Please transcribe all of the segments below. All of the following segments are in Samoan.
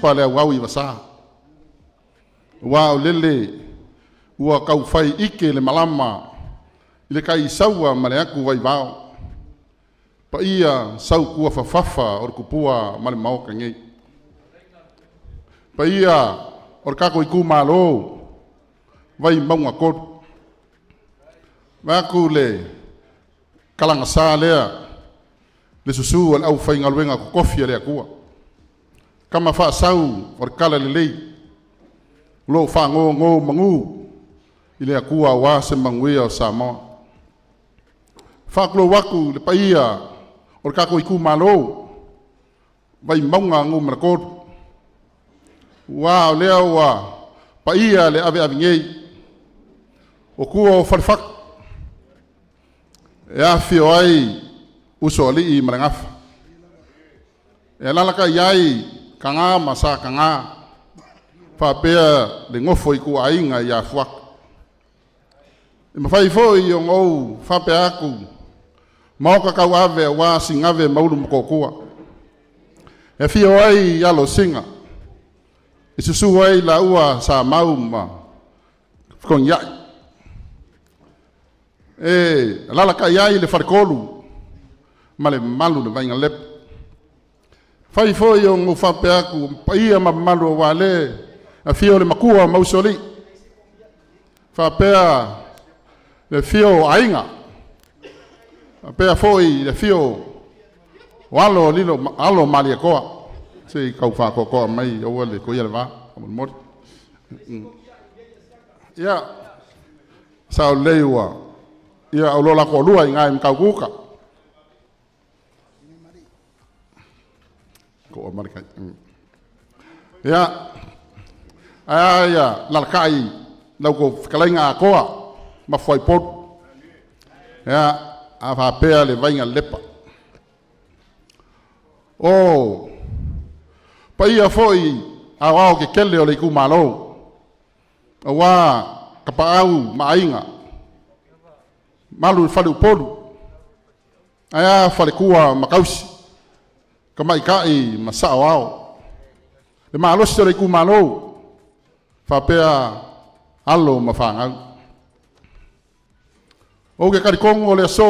sipa le auau i vasa. Ua o lele ua taufai ike le malama i le taisaua ma le atu vaivao. Paia sautuafafafa o le tupua ma le maota nei. Paia o le tatou itumalo Vaimauga 3. Vaeatu le kalagasa lea le susu o le aufaigaluega totofi a le Atua, tama faasau o le talalelei o lo o faanonomanu i le Atua aua se manuia o Samoa. E faatulou atu i le paia o le tatou itumalo Vaimauga 3, aua o lea ua paia le aveave nei o tua o Falefatu e afifio ai Usoalii ma le Gafa, e alaalatai ai Taga ma Sa Taga faapea le nofo a ituaiga ia Fuata. E mafai foi ona ou faapea atu, maota tauave aua Sinave ma Ulumotootua, e afio ai alo o Sina, e susu ai laua Samau ma Fetoniai, e alaalatai ai le faletolu ma le mamalu i le Vainalepa. Fai foi ona ou faapea atu, paia ma mamalu aua le afio o le Matua ma Usoalii, faapea le afio o Aiga, faapea foi le afio o alo o Lilo, alo o Malietoa. Se i tau faatoatoa mai aua le toia le va faamolemole. Ia, sao lelei ua ia o lo la toalua i ina i Matautu-uta. Toa ma le tai. Ia, ae ia lalakai lau tou fetalaiga atoa ma Fuaipolu. Ia, a faapea le vaiga lepa. O paia foi aoao tetele o le itumalo, aua Tapaau ma Aiga, malu i Faleupolu, ae a faletua ma tausi, tamaitai ma saoao. Le malosi o le itumalo, faapea alo ma fanau. Ou te talitonu o le aso,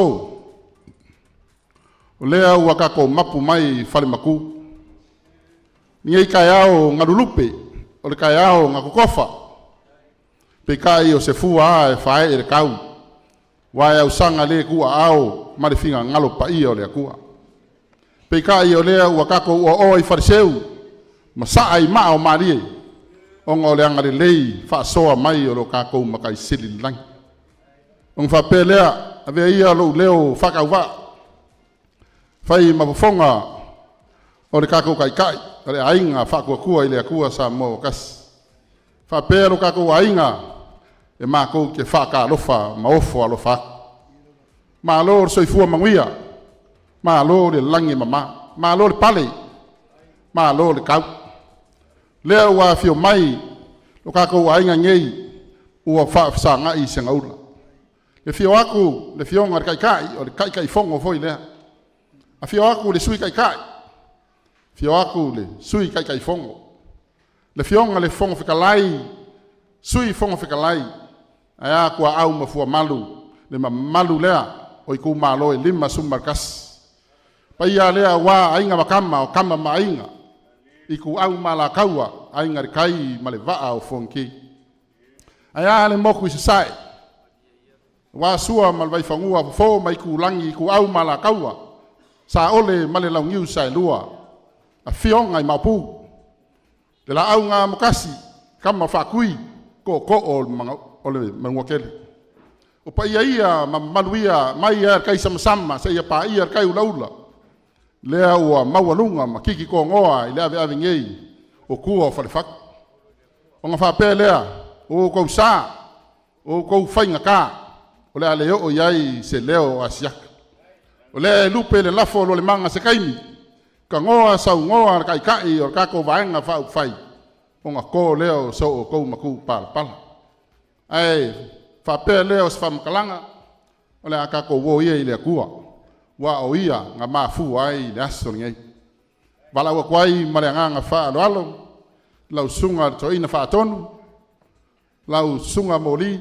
o lea ua tatou mapu mai falematu. Nei taeao galulupe, o le taeao na totofa, peitai o se fua lava e faaee i le tau, ua e ausaga le tuuaao ma le finagalo paia o le Atua. Peitai o lea ua tatou oaoa i faleseu ma saa i maa o malie, ona o le agalelei faasoa mai o lo tatou Matai Sili i le lagi. Ona faapea lea, avea ia lou leo faatauvaa, fai ma fofoga o le tatou Taitai o le aiga faatuatua i le Atua Samoa ua tasi. Faapea lo tatou aiga e matou te faatalofa ma ofo alofa atu. Malo le soifua manuia, malo le lagi e mama, malo le pale, malo le tau. Lea ua afio mai lo tatou aiga nei ua faafesagai i segaula. Le afio atu le afioga i le Taitai, o le Taitaifono foi lea. Afio atu le Sui Taitai, afio atu le Sui Taitaifono, le afioga i le Fofoga Fetalai, Sui Fofoga Fetalai, ae a tuaau ma fuamalu, le mamalu lea o itumalo e 51. Paia lea aua Aiga ma Tama, o Tama ma Aiga, Ituau ma Alataua, Aiga i le Tai ma le Vaa o Fonoti. Ae a le motu i Sasae, aua Sua ma le Vaifanua, Fofo ma Aitulagi, Ituau ma Alataua, Saole ma le Launiu Saelua, Afioga i Maopu, le Laau na Amotasi, Tama Faatui, Tootoo o le Manuatele. O paia ia ma mamalu ia mai lava i le taisamasama seia paia le tai ulaula, lea ua maualuga ma tiki togoa i le aveave nei o tua o Falefatu. Ona faapea lea, o outou sa, o outou faigata, o le a le oo i ai se leo o Asiata. O lea e lupe le lafo o Lolemaga se taimi, tagoa saunoa le Taitai o le tatou Vaega Faaupufai, ona to lea o so outou matupalapala. Ae faapea lea o se faamatalaga, o le a tatou o ia i le Atua, ua o ia na mafua ai le aso lenei. Valaau atu ai ma le agaga faaaloalo. Lau susuga i le Toeaina Faatonu, lau susuga Moli,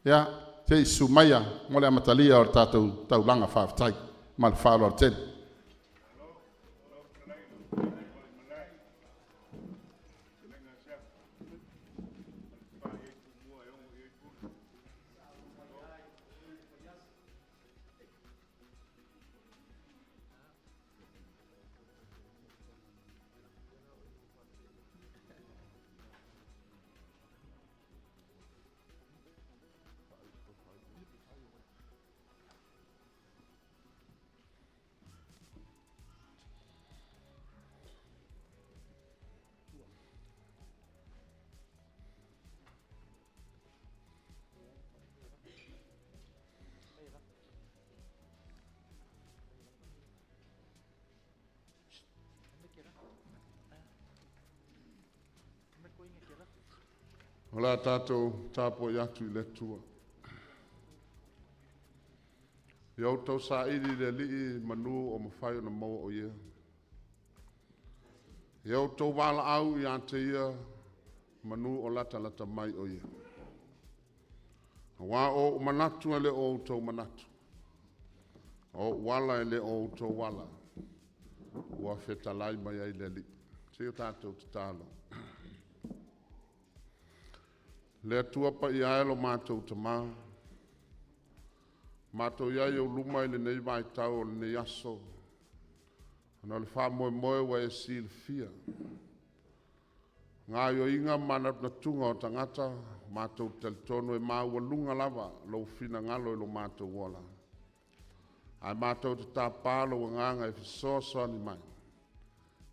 ia se i susu maia mo le amatalia o le tatou taulaga. Faafetai ma le faaaloalo tele. O le a tatou tapuai atu i le Atua. Ia outou saili i le Alii manu o mafai ona maua o Ia. Ia outou valaau ia te Ia manu o latalata mai o Ia. Aua o ou manatu e le o outou manatu, o ou ala e le o outou ala, ua fetalai mai ai le Alii. Se i o tatou tatalo. Le Atua Paia e lo matou Tama, matou i ai i ou luma i lenei vaitau o lenei aso, ona o le faamoemoe ua e silafia. Gaoioiga ma manatunatuga o tagata, matou te talitonu e maualuga lava lou finagalo i lo matou ola. Ae matou te tapa lou agaga e fesoasoani mai,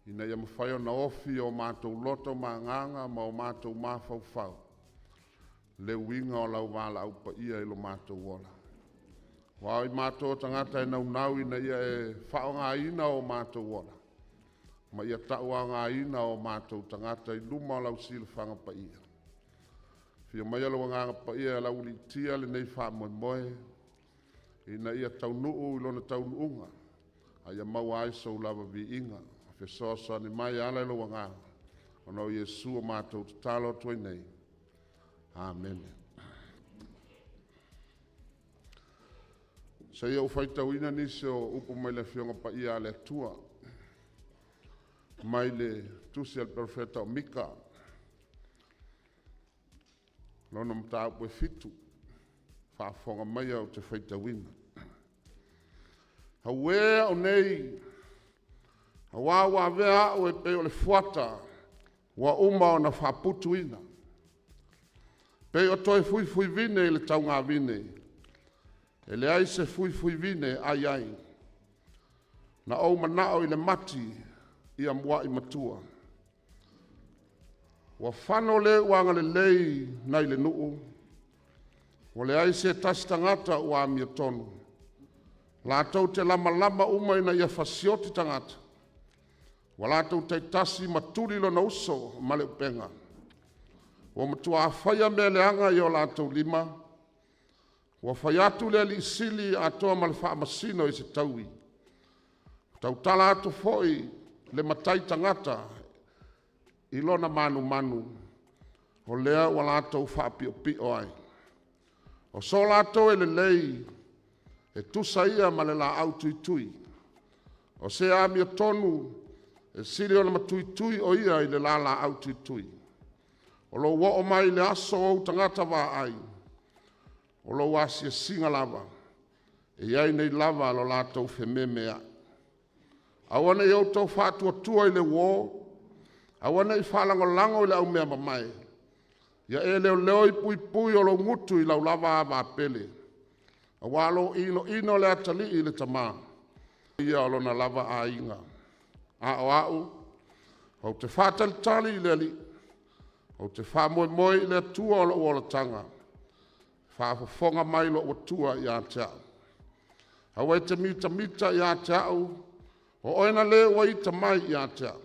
ina ia mafai ona ofi i o matou loto ma agaga ma o matou mafaufau le uiga o lau valaau paia i lo matou ola. Aua o i matou o tagata e naunau ina ia e faaaogaina o matou ola ma ia tauaogaina o matou tagata i luma o lau silafaga paia. Afio maia lou Agaga Paia e lauiliitia lenei faamoemoe ina ia taunuu i lona taunuuga a ia maua ai sou lava viiga. Fesoasoani mai e ala i lou Agaga, ona o Iesu ua matou tatalo atu ai nei. Amene. Se i ou faitauina nisi o upu mai le Afioga Paia a le Atua mai le tusi a le Perofeta o Mika, lona mataupu e 7, faafofoga maia ou te faitauina. Auē au nei, auā ua avea au e pei o le fuata ua uma ona faaputuina, pei o toe fuifuivine i le taugavine, e leai se fuifuivine e ai ai. Na ou manao i le mati ia muai matua. Ua fano le ua agalelei nai le nuu, ua leai se tasi tagata ua amiotonu. Latou te lamalama uma ina ia fasioti tagata, ua latou taitasi ma tuli lona uso ma le upega. Ua matuā faia mea leaga i o latou lima, ua fai atu le Alii Sili atoa ma le Faamasino i se taui. Ua tautala atu foi le matai tagata i lona manumanu, o lea ua latou faapiopio ai. O so latou e lelei, e tusa ia ma le laau tuitui. O se amiotonu e sili ona matuitui o ia i le la laau tuitui. O lou oo mai i le aso o ou tagata vaai, o lou asiasiga lava, e i ai nei lava lo latou fememeai. Aua ne i outou faatuatua i le uō, aua ne i faalagolago i le au mea mamae. Ia e leoleo i puipui o lou gutu i lau lava avapele, aua o lo o inoino le atalii i le tama, ia o lona lava aiga. A o au, ou te faatalitali i le Alii, ou te faamoemoe i le Atua o lou olataga, e faafofoga mai lou Atua ia te au. Aua e te mitamita ia te au, o Oe na le ua ita mai ia te au.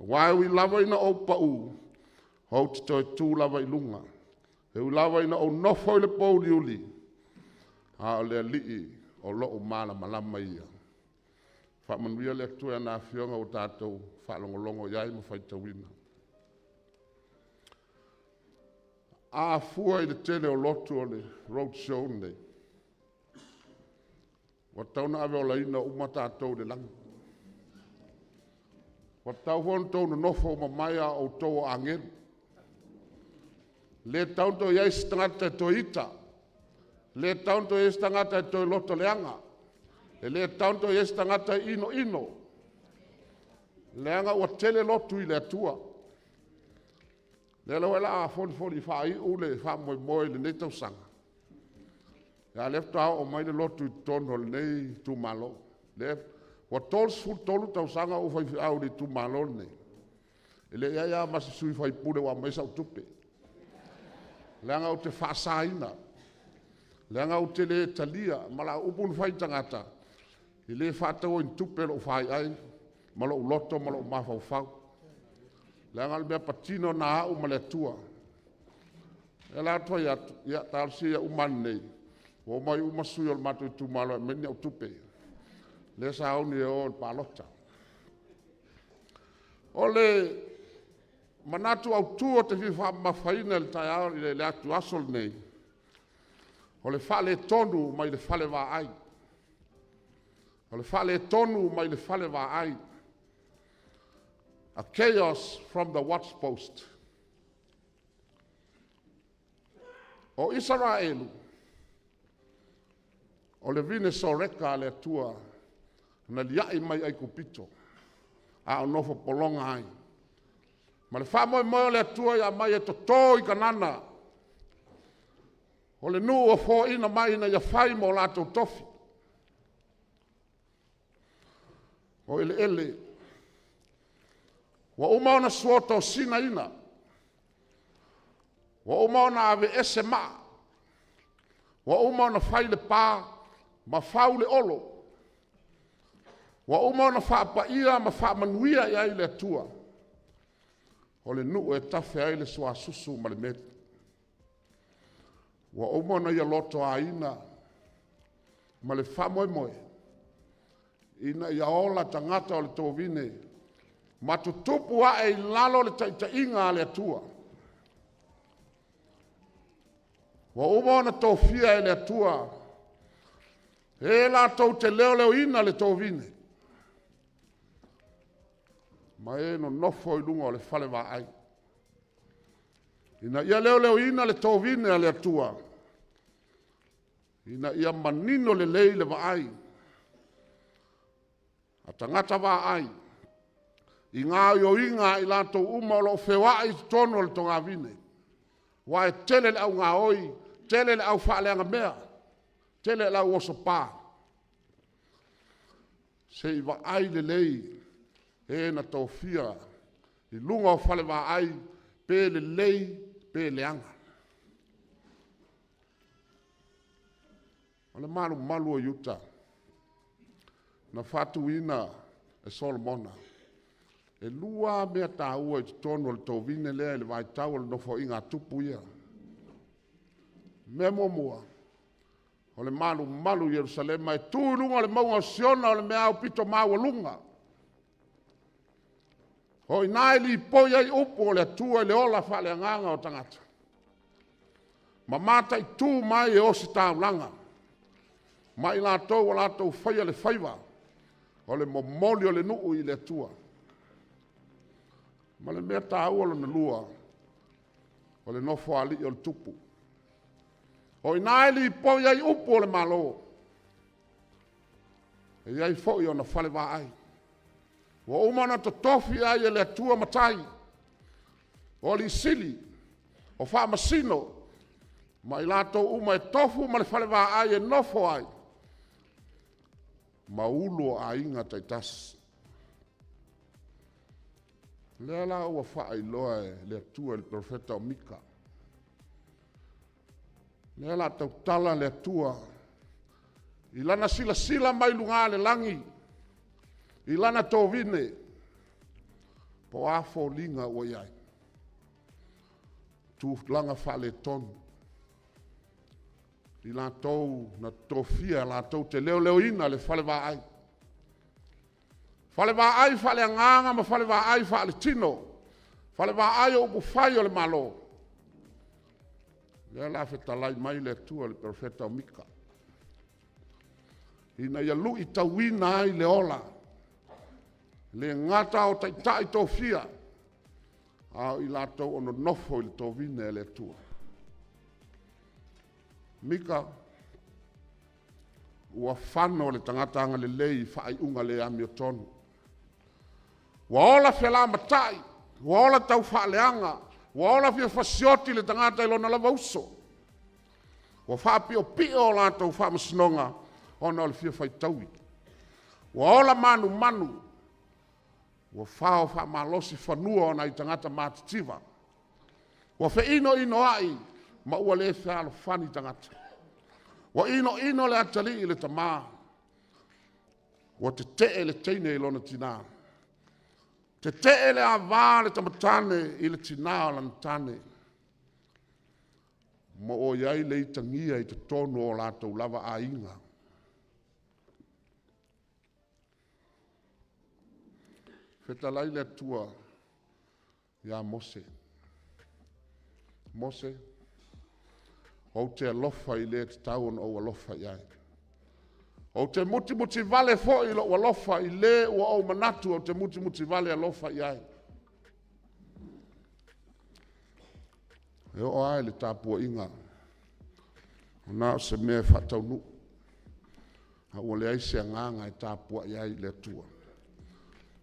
Aua e ui lava ina ou pau, ou te toe tu lava i luga. E ui lava ina ou nofo i le pōuliuli, a o le Alii o lou malamalama ia. Faamanuia le Atua i ana Afioga ua tatou faalogologo i ai ma faitauina. A fua i le tele o lotu o le road show lenei, ua tatau ona ave olaina uma tatou i le lagi. Ua tatau foi ona outou nonofo uma mai a o outou o agelu. E le tatau ona toe i ai se tagata e toe ita, e le tatau ona toe i ai se tagata e toe loto leaga, e le tatau ona toe i ai se tagata e inoino, leaga ua tele lotu i le Atua. O lea la o le a folifoli faaiu le faamoemoe i lenei tausaga, a o lea faatoa oo mai le lotu i totonu o lenei itumalo. Ua 33 tausaga o ou faifeau i le itumalo lenei, e le i i ai lava ma se sui faipule ua aumaia sau tupe, leaga ou te faasaina, leaga ou te le talia. Ma lau upu na fai i tagata, e le faataua i ni tupe lou faiai ma lou loto ma lou mafaufau, leaga o le mea patino lena a au ma le Atua. O lea la ou te fai atu, ia talosia ia uma ane nei, ua omai uma sui o le matou itumalo e aumai ni au tupe, lea e sauni e o i le palota. O le manatu autu ou te fia faamamafaina i le taeao i le aso lenei, o le faaletonu mai le fale vaai. O le faaletonu mai le fale vaai. A chaos from the watch post. O Isaraelu, o le vine soreka a le Atua na liai mai Aikupito a o nofo pologa ai. Ma le faamoemoe o le Atua ia aumai e toto i Kanana, o le nuu ua foliga mai ina ia fai ma o latou tofi. O eleele ua uma ona suotosinaina, ua uma ona aveese maa, ua uma ona fai le pa ma fau le olo, ua uma ona faapaia ma faamanuia i ai le Atua. O le nuu e tafe ai le suasusu ma le meli. Ua uma ona ia lotoaina ma le faamoemoe ina ia ola tagata o le tovine ma tutupu ae i lalo le taitaiga a le Atua. Ua uma ona tofia e le Atua e latou te leoleoina le tovine ma e nonofo i luga o le fale vaai, ina ia leoleoina le tovine a le Atua, ina ia manino lelei le vaai a tagata vaai i gaoioiga a i latou uma o lo o feoai i totonu o le togavine. Aua e tele le au gaoi, tele le au faaleagamea, tele le au osopa. Se i vaai lelei e na tofia i luga o fale vaai pe lelei pe leaga. O le malumalu o Iuta na faatuina e Solomona. E lua lava mea taua i totonu o le tovine lea i le vaitau o le nofoaiga a tupu ia. O le mea muamua, o le malumalu i Yerusalema e tu i luga o le mauga o Siona o le mea aupito maualuga. O i ina e lipoi ai upu o le Atua i le ola faaleagaga o tagata ma mataitu mai e ositaulaga ma i latou ua latou faia le faiva o le momoli o le nuu i le Atua. Ma le mea taua lona lua, o le nofoalii o le tupu. O i ina e lipoi ai upu o le Malo. E i ai foi ona fale vaai. Ua uma ona totofi ai e le Atua matai, o alii sili, o faamasino ma i latou uma e tofu ma le fale vaai e nofo ai ma ulu o aiga taitasi. O lea la ua faailoa e le Atua i le perofeta o Mika, o lea o le a tautala le Atua i Lana silasila mai luga o le lagi i Lana tovine, po o a foliga ua i ai, tulaga faaletonu, i latou na tofia latou te leoleoina le fale vaai, fale vaai faaleagaga ma fale vaai faaletino, fale vaai o upufai o le Malo. Lea la fetalai mai le Atua i le perofeta o Mika, ina ia luitauina ai le ola, le gata o taitai tofia, a o i latou o nonofo i le tovine a le Atua. Mika, ua fano le tagata agalelei i faaiuga le amiotonu. Ua ola felamatai, ua ola taufaaleaga, ua ola fia fasioti le tagata i lona lava uso. Ua faapiopio o latou faamasinoga ona o le fia faitaui. Ua ola manumanu, ua fao faamalosi fanua o nai tagata matitiva. Ua feinoinoai ma ua le fealofani tagata. Ua inoino le atalii i le tama, ua tetee le teine i lona tina. Tetee le ava a le tamatane i le tina o lana tane, ma ua i ai le itagia i totonu o latou lava aiga. Fetalai le Atua ia Mose, Mose, ou te alofa i le e tatau ona ou alofa i ai. Ou te mutimutivale foi i lou alofa i le ua ou manatu ou te mutimutivale alofa i ai. E oo lava i le tapuaiga, na o se mea e faataunuu, a ua leai se agaga e tapuai ai i le Atua.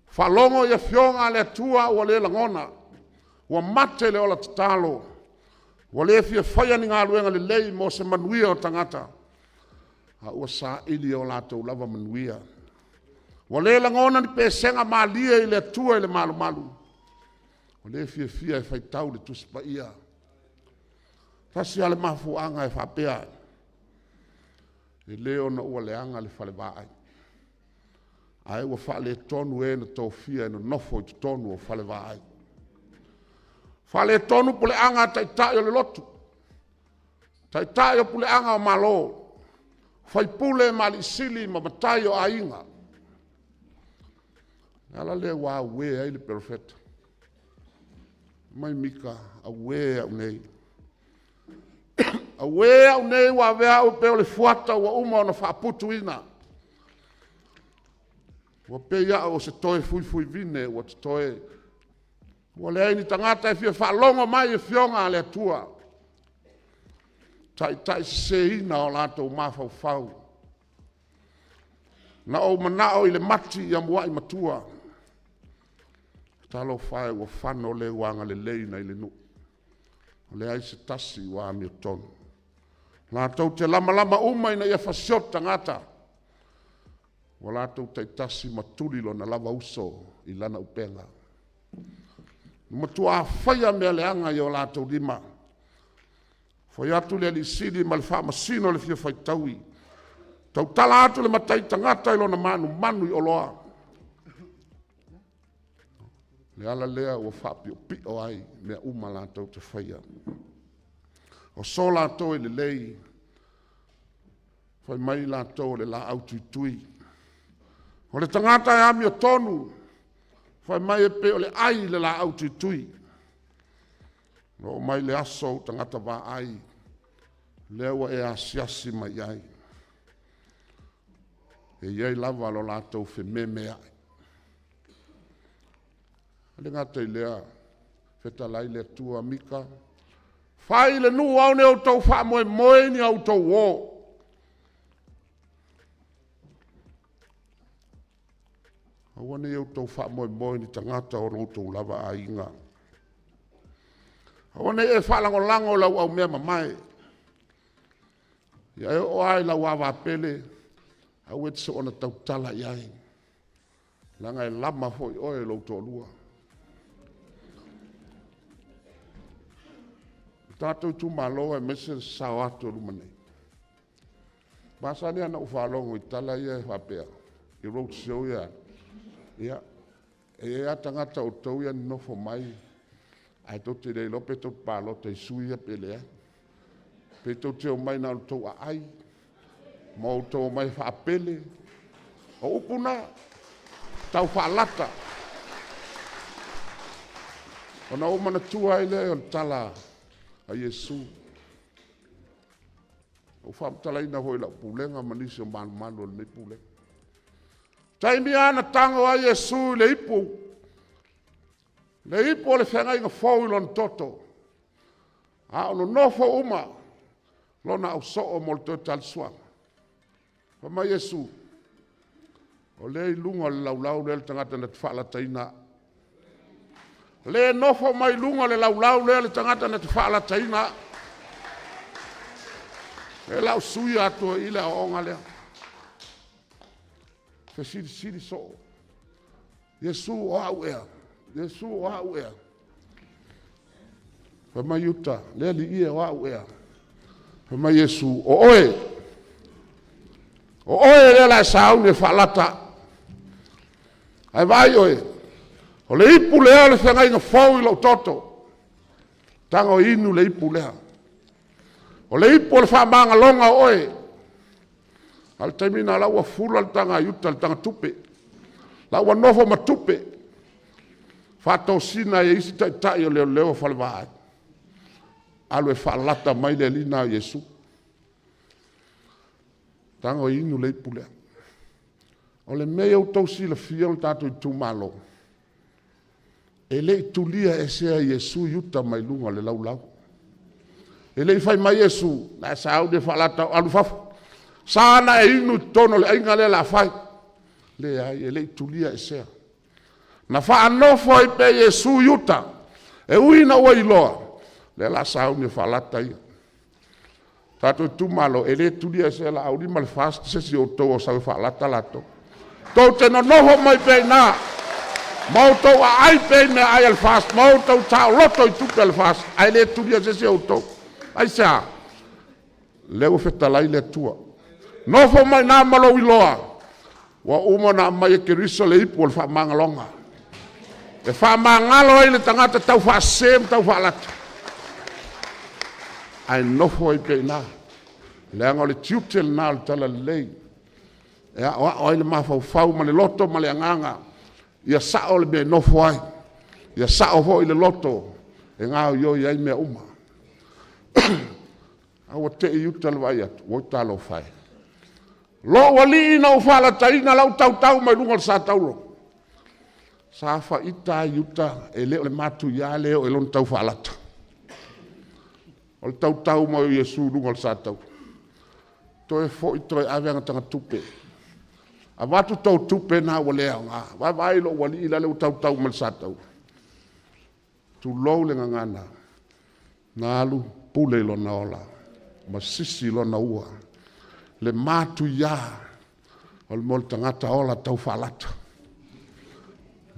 Faalogo i afioga a le Atua a ua le lagona, ua mate le ola tatalo, ua le fia faia ni galuega lelei mo se manuia o tagata, a ua saili o latou lava manuia. Ua le lagona ni pesega malie i le Atua i le malumalu, ua le fiafia e faitau le Tusi Paia. E tasi lava le mafuaaga e faapea ai, e le ona ua leaga le falevaai, ae ua faaletonu e na tofia e nonofo i totonu o falevaai. Faaletonu puleaga a taitai o le lotu, taitai o puleaga o Malo, faipule ma alii sili ma matai o aiga. O le ala lea ua auē ai le perofeta. Fai mai Mika, auē au nei, auē au nei ua avea au pei o le fuata ua uma ona faaputuina, ua pei au o se toe fuifuivine ua totoe, ua leai ni tagata e fia faalogo mai i afioga a le Atua. Taitaiseseina o latou mafaufau. Na ou manao i le mati ia muai matua. Talofa e, ua fano leu agalelei nai le nuu, ua leai se tasi ua amiotonu. Latou te lamalama uma ina ia fasioti tagata, ua latou taitasi ma tuli lona lava uso i lana upega. Ua matuā faia mea leaga i o latou lima. Fai atu le alii sili ma le faamasino i le fia faitaui, tautala atu le matai tagata i lona manumanu i oloa. O le ala lea ua faapiopio ai mea uma latou te faia. O so latou e lelei, fai mai latou o le laau tuitui. O le tagata e amiotonu, fai mai e pei o le ai i le laau tuitui. Ua oo mai le aso ou tagata vaai, lea ua e asiasi mai i ai. E i ai lava lo latou fememeai. E le gata i lea, fetalai le Atua, Mika, fai i le nuu, aua ne i outou faamoemoe i ni a outou uo. Aua ne i outou faamoemoe i ni tagata o lo outou lava aiga. Aua ne i e faalagolago i lau aumea mamae. Ia e oo lava i lau avapele, aua e te soona tautala i ai, leaga e lama foi oe e lou toalua. Le tatou itumalo aemaise le sasao atu o luma nei, e masani lava ona ou faalogo i tala ia e faapea i road show ia e alu, ia, e i ai lava tagata o outou ia e nonofo mai ae tou te le iloa pe tou te palota i sui ia pe leai. Pe tou te omai na ona tou aai ma outou omai e faapele. O upu na tau faalata. Ona ou manatua ai lea o le tala a Iesu. Ua faamatalaina foi i lau pulega ma nisi o malumalu o lenei pulega. Taimi lava na tago ai Iesu i le ipu, le ipu o le feagaiga fou i lona toto, a o nonofo uma lona ausoo mo le toe talisuaga. Fai mai Iesu, o lea e i luga o le laulau lea le tagata na te faalataina au. O lea e nofo mai luga o le laulau lea le tagata na te faalataina au. O lea o le a ou suia atu ai i i le aoaoga lea. Fesilisili soo, Iesu o au ea? Iesu o au ea? Fai mai Iuta, le Alii e, o au ea? Fai mai Iesu, o oe, o oe lea o le a e sauni e faalata au. Ae vaai oe, o le ipu lea o le feagaiga fou i lou toto. Tago e inu le ipu lea. O le ipu o le faamagaloga o oe. A o le taimi lena o la e ua fula le taga a Iuta i le tagatupe, o la e ua nofo ma tupe, faatosina ai e isi taitai o leoleo o falevaai, alu e faalata mai le alii lena o Iesu. Tago e inu le ipu lea. O le mea ia outou silafia lo tatou itumalo, e le i tulia esea e Iesu Iuta mai luga o le laulau. E le i fai mai Iesu, o le a e sauni e faalata au, alu i fafo. E sa ona e inu i totonu o le aiga lea o le a fai. Leai, e le i tulia esea. Na faanofo ai pea e Iesu Iuta, e ui ina ua iloa, o lea o le a sauni e faalata ia. Tatou itumalo, e le tulia esea e Laauli ma le FAST se isi o outou e sau e faalata latou. Tou te nonofo mai pea i ina ma outou aai pea i meaai a le FAST ma outou taoloto i tupe a le FAST, ae le tulia e se isi o outou. Aisea? O lea ua fetalai le Atua. Nofo mai i ina ma lou iloa, ua uma ona aumai e Keriso le ipu o le faamagaloga, e faamagalo ai le tagata taufaasese ma taufaalata, ae nofo ai pea i ina, leaga o le tiute lena o le talalelei e aoao ai le mafaufau ma le loto ma le agaga ia sao le mea e nofo ai, ia sao foi le loto e gaoioi ai mea uma. A ua tei Iuta i le vaai atu, oi talofa e, lou alii na ou faalataina o la e ua tautau mai luga o le sa tauro. Sa faita lava Iuta, e le o le matuia lea e oo i lona tau faalata. O le tautau mai o Iesu i luga o le sa tauro. Toe foi toe ave ana tagatupe. Avatu tou tupe na ua le aoga. Vaavaai i lou alii lale ua tautau mai le sa tauro. Tulou le gagana, na alu pule i lona ola ma sisi lona ua. Le matuia o le mea o le tagata ola taufaalata.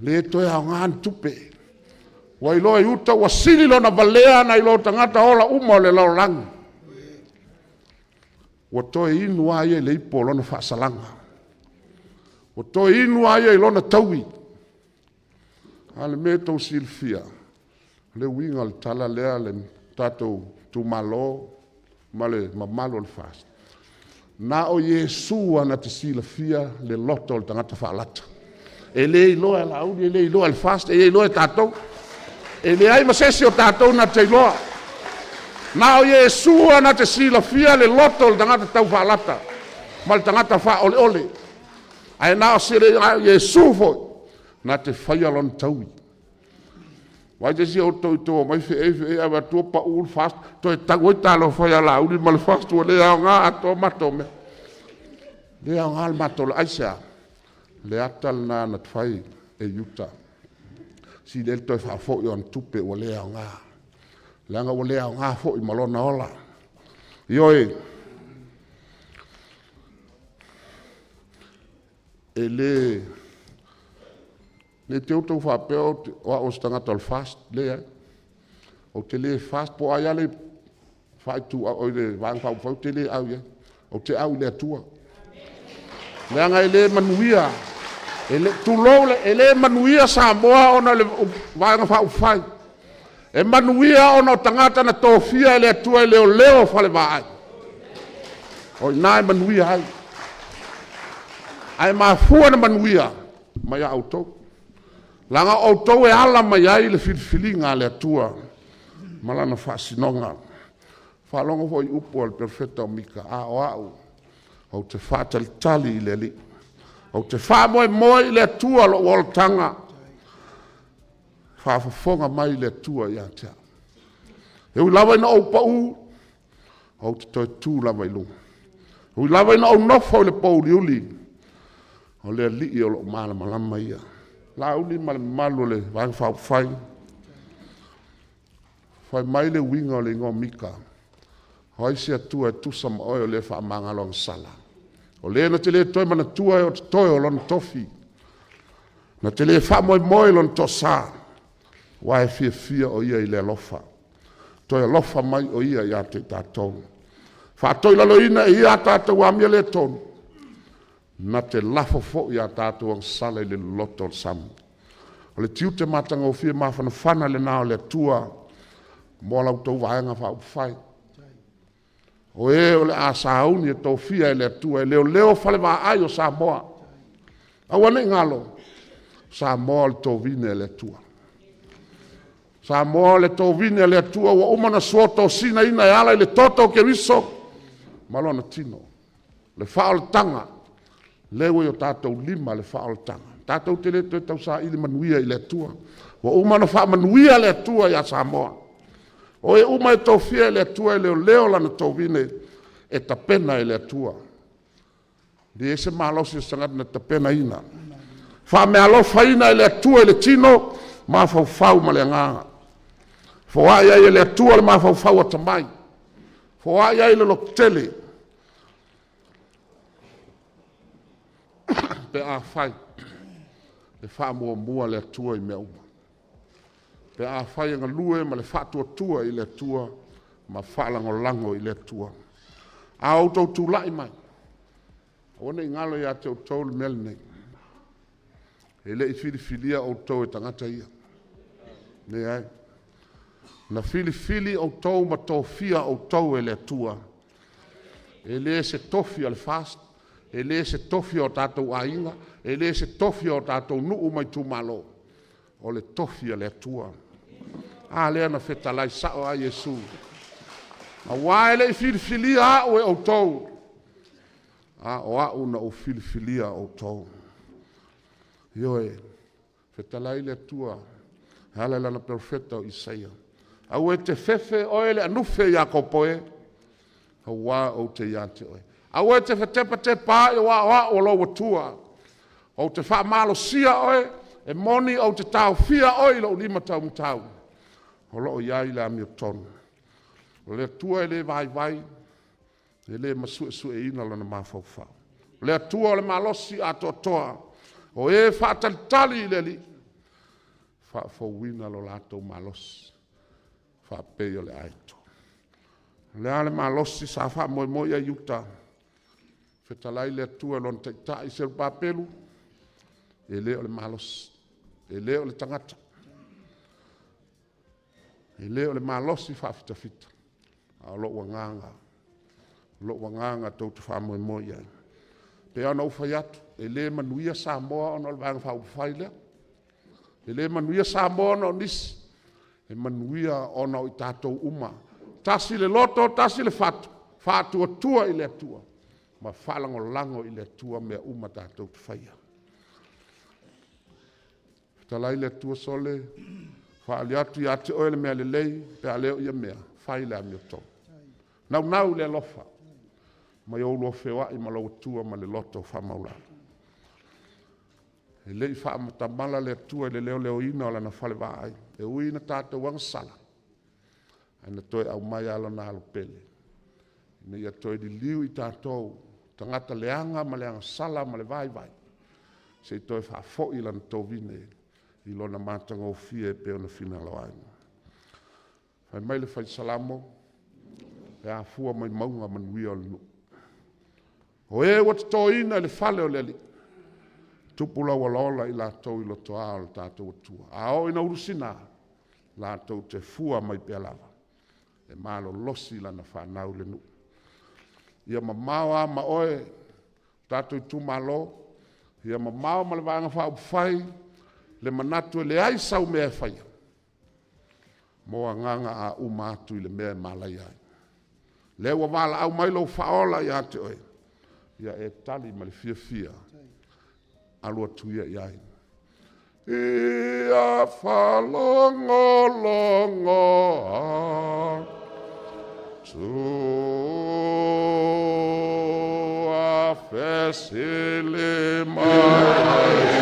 Le toe aoga ni tupe. Ua iloa e Iuta ua sili lona valea nai lo tagata ola uma o le lalolagi. Ua toe inu lava ia i le ipu o lona faasalaga. Ua toe inu lava ia i lona taui. A o le mea tou te silafia, o le uiga o le tala lea le tatou itumalo ma le mamalu o le FAST, na o Iesu lava na te silafia le loto o le tagata faalata. E le iloa e Laauli, e le iloa e le FAST, e le iloa e tatou. E leai ma se isi o tatou na te iloa. Na o Iesu lava na te silafia le loto o le tagata taufaalata ma le tagata faaoleole. Ae na o Iesu foi na te faia lona taui. Vaai se isi o outou tou omai feei feei ae vaai atu ua pau le FAST toe tau, oi talofa e ia Laauli ma le FAST ua le aoga atoa matou mea. E le aoga le matou laau. Aisea? O le ata lena na fai e Iuta, sili ai le toe faafoi o ana tupe ua le aoga, leaga ua le aoga foi ma lona ola. Ioe, e le… Ne i te i ua outou faapea o au o se tagata o le FAST. Leai, ou te le FAST po o ai lava le faaituau oi le Vaega Faaupufai, ou te le au i ai. Ou te au i le Atua. Leaga e le manuia, tulou, e le manuia Samoa ona o le Vaega Faaupufai. E manuia ona o tagata na tofia e le Atua e leoleo falevaai. O i ina e manuia ai. Ae mafua ona manuia mai ia outou, leaga o outou e ala mai ai le filifiliga a le Atua ma Lana faasinoga. Faalogo foi i upu a le Perofeta o Mika, “A o a'u ou te faatalitali i le Alii, ou te faamoemoe i le Atua lou olataga, faafofoga mai le Atua ia te au. E ui lava ina ou pau, ou te toe tu lava i luga. E ui lava ina ou nofo i le pouliuli, o le Alii o lou malamalama ia.” Laauli ma le mamalu o le Vaega Faaupufai, fai mai le uiga o le igoa o Mika, “O ai se Atua e tusa ma oe o le faamagalo agasala, o Le na te le toe manatua e o totoe o lona tofi, na te le faamoemoe i lona toasa, aua e fiafia o Ia i le alofa, toe alofa mai o Ia ia te i tatou. Faatoilaloina e Ia a tatou amio le tonu, na te lafo foi a tatou agasala i le loloto o le sami.” O le tiute matagofie mafanafana lena o le Atua mo la outou Vaega Faaupufai. O e o le a sauni e tofia e le Atua e leoleo falevaai o Samoa. Aua ne i galo, o Samoa o le tovine a le Atua. O Samoa o le tovine a le Atua ua uma ona suotosinaina e ala i le toto o Keriso ma Lona tino. Le faaolataga, lea ua i o tatou lima le faaolataga. Tatou te le toe tausaili manuia i le Atua, ua uma ona faamanuia le Atua ia Samoa. O e uma e tofia e le Atua e leoleo lana tovine, e tapena e le Atua. E leai se malosi o se tagata na te tapenaina, faameaalofaina e le Atua i le tino, mafaufau ma le agaga. Foai ai e le Atua le mafaufau atamai, foai ai le lototele pe afai e faamuamua le Atua i mea uma, pe afai e galue ma le faatuatua i le Atua ma faalagolago i le Atua. A outou tulai mai, aua ne i galo ia te outou le mea lenei, e le i filifilia outou e tagata ia, leai. Na filifili outou ma tofia outou e le Atua. E le se tofi o le FAST, e le se tofi o tatou aiga, e le se tofi o tatou nuu ma itumalo, o le tofi a le Atua. A lea na fetalai sao lava Iesu, “Aua e le i filifilia au e outou, a o au na ou filifilia outou.” Ioe, fetalai le Atua e ala i lana perofeta o Isaia, “Aua e te fefe oe le anufe Iakopo e, aua ou te ia te oe. Aua e te fetepatepaai aua o au o lou Atua. Ou te faamalosia oe, e moni ou te taofia oe i lou lima taumatau o lo o i ai le amiotonu.” O le Atua e le vaivai, e le masuesueina lona mafaufau. O le Atua o le malosi atoatoa. O e e faatalitali i le Alii, e faafouina lo latou malosi faapei o le aeto. O le a le malosi sa faamoemoe i ai Iuta? Fetalai le Atua i lona taitai Serupapelu, e le o le malosi, e le o le tagata, e le o le malosi faafitafita, a o lou agaga, o lou agaga tou te faamoemoe i ai. E pei lava ona ou fai atu, e le manuia Samoa ona o le Vaega Faaupufai lea. E le manuia Samoa ona o nisi, e manuia ona o i tatou uma. E tasi le loto tasi le fatu, faatuatua i le Atua ma faalagolago i le Atua mea uma tatou te faia. Fetalai le Atua, “Sole, faali atu ia te oe le mea lelei pe a le o ia mea, fai le amiotonu. Naunau i le alofa ma ia oulua feoai ma lou Atua ma le loto faamaualalo.” E le i faatamala le Atua i le leoleoina o Lana falevaai. E ui ina tatou agasala, ae na toe aumai lava Lona Alo pele ina ia toe liliu i tatou, tagata leaga ma le agasala ma le vaivai, se i toe faafoi Lana tovine i Lona matagofie e pei ona finagalo ai. Fai mai le Fai Salamo, “E afua mai mauga manuia o le nuu. O e ua totoina i le fale o le Alii, e tupu le aualaola i latou i lotoa o le tatou Atua. A oo ina ulusina, latou te fua mai pea lava, e malolosi lana fanau i le nuu.” Ia mamao lava ma oe le tatou itumalo, ia mamao ma le Vaega Faaupufai le manatu e leai sau mea e faia mo agaga a uma atu i le mea e malaia ai. Lea ua valaau mai lou faaola ia te oe, ia e tali ma le fiafia, alu atu ia i ai. Ia faalogologo atu a fesili mai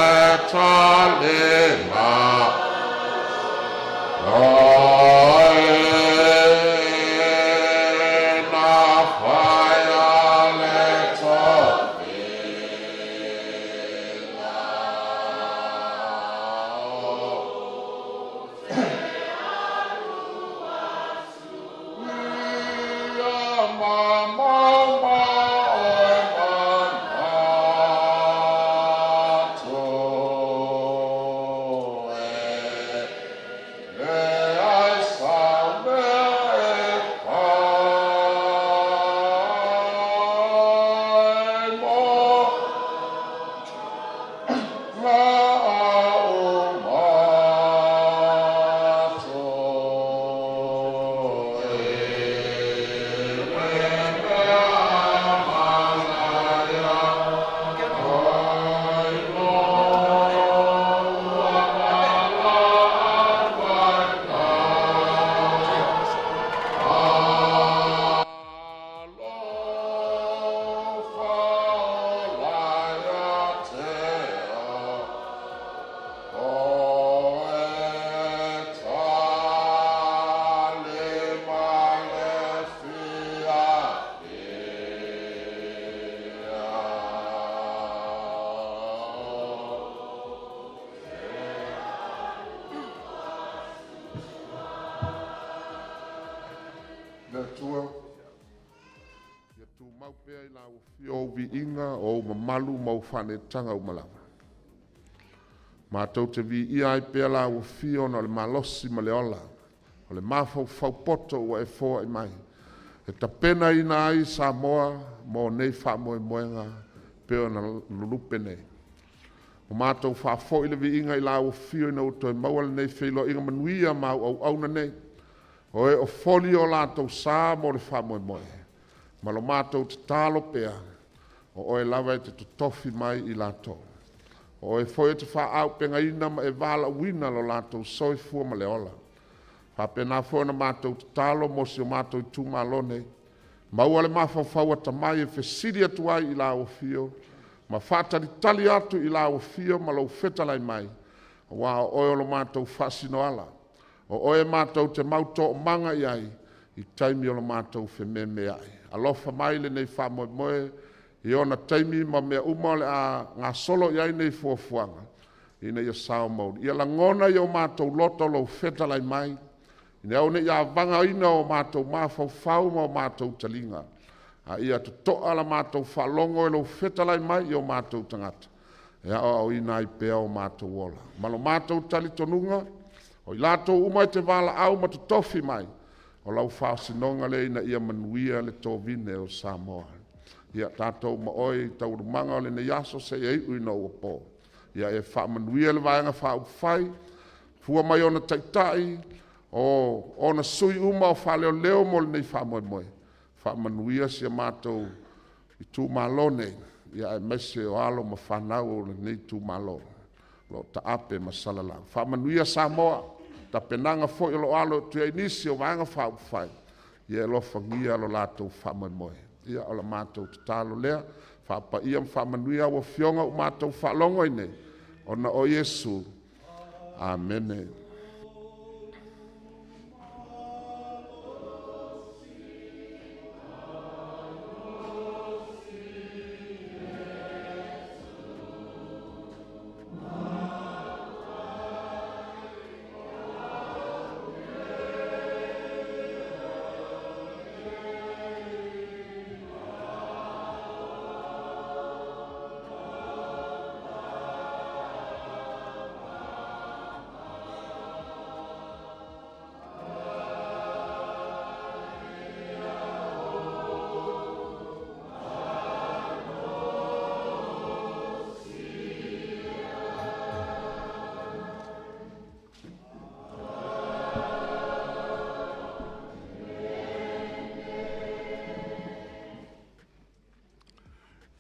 E tali mai. Le Atua, ia tumau pea i lau afio ou viiga, o ou mamalu ma ou faaneetaga uma lava. Matou te viia ai pea lau afio ona o le malosi ma le ola, o le mafaufau poto ua e foai mai, e tapenaina ai Samoa mo nei faamoemoega e pei ona lulupe nei. Ua matou faafoi le viiga i lau afio ina ua toe maua lenei feiloaiga manuia ma au auauna nei, o e o foli o latou sa mo le faamoemoe. Ma lo matou tatalo pea, o oe lava e te totofi mai i latou. O oe foi e te faaauupegaina ma e valaauina lo latou soifua ma le ola. E faapena foi ona matou tatalo mo si o matou itumalo nei, maua le mafaufau atamai e fesili atu ai i lau afio ma faatalitali atu i lau afio ma lou fetalai mai, aua o oe o lo matou faasinoala, o oe matou te mau toomaga i ai i taimi o lo matou fememeai. Alofa mai lenei faamoemoe i ona taimi ma mea uma o le a gasolo i ai nei fuafuaga ina ia sao ma uli. Ia lagona i o matou loto lou fetalai mai, ina ia aua ne i avagaina o matou mafaufau ma o matou taliga, a ia totoa la matou faalogo i lou fetalai mai i o matou tagata e aoaoina ai pea o matou ola. Ma lo matou talitonuga, o i latou uma e te valaau ma totofi mai, o lau faasinoga lea ina ia manuia le tovine o Samoa. Ia tatou ma oe i taualumaga o lenei aso seia iu ina ua po. Ia e faamanuia le Vaega Faaupufai, fua mai ona taitai, o ona sui uma o faaleoleo mo lenei faamoemoe, faamanuia si a matou itumalo nei, aemaise o alo ma fanau o lenei itumalo o lo o taape ma salalau. Faamanuia Samoa i tapenaga foi o lo o alo atu i ai nisi o Vaega Faaupufai, ia e alofagia lo latou faamoemoe. Ia, o le matou tatalo lea, faapaia ma faamanuia lau Afioga ua matou faalogo ai nei, ona o Iesu. Amene.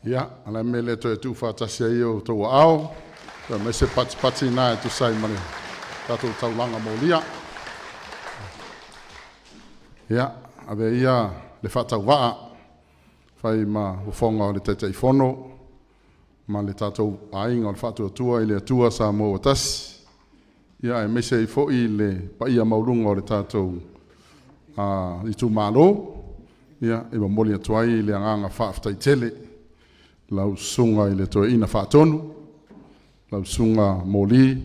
Ia, o le a le mea e le toe tuufaatasi ai o outou aao, aemaise patipati na e tusa ai ma le tatou taulaga molia. Ia, avea ia le faatauvaa fai ma fofoga o le Taitaifono ma le tatou aiga o le Faatuatua i le Atua Samoa ua tasi, ia aemaise ai foi le paia maualuga o le tatou itumalo, ia e momoli atu ai le agaga faafetai tele i lau Susuga i le Toeaina Faatonu, lau Susuga Moli,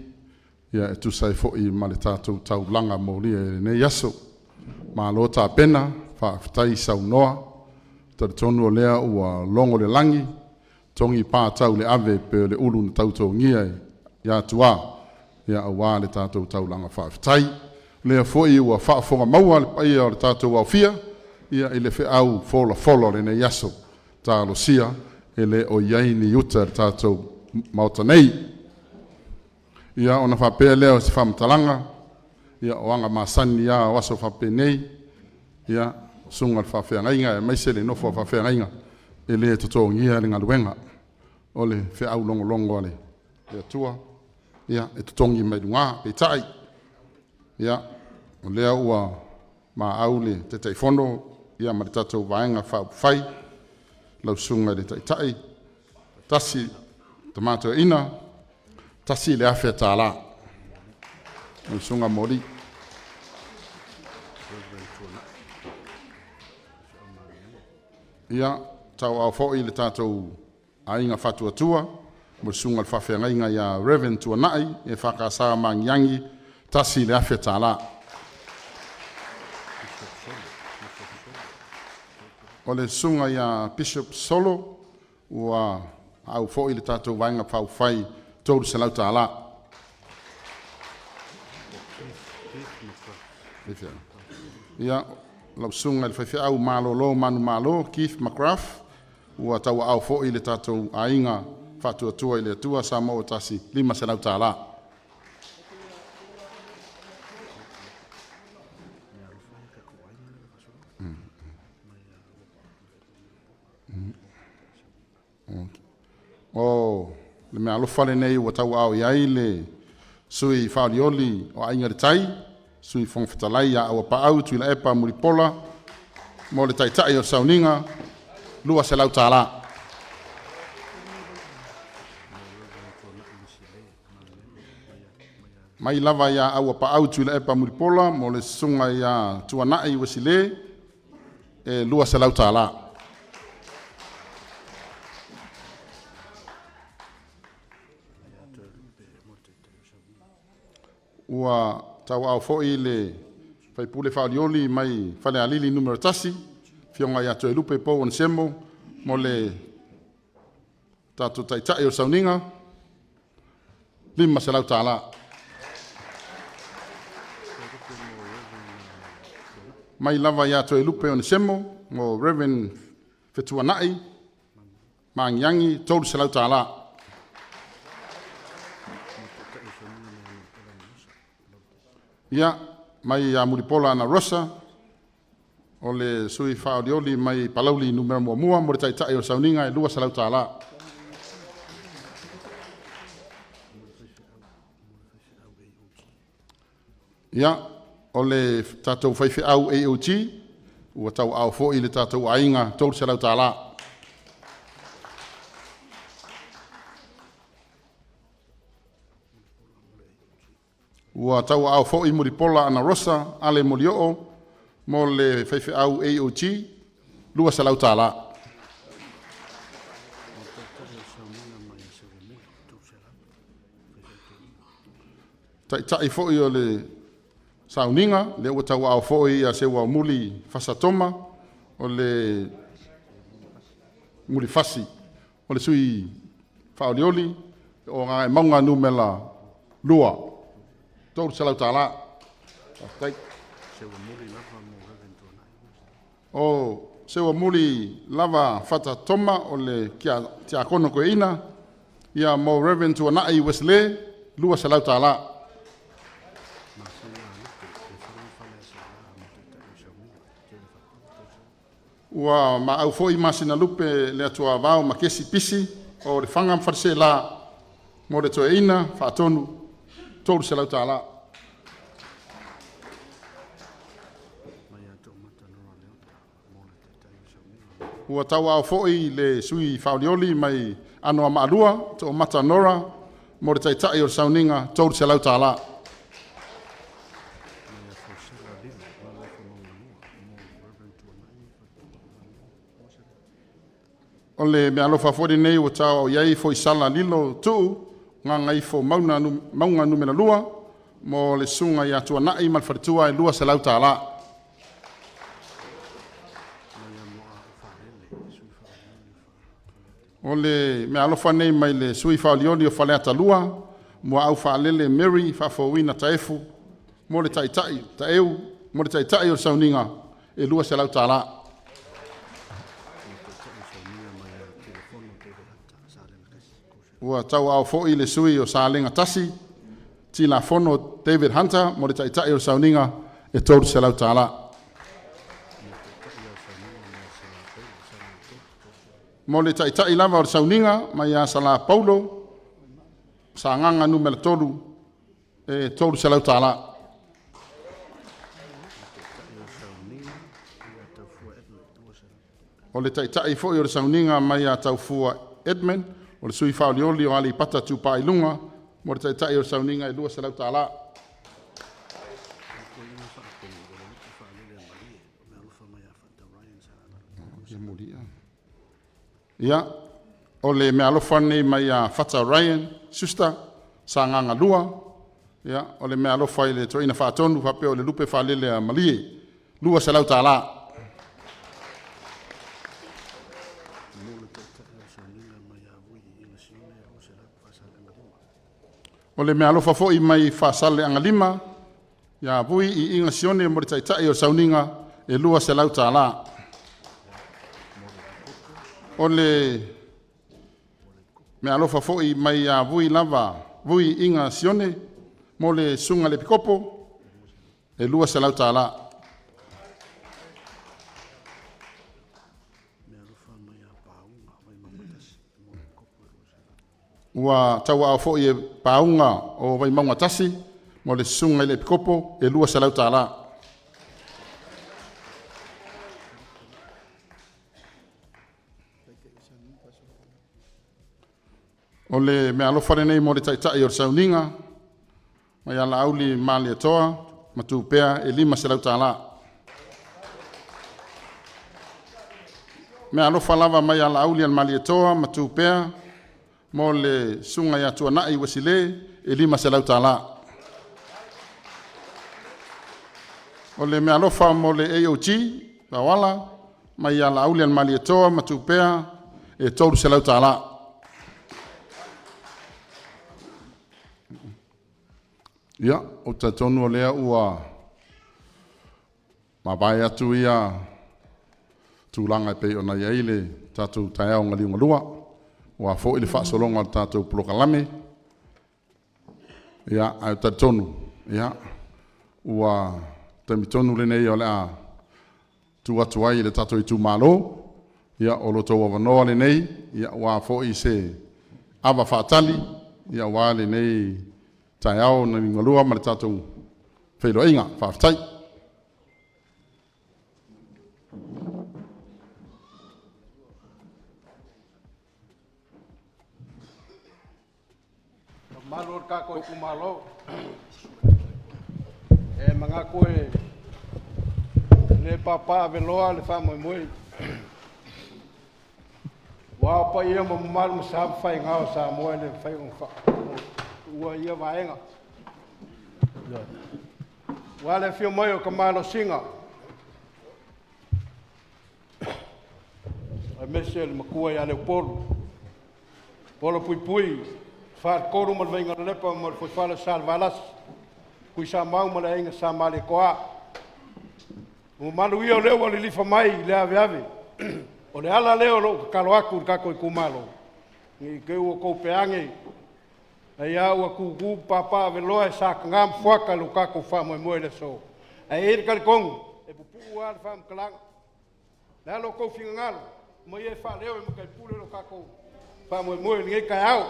ia e tusa ai foi ma le tatou taulaga molia i lenei aso. Malo tapena, faafetai saunoa. E talitonu o lea ua logo le lagi, togi pa tau le ave pei o le ulu na tautogia i Atua, ia aua le tatou taulaga faafetai. O lea foi ua faafofoga maua le paia o le tatou aofia, ia i le feau folafola o lenei aso. Talosia e le o i ai ni uta i le tatou Maota nei. Ia ona faapea lea o se faamatalaga, ia o aga masani lava o aso faapenei, ia susuga i le faafeagaiga aemaise le nofo a faafeagaiga, e le totogia le galuega. O le feau logologo a le Atua, ia e totogi mai luga. Peitai, ia o lea ua maau le Taitaifono ma le tatou Vaega Faaupufai, lau Susuga i le Taitai, le Tama Toeaina, $1,000 lau Susuga Moli. Ia, tauaao foi le tatou Aiga Faatuatua ma le Susuga i le Faafeagaiga ia Rev. Tuanai EFKS ma Magiagi, $1,000. O le Susuga ia Bishop Solo ua au foi le tatou Vaega Faaupufai i le $300. Ia, lau Susuga i le Faifeau malolo manumalo Keith McGrath, ua tauaao foi le tatou Aiga Faatuatua i le Atua Samoa ua Tasi, e $500. O le meaalofa lenei ua tauaao i ai le sui faaolioli o Aiga i le Tai, Sui Fofoga Fetalai ia Auapaau Tuilaepa Mulipola mo le Taitai o le Sauniga, e $200. Mai lava ia Auapaau Tuilaepa Mulipola mo le Susuga ia Tuanai Ueselē, e $200. Ua tauaao foi le sui usufono faaolioli mai Falealili 1, Afioga ia Toelupe Pou Onesemo mo le tatou Taitai o le Sauniga, e $500. Mai lava ia Toelupe Onesemo mo Rev. Fetuanai Magiagi, e $300. Ia, mai ia Mulipola Anarosa, o le sui faaolioli mai Palauli 1 mo le Taitai o le Sauniga, e $200. Ia, o le tatou faifeau AOG ua tauaao foi le tatou aiga, e $300. Ua tauaao foi Mulipola Anarosa Ale Molioo mo le faifeau AOG, e $200. Taitai foi o le Sauniga, lea ua tauaao foi Seuamuli Fasa Toma o le Mulifasi, o le sui faaolioli o Gagaemauga 2, $300. Faafetai. O Seuamuli lava Fata Toma o le Tiakono Toeaina, ia mo Rev. Tuanai Ueselē, $200. Ua maau foi Masinalupe le atuavao ma Kesi Pisi o Lefaga ma Faleaseela mo le Toeaina Faatonu, $300. Ua tauaao foi le sui faaolioli mai Anoamaa 2, Toomata Nora mo le Taitai o le Sauniga, $300. O le meaalofa foi lenei ua tauaao i ai Foisala Lilo Tuu Gagaifomauga Nu.2 mo le Susuga ia Tuanai ma le Faletua, e $200. O le meaalofa lenei mai le sui faaolioli o Faleata 2, Muaau Faalele Mary Faafouina Taefu mo le Taitai Taeu mo le Taitai o le Sauniga, e $200. Ua tauaao foi le sui o Salega 1, Tilafono David Hunter mo le Taitai o le Sauniga, e $300. Mo le Taitai lava o le Sauniga mai ia Sala Paulo, Sagaga Nu.3, e $300. O le Taitai foi o le Sauniga mai ia Taufua Edmund, o le sui faaolioli o Aleipata Itupa i Luga, mo le Taitai o le Sauniga e $200. Ia, o le meaalofa lenei mai ia Fata Ryan Schuster, Sagaga 2, ia, o le meaalofa i le Toeaina Faatonu faapea o le lupe faalele a Malie, $200. O le meaalofa foi mai Faasaleleaga 5, ia Vui Iiga Sione mo le Taitai o le Sauniga, e $200. O le meaalofa foi mai ia Vui lava, Vui Iiga Sione mo le Susuga i le Epikopo, e $200. Ua tauaao foi e Pauga o Vaimauga 1 mo le Susuga i le Epikopo, e $200. O le meaalofa lenei mo le Taitai o le Sauniga mai ia Laauli Malietoa ma Tupea, e $500. Meaalofa lava mai ia Laaulialemalietoa ma Tupea mo le Susuga ia Tuanai Uesile, e $500. O le meaalofa mo le AOG Auala mai ia Laaulialemalietoa ma Tupea, e $300. Ia, ou te talitonu o lea ua mavae atu ia tulaga e pei ona i ai le tatou taeao na liugalua, aua foi le faasologa o le tatou polokalame. Ia, ae talitonu ua taimi tonu lenei o le a tuu atu ai i le tatou itumalo. Ia, o lo outou avanoa lenei aua foi se ava faatali aua lenei taeao na liugalua ma le tatou feiloaiga. Faafetai. Mamalu o le tatou itumalo, e manatu e le paopaaveloa le faamoemoe, aua o paia ma mamalu ma sa ma faiga o Samoa e le mafai ona tuua ia vaega. Aua le afio mai o Tamalosina aemaise le Matua ia Leupolu, Polo Puipui, Faletolu ma le Vaigalelepa ma le Fuaifale o Salevalasi, Tuisamau ma le Aiga Sa Malietoa. O mamalu ia o lea ua lilifa mai i le aveave. O le ala lea o lou tatalo atu i le tatou itumalo, ne i te i ua outou faapea ane ai lava ua tutu ma papaaveloa e sa taga ma fuata lo tatou faamoemoe i le aso. Ae i ai le talitonuga, e puupuu lava le faamatalaga. Le a lo outou finagalo, ma ia e faaleo e mataipule lo tatou faamoemoe i lenei taeao.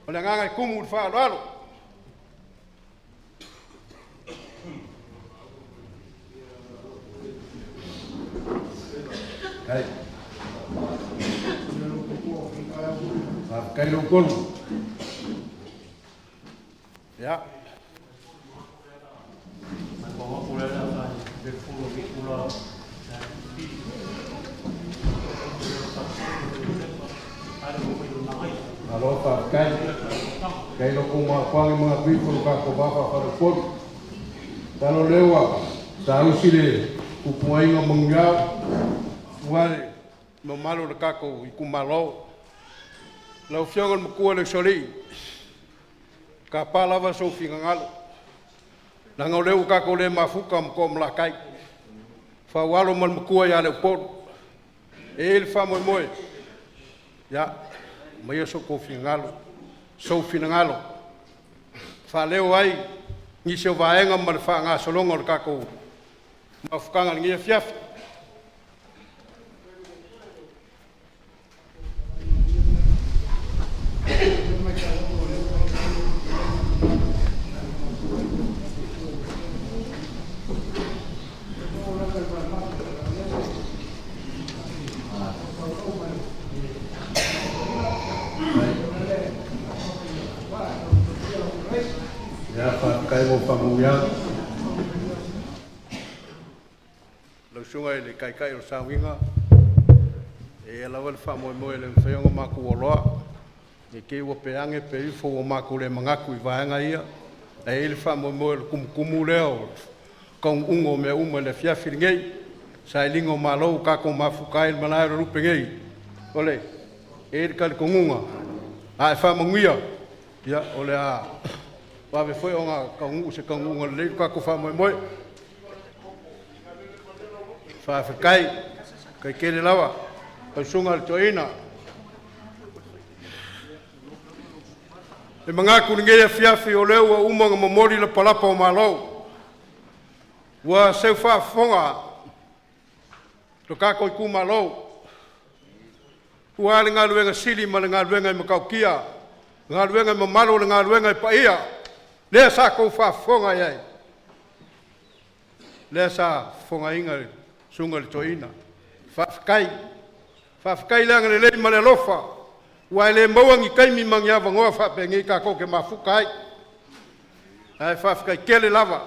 O le agaga e tumu i le faaaloalo. Kai. Faafetai lau Upolu. Ia. Malo faafetai. Faafetai lo kou mafuaaga ma gatuifo lo tatou va faa-faleupolu. Masalo o lea ua saausi le pupuaiga o manuiao aua le mamalu o le tatou itumalo. Lau Afioga i le Matua le Usoalii, tapa lava sou finagalo, leaga o lea ua tatou le mafuta ma Toomalatai, Faualo ma le Matua ia Leupolu. E i ai le faamoemoe, ia, aumaia so outou finagalo, sou finagalo, faaleo ai nisi o vaega ma le faagasologa o le tatou mafutaga i lenei afiafi. Ia, faafetai mo faamanuiaga. Lau Susuga i le Taitai o le Sauiga, e i ai lava le faamoemoe e le mafai ona matou oloa, ne i te i ua peage pe ifo ua matou le manatu i vaega ia, ae i ai le faamoemoe o le tumutumu lea o le taunuuga o mea uma i le afiafi lenei, sailiga o malo ua tatou mafuta ai i le malae o le lupe nei. O le e i ai le talitonuga, a e faamanuia, ia o le a vave foi ona taunuu i se taunuuga lelei lo tatou faamoemoe. Faafetai, faafetai tele lava lau Susuga i le Toeaina. E manatu i lenei afiafi o lea ua uma ona momoli lapalapa o malo, ua seu faafofoga lo tatou itumalo aua le galuega sili ma le galuega e matautia, galuega e mamalu, o le galuega e paia, lea sa outou faafofoga i ai, lea sa fofogaina e le susuga i le toeaina. Faafetai, faafetai le agalelei ma le alofa, ua e le maua ni taimi ma ni avanoa faapenei tatou te mafuta ai, ae faafetai tele lava.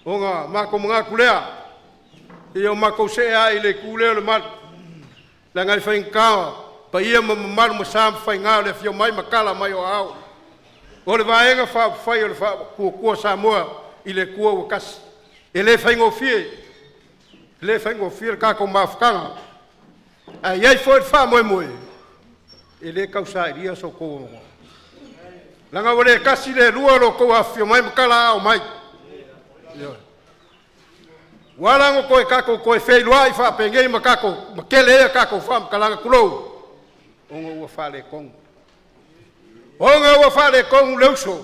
Ona matou manatu lea, ia o matou see lava i le itu lea o le malu, leaga e faigata paia ma mamalu ma sa ma faiga o le afio mai ma tala mai o aao. O le Vaega Faaupufai o le Faatuatua Samoa i le Atua ua Tasi. E le faigofie, e le faigofie le tatou mafutaga, ae i ai foi le faamoemoe, e le tau sailia so outou leaga ua le tasi le lua lo outou afifio mai ma talaaao mai. Ioe. Ua ala ona toe tatou toe feiloai faapenei ma tatou matele ai a tatou faamatalaga, tulou, ona ua faaletonu, ona ua faaletonu le uso,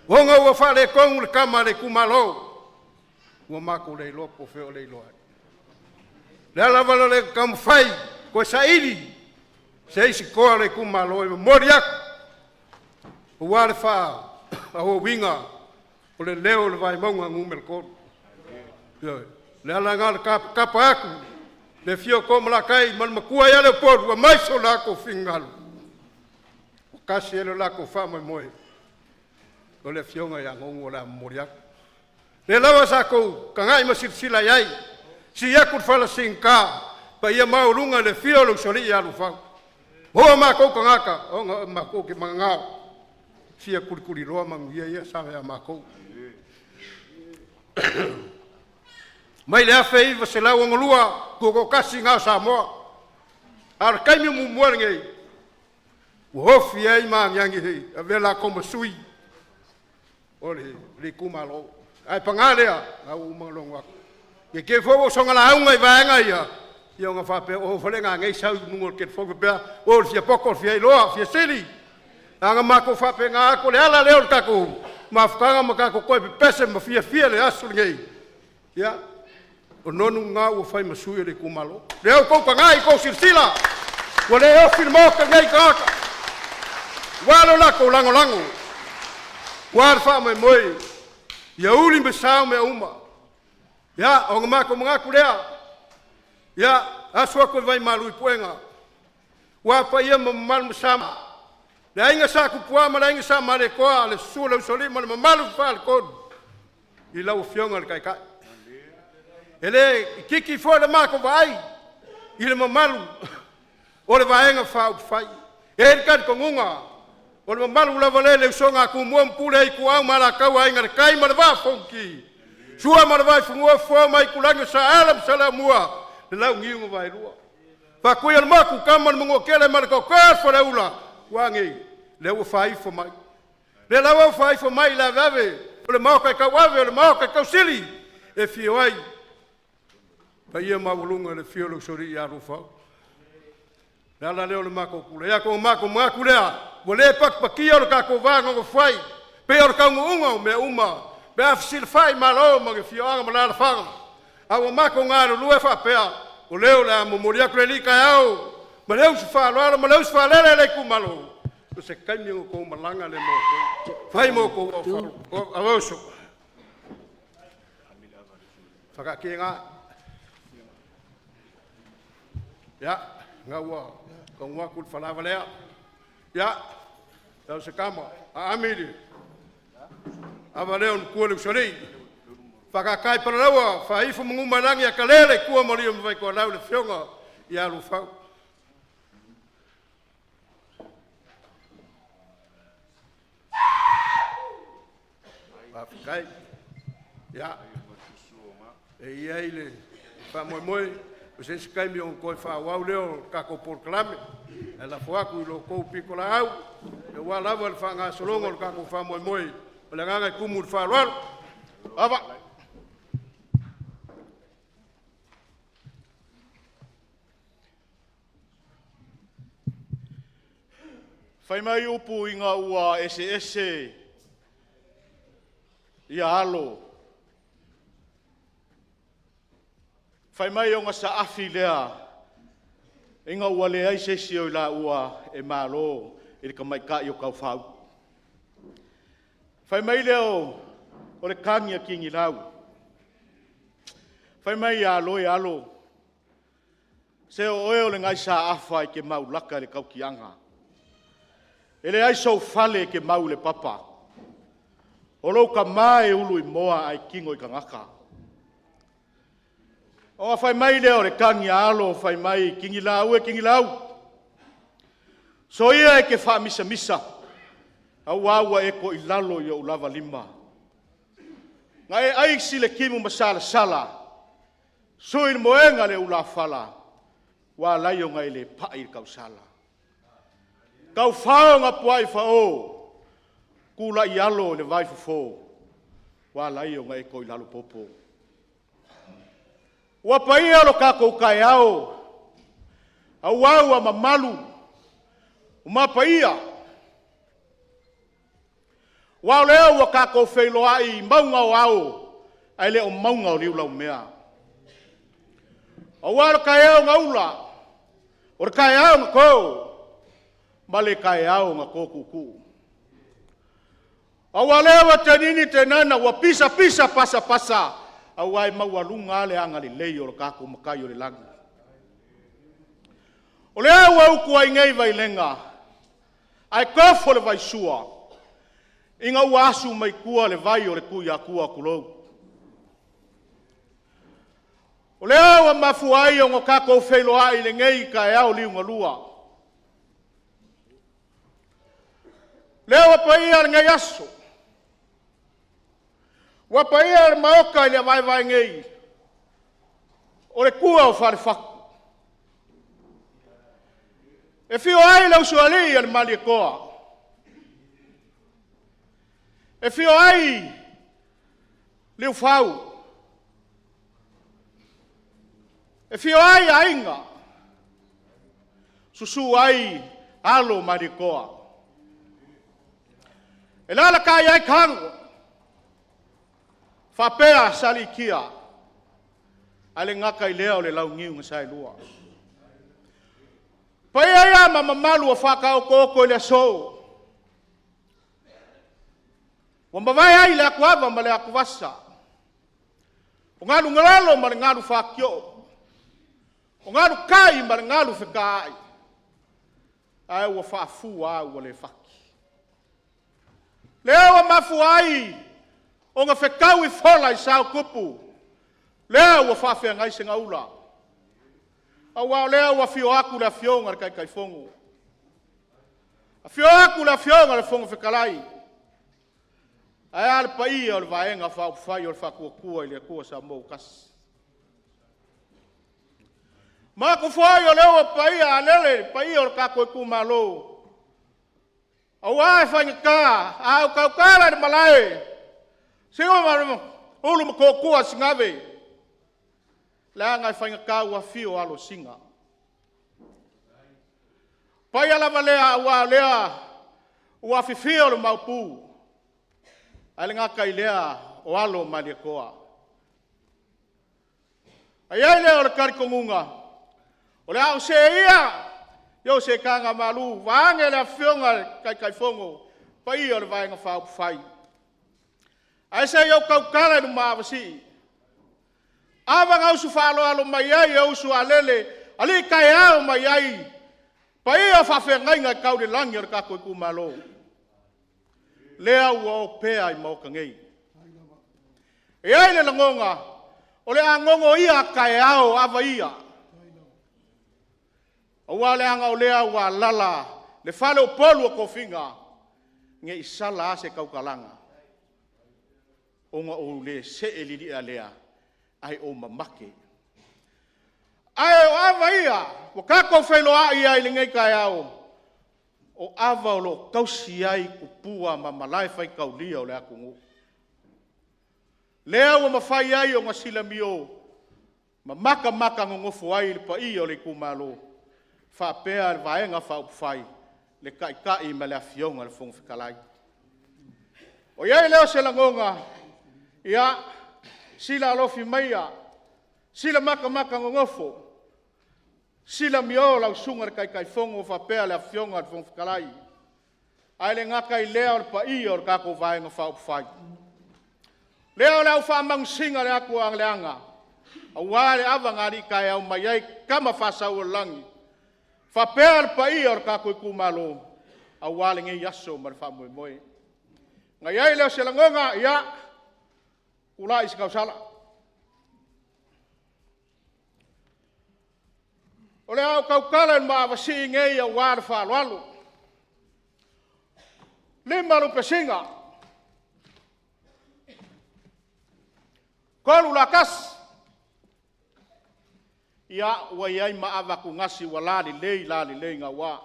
ona ua faaletonu le tama a le itumalo, ua matou le iloa po o fea o le iloa ai. Le a lava le taumafai toe saili se isi toa o le itumalo e momoli atu aua le faaauauina o le leo o le Vaimauga 3. Ioe. O le ala lena o le tapatapa atu le afio o Toomalatai ma le Matua ia Leupolu, aumai so latou finagalo, ua tasi ai lo latou faamoemoe, o le afioga ia Logo o le a momoli atu. Lea lava sa tou tagai ma silasila i ai, sii atu le fala sigata paia maualuga i le afio o le usoalii ia Lufau. Maua matou tagata ona o matou te magagao, fia tulituliloa manuia ia sa ia matou. Mai le 1962 tutoatasi na o Samoa, a o le taimi muamua lenei ua ofi ai ma agiagi e avea latou ma sui o le itumalo. Ae paga lea, a ua uma ona logo atu. Ne i te i foi ua ou soona lauga i vaega ia, ia ona faapea, o Falega nei sau i luga o le telefoni faapea, o le fia poto, o le fia iloa, o le fia sili. A na matou faapena atu, o le ala lea o le tatou mafutaga ma tatou toe pepese ma fiafia i le aso lenei. Ia, O Nonu lena ua fai ma sui o le itumalo. Lea ua tou tagai i tou silasila, ua le ofi i le Maota lenei tagata, aua lo latou lagolago, aua le faamoemoe ia uli ma sao mea uma. Ia, ona matou manatu lea, ia, asu atu i le vaimalu i puega, aua paia ma mamalu ma sa, le Aiga Sa Tupua ma le Aiga Sa Malietoa, le susu o le Usoalii ma le mamalu i le Faletolu i lau Afioga i le Taitai. E le itiiti foi le matou vaai i le mamalu o le Vaega Faaupufai. E i ai le talitonuga, o le mamalu lava lea i le usoga a Tumua ma Pule, Ituau ma Alataua, Aiga i le Tai ma le Vaa o Fonoti, Sua ma le Vaifanua, Fofo ma Aitulagi, Saele ma Saleaaumua, le Launiu na Vaelua. Faatui o le Motu, Tama a le Manuatele ma le Toatoa o le Faleula, ua a nei? Lea ua faaifo mai. Lea lava ua faaifo mai i le aveave o le maota e tauave, o le maota e tausili, e afio ai paia maualuga i le afio o le Usoalii ia Alofau. O le ala lea o le matou tulai atu, ona matou manatu lea, ua le patipatia lo tatou va nonofo ai, pei o le taunuuga o mea uma pe a fesilafai malo ma afioaga ma alaalafaga, a ua matou galulue faapea, o lea o le a momoli atu le alii taeao ma le uso faaaloalo ma le uso faalele i le itumalo, o se taimi ona outou malaga lea ma outou fai ma outou auauso. Faataatia ina, ia, na ua taunuu atu le falaava lea. Ia, sau se tama, aami le ava lea o le matua le usoalii, faataatai i Palalaua, faaifo manu mai lagi, a kalea le itua ma le Vaitoalau le afioga ia Lufau. Faafetai. Ia, e i ai le faamoemoe, o se isi taimi ona toe faaauau lea o le tatou polokalame, ae lafo atu i lo outou pitolaau aua lava le faagasologa o le tatou faamoemoe. O le agaga e tumu i le faaaloalo. Ava. Fai mai upu ina ua eseese ia alo, fai mai ona saafi lea ina ua leai se isi o i laua e malo i le tamaitai o Taufao. Fai mai lea o le tagi a Tigilau, fai mai alo e alo, se o oe o le gaisaafa e te maulaka i le tautiaga, e leai sou fale e te mau i le papa, o lou tama e ulu i moa ae tino i tagata. Ona fai mai lea o le tagi a alo, fai mai Tigilau e Tigilau, soia e te faamisamisa, aua ua e toilalo i ou lava lima. Na e aisi le timu masalasala, sui le moega le ulafala, ua ala ai ona e le pai i le tausala. Taufao na puai fao, tulai alo i le vaifofo, ua ala ai ona e toilalo popo. Ua paia lo tatou taeao, aua ua mamalu ma paia, aua o lea ua tatou feiloai i mauga o ao, ae le o mauga o liulaumea. Aua o le taeao na ula, o le taeao na to, ma le taeao na to tuutuu. Aua o lea ua tenini tenana, ua pisa pisa pasa pasa, aua e maualuga lava le agalelei o lo tatou Matai o le lagi. O lea ua utu ai nei vailega, ae tofo le vaisua, ina ua asu mai tua le vai o le Tuiatua, tulou. O lea ua mafua ai ona tatou feiloai i lenei taeao liugalua. O lea ua paia lenei aso, ua paia le Maota i le vaevae nei, o le tua o Falefatu. E afio ai le usoalii a le Malietoa, e afio ai Liufau, e afio ai Aiga, susu ai Alo o Malietoa. E alalatai ai Tago faapea Saliitia. Ae le gata i lea o le launiu na saelua. Paia ia ma mamalu ua faataotooto i le aso, ua mavae ai le atuava ma le atuvasa, o galu na lalo ma le galu fatioo, o galu tai ma le galu fetaai, ae ua faafua au ua le fati. Lea ua mafua ai ona fetaui fola i sa o tupu, lea ua faafeagai segaula, aua o lea ua afio atu le Afioga i le Taitaifono, afio atu le Afioga i le Fofoga Fetalai, ae a le paia o le Vaega Faaupufai o le Faatuatua i le Atua Samoa ua Tasi. E manatu foi o lea ua paia alele le paia o le tatou itumalo, aua e faigata a ou tautala i le malae, Sio ma Ulu ma Tootua o Sinave, leaga e faigata ua afio alo o Sina. O le paia lava lea aua o lea ua afifio le Maopu, ae le gata i lea o alo o Malietoa. Ae i ai lea o le talitonuga, o le a ou see ia i ou seetaga malu vaeane le Afioga i le Taitaifono, le paia o le Vaega Faaupufai. Ae se i ou tautala i le muaavasii, ava na usu faaaloalo mai ai e usu a lele, alii taeao mai ai paia o faafeagaiga tau i le lagi o le tatou itumalo, lea ua opea i Maota nei. E i ai le lagona, o le a gogo ia a taeao ava ia, aua leaga o lea ua alaala le faleupolu o tofiga, ne i sala lava se tautalaga ona ou le see lilia lea, ae ou mamate. Ae o ava ia ua tatou feiloai ai i lenei taeao, o ava o lo o tausi ai tupua ma malae faitaulia o le atunuu, lea ua mafai ai ona silamio ma matamata nonofo ai le paia o le itumalo faapea le Vaega Faaupufai, le Taitai ma le Afioga i le Fofoga Fetalai. Ona i ai lea o se lagona, ia, sila alofi maia, sila matamata nonofo, sila amio lau Susuga i le Taitaifono faapea le Afioga i le Fofoga Fetalai, ae le gata i lea o le paia o le tatou Vaega Faaupufai. Lea o le au faamanusina le atu a leaga, aua le ava na alii taeao mai ai Tama Faa-Sauoalalagi faapea le paia o le tatou itumalo aua lenei aso ma le faamoemoe. Ona i ai lea o se lagona, ia, tulai se tausala. O le a ou tautala i le muaavasii nei aua le faaaloalo. 5 lupe sina, 3 latasi, ia ua i ai ma ava atugasi ua lalelei lalelei gaua,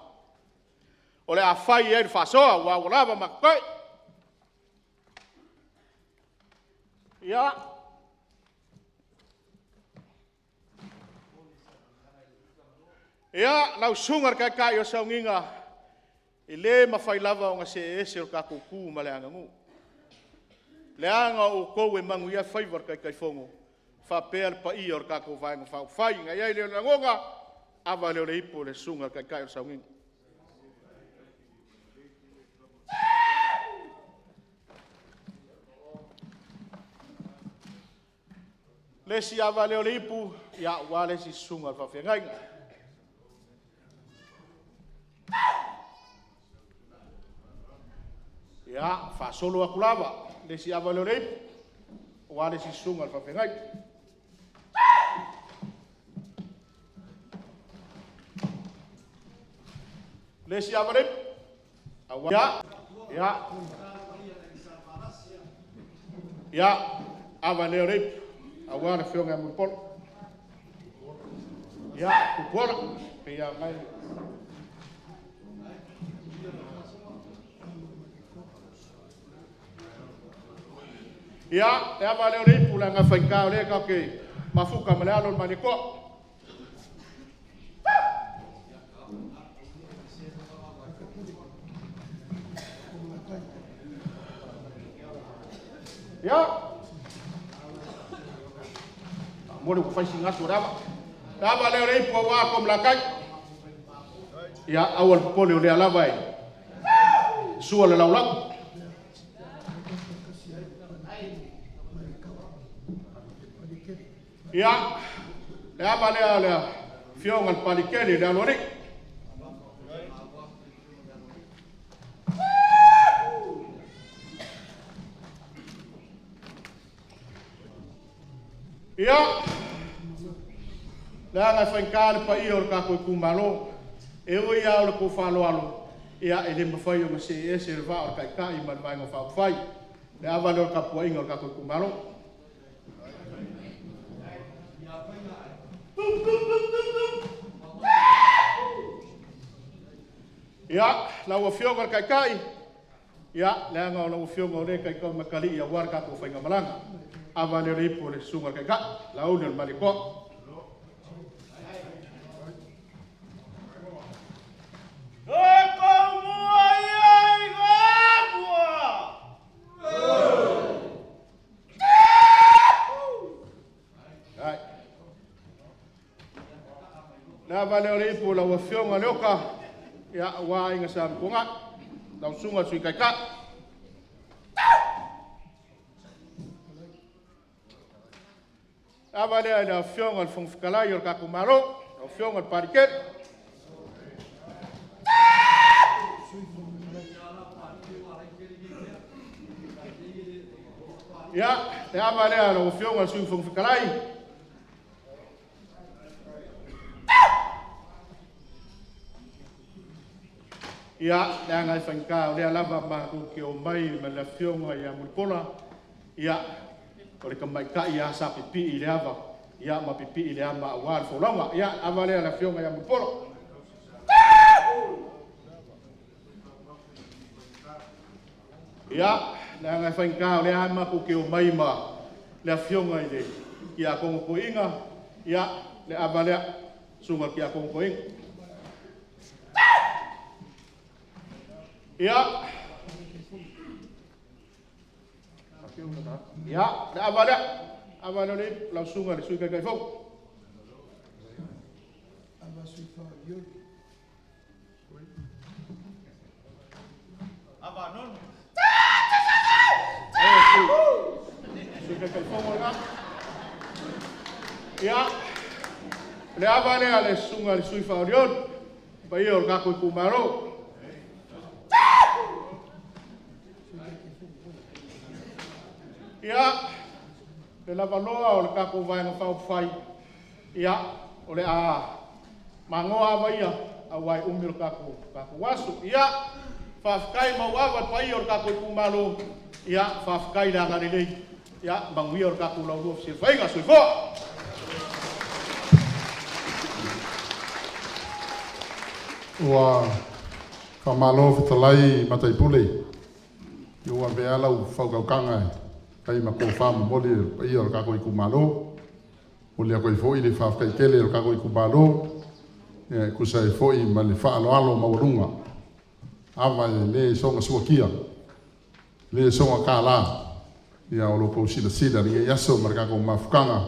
o le a fai i ai le faasoa aua ua lava ma totoe. Ia, ia lau susuga i le Taitai o Sauniga, e le mafai lava ona see ese o tatou tu ma le aganuu, leaga o outou e manuia faiva o le Taitaifono faapea le paia o le tatou Vaega Faaupufai. Ona i ai lea o le lagona, ava lea o le ipu i le susuga i le Taitai o le Sauniga. Le isi ava lea o le ipu, ia, aua le isi susuga i le faafeagaiga. Ia, faasolo atu lava, le isi ava lea o le ipu, aua le isi susuga i le faafeagaiga. Le isi ava o le ipu, aua, ia, ia, ia, ava lea o le ipu, aua le afioga ia Mulipola. Ia, Tupuola, pei lava mai. Ia, le ava lea o le ipu, leaga e faigata o lea tatou te mafuta ma le alo o le Malietoa. Ia, Mo le ua fai sigasu o le ava. Le ava lea o le ipu auā ko malakai. Ia, aua le popole o lea lava e sua le laulau. Ia, le ava lea o le afioga i le Palikele le Aloalii. Ia, leaga e faigata le paia o le tatou itumalo, e ui lava o le tou faaaloalo, ia e le mafai ona see ese le vaa o le Taitai ma le Vaega Faaupufai. Le ava lea o le tapuaiga a le tatou itumalo. Ia, lau Afioga i le Taitai, ia, leaga o lau Afioga o lea e taitaumatalii aua le tatou faigamalaga. Ava lea o le ipu o le Susuga i le Taitai, Laauli o le Malietoa. Le ava lea o le ipu o lau Afioga Leoka, ia, aua Aiga Sa Tunuai, lau Susuga i le Sui Taitai. Le ava lea i le Afioga i le Fofoga Fetalai o le tatou Malo, lau Afioga i le Palikele. Ia, le ava lea i lau Afioga i le Sui Fofoga Fetalai. Ia, leaga e faigata o lea lava matou te omai ma le Afioga ia Mulipola, ia, o le tamaitai lava sa pipii i le ava, ia ma pipii i le ama aua le folauga. Ia, le ava lea i le Afioga ia Mulipola. Ia, leaga e faigata o lea lava matou te omai ma le Afioga i le Tiakono Toeaina, ia, le ava lea, susuga i le Tiakono Toeaina. Ia, ia, le ava lea, ava lea o le ipu, lau susuga i le Sui Taitaifono. Sui Taitaifono lena. Ia, le ava lea le susuga i le sui faaolioli, paia o le tatou itumalo. Ia, le lavaloa o le tatou Vaega Faaupufai, ia, o le a magoa ava ia, aua e umi lo tatou aso. Ia, faafetai mauava le paia o le tatou itumalo, ia, faafetai le agalelei, ia, manuia le tatou Laulua fesilafaiga. Soifua! Ua faamalo fetalai Mataipule, ua avea lau faautautaga e fai ma tofa momoli i le paia o le tatou itumalo. Momoli atu ai foi le faafetai tele o le tatou itumalo e tusa ai foi ma le faaaloalo maualuga. Ava e le soona suatia, le soona tālā, ia o lo tou silasila i lenei aso ma le tatou mafutaga,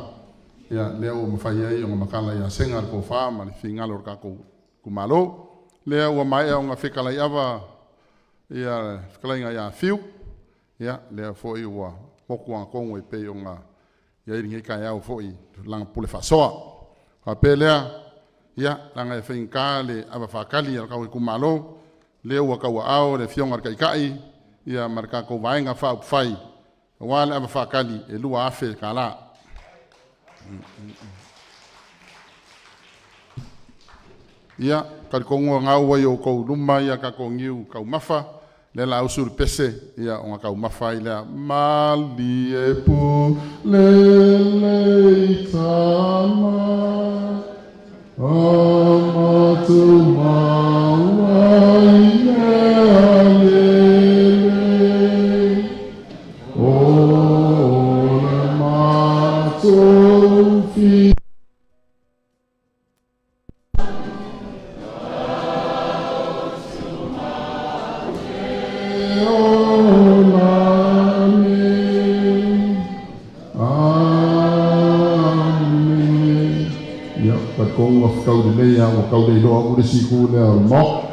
ia lea ua mafai ai ona matala ia sega le tofa ma le fingalo o le tatou itumalo. Lea ua maea ona fetalai ava ia fetalaiga ia Fiu, ia lea foi ua motu agatonu e pei ona i ai lenei taeao foi lana pule faasoa. Faapea lea, ia, leaga e faigata le ava faatali a le tatou itumalo, lea ua tauaao le Afioga i le Taitai ia ma le tatou Vaega Faaupufai aua le ava faatali e $2,000. Ia, talitonu o lena ua i outou luma ia tatou niu taumafa, lea la usu le pese, ia ona taumafa ai lea. Malie pu lelei tama, amatu maua i mea lelei, o le matou fi. Amen. ua fetau lelei lava ua tau le iloa atu le isi itu lea o le Maota.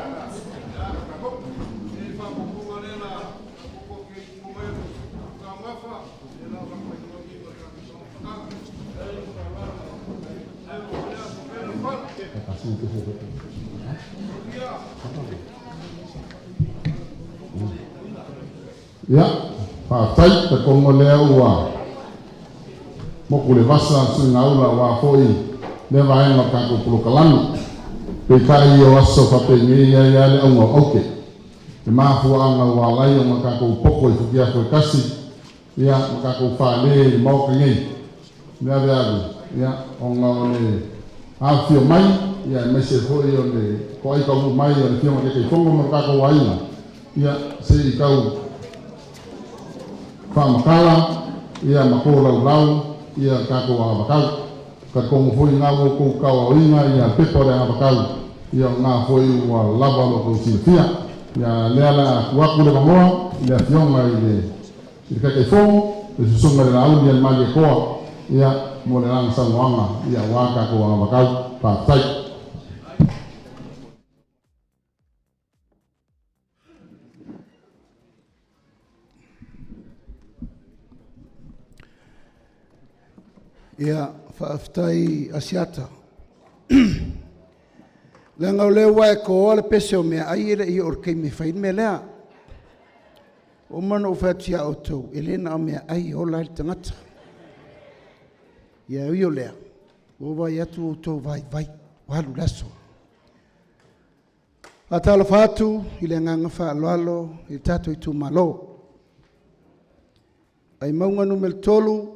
Ia, faafetai, talitonu o lea ua motu le vasa le suigaula aua foi lea vaega o le tatou polokalame. Peitai o aso faapenei e i ai lava le auga o aute, le mafuaaga ua ala ai ona tatou poto i futiafu e tasi, ia ma tatou fale i le Maota nei, le aveave, ia, ona o le afifio mai, ia aemaise foi o le toai taunuu mai o le Afioga i le Taitaifono ma lo tatou aiga, ia, se i tau faamatala, ia, ma tolaulau, ia, le tatou anavatau. Talitonu foi na ua outou tauaoina, ia, le pepa o le anavatau, ia, o lena foi ua lava lo outou silafia. Ia, lea la a tuu atu le avanoa i le Afioga i le i le Taitaifono, le Susuga i le Laauli-a-le-Malietoa, ia, mo le lana saunoaga, ia, aua le tatou anavatau. Faafetai. Ia, faafetai Asiata. Leaga o lea ua e toa le pese o meaai e le i oo i le taimi e fai ai le mea lea. Ua uma ona ou fai atu ia outou, e le na o meaai e ola ai le tagata. Ia e ui o lea, ua ou vaai atu ua outou vaivai, ua alu le aso. Faatalofa atu i le agaga faaaloalo i le tatou itumalo. Vaimauga 3,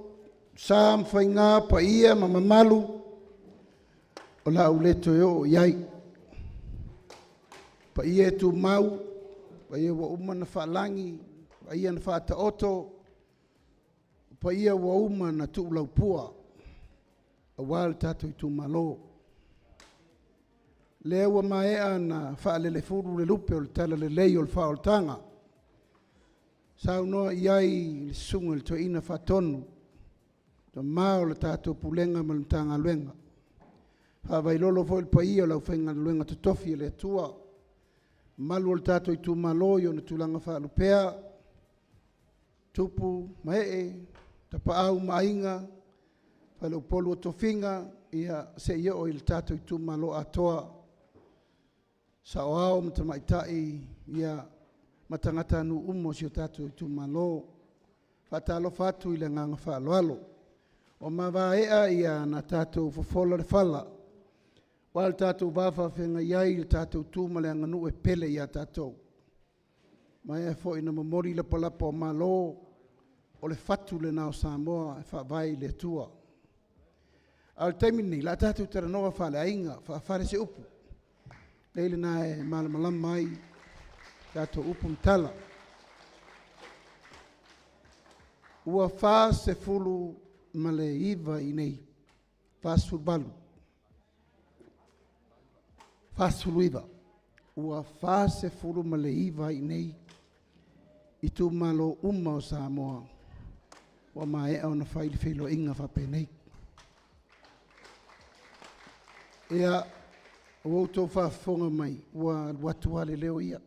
sa ma faiga, paia ma mamalu, o le a ou le toe oo i ai. Paia e tumau, paia ua uma ona faalagi, paia na faataoto, o paia ua uma ona tuulaupua aua le tatou itumalo. Lea ua maea ona faalelefulu le lupe o le talalelei o le faaolataga, saunoa i ai le susuga i le Toeaina Faatonu, tama o le tatou Pulega ma le Matagaluega. Faavailolo foi le paia o le aufaigaluega totofi a le Atua, mamalu o le tatou itumalo i ona tulaga faalupea, tupu ma ee, tapaau ma aiga, faleupolu o tofiga, ia seia oo i le tatou itumalo atoa, saoao ma tamaitai, ia ma tagatanuu uma o si o tatou itumalo. Faatalofa atu i le agaga faaaloalo. Ua mavae na tatou fofola le fala, aua lo tatou va faafeagai ai i le tatou tu ma le aganuu e pele ia tatou. Ua maea foi ona momoli lapalapa o malo, o le fatu lena o Samoa e faavae i le Atua. A o le taimi lenei, o le a tatou talanoa faaleaiga, faafale se upu, lelei lena e malamalama ai tatou upu ma tala. Ua 49 i inei, 48, 49. Ua 49 ai i itumalo uma o Samoa ua maea ona fai le feiloaiga faapenei. Ia, ua outou faafofoga mai, ua alu atu lava le leo ia.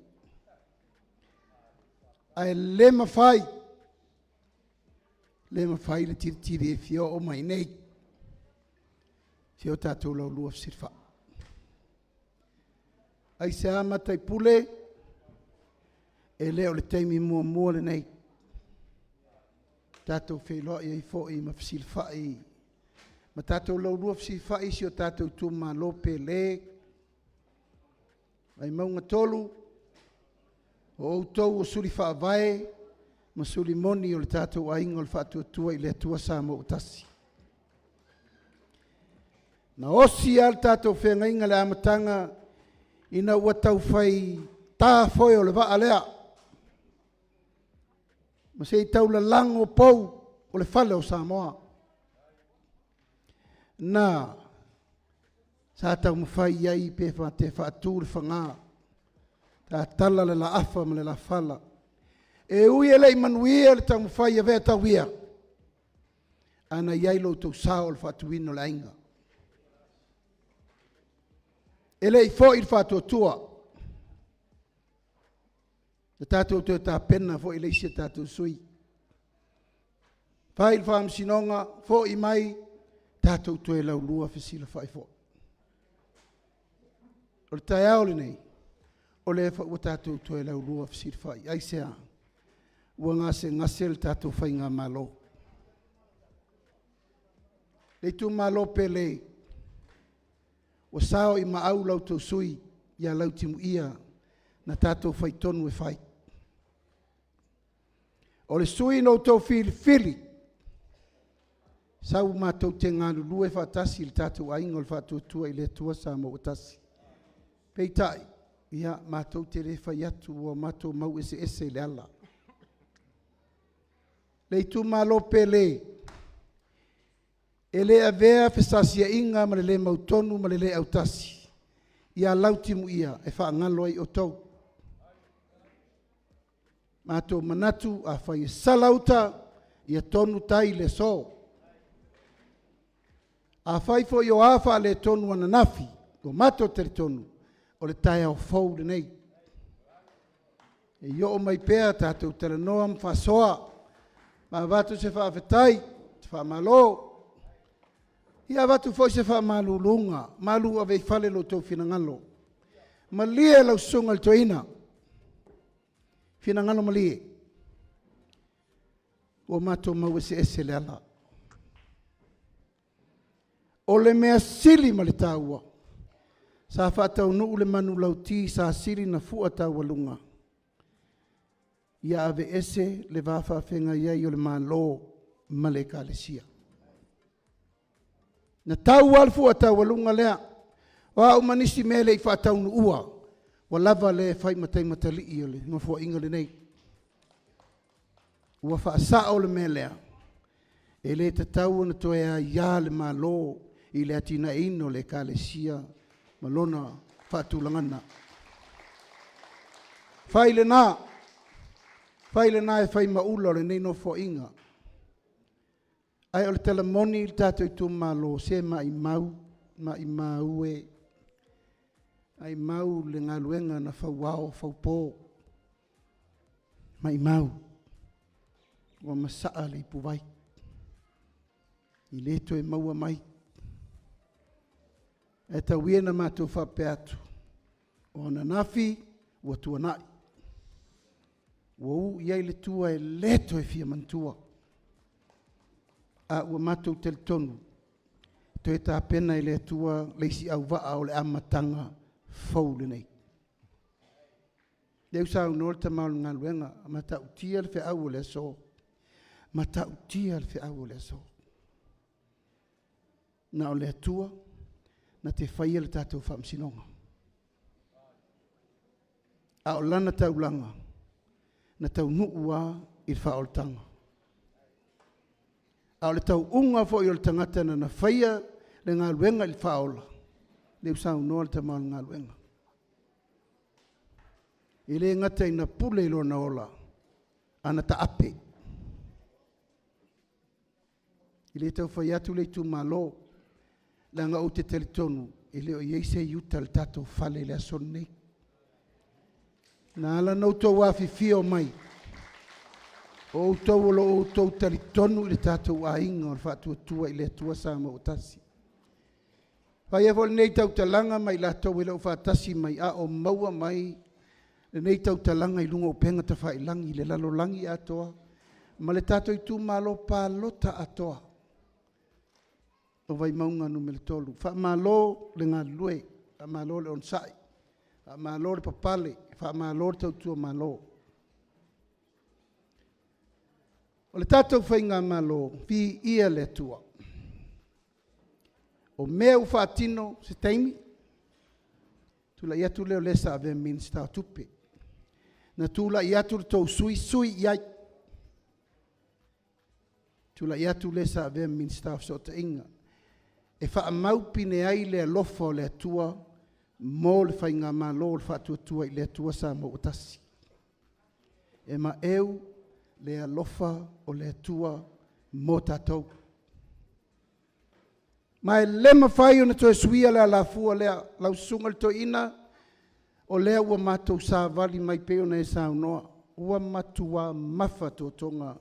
Ae le mafai, le mafai le tilitili e fia oo mai i inei si o tatou laulua fesilafai. Aisea mataipule? E le o le taimi muamua lenei tatou feiloai ai foi ma fesilafai ma tatou laulua fesilafai i si o tatou itumalo pele, Vaimauga 3, o outou o suli faavae ma suli moni o le tatou aiga o le Faatuatua i le Atua Samoa ua tasi. Na osi lava le tatou feagaiga i le amataga ina ua taufai ta foe o le vaa lea, ma se i taulalago pou o le fale o Samoa. Na sa taumafai i ai pe faatu le faga, tatala le laafa ma le lafala. E ui e le i manuia le taumafai e avea tau ia, ae na i ai lo outou sao i le faatuina o le aiga. E le i fo'i le faatuatua, na tatou toe tapena foi le isi a tatou sui. Fai le faamasinoga, fo'i mai, tatou toe laulua fesilafai foi. O le taeao lenei, o lea foi ua tatou toe laulua fesilafai. Aisea? Ua gasegase le tatou Faigamalo. Le itumalo pele, ua sao i maau la outou sui usufono ia Lautimuia na tatou faitonu e fai. O le sui na outou filifili, sau matou te galulue faatasi i le tatou aiga o le Faatuatua i le Atua Samoa ua Tasi. Peitai, ia matou te le fai atu ua matou mau eseese i le ala. Le itumalo pele, e le avea fesasiaiga ma le le mautonu ma le le autasi ia Lautimuia e faagalo ai outou. Matou manatu, afai e sala uta, ia tonu tai i le aso. Afai foi o a faaletonu ananafi, ua matou talitonu o le taeao fou lenei. E oo mai pea tatou talanoa ma faasoa, ma avatu se faafetai, se faamalo, ia avatu foi se faamaluluga, malu ave i fale lo outou finagalo. Malie lau susuga i le toeaina, finagalo malie, ua matou mau eseese le ala. O le mea sili ma le taua, sa faataunuu le manulauti sa sili ona fua taualuga, ia aveese le va faafeagai ai o le Malo ma le Ekalesia. Na tau lava le fua taualuga lea, o a uma nisi mea e le i faataunuua, ua lava lea e fai ma taimatalii o le Nofoaiga lenei. Ua faasao le mea lea, e le tatau ona toe aia le Malo i le atinaeina o le Ekalesia ma lona faatulagaga. Fai lena, fai lena e fai ma ula o lenei Nofoaiga. Ae o le tala moni le tatou itumalo, se maumau, maumau e, maumau le galuega na fauao faupo, maumau, ua masaa le ipuvai, e le toe maua mai. Ae tau ia ina matou faapea atu, o ananafi ua tuanai, ua uu i ai le tua e le toe fia manatua, a ua matou talitonu, e toe tapena e le Atua le isi auvaa o le amataga fou lenei. O lea ua saunoa le tama o le galuega, e matautia le feau o le aso, e matautia le feau o le aso. Na o le Atua na te faia le tatou faamasinoga, a o Lana taulaga, na taunuu lava i le faaolataga. A o le tauuga foi o le tagata na na faia le galuega i le faaola, lea ua saunoa le tama o le galuega. E le gata ina pule i lona ola, ae na taape. E le tau fai atu le itumalo, leaga ou te talitonu e le o i ai se Iuta i le tatou fale i le aso lenei. Na ala ona outou afifio mai, o outou o lo o outou talitonu i le tatou aiga o le Faatuatua i le Atua Samoa ua Tasi. E faia foi lenei tautalaga ma i latou e le o faatasi mai, a o maua mai lenei tautalaga i luga o upega tafailagi i le lalolagi atoa ma le tatou itumalo palota atoa o Vaimauga 3. Faamalo le galulue, faamalo le onosai, faamalo le papale, faamalo le tautua Malo. O le tatou faigamalo, viia le Atua, o mea ua faatino i se taimi, tulai atu lea o le sa avea ma Minisita o Tupe, na tulai atu le tou sui usufono sui i ai, tulai atu le sa avea ma Minisita o Fesootaiga, e faamau pine ai le alofa o le Atua mo le faigamalo o le Faatuatua i le Atua Samoa ua Tasi. E maeu le alofa o le Atua mo tatou. Ma e le mafai ona toe suia le alafua lea. Lau Susuga i le Toeaina, o lea ua matou savali mai pei ona e saunoa, ua matua mafa totoga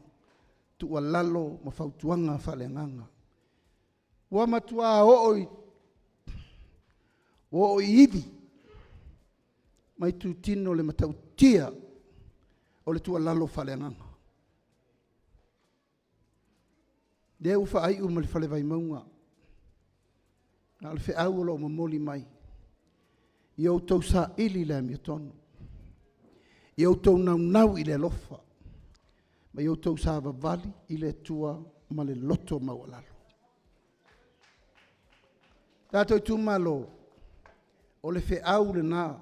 tuualalo ma fautuaga faaleagaga. Ua matua oo i ivi ma itutino le matautia o le tuualalo faaleagaga. Lea ua faaiu ma le Fale Vaimauga, a o le feau o lo o momoli mai, ia outou saili le amiotonu, ia outou naunau i le alofa, ma ia outou savavali i le Atua ma le loto maualalo. Tatou itumalo, o le feau lena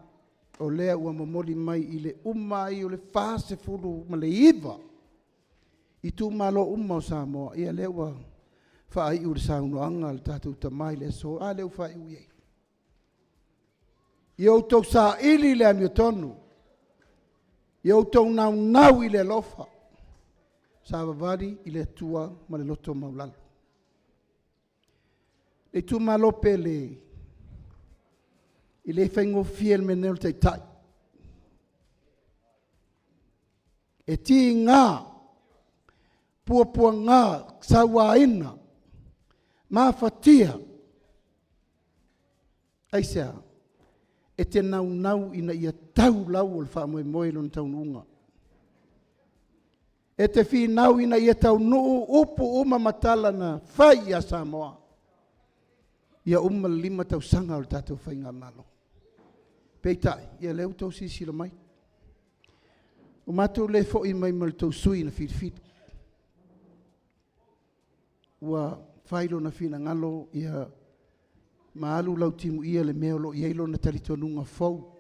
o lea ua momoli mai i le uma ai o le 49 itumalo uma o Samoa. Ia lea ua faaiu i le saunoaga a le tatou Tama i le aso. A lea ua faaiu i ai? Ia outou saili le amiotonu, ia outou naunau i le alofa, savavali i le Atua ma le loto maualalo. Le itumalo pele, e le faigofie le mea lenei o le Taitai. E tiga puapuaga sauaina, mafatia. Aisea? E te naunau ina ia tau lau o le faamoemoe i lona taunuuga. E te finau ina ia taunuu upu uma ma tala na fai ia Samoa ia uma le 5 tausaga o le tatou faigamalo. Peitai, ia lea ua outou silasila mai, ua matou le foi mai ma le tou sui usufono na filifili. Ua fai lona finagalo ia ma alu lautimuia i le mea o lo o i ai lona talitonuga fou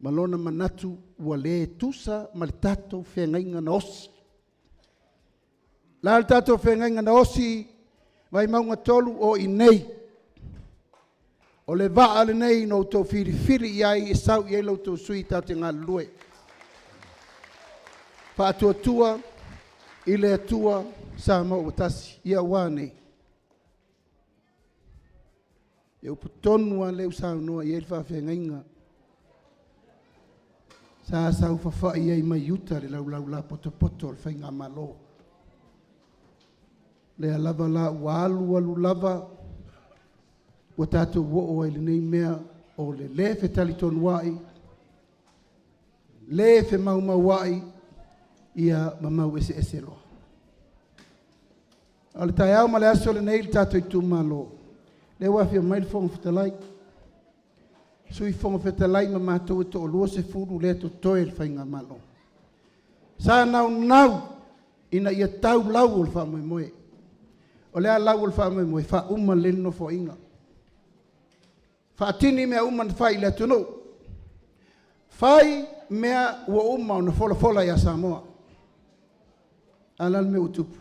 ma lona manatu ua le tusa ma le tatou feagaiga na osi. O le a le tatou feagaiga na osi? Vaimauga 3, o i inei. O le vaa lenei na outou filifili i ai e sau i ai la outou sui usufono tatou te galulue. Faatuatua i le Atua Samoa ua tasi. Ia ua a nei? Le upu tonu lava lea ua saunoa i ai le faafeagaiga sa saofafai ai mai uta i le laulau lapotopoto o le faigamalo. Lea lava la ua alu alu lava ua tatou oo ai i lenei mea o le le fetalitonuai, le femaumauai, ia ma mau eseese loa. A o le taeao ma le aso lenei le tatou itumalo, lea ua afio mai le Fofoga Fetalai, Sui Fofoga Fetalai ma matou e toalua lea e totoe i le faigamalo. Sa naunau ina ia tau lau o le faamoemoe. O le a lau o le faamoemoe? Faauma lelei le Nofoaiga. Faatini mea uma na fai i le atunuu. Fai mea ua uma ona folafola ia Samoa. A o le a le mea ua tupu?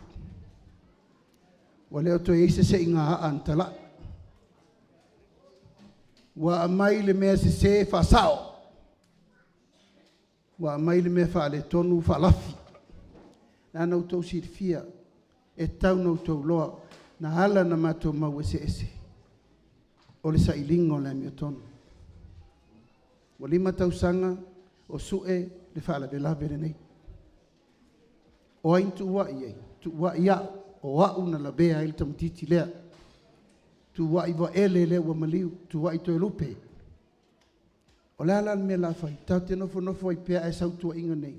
Ua le o toe i ai se seiga aa na talai. Ua aumai le mea sese faasao. Ua aumai le mea faaletonu faalafi. Lena ua outou silafia, e tatau ona outou iloa, na ala ona matou mau eseese, o le sailiga o le amiotonu. Ua 5 tausaga o sue le faalavelave lenei. O ai na tuuai ai? Tuuai au, o au na lavea ai le tamaitiiti lea. Tuuai Vaele lea ua maliu, tuuai Toelupe. O le a la le mea o le a fai? Tatou te nofonofo ai pea ae sau tuuaiga nei?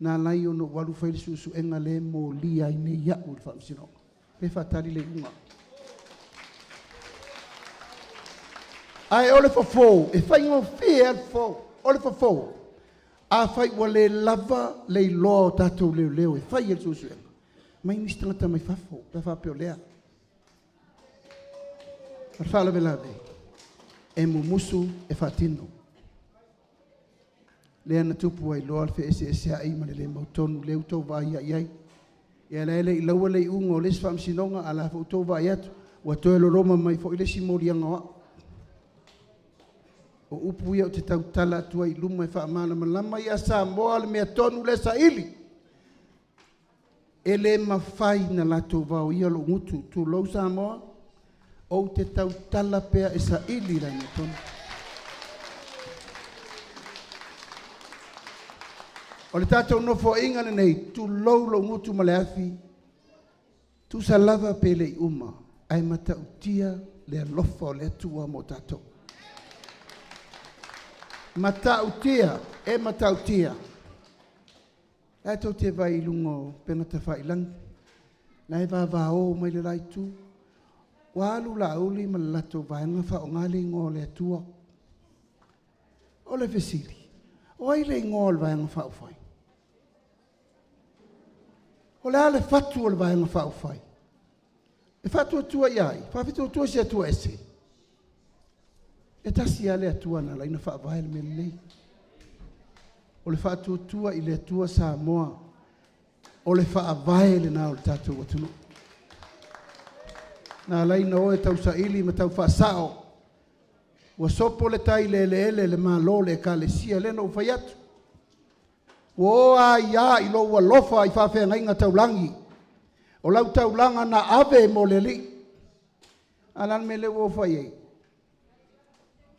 Na ala ai ona ou alu fai le suesuega lea e molia ai nei au i le faamasinoga. Lea e faatali le iuga. Ae o le fofo, e faigofie lava le fofo. O le fofo, afai ua le lava le iloa o tatou leoleo e fai ai le suesuega, aumai nisi tagata mai fafo, pe a faapea o lea. O le faalavelave, e mumusu e faatino. Lea na tupu ai loa le feeseeseai ma le le mautonu lea ua outou vaai i ai. Ia la e le i laua le iuga o le isi faamasinoga, a o la e foi ua outou vaai atu, ua toe loloma mai foi le isi moliaga o au. O upu ia ou te tautala atu ai i luma e faamalamalama ia Samoa le mea tonu lea e saili. E le mafai ona latou vaoia lou gutu, tulou Samoa. Ou te tautala pea e saili le amiotonu. O le tatou nofoaiga lenei, tulou lou gutu ma le afi, tusa lava pe le i uma, ae matautia le alofa o le Atua mo tatou. Matautia, e matautia. La e tou te vaai i luga o upega tafailagi, la e vavao mai le la itu. Ua alu Laauli ma le latou vaega faaaoga le igoa o le Atua. O le fesili, o ai le igoa o le Vaega Faaupufai? O le a le fatu o le Vaega Faaupufai? E faatuatua ia ai? E faatuatua i se Atua ese? E tasi lava le Atua na ala ai ona faavae le mea lenei. O le Faatuatua i le Atua Samoa. O le faavae lena o le tatou atunuu. Na ala ai ona o e tausaili ma tau faasao. Ua sopo le tai i le eleele, le Malo, le Ekalesia, lea na ou fai atu. Ua o aia i lou alofa i faafeagaiga taulagi. O lau taulaga na ave mo le Alii. A o le a le mea lea ua o fai ai?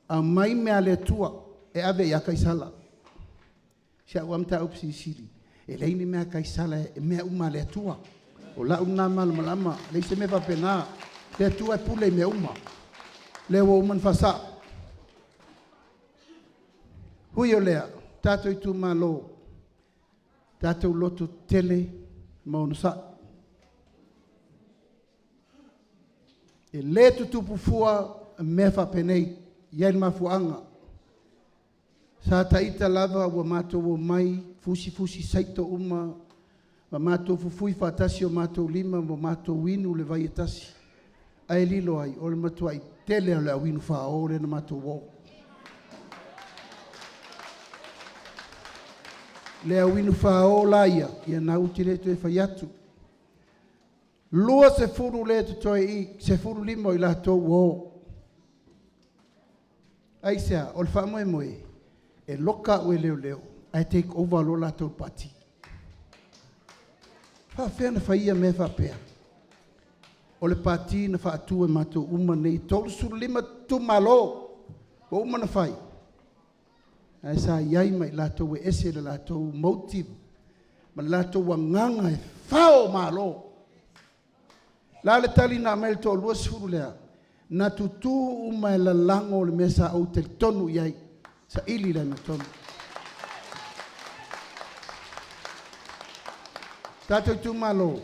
Aumai mea a le Atua e ave ia Kaisala. Si au lava mataupu silisili, e leai ni mea a Kaisala, o mea uma lava a le Atua. O lau lena malamalama, e leai se mea faapena. O le Atua e pule i mea uma. Lea ua uma ona faasao. Ui o lea, tatou itumalo, tatou lototetele ma onosai. E le tutupu fua mea faapenei, e i ai le mafuaaga. Sa ita lava ua matou omai fusifusi saito uma ma matou fufui faatasi o matou lima ma matou inu le vai e tasi. Ae lilo ai, o le matuai tele o le au inu fao lea na matou o. Le au inu fao la ia, ia lena ou te le toe fai atu. 20 le totoe i i, 15 o i latou ua o. Aisea? O le faamoemoe, e loka au e leoleo, ae take over loa latou i le pati. E faapefea ona fai ia mea faapea? O le pati na faatu e matou uma nei, e 35 itumalo ua uma ona fai, ae sa i ai ma i latou e ese le latou motive ma le latou agaga e fao malo. O le a le tali na aumai e le toa-20 lea? Na tutu uma e lalago le mea sa ou talitonu i ai, saili le amiotonu. Tatou itumalo,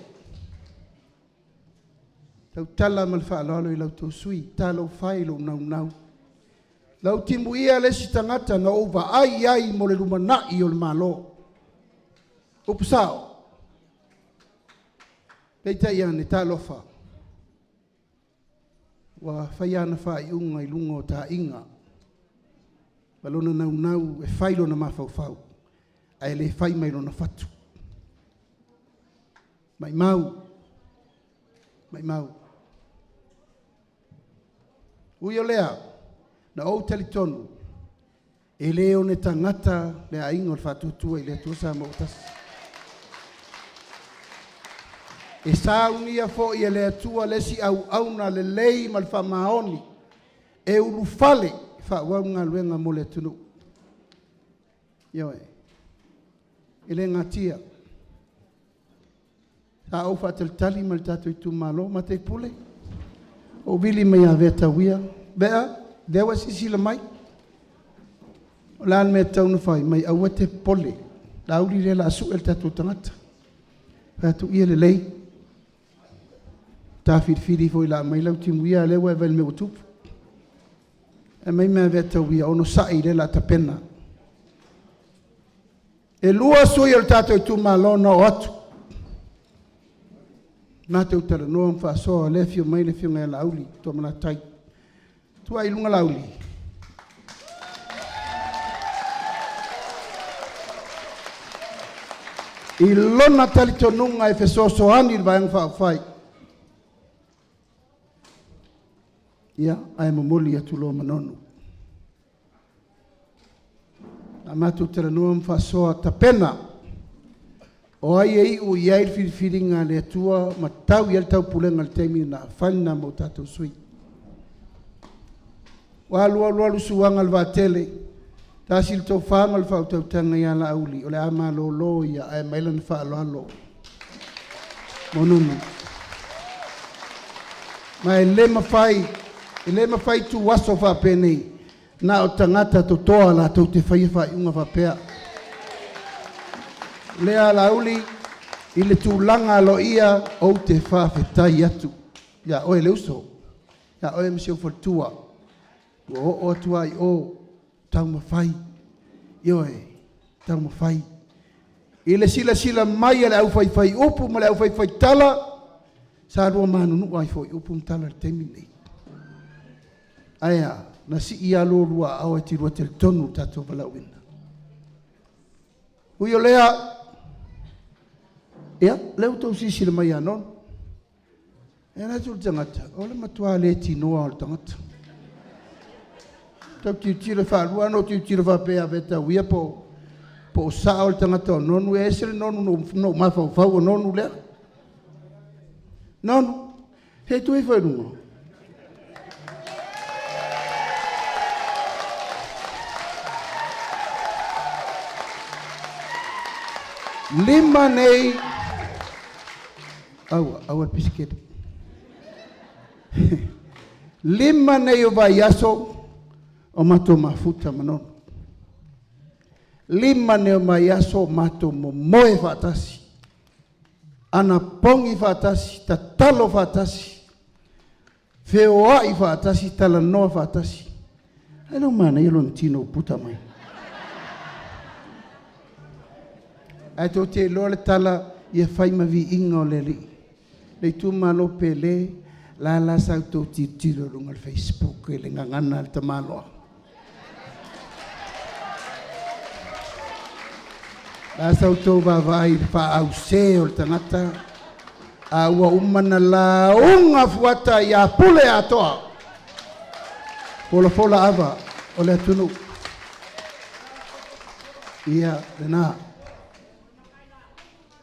tautala ma le faaaloalo i la outou sui usufono, talofa e i lou naunau. Lautimuia le isi tagata na ou vaai i ai mo le lumanai o le Malo. Upu sao? Peitai ane, talofa, ua fai ana faaiuga i luga o taaiga ma lona naunau e fai lona mafaufau, ae le fai mai lona fatu. Maumau, maumau. Ui o lea, na ou talitonu, e le one tagata le aiga o le Faatuatua i le Atua Samoa ua tasi. E saunia foi e le Atua le isi auauna lelei ma le faamaoni e ulufale e faaauau le galuega mo le atunuu. Ioe. E le natia. Sa ou faatalitali ma le tatou itumalo, Mataipule, ou vili mai ia Vea Tauia, Vea, lea ua e silasila mai, o le a le mea e tatau ona fai? Mai aua e te popole, Laauli lea o le a sue le tatou tagata. Fai atu, ia lelei, ta filifili foi o le a aumai Lautimuia a o lea ua e vaai i le mea ua tupu. Aumai mea a Vea Tauia, onosai lea o le a tapena. E 2 sui o le tatou itumalo na oo atu, matou talanoa ma faasoa, lea e afio mai le afioga ia Laauli Toomalatai. Tuu i luga Laauli. I lona talitonuga e fesoasoani i le Vaega Faaupufai. Ia, ae momoli atu loa manono. A matou talanoa ma faasoa tapena, o ai e iu i ai le filifiliga a le Atua ma tau i ai le taupulega i le taimi lena, fai lena mo tatou sui. Ua alu alu alu suaga o le vaatele, tasi le tofa ma le faautautaga ia Laauli, o le a malolo ia ae aumai lana faaaloalo. Manunu. Ma e le mafai, e le mafai tuaso faapenei, na o tagata totoa latou te faia faaiuga faapea. Lea Laauli, i le tulaga aloaia, ou te faafetai atu ia oe le uso, ia oe ma si ou faletua, ua oo atu lava i o, taumafai, ioe, taumafai. I le silasila mai a le aufaifaiupu ma le aufaifaitala, sa lua manunua ai foi upu ma tala i le taimi lenei. Ae a? Na sii lava lo oulua aao e te lua talitonu i le tatou valaauina. Ui o lea, ia, o lea ua outou silasila mai ia Nonu. E alu atu le tagata, o le matua le tinoa lava o le tagata. Tau tilotilo, e faalua ona ou tilotilo faapea ia Vetauia po o sao le tagata o Nonu, e ese le Nonu na ou mafaufau o Nonu lea. Nonu, se i tu ifo i luga. 5 nei, aua, aua le pisikele. 5 nei o vaiaso o matou mafuta ma Nonu. 5 nei o vaiaso o matou momoe faatasi, anapogi faatasi, tatalo faatasi, feoai faatasi, talanoa faatasi. Ai lea ua manaia lona tino ua puta mai. Ae tou te iloa le tala ia fai ma viiga o le Alii. Le itumalo pele, la la sa outou tilotilo i luga o le Facebook i le gagana a le tamaloa. La sa outou vaavaai i le faaause o le tagata, a ua uma na lauga fuata ia pule atoa. Folafola ava o le atunuu. Ia, lena.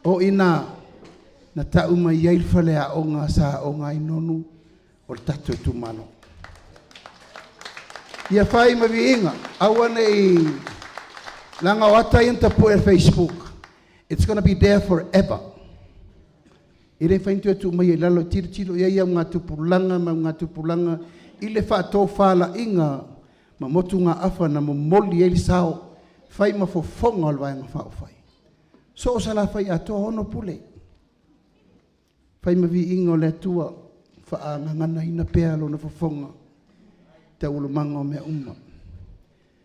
O i ina na tau mai ai le faleaoga sa aoga ai Nonu o le tatou itumalo. Ia fai ma viiga, aua ne i leaga o ata ia na tapue i le Facebook. It's gonna be there forever. E le mafai ona toe tuu mai i lalo e tilotilo i ai augatupulaga ma augatupulaga i le faatofalaiga ma motugaafa na momoli ai le sao, fai ma fofoga o le Vaega Faaupufai. So o Salafai atoa 6 pule. Fai ma viiga o le Atua, faagaganaina pea lona fofoga, taualumaga o mea uma.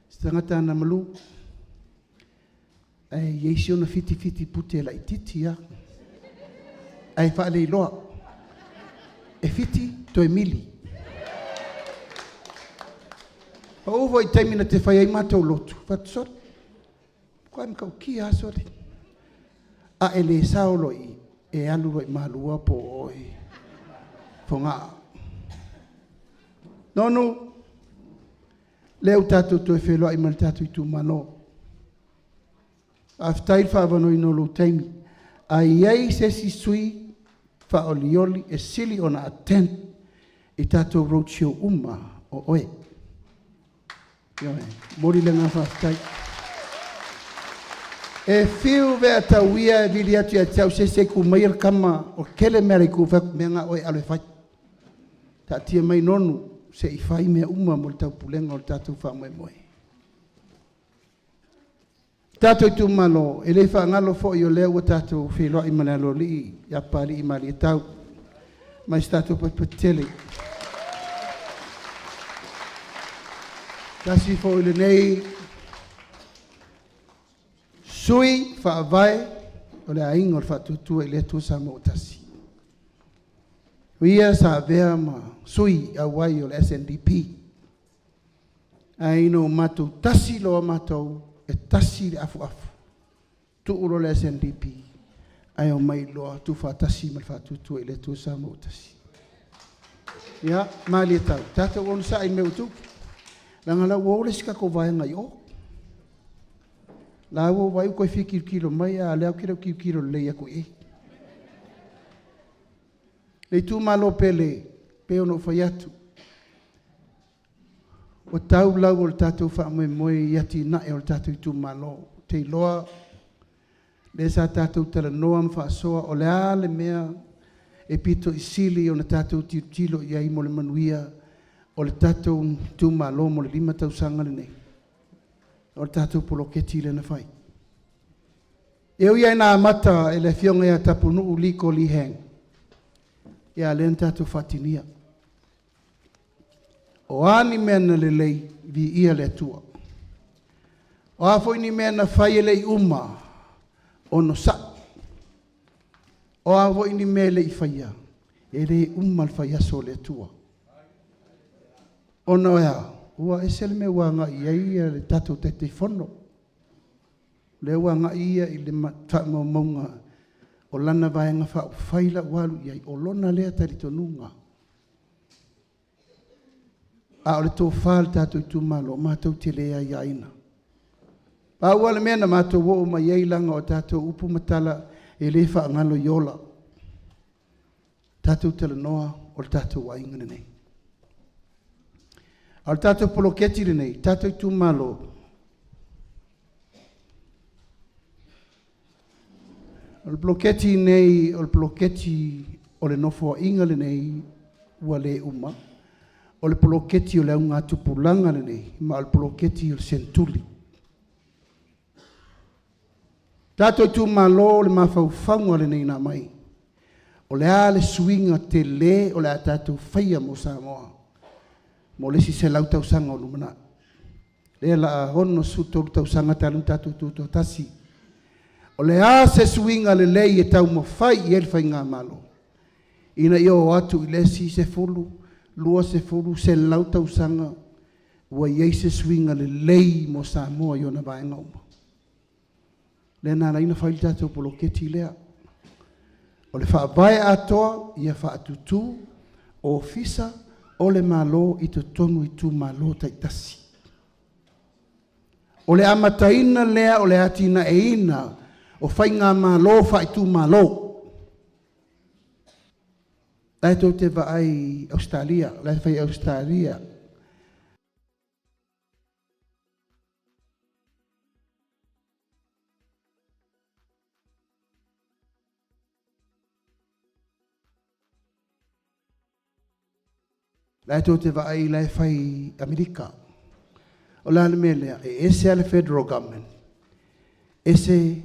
Se tagata na malu, ae i ai si ona fitifiti pute laitiiti lava, ae faaleiloa. E fiti, toe mili. Pau foi i taimi na te fai ai matou lotu, fai atu, sole, matua matautia lava sole. A e le sao loa i i, e alu loa i Malua po o i Fogaa. Nonu, lea ua tatou toe feiloai ma le tatou itumalo. Faafetai le faaavanoaina o lou taimi. A i ai se isi sui faaolioli e sili ona attend i tatou roadshow uma o oe. Ioe, momoli le agaga faafetai. E fiu Veatauia e vili atu ia te au, se se ku maia le tama o tele mea a le itu, fai atu, mea na oe e alo e fai. Taatia mai Nonu se i fai mea uma mo le taupulega o le tatou faamoemoe. Tatou itumalo, e le faagalo foi o lea ua tatou feiloai ma le aloalii ia Papalii Malietau, mai si tatou patipati tele. Tasi foi lenei sui faavae o le aiga o le Faatuatua i le Atua Samoa ua tasi. O ia sa avea ma sui auai o le SNDP. Ae ina ua matou tasi loa matou, e tasi le afuafu, tuu loa le SNDP, ae omai loa tuufaatasi ma le Faatuatua i le Atua Samoa ua tasi. Ia, malie tau, tatou onosai i le mea ua tupu. Leaga o la ua o le isi tatou vaega i o. La ua ou vaai ua toe fia tilotilo mai, a o lea ou te le o tilotilo lelei atu i ai. Le itumalo pele, pei ona ou fai atu, Ua tau lau o le tatou faamoemoe i atinae o le tatou itumalo. Ou te iloa lea sa tatou talanoa ma faasoa o le a le mea e pito i sili ona tatou tilotilo i ai mo le manuia o le tatou itumalo mo le 5 tausaga lenei. O le tatou poloketi lea na fai. E ui lava ina amata e le Afioga ia Tapunuu Liko Lee Hang, ia a o lea na tatou faatinia. O a ni mea na lelei, viia le Atua. O a foi ni mea na fai e le i uma, onosai. O a foi ni mea e le i faia, e le uma le faiaso o le Atua. Ona o le a? Ua ese le mea ua agai i ai le tatou Taitaifono. Lea ua agai ia i le faamaumauga o lana Vaega Faaupufai la ua alu i ai, o lona lea talitonuga. A o le tofa a le tatou itumalo, matou te le aiaina. Pau lava le mea na matou oo mai ai leaga o tatou upu ma tala e le faagalo i ola, tatou talanoa o le tatou aiga lenei. A o le tatou poloketi lenei, tatou itumalo, o le poloketi lenei o le poloketi o le Nofoaiga lenei ua le uma, o le poloketi o le augatupulaga lenei, ma o le poloketi o le seneturi. Tatou itumalo, o le mafaufauga lenei na aumai, o le a le suiga tele o le a tatou faia mo Samoa mo le isi 100 tausaga o lumanai. Lea o le a 63 tausaga talu ona tatou tutoatasi. O le a se suiga lelei e taumafai i ai le faigamalo ina ia oo atu i le isi 10, 20, 100 tausaga ua i ai se suiga lelei mo Samoa i ona vaega uma. Lea na ala ai ona fai le tatou poloketi lea. O le faavae atoa ia faatutu Ofisa o le Malo i totonu o itumalo taitasi. O le amataina lea o le atinaeina o faigamalo faaitumalo. O la e tou te vaai i Ausetalia, o la e fai e Ausetalia. La e tou te vaai la e fai i Amerika. O le a le mea lea? E ese lava le federal government, ese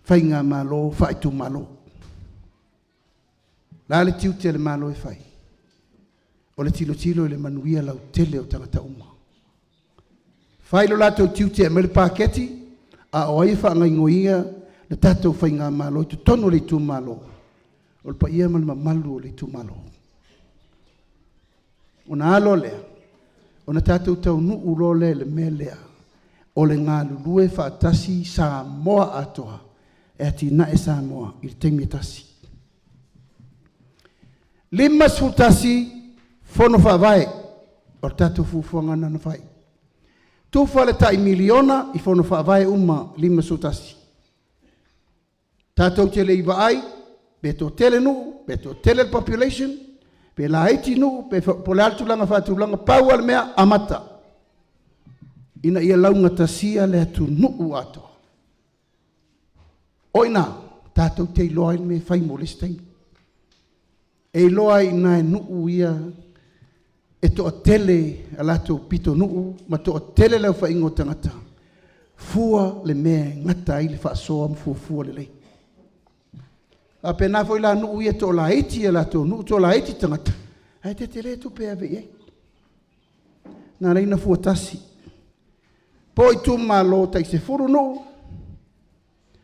faigamalo faaitumalo. O le a le tiute o le Malo e fai? O le tilotilo i le manuia lautele o tagata uma. Fai lo latou tiute e aumai le paketi, a o ai e faagaoioia le tatou faigamalo i totonu o le itumalo? O le paia ma le mamalu o le itumalo. Ona a loa lea, ona tatou taunuu loa lea i le mea lea, o le galulue faatasi Samoa atoa e atinae Samoa i le taimi e tasi. 51 Fono Faavae o le tatou fuafuaga lena na fai. Tufa le tai miliona i Fono Faavae uma 51. Tatou te le i vaai pe toatele nuu, pe toatele le population, pe laiti nuu, pe po o le a le tulaga faatulaga, pau lava le mea, amata ina ia laugatasia le atunuu atoa. O i ina tatou te iloa ai le mea e fai mo le isi taimi. E iloa ai i ina e nuu ia e toatele a latou pitonuu ma toatele le aofaiga o tagata, fua le mea e gata ai le faasoa ma fuafua lelei. E faapena foi la nuu ia e toalaiti a latou nuu, toalaiti tagata, ae tetele tupe e ave i ai. Na ala ai ona fua tasi. Po o itumalo tai 10 nuu,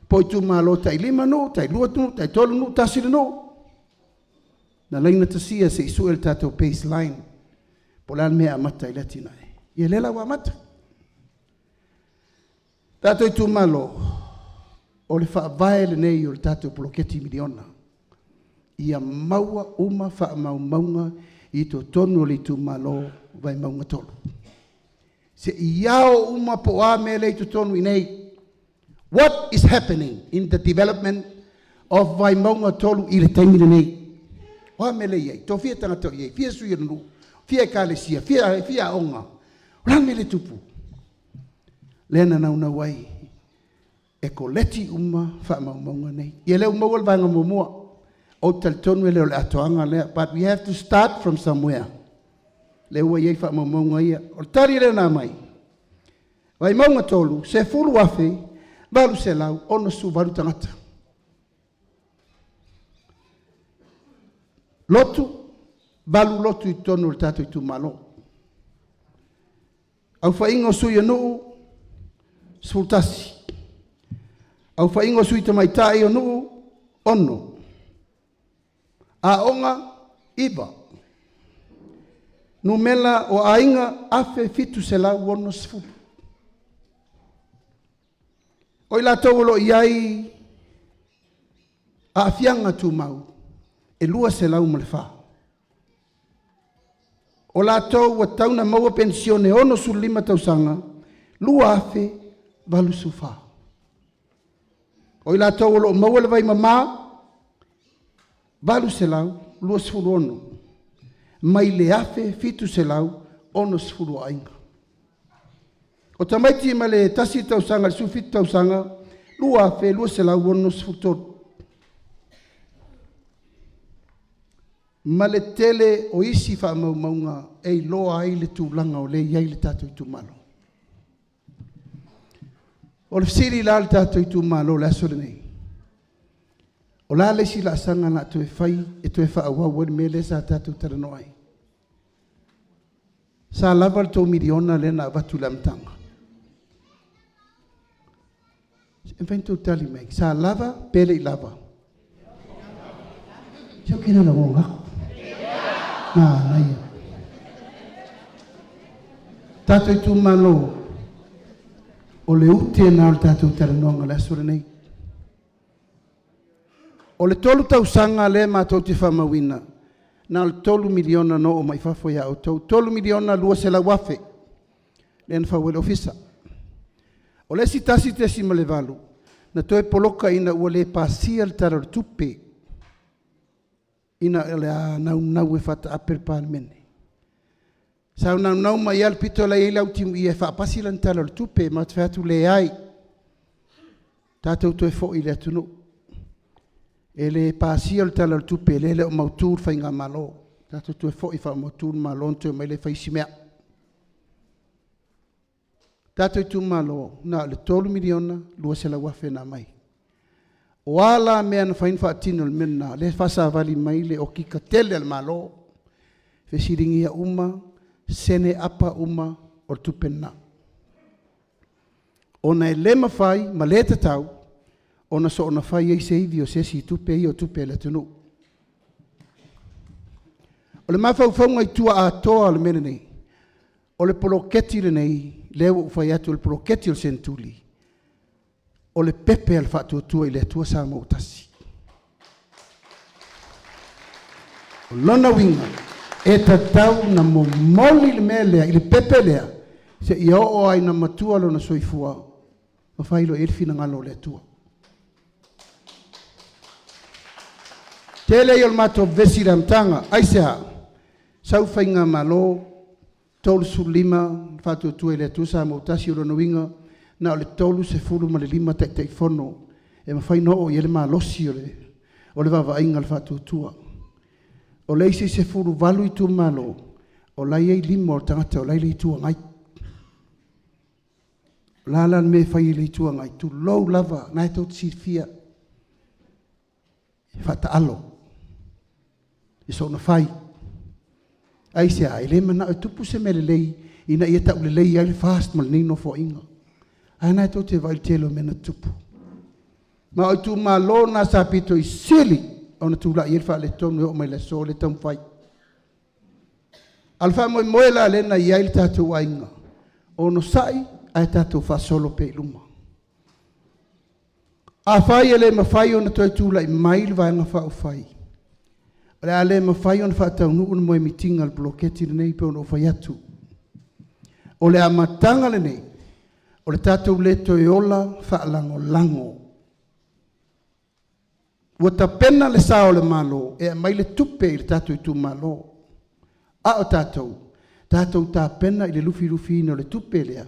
po o itumalo tai 5 nuu, tai 2 nuu, tai 3 nuu, 1 le nuu. Na ala ai ona tasia se i sue le tatou baseline, po o le a le mea e amata ai le atinae. Ia lea la ua amata. Tatou itumalo, o le faavae lenei o le tatou poloketi miliona, ia maua uma faamaumauga i totonu o le itumalo Vaimauga 3. Se i ao uma po o a mea lea e i totonu i inei. What is happening in the development of Vaimauga 3 i le taimi lenei? O a mea lea e i ai? Toafia tagata o i ai? Fia sui o le nuu? Fia ekalesia? Fia aoga? O le a le mea lea e tupu? Lea na naunau ai e koleti uma faamaumauga nei. Ia lea ua maua le vaega muamua. Ou te talitonu e le o le atoaga lea, but we have to start from somewhere. Lea ua i ai faamaumauga ia. O le tali lea na aumai, Vaimauga 3, 10,868 tagata. Lotu, 8 lotu i totonu o le tatou itumalo. Aofaiga o sui o nuu, 11. Aofaiga o sui tamaitai o nuu, 6. Aoga, 9. Numera o aiga, 1,760. O i latou o lo o i ai aafiaga tumau, e 204. O latou ua tatau ona maua penisione e 65 tausaga, 2,084. O i latou o lo o maua le vaimama, 826 mai le 1,760 o aiga. O tamaiti mai le 1 tausaga i le 17 tausaga, 2,263. Ma le tele o isi faamaumauga e iloa ai le tulaga o lea e i ai le tatou itumalo. O le fesili la a le tatou itumalo i le aso lenei, o le a le isi laasaga o le a toe fai e toe faaauau ai le mea lea sa tatou talanoa ai? Sa lava le $3 miliona lea na avatu i le amataga? E mafai ona outou tali mai, sa lava pe le i lava? Se ou te le lagona atu. Manaia. Tatou itumalo, o le ute lena o le tatou talanoaga i le aso lenei. O le 3 tausaga lea matou te faamauina, na o le $3 miliona na oo mai fafo ia outou, $3 miliona 200,000 lea na fau ai le ofisa. O le isi 1.8, na toe poloka ina ua le pasia le Tala o le Tupe, ina o le a naunau e faataape le Palemene. Sa naunau mai lava le pito la e i ai le autimuia e faapasi lana Tala o le Tupe, matou te fai atu, leai, tatou toe foi i le atunuu. E le pasia le Tala o le Tupe, lea e le o mautu le faigamalo. Tatou toe foi e faamautu le Malo ona toe omai lea e fai isi mea. Tatou itumalo, na o le $3 miliona 200,000 na aumai. O a la mea na mafai ona faatino i le mea lena, lea e faasavali mai le okika tele a le Malo, fesiligia uma sene apa uma o le tupe lena. Ona e le mafai ma le tatau ona soona fai ai se ivi o se isi i tupe ia o tupe a le atunuu. O le mafaufauga i tua atoa o le mea lenei, o le poloketi lenei, lea ua ou fai atu o le poloketi o le Senetuli, o le pepe a le Faatuatua i le Atua Samoa ua tasi. O lona uiga, e tatau ona momoli le mea lea i le pepe lea, seia oo lava ina matua lona soifua, ma fai loa i ai le finagalo o le Atua. Tele ia o le matou vevesi i le amataga. Aisea? Sau faigamalo, 35 Faatuatua i le Atua Samoa ua tasi, o lona uiga, na o le 35 Taitaifono e mafai ona oo i ai le malosi o le vaavaaiga a le Faatuatua. O le isi 18 itumalo, o la e i ai lima o tagata o la e i le Itu Agai. O le a la le mea e fai e le Itu Agai? Tulou lava, o lena e tou te silafia, e faataalo, e soona fai. Aisea? E le manao e tupu se mea lelei ina ia taulelei ai le FAST ma lenei Nofoaiga. Ae o lena tou te vaai i le tele o mea na tutupu. Ma o itumalo na sa pito i sili ona tulai ai le faaletonu e oo mai le aso lea e taumafai. A o le faamoemoe la lea na i ai le tatou aiga, onosai ae tatou faasolo pea i luma. Afai e le mafai ona toe tulai mai le Vaega Faaupufai, o le a le mafai ona faataunuu le moemitiga a le poloketi lenei pei ona ou fai atu. O le amataga lenei, o le tatou le toe ola faalagolago. Ua tapena le sao o le Malo e aumai le tupe i le tatou itumalo. A o tatou, Tatou tapena i le lufilufiina o le tupe lea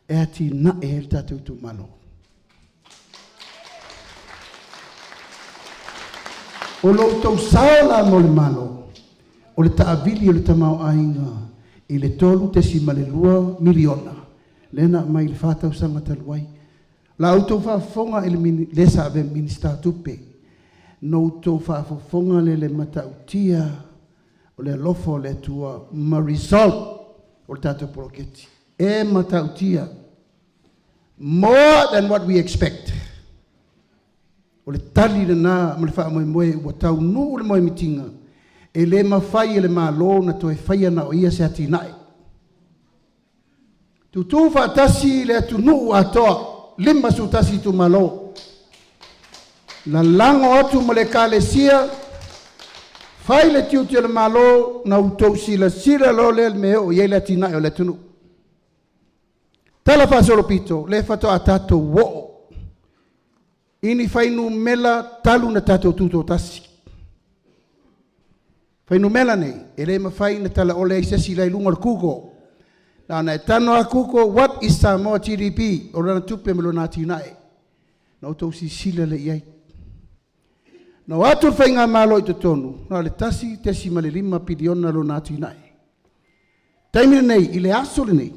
e atinae ai le tatou itumalo. O lo outou sao la mo le Malo, o le taavili o le tamaoaiga i le $3.2 miliona lea na aumai i le 4 tausaga talu ai. La outou faafofoga i le le sa avea ma Minisita o Tupe, na outou faafofoga lea i le matautia o le alofa o le Atua ma result o le tatou poloketi. E matautia. More than what we expect. O le tali lena ma le faamoemoe ua taunuu le moemitiga, e le mafai e le Malo ona toe faia na o ia se atinae. Tutu faatasi le atunuu atoa, 51 itumalo, lalago atu ma le Ekalesia, fai le tiute o le Malo, na outou silasila loa lea i le mea e oo i ai le atinae o le atunuu. Tala faasolopito, lea faatoa tatou oo i ni fuainumera talu ona tatou tutoatasi. Fuainumera nei, e le mafai ona talaole ai se isi la i luga o le Google. Na ona e tago lava Google, what is Samoa GDP, o lana tupe ma lona atinae, ona outou silasila lea i ai. Na o atu le Faigamalo i totonu, na o le $1.5 piliona lona atinae. Taimi lenei, i le aso lenei,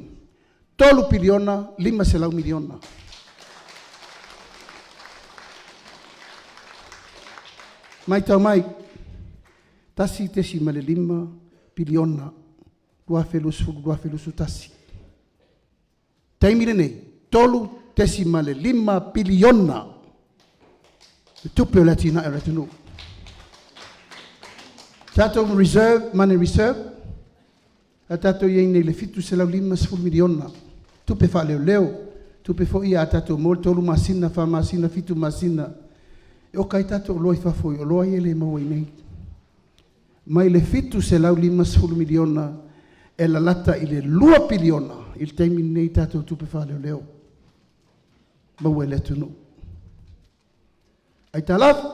$3 piliona, 500 miliona. Maitau mai, 1.5 piliona, 2020/2021. Taimi lenei, $3.5 piliona le tupe o le atinae o le atunuu. Tatou reserve, money reserve, a tatou i ai nei i le $750 miliona, tupe faaleoleo, tupe foi ia a tatou maua le 3 masina, 4 masina, 7 masina, e oka ai tatou oloa i fafo i oloa ia e le maua i inei. Mai le $750 miliona e lalata i le $2 piliona i le taimi lenei tatou tupe faaleoleo maua i le atunuu. Aitalafu,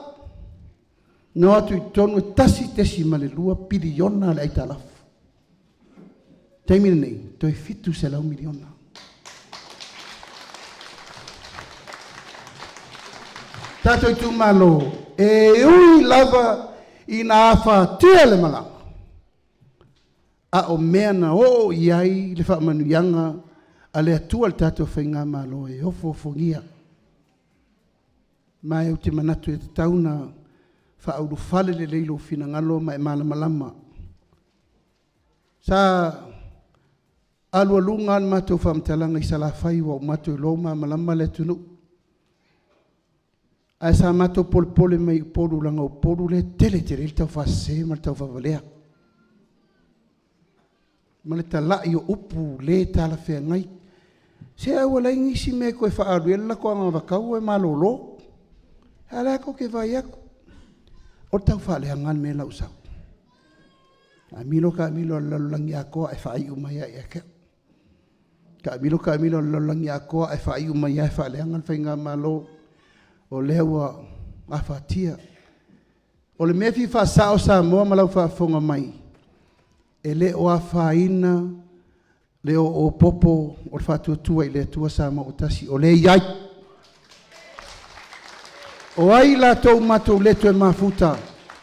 na o atu i totonu e $1.2 piliona le aitalafu. Taimi lenei, toe $700 miliona. Tatou itumalo, e ui lava ina afatia le malaga, a o mea na oo i ai le faamanuiaga a le Atua i le tatou Faigamalo e ofoofogia. Ma ou te manatu e tatau ona faaulufale lelei lou finagalo ma e malamalama. Sa alualuga lava le matou faamatalaga i Salafai ua matou iloa ua malamalama le atunuu. Ae sa matou polepole mai i Upolu leaga o Upolu lea e tele tele ai le taufaasese ma le taufaavalea. Ma le talai o upu le talafeagai. Se ae ua leai nisi mea e toe faaalu i ai le latou anavatau e malolo. A o lea tou te vaai atu, o le tau faaleaga lava le mea la ua sau. Taamilo taamilo a le lalolagi atoa ae faaiu mai lava ia te au. Taamilo taamilo a le lalolagi atoa ae faaiu mai lava e faaleaga le Faigamalo, o lea ua gafatia. O le mea e fia faasao Samoa ma lau faafofoga mai, e le o afaina le oo popo o le Faatuatua i le Atua Samoa ua Tasi, o lea e i ai. O ai latou matou le toe mafuta,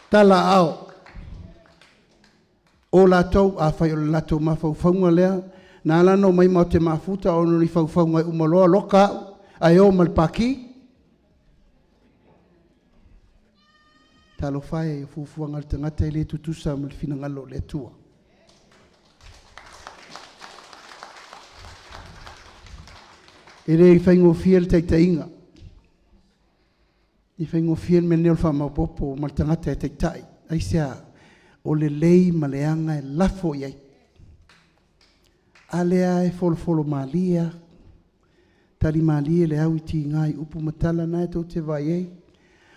tala aao. O latou, afai o le latou mafaufauga lea, na ala ona omai matou te mafuta ona o ni faufauga e uma loa loka au ae o ma le Pati. Talofa e, o fuafuaga a le tagata e le tutusa ma le finagalo o le Atua. E le faigofie le taitaiga. E le faigofie le mea lenei o le faamaopoopo ma le tagata e taitai. Aisea? O lelei ma leaga e lafo i ai. A lea e folofolo malie lava, tali malie le au i tiga i upu ma tala, na e tou te vaai i ai.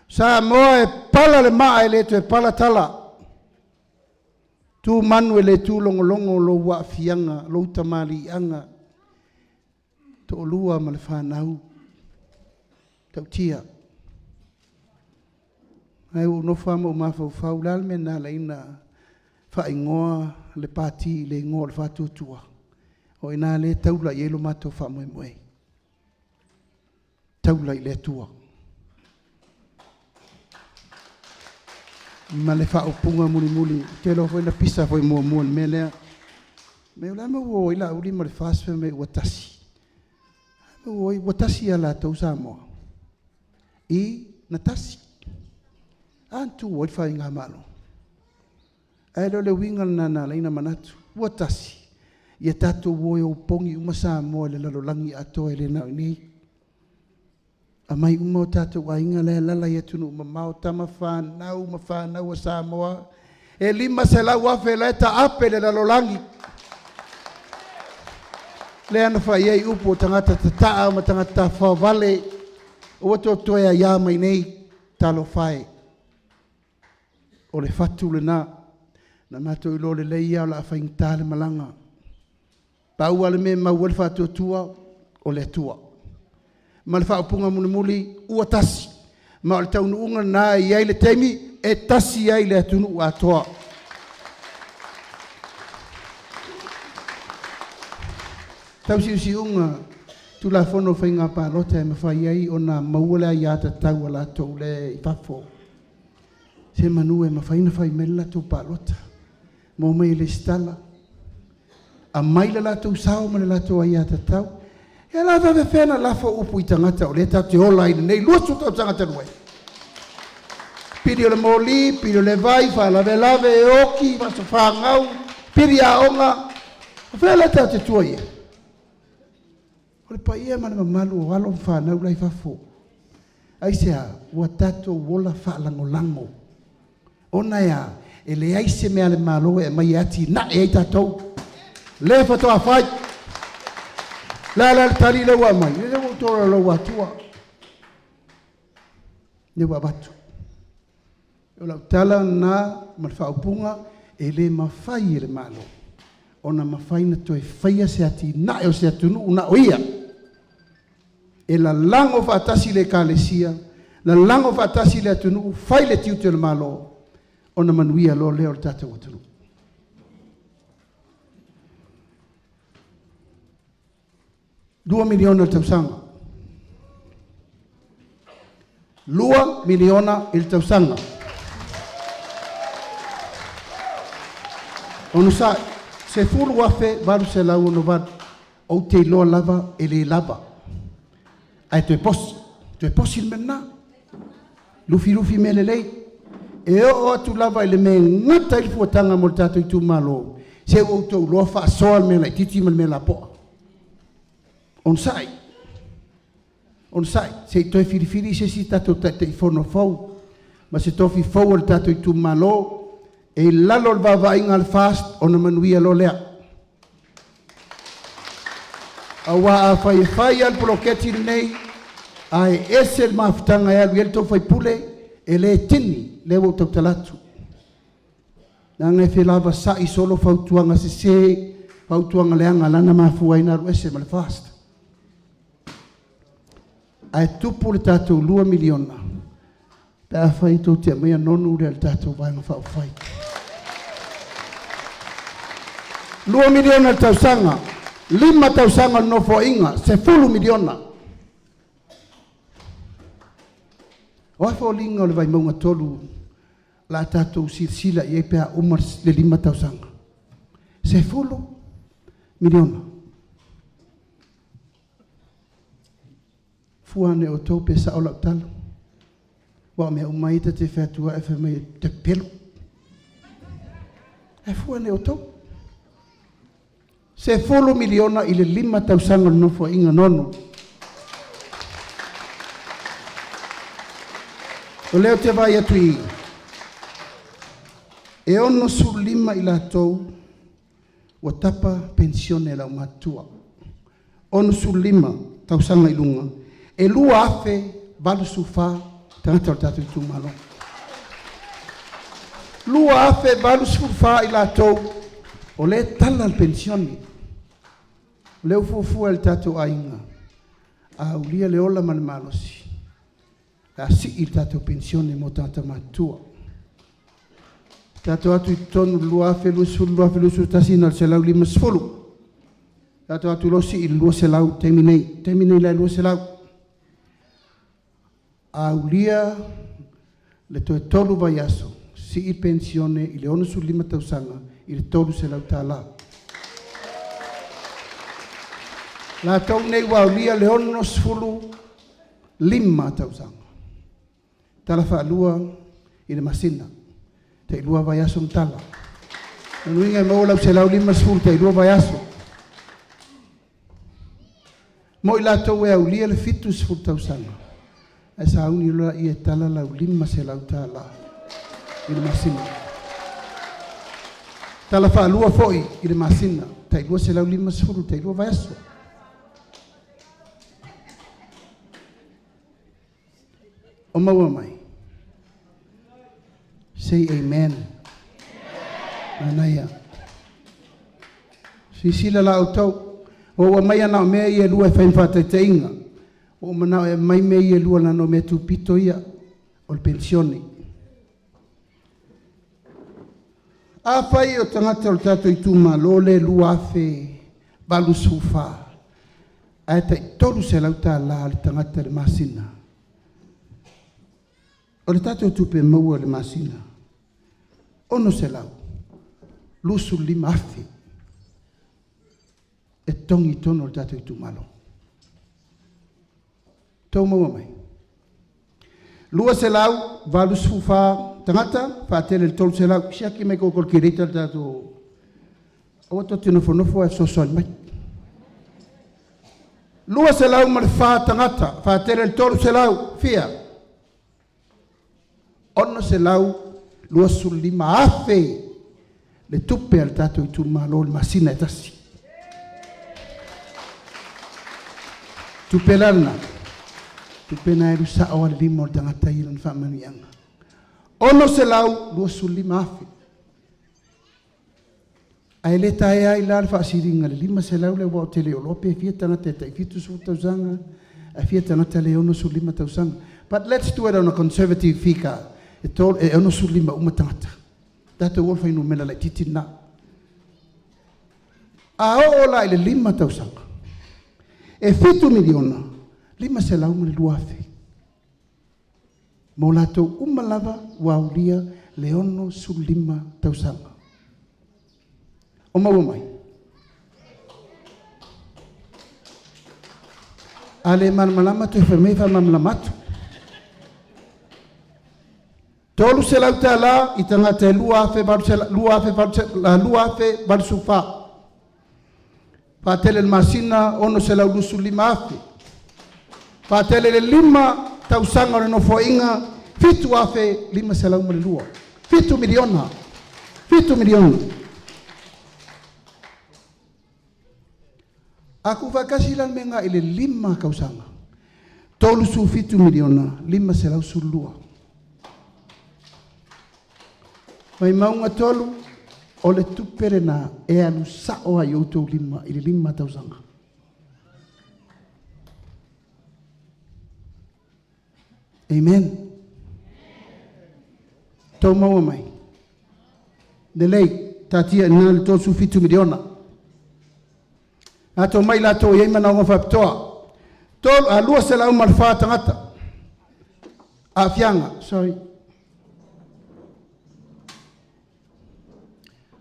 Samoa e pala le maa e le toe pala tala. Tu manu e le tūlogologo lou aafiaga, lou tamaliiaga, toalua ma le fanau, tautia. Ae ua ou nofo lava ma ou mafaufau, o le a le mea na ala ai ona faaigoa le Pati i le igoa o le Faatuatua, o i ina lea e taula i ai lo matou faamoemoe. Taula i le Atua. Ma le faaupuga mulimuli, ou te iloa foi na pisa foi muamua i le mea lea. Mea o le a le mea ua o ai Laauli ma le FAST fai mai ua tasi. Ua o ai ua tasi ia latou Samoa? I, na tasi. A na tu ai le Faigamalo? Ae le o le uiga lena na ala ai ona manatu. Ua tasi, ia tatou o e opogi uma Samoa i le lalolagi atoa e le na o i inei. Aumai uma o tatou aiga la e alaala i atunuu mamao, tama fanau ma fanau a Samoa, e 500,000 la e taape i le lalolagi. Lea na fai ai upu o tagata tataa ma tagata tafaovale, aua tou te toe aia mai nei, talofa e. O le fatu lena, na matou iloa lelei lava o le a faigata le malaga. Pau lava le mea e mau ai le faatuatua, o le Atua. Ma le faaupuga mulimuli, ua tasi. Ma o le taunuuga lena e i ai le taimi e tasi ai le atunuu atoa. Tau siusiuga, Tulafono o Faiga Palota e mafai ai ona maua le aiatatau a latou lea i fafo. Semanu e mafai ona fai mai le latou palota, ma omai e resitala, aumai le latou sao ma le latou aiatatau. Ia o le a faapefea ona lafo upu i tagata o lea tatou te ola ai nei 20 tausaga talu ai? Pili o le moli, pili o le vai, faalavelave e oti, aso fanau, pili aoga. O fea la tatou te tua i ai? O le paia ma le mamalu o alo ma fanau la e i fafo. Aisea? Ua tatou ola faalagolago. Ona e a? E leai se mea a le Malo e aumai e atinae ai tatou. Lea faatoa fai. O le a la le tali lea ua aumai? Lea ua ou tolaulauina atua. Lea ua avatu. O lau tala lena ma le faaupuga, e le mafai e le Malo ona mafai ona toe faia se atinae o se atunuu na o ia. E lalago faatasi le Ekalesia, lalago faatasi le atunuu, fai le tiute o le Malo, ona manuia loa lea o le tatou atunuu. $2 miliona i le tausaga. $2 miliona i le tausaga. Onosai, 10,868. Ou te iloa lava e le lava. Ae toe posi, toe posi le mea lena. Lufilufi mea lelei. E oo atu lava i le mea e gata ai le fuataga mo le tatou itumalo, se ua outou iloa faasoa le mea laitiiti ma le mea lapoa. Onosai, onosai, se i toe filifili se isi tatou Taitaifono fou ma se tofi fou o le tatou itumalo e i lalo o le vaavaaiga a le FAST ona manuia loa lea. Aua afai e fai lava le poloketi lenei, ae ese le mafutaga e alu i ai le tou sui usufono, e le tini, lea ua ou tautala atu. Leaga e felavasai solo fautuaga sese, fautuaga leaga la na mafua ai ona alu ese ma le FAST. Ae tupu le tatou $2 miliona pe afai tou te aumaia nonu lea i le tatou Vaega Faaupufai. $2 miliona i le tausaga, 5 tausaga o le Nofoaiga, $10 miliona. O a foliga o le Vaimauga 3 o le a tatou silasila i ai pe a uma le 5 tausaga? $10 miliona. Fua ane outou pe sao lau tala. Aua o mea uma ia ta te fai atu ai, fai mai ou te pepelo. Ae fua ane outou. $10 miliona i le 5 tausaga o le Nofoaiga Nonu. O lea ou te vaai atu i i, e 65 i latou ua tapa penisione a le aumatutua. 65 tausaga i luga, e 2,084 tagata o le tatou itumalo. 2,084 i latou o lea e tala le penisione. O lea ua fuafua e le tatou aiga, a aulia le ola ma le malosi, o le a sii le tatou penisione mo tagata matutua. Tatou atu i totonu i le 2020, 2021 na o le 150. Tatou atu loa sii i le 200 i le taimi nei. O le taimi nei la e 200. A aulia le toe 3 vaiaso, sii penisione i le 65 tausaga i le $300. Latou nei ua aulia le 65 tausaga, tala faalua i le masina, tai 2 vaiaso ma tala. O lona uiga e maua lau 150 tai 2 vaiaso. Mo i latou e aulia le 70 tausaga, ae sauni loa e tala lau $500 i le masina. Tala faalua foi i le masina, tai 250 tai 2 vaiaso. O maua mai? Say amen. Manaia. Silasila la outou, ua ou aumaia na o mea ia e lua e fai ma faataitaiga. Ua ou manao e aumai mea ia e lua leaga o mea tupito ia, o le penisione. Afai o tagata o le tatou itumalo lea e 2,084 ae tai $300 le tagata i le masina, o le tatou tupe maua i le masina, $625,000 e totogi i totonu o le tatou itumalo. Outou maua mai? 284 tagata faatele i le 300. Siaki mai i calculator le tatou. Aua tou te nofonofo ae fesoasoani mai. 204 tagata faatele i le 300, fia? $625,000 le tupe a le tatou itumalo i le masina e tasi. Tupe la lena, tupe na e alu sao lava i le lima o le tagata ia lana faamanuiaga. $625,000. Ae le taea ai la le faasiliga i le 500 lea aua ou te le o iloa pe fia tagata e tai 70 tausaga ae fia tagata lea e 65 tausaga. But let's do it on a conservative figure, e 65 uma tagata. Tatou o i le fuainumera laitiiti lena. A oo la i le 5 tausaga, e $7 miliona 502,000 mo latou uma lava ua aulia le 65 tausaga. O maua mai? A le malamalama toe fai mai faamalamalama atu. $300 i tagata e 2,084. Faatele i le masina 625,000. Faatele i le 5 tausaga o le nofoaiga 7,502. 7 miliona. 7 miliona. A tuufaatasi la le mea lena i le 5 tausaga, 37 miliona 512. Vaimauga 3, o le tupe lena e alu sao lava i outou lima i le 5 tausaga. Amen. Tou maua mai. Lelei, taatia i ina le 37 miliona. Ato mai latou e i ai manaoga faapitoa. 204 tagata. Aafiaga, sorry.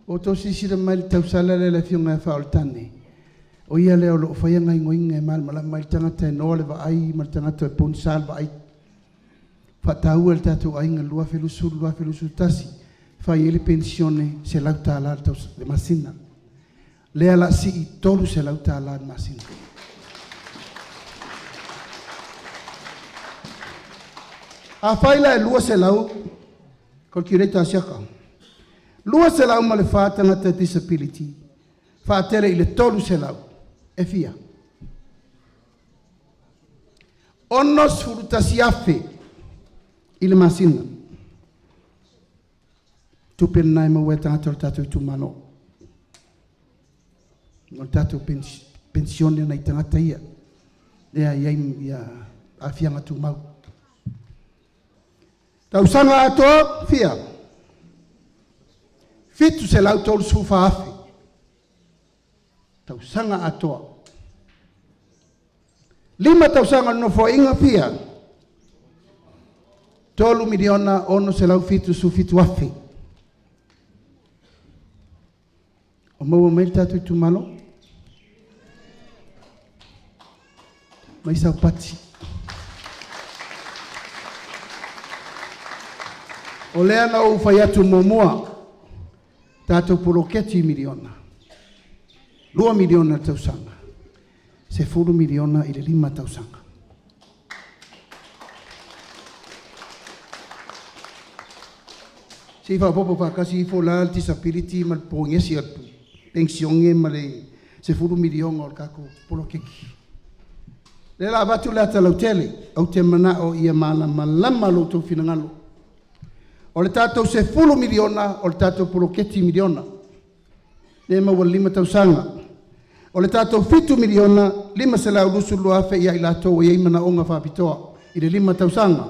Ua outou silasila mai i le tausala lea a le Afioga ia Faaolotane, o ia lea o lo o faia gaoioiga e malamalama ai le tagata e noa le vaai ma le tagata e pogisa le vaai. Faataua e le tatou aiga i le 2020-2021, fai ai le penisione $100 le masina. Lea o le a sii i le $300 le masina. Afai la e 200, calculator a siaka, 204 tagata disability, faatele i le 300, e fia? 61,000 i le masina. Tupe lena e maua e tagata o le tatou itumalo. O le tatou penisione nai tagata ia, lea e i ai ia aafiaga tumau. Tausaga atoa, fia? 734,000 tausaga atoa. 5 tausaga o le Nofoaiga fia? $3,677,000. O maua mai le tatou itumalo? Mai saupati. O lea na ou fai atu muamua, tatou poloketi miliona, 2 miliona le tausaga, 10 miliona i le 5 tausaga. Se i faaopoopo faatasi ifo la le disability ma le pogesi o le penisione ma le 10 miliona o le tatou poloketi. Lea la avatu le ata lautele, ou te manao ia malamalama lo outou finagalo. O le tatou 10 miliona, o le tatou poloketi miliona, lea e maua i le 5 tausaga. O le tatou 7 miliona, 522,000 ia i latou e i ai manaoga faapitoa i le 5 tausaga.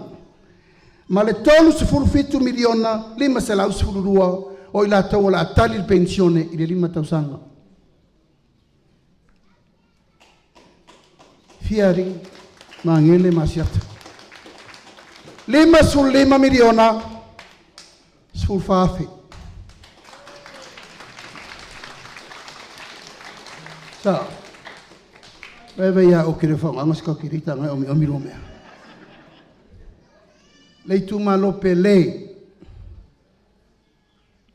Ma le 37 miliona, 512 o i latou o le a tali le penisione i le 5 tausaga. Fia alii, Magele ma Asiata. 55 miliona, 14,000. Sa, vai ia o ke whaonga se kakirita ngai omi omi lo mea. Le itumalo pele,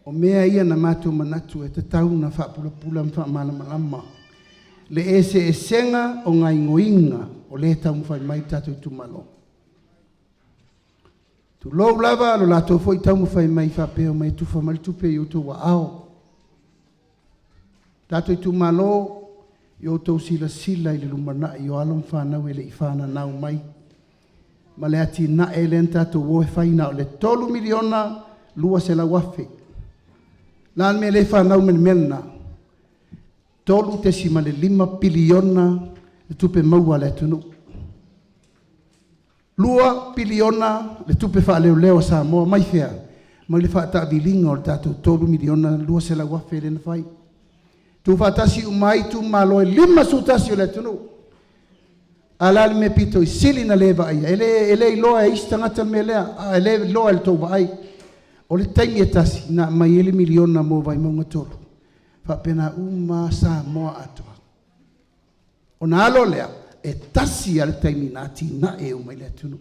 o mea ia na mātou manatu e te tau na whaapulapula ma whaamalamalama. Le ese esenga o ngai ngoinga o le tau mwhai mai tātou itumalo. Tu lou lava lo lātou foi tau mwhai mai whapeo mai tufa mai tupe i utu wa ao. Tātou itumalo, i outou sila sila i le lumanai o alo ma whanau e le i whana nau mai. Ma le ati na e le tātou o e whaina o le 3 miliona 200,000. La me le whanau men melna. 3.5 piliona le tupe maua le atunu. 2 piliona le tupe whaaleo leo Samoa mai fea. Mai le whaatabilinga o le tātou 3 miliona 200,000 le na whai. Tu whaatasi umai tu malo e 5 sutasi o le atunu. Ala le me pito i sili na leva ai. Ele ele iloa e isi tagata le mea lea. A ele iloa e le tou vaai. O le taimi e tasi, na mai ele miliona mo Vaimauga 3. Faapena uma Samoa atoa. O na alo lea, e tasi a le taimi na atinae uma i le atunu.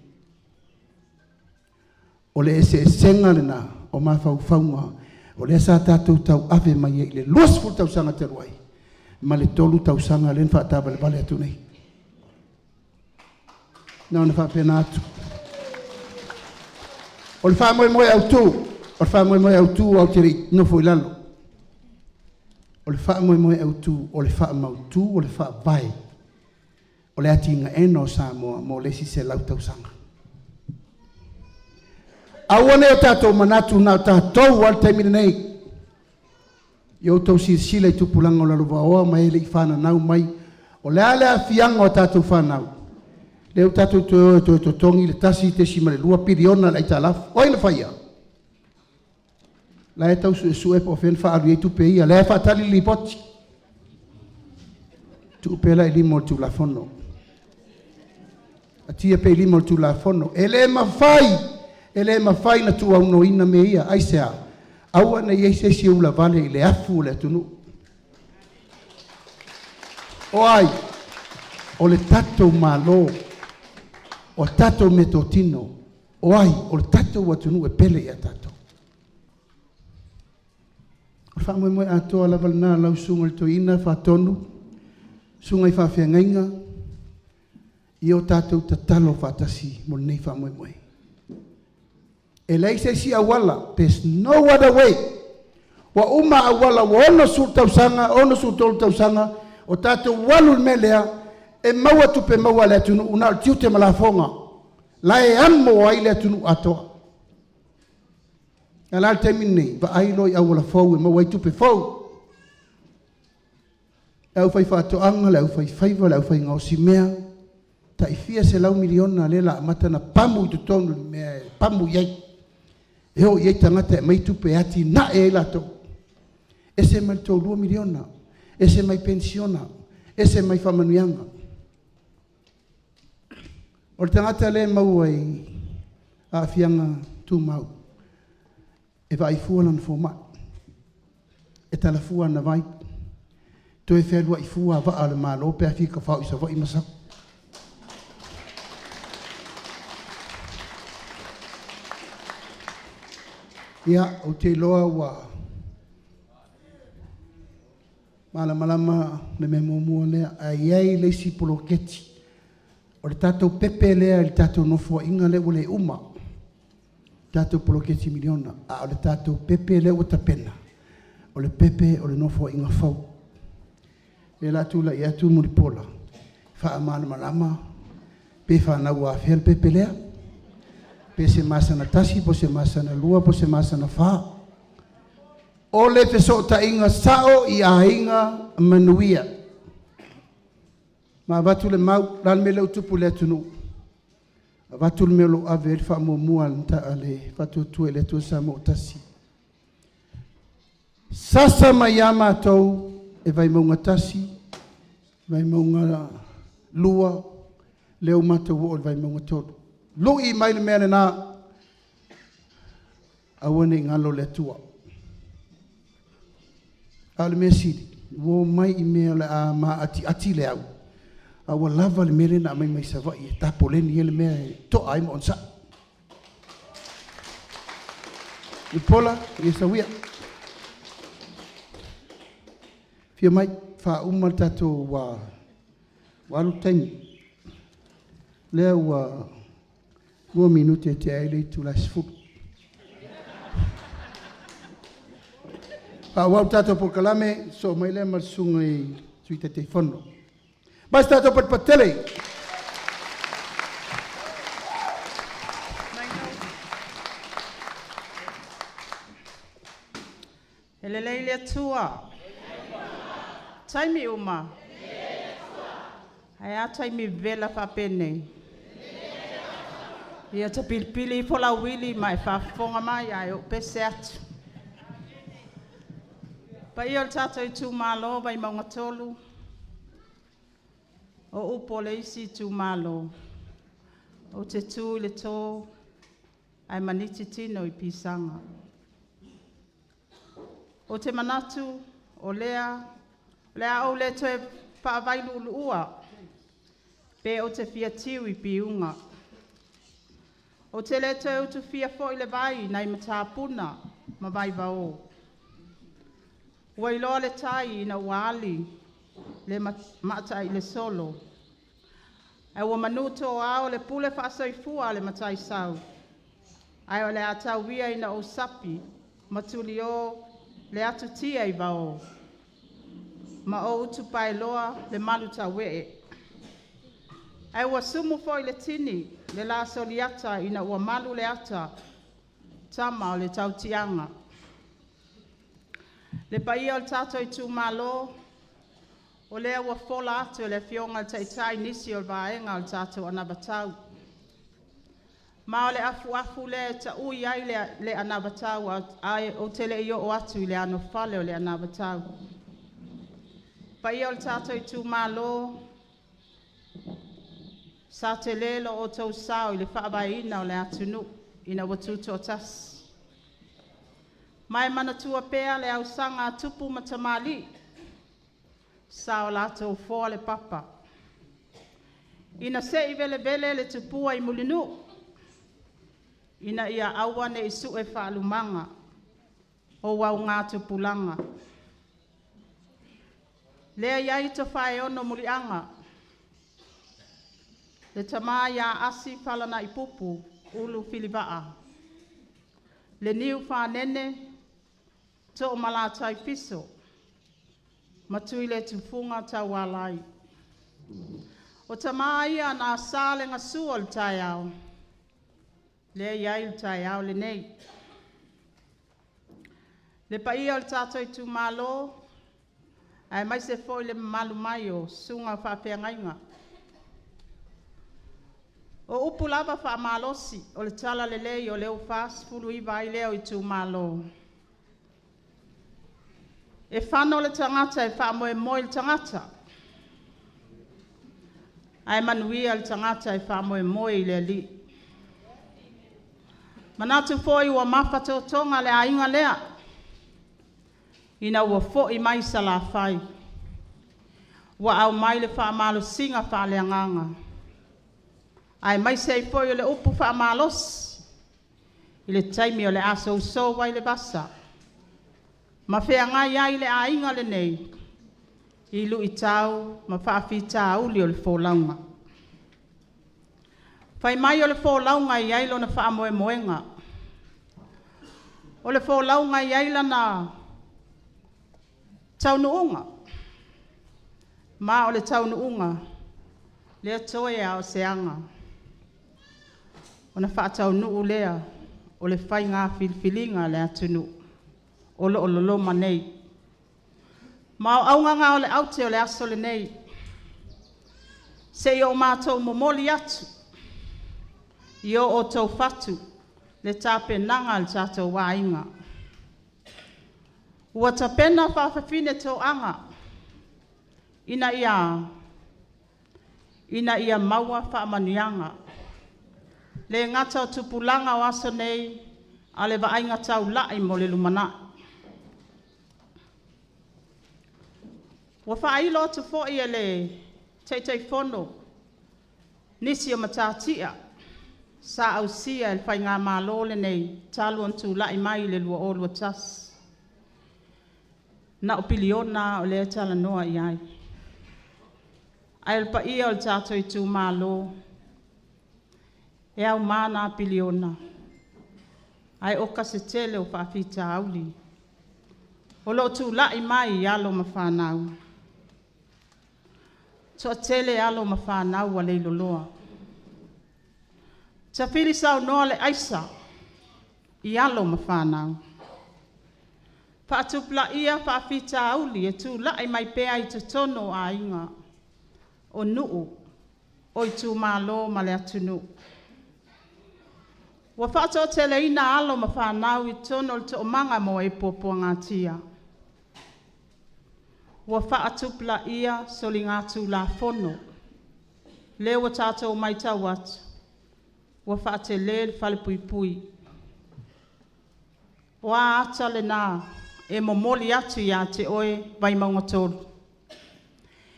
O le eseesega lena o mafaufauga, o lea sa tātou tau ave mai ai i le 20 tausaga talu ai, ma le 3 tausaga lea na faatavalevale atu nei. Na ona faapena atu. O le faamoemoe autu, o le faamoemoe autu au te le i nofo i lalo. O le faamoemoe autu, o le faamautu, o le faavae, o le atinaeina o Samoa mo le isi 100 tausaga. Aua ne o tātou manatu na o tātou al taimi nei. I outou silasila i tupulaga o lalovaoa ma e le i whananau mai. O le a le afianga o tātou whanau. Le o tātou toe toe totongi le 1.2 piliona le aitalafu. Oi na whaia. La e tau sue sue po fen whaalu i tupe ia. Le e whaatali lipoti. Tupe la i lima o le tulafono. Atia pe i lima o le tulafono. E le mawhai. E le mawhai na tuaunoina me ia. Ai se a. Aua na iai se isi ula vale i le afu o le atunu. O ai, o le tatou malo, o tatou metotino, o ai, o le tatou atunu e pele ia tatou. O le faamoemoe atoa lava lena lau susuga i le toeaina faatonu, susuga i faafeagaiga, i o tatou tatalo faatasi mo lenei faamoemoe. E leai se isi auala, there's no other way. Ua uma auala, ua 60 tausaga, 63 tausaga, o tatou alu le mea lea, e maua tupe maua le atunuu, na o le tiute ma lafoga. La e amo ai le atunuu atoa. A la le taimi lenei, vaai loa i auala fou e maua ai tupe fou. Le au fai faatoaga, le au fai faiva, le au fai gaosi mea, tai fia 100 miliona le la amata na pamu i totonu le mea e pamu i ai. E o i ai tagata e mai tupe e atinae ai latou. Ese mai le tou $2 miliona, ese mai penisiona, ese mai faamanuiaga. O le tagata lea e maua i aafiaga tumau, e vaai fua lana fomai, e tala fua ana vai, toe fealuai fua vaa a le Malo pe a fia tafao i Savaii ma sau. Ia, ou te iloa ua malamalama le mea muamua lea, ae i ai le isi poloketi. O le tatou pepe lea i le tatou Nofoaiga lea ua le uma, tatou poloketi miliona, a o le tatou pepe lea ua tapena, o le pepe o le Nofoaiga fou. O lea o le a tulai atu Mulipola e faamalamalama pe fanau afea le pepe lea, pe se masana 1 po o se masana 2 po o se masana 4. O le fesootaiga sao i aiga manuia. Ma avatu le mau, o le a le mea lea ua tupu i le atunuu, avatu le mea o lo o ave i ai le faamuamua a le Faatuatua i le Atua Samoa ua Tasi. Sasa mai ia matou e Vaimauga 1, Vaimauga 2, lea ua matou oo i le Vaimauga 3. Lui mai le mea lena, aua ne i galo le Atua. A o le mea sili, ua omai i mea o le a maatiati le au, a ua lava le mea lea na aumai mai Savaii e tapoleni ai le mea e to'a ai ma onosai. Mulipola, ia sau ia. Afio mai, faauma le tatou... ua alu le taimi. Lea ua 2 minute e tea ai le itula e 10. Faaauau le tatou polokalame, sosoo mai lea ma le susuga i le Sui Taitaifono. Ma se tatou patupatu tele! E lelei le Atua. Taimi uma. Ae a taimi vevela faapenei? Ia tapilipili ifo lau uili ma e faafofoga mai ae ou pese atu. Paia o le tatou itumalo Vaimauga 3, o upu a le isi itumalo, ou te tu i le to ae maniti tino i pisaga. Ou te manatu o lea o le a ou le toe faavailuuluua pe ou te fia tiu i piuga. Ou te le toe utufia foi le vai nai matapuna ma vaivao. Ua iloa le tai ina ua ali le Matailesolo, ae ua manutoa le pule faasoifua a le Mataisau, ae o le a tau ia ina ou sapi ma tulio le atutia i vao, ma ou utupaeloa le malutauee. Ae ua sumu foi le tini le la soliata ina ua malu le ata, tama o le tautiaga. Le paia o le tatou itumalo, o lea ua fofola atu e le Afioga i le Taitai nisi o vaega o le tatou anavatau. Ma o le afuafu lea e taui ai le anavatau ae ou te le i oo atu i le anofale o le anavatau. Le paia o le tatou itumalo, sa tele lo outou sao i le faavaeina o le atunuu ina ua tutoatasi. Ma e manatua pea le ausaga a tupu ma tamalii, sa o latou foa le papa. Ina se i velevele le tupua i Mulinuu ina ia aua ne i sue faalumaga o augatupulaga. Lea e i ai Tofaeono Muliaga, le tama ia Asi Falanaipupu Ulu Filivaa, le Niufanene Toomalatai Fiso ma Tuiletufuga Taualai. O tama ia na asa le gasu o le taeao, lea e i ai le taeao lenei. Le paia o le tatou itumalo, aemaise foi le mamalu mai o susuga i faafeagaiga. O upu lava faamalosi o le talalelei o lea ua 49 ai lea o itumalo. E fano le tagata e faamoemoe i le tagata, ae manuia le tagata e faamoemoe i le Alii. Manatu foi ua mafatotoga le aiga lea ina ua foi mai Salafai, ua aumai le faamalosiga faaleagaga, aemaise ai foi o le upu faamalosi i le taimi o le a sousou ai le vasa ma feagai ai le aiga lenei i luitau ma faafitauli o le folauga. Fai mai o le folauga e i ai lona faamoemoega, o le folauga e i ai lana taunuuga, ma o le taunuuga lea toe lava o se aga ona faataunuu lea o le faiga filifiliga a le atunuu o lo o loloma nei. Ma o auga na o le aute o le aso lenei, se i o matou momoli atu i o outou fatu le tapenaga a le tatou aiga. Ua tapena faafafine toaga, ina ia a? Ina ia maua faamanuiaga, e le gata o tupulaga o aso nei, a o le vaaiga taulai mo le lumanai. Ua faailo atu foi e le Taitaifono nisi o matatia sa ausia e le Faigamalo lenei talu ona tulai mai i le 2021. Na o piliona lava o lea e talanoa i ai. Ae o le paia o le tatou itumalo, e auma na piliona, ae oka se tele o faafitauli o lo o tulai mai i alo ma fanau. E toatele alo ma fanau ua leiloloa, tafili saunoa le aisa i alo ma fanau, faatupulaia faafitauli e tulai mai pea i totonu o aiga, o nuu, o itumalo ma le atunuu. Ua faatoateleina alo ma fanau i totonu o le toomaga mo e puapuagatia. Ua faatupulaia soligatulafono, lea ua tatou matau atu ua faatele le falepuipui. O a ata lena e momoli atu ia te oe Vaimauga 3?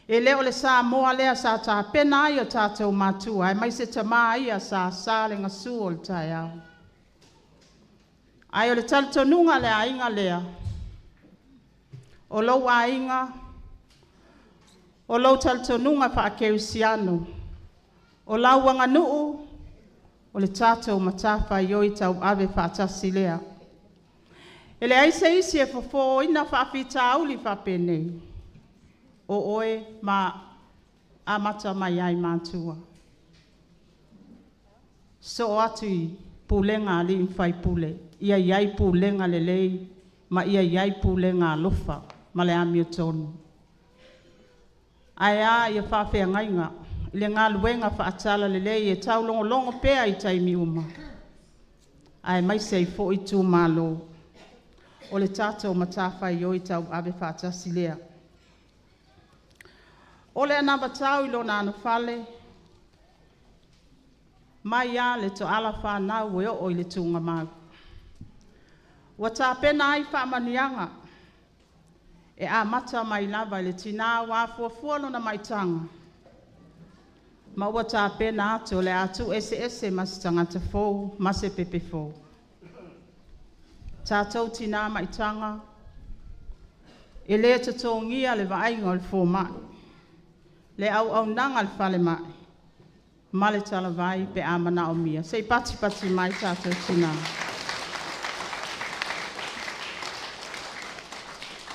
E le o le Samoa lea sa tapena ai o tatou matua aemaise tama ia sa asa le gasu o le taeao. Ae o le talitonuga a le aiga lea, o lou aiga, o lou talitonuga faakerisiano, o lau aganuu, o le tatou matafaioi tauave faatasi lea. E leai se isi e fofoina faafitauli faapenei, o oe ma amata mai lava i matua, sosoo atu i pulega a alii ma faipule, ia i ai pulega lelei ma ia i ai pulega alofa ma le amiotonu. Ae a faafeagaiga i le galuega faatalalelei e taulogologo pea i taimi uma, aemaise ai foi itumalo. O le tatou matafaioi tauave faatasi lea. O le anavatau i lona anofale, mai lava i le toala fanau e oo i le tuugamau. Ua tapena ai faamanuiaga e amata mai lava i le tina ua afuafua lona maitaga, ma ua tapena atu o le a tuueseese ma se tagata fou ma se pepe fou. Tatou tina maitaga, e le totogia le vaaiga o le fomai, le auaunaga a le falemai ma le talavai pe a manaomia. Se i patipati mai tatou tina.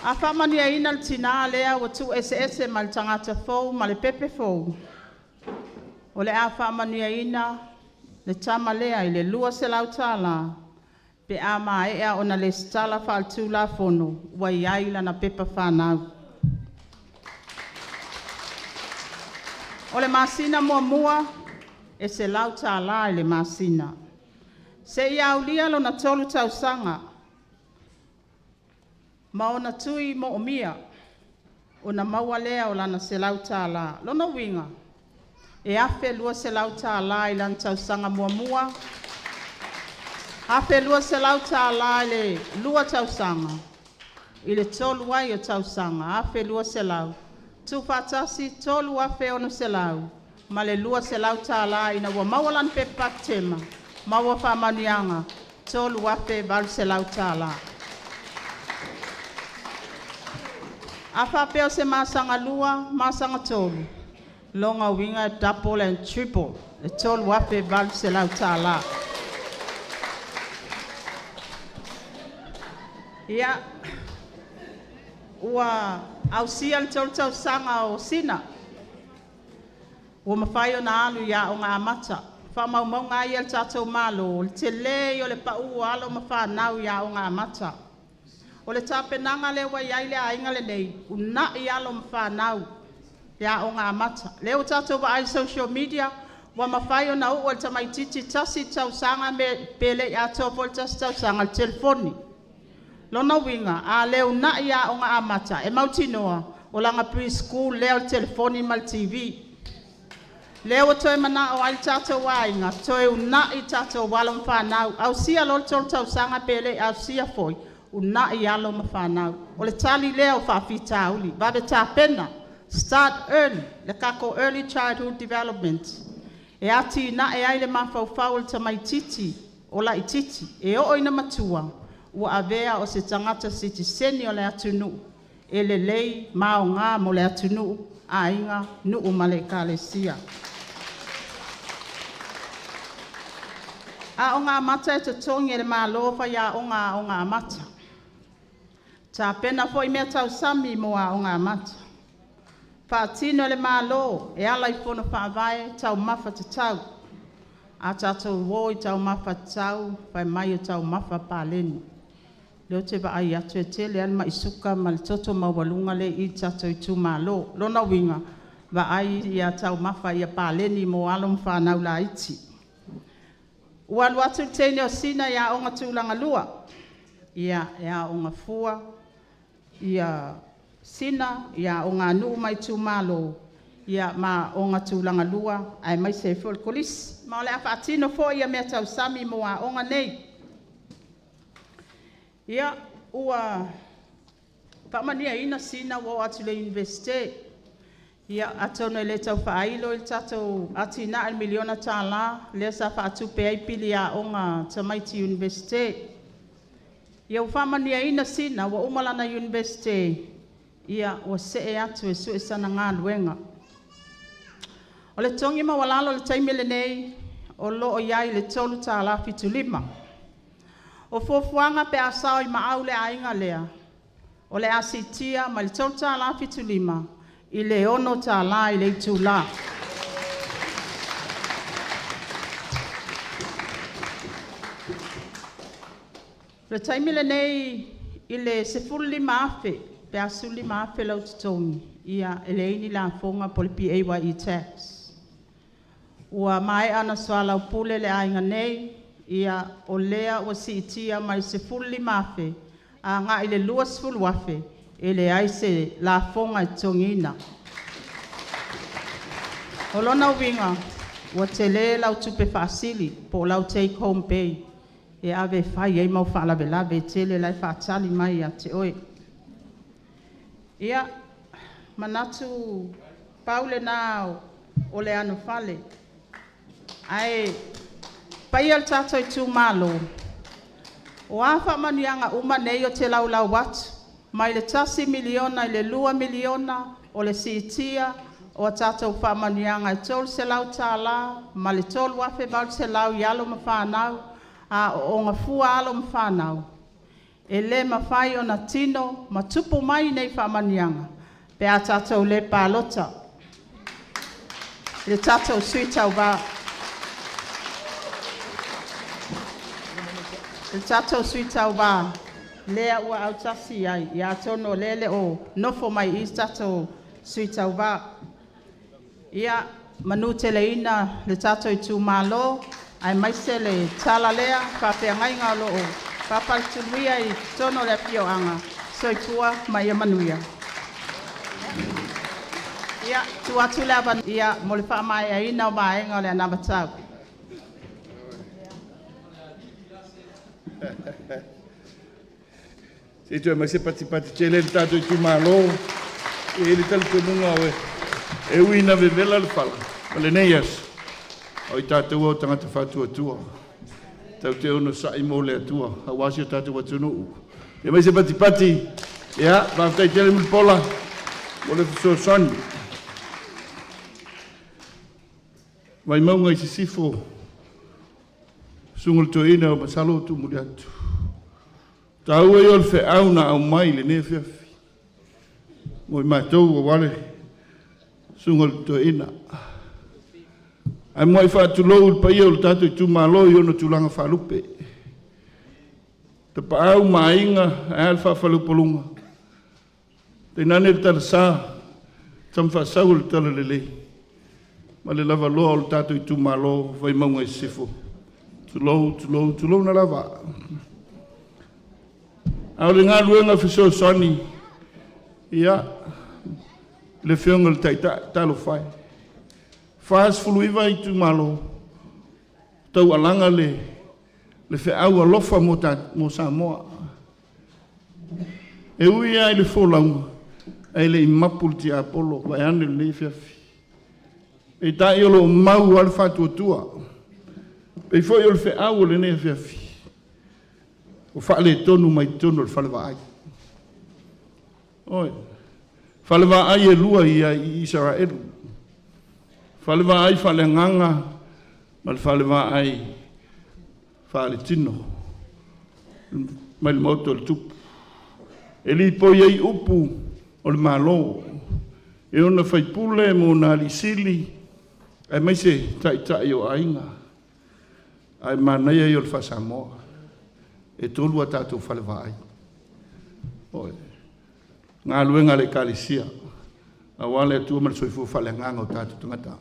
A faamanuiaina le tina lea ua tuueseese ma le tagata fou ma le pepe fou, o le a faamanuiaina le tama lea i le $200 pe a maea ona resitala faaletulafono ua i ai lana pepa fanau. O le masina muamua, e $100 i le masina, seia aulia lona 3 tausaga. ma ona tui moomia ona maua lea o lana $100. Lona uiga, e $1,200 i lana tausaga muamua, $1,200 i le 2 tausaga, i le 3 ai o tausaga $1,200, tuufaatasi $3,600 ma le $200 ina ua maua lana pepa patema, maua faamanuiaga $3,800. A faapea o se masaga 2, masaga 3, lona uiga e double and triple le $3,800. Ia, ua ausia le 3 tausaga o Sina, ua mafai ona alu i Aoga Amata. O faamaumauga lava ia a le tatou Malo, o le tele ia o le pau o alo ma fanau i Aoga Amata. O le tapenaga lea ua i ai le aiga lenei, uunai alo ma fanau i Aoga Amata. O lea ua tatou vaai i social media, ua mafai ona uu e le tamaitiiti 1 tausaga pe le i atoa foi le 1 tausaga le telefoni. Lona uiga, a le uunai i Aoga Amata, e mautinoa o lana pre-school lea o le telefoni ma le TV. Lea ua toe manao ai le tatou aiga, toe uunai tatou alo ma fanau. Ausia loa le 3 tausaga pe le i ausia foi, uunai alo ma fanau. O le tali lea o faafitauli, vave tapena, start early le tatou Early Childhood Development e atinae ai le mafaufau o le tamaitiiti o laitiiti e oo ina matua, ua avea o se tagata sitiseni o le atunuu e lelei ma aoga mo le atunuu, aiga, nuu ma le Ekalesia. Aoga Amata e totogi e le Malo faiaoga a Aoga Amata. E tapena foi meatausami mo Aoga Amata. Faatino e le Malo e ala i fono faavae taumafa tatau. A tatou o i taumafa tatau, fai mai o taumafa a paleni. O lea ou te vaai atu e tele lava le mai suka ma le toto maualuga lea e i i le tatou itumalo. O lona uiga, vaai ia taumafa ia paleni mo alo ma fanau laiti. Ua alu atu le teine o Sina i aoga tulagalua. Ia, e aooga fua Sina i aoga a nuu ma itumalo, ma aoga tulagalua aemaise ai foi le Kolisi. Ma o le a faatino foi meatausami mo aoga nei. Ia, ua faamanuiaina Sina ua oo atu i le Iunivesite. Ia atonu e le tau faailo le tatou atinae i le $1miliona lea sa faatupe ai pili aoga a tamaiti Iunivesite. Ia ua faamanuiaina Sina ua uma lana Iunivesite, ia ua see atu e sue sana galuega. O le totogi maualalo i le taimi lenei o lo o i ai i le $3.75. O fuafuaga pe a sao i maau le aiga lea, o le a siitia mai le $3.75 i le $6 i le itula. O le taimi lenei i le $15,000 pe a $15,000 lou totogi, e leai ni lafoga po o le PAYE Tax. Ua maea ona soalaupule le aiga nei, o lea ua siitia mai le $15,000 agai i le $20,000, e leai se lafoga e totogiina. O lona uiga, ua tele lau tupe faasili po o lau take home pay e ave e fai ai mau faalavelave e tele la e faatali mai ia te oe. Ia, manatu pau lena o le anofale. Ae, le paia o le tatou itumalo, o a faamanuiaga uma nei ou te laulau atu, mai le $1 miliona i le $2 miliona, o le siitia o a tatou faamanuiaga e $300 ma le $3,800 i alo ma fanau, aooga fua alo ma fanau, e le mafai ona tino ma tupu mai nei faamanuiaga pe a tatou le palota i le tatou sui tauva. Le tatou sui tauva lea ua autasi i ai, atonu o lea e le o nofo mai i i se tatou sui tauva. Ia manuteleina le tatou itumalo, aemaise le tala lea, faafeagaiga o lo o papaletuluia i totonu o le afioaga. Soifua ma ia manuia. Ia, tuu atu le avanoa ia, mo le faamaeaina o vaega o le anavatau. Se i toe aumai se patipati tele le tatou itumalo. E i ai le talitonuga e ui ina vevela le fala o lenei aso, o i tatou o tagata faatuatua. Tatou te onosai mo le Atua aua si o tatou atunuu. Ia aumai se patipati, ia faafetai tele Mulipola mo le fesoasoani. Vaimauga i Sisifo, Susuga i le Toeaina masalo ua tuumuli atu. Taua ia o le feau na aumai i lenei afiafi mo i matou aua le Susuga i le Toeaina. Ae muai faatulou i le paia o le tatou itumalo i ona tulaga faalupe. Tapaau ma Aiga, ae a le Faa-faleupoluga, tainane le talasa, tama faasau o le Talalelei, ma le lavaloa o le tatou itumalo Vaimauga i Sisifo. Tulou, tulou, tulouna lava. A o le galuega fesoasoani, ia, le Afioga i le Taitai, talofa e, 49 itumalo taualaga le feau alofa mo Samoa. E ui lava i le folauga, ae le i mapu le tiapolo vaeane lenei afiafi. Peitai o lo o mau lava le faatuatua. Pei foi o le feau o lenei afiafi, ua faaletonu mai totonu o le falevaai. Oi, falevaai e lua ia i Isaraelu, falevaai faaleagaga ma le falevaai faaletino mai le maota o le Tupu. E lipoi ai upu o le Malo e ona faipule ma ona alii sili aemaise taitai o aiga. Ae manaia ia o le faa-Samoa, e tolu a tatou falevaai. Oi, galuega a le Ekalesia aua le Atua ma le soifua faaleagaga o tatou tagata.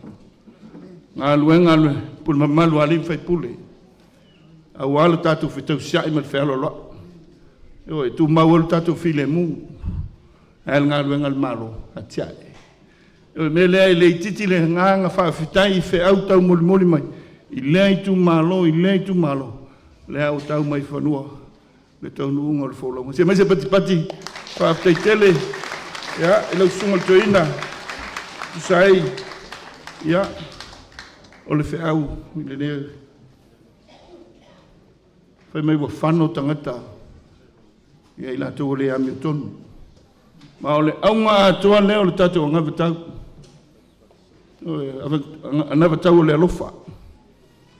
Galuega a le pule mamalu a alii ma faipule aua le tatou fetausiai ma le fealoaloai. Ioe, tumau ai le tatou filemu, ae o le galuega a le Malo, atiae. O le mea lea e le itiiti le agaga faafetai i feau taumolimoli mai i lea itumalo, i lea itumalo, lea ua tau mai fanua le taunuuga o le folauga. Se mai se patipati, faafetai tele ia, i lau susuga i le toeaina, tusa ai ia, o le feau i lenei fai mai ua fano tagata ia i latou ua le amiotonu. Ma o le auga atoa lea o le tatou anavatau, anavatau o le alofa.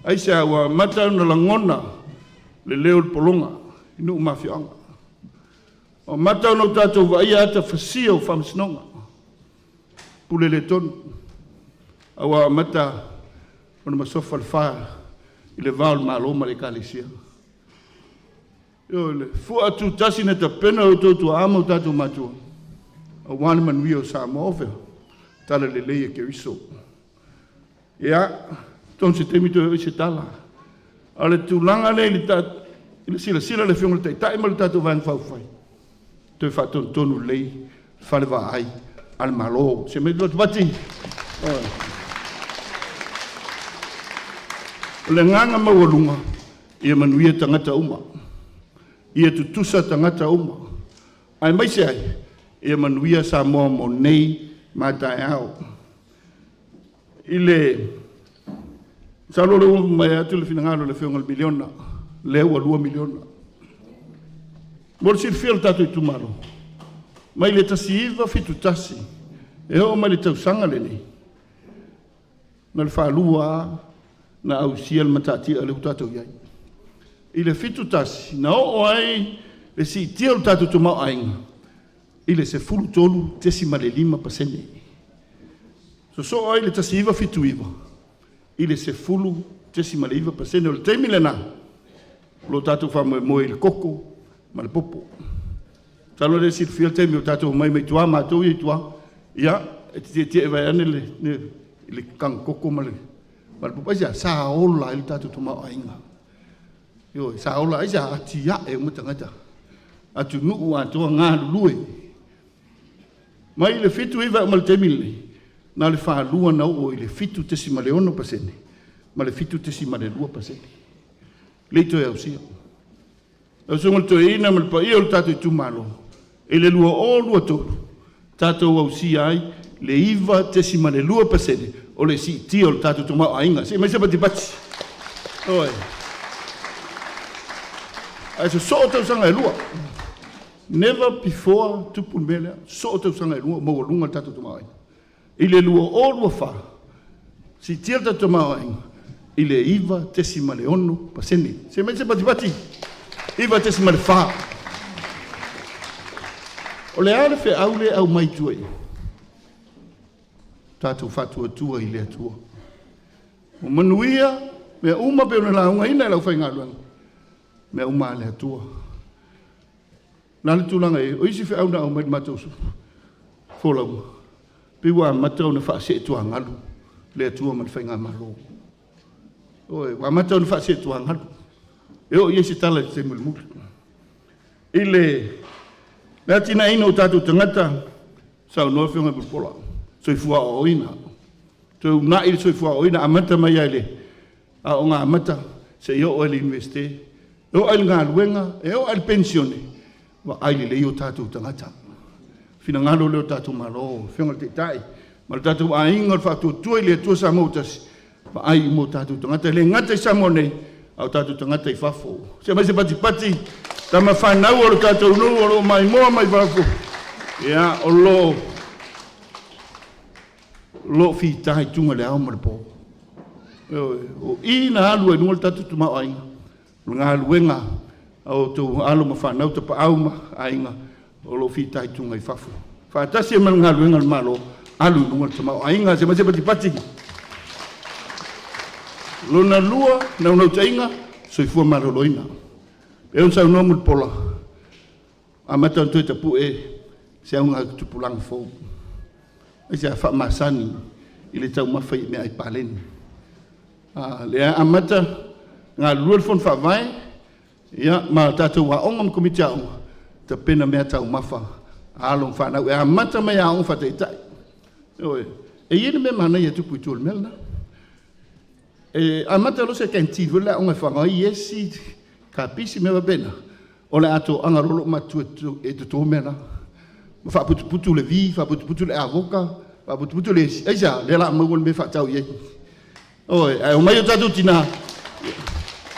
Aisea ua amata ona lagona le leo o le pologa i nuu ma afioaga. Ua amata ona tatou vaaia ata fasia o faamasinoga, pule le tonu, a ua amata ona masofa le fa i le va o le Malo ma le Ekalesia. Ioe, le fua tutasi na tapena e outou tuaa ma o tatou matua aua le manuia o Samoa. O fea? Talalelei e Keriso. Ia, atonu se taimi toe oo i se tala. A o le tulaga lea i le silasila a le Afioga i le Taitai ma le tatou Vaega Faaupufai, toe faatonutonu lelei le fale vaai a le Malo. Se mai patipati. O le agaga maualuga, ia manuia tagata uma, ia tutusa tagata uma, aemaise ai, ia manuia Samoa mo nei ma taeao. I le masalo o lea ua mavae atu le finagalo o le Afioga i le miliona, lea ua $2 miliona. Mo le silafia e le tatou itumalo, mai le 1971 e oo mai le tausaga lenei, na o le faalua lava na ausia le matatia lea ua tatou i ai. I le 71 na oo ai le siitia o le tatou tamaoaiga i le 13.5%. Sosoo ai le 1979 i le 10.9%. O le taimi lena, o lo o tatou faamoemoe i le koko ma le popo. Masalo o lea e silafia le taimi o tatou omai mai tua, matou ia i tua, ia, e te tietie vaeane le koko ma le popo. Aisea? Sa ola ai le tatou tamaoaiga. Ioe, sa ola, aisea? Atiae uma tagata. atunuu atoa galulue. Mai le 79 e oo mai le taimi lenei, na o le faalua na oo i le 7.6% ma le 7.2%. Le i toe ausia. Lau Susuga i le Toeaina ma le paia o le tatou itumalo, i le 2023, tatou ausia ai le 9.2% o le siitia o le tatou tamaoaiga. Se i aumai se patipati. Ioe. Ae sosoo tausaga e lua. Never before tupu le mea lea. Sosoo tausaga e lua o maualuga le tatou tamaoaiga. I le 2024, siitia le tatou tamaoaiga i le 9.6%. Se i aumai se patipati. 9.4. O le a le feau lea e aumai i tua i i? Tatou faatuatua i le Atua. Ua manuia mea uma pei ona laugaina e le aufaigaluega, mea uma a le Atua. O le a le tulaga e i ai? O isi feau na aumai i le matou folauga, pei ua amata ona faaseetuagalu le Atua ma le Faigamalo. Ioe, ua amata ona faaseetuagalu. E oo i ai se tala i le taimi mulimuli. I le atinaeina o tatou tagata, saunoa le Afioga ia Mulipola, soifua aoaoina, toe uunai le soifua aoaoina, amata mai lava i le aoga amata seia oo i le Iunivesite, e oo lava i le galuega, e oo lava i le penisione, vaai lelei o tatou tagata. Finagalo lea o le tatou Malo, le Afioga i le Taitai ma le tatou Aiga o le Faatuatua i le Atua Samoa ua Tasi, vaai uma o tatou tagata, e le gata i Samoa nei, a o tatou tagata i fafo. Se i aumai se patipati, tama fanau a lo tatou nuu o lo o maimoa mai fafo, ia, o lo o fita i tuga i le ao ma le po. Ioe, o i na alu ai i luga le tatou tamaoaiga, o le galuega a outou alo ma fanau, tapaau ma aiga o lo o fitaituga i fafo. Faatasi ai ma le galuega a le Malo, alu i luga le tamaoaiga. Se i aumai se patipati. Lona lua, naunautaiga, soifua maloloina. E pei ona saunoa Mulipola, amata ona toe tapue se augatupulaga fou. Aisea? Faamasani i le taumafa i meaai paleni. A, lea amata galulue le Fono Faavae ia, ma tatou aoga ma Komiti Aoga, tapena mea taumafa a alo ma fanau e amata mai aoga faataitai. Ioe. E i ai le mea manaia e tupu i tua i le mea lena. E amata loa se canteen foi lea aoga e faga ai iesi, kapisi, mea faapena. O le atoaga loa loo matutua e toto mea na. Ma faaputuputu le vi, faaputuputu le avoka, faaputuputu le esi. Aisea? Lea o le a maua le mea e faatau i ai. Ioe, ae omai o tatou tina,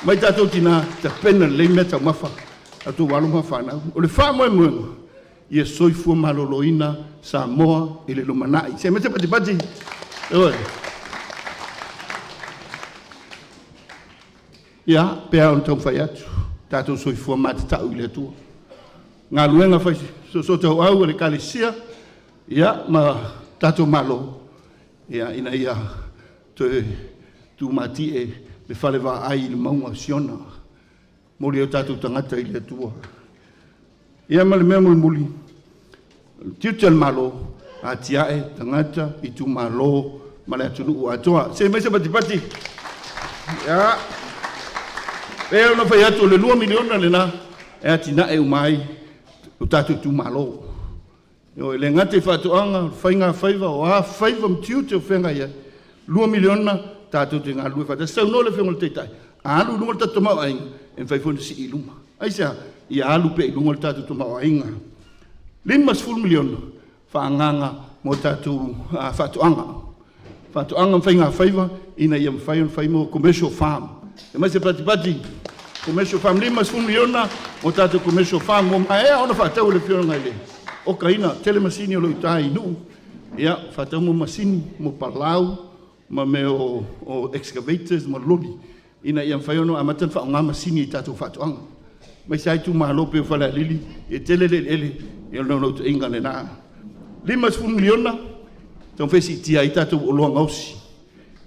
omai tatou tina, tapena lelei mea taumafa a outou alo ma fanau. O le faamoemoega, ia soifua maloloina Samoa i le lumanai. Se i aumai se patipati. Ioe. Ia, pei lava ona taumafai atu, tatou soifua matatau i le Atua. Galuega fai soosootaua a le Ekalesia ia, ma tatou Malo, ia, ina ia toe tumatie le fale vaai i le mauga o Siona. Momoli ai o tatou tagata i le Atua. Ia ma le mea mulimuli, o le tiute o le Malo, atiae tagata, itumalo ma le atunuu atoa. Se i aumai se patipati. Ia. Pei ona fai atu o le $2 miliona lena e atinae uma ai o tatou itumalo. E le gata i faatoaga, faiga faiva, o a faiva ma tiute o feagai ai, $2 miliona tatou te galulue faatasi. Saunoa le Afioga i le Taitai, a alu i luga le tatou tamaoaiga, e mafai foi ona sii i luga. Aisea? Ia alu pea i luga le tatou tamaoaiga. $50 miliona faaagaaga mo tatou faatoaga. Faatoaga ma faiga faiva ina ia mafai ona fai mo commercial farm. E aumai se patipati, commercial farm, $50 miliona mo tatou commercial farm. Ua maea ona faatau e le Afioga i le Okaina, tele masini o lo o i uta i Nuu, ia, faatau mo masini, mo palau, ma mea o excavators ma loli, ina ia mafai ona amata ona faaaoga masini i tatou faatoaga. Aemaise lava itumalo pei o Falealili, e tele le eleele, ia o le naunautaiga lena. $50 miliona, taumafai e siitia ai tatou oloa gaosi,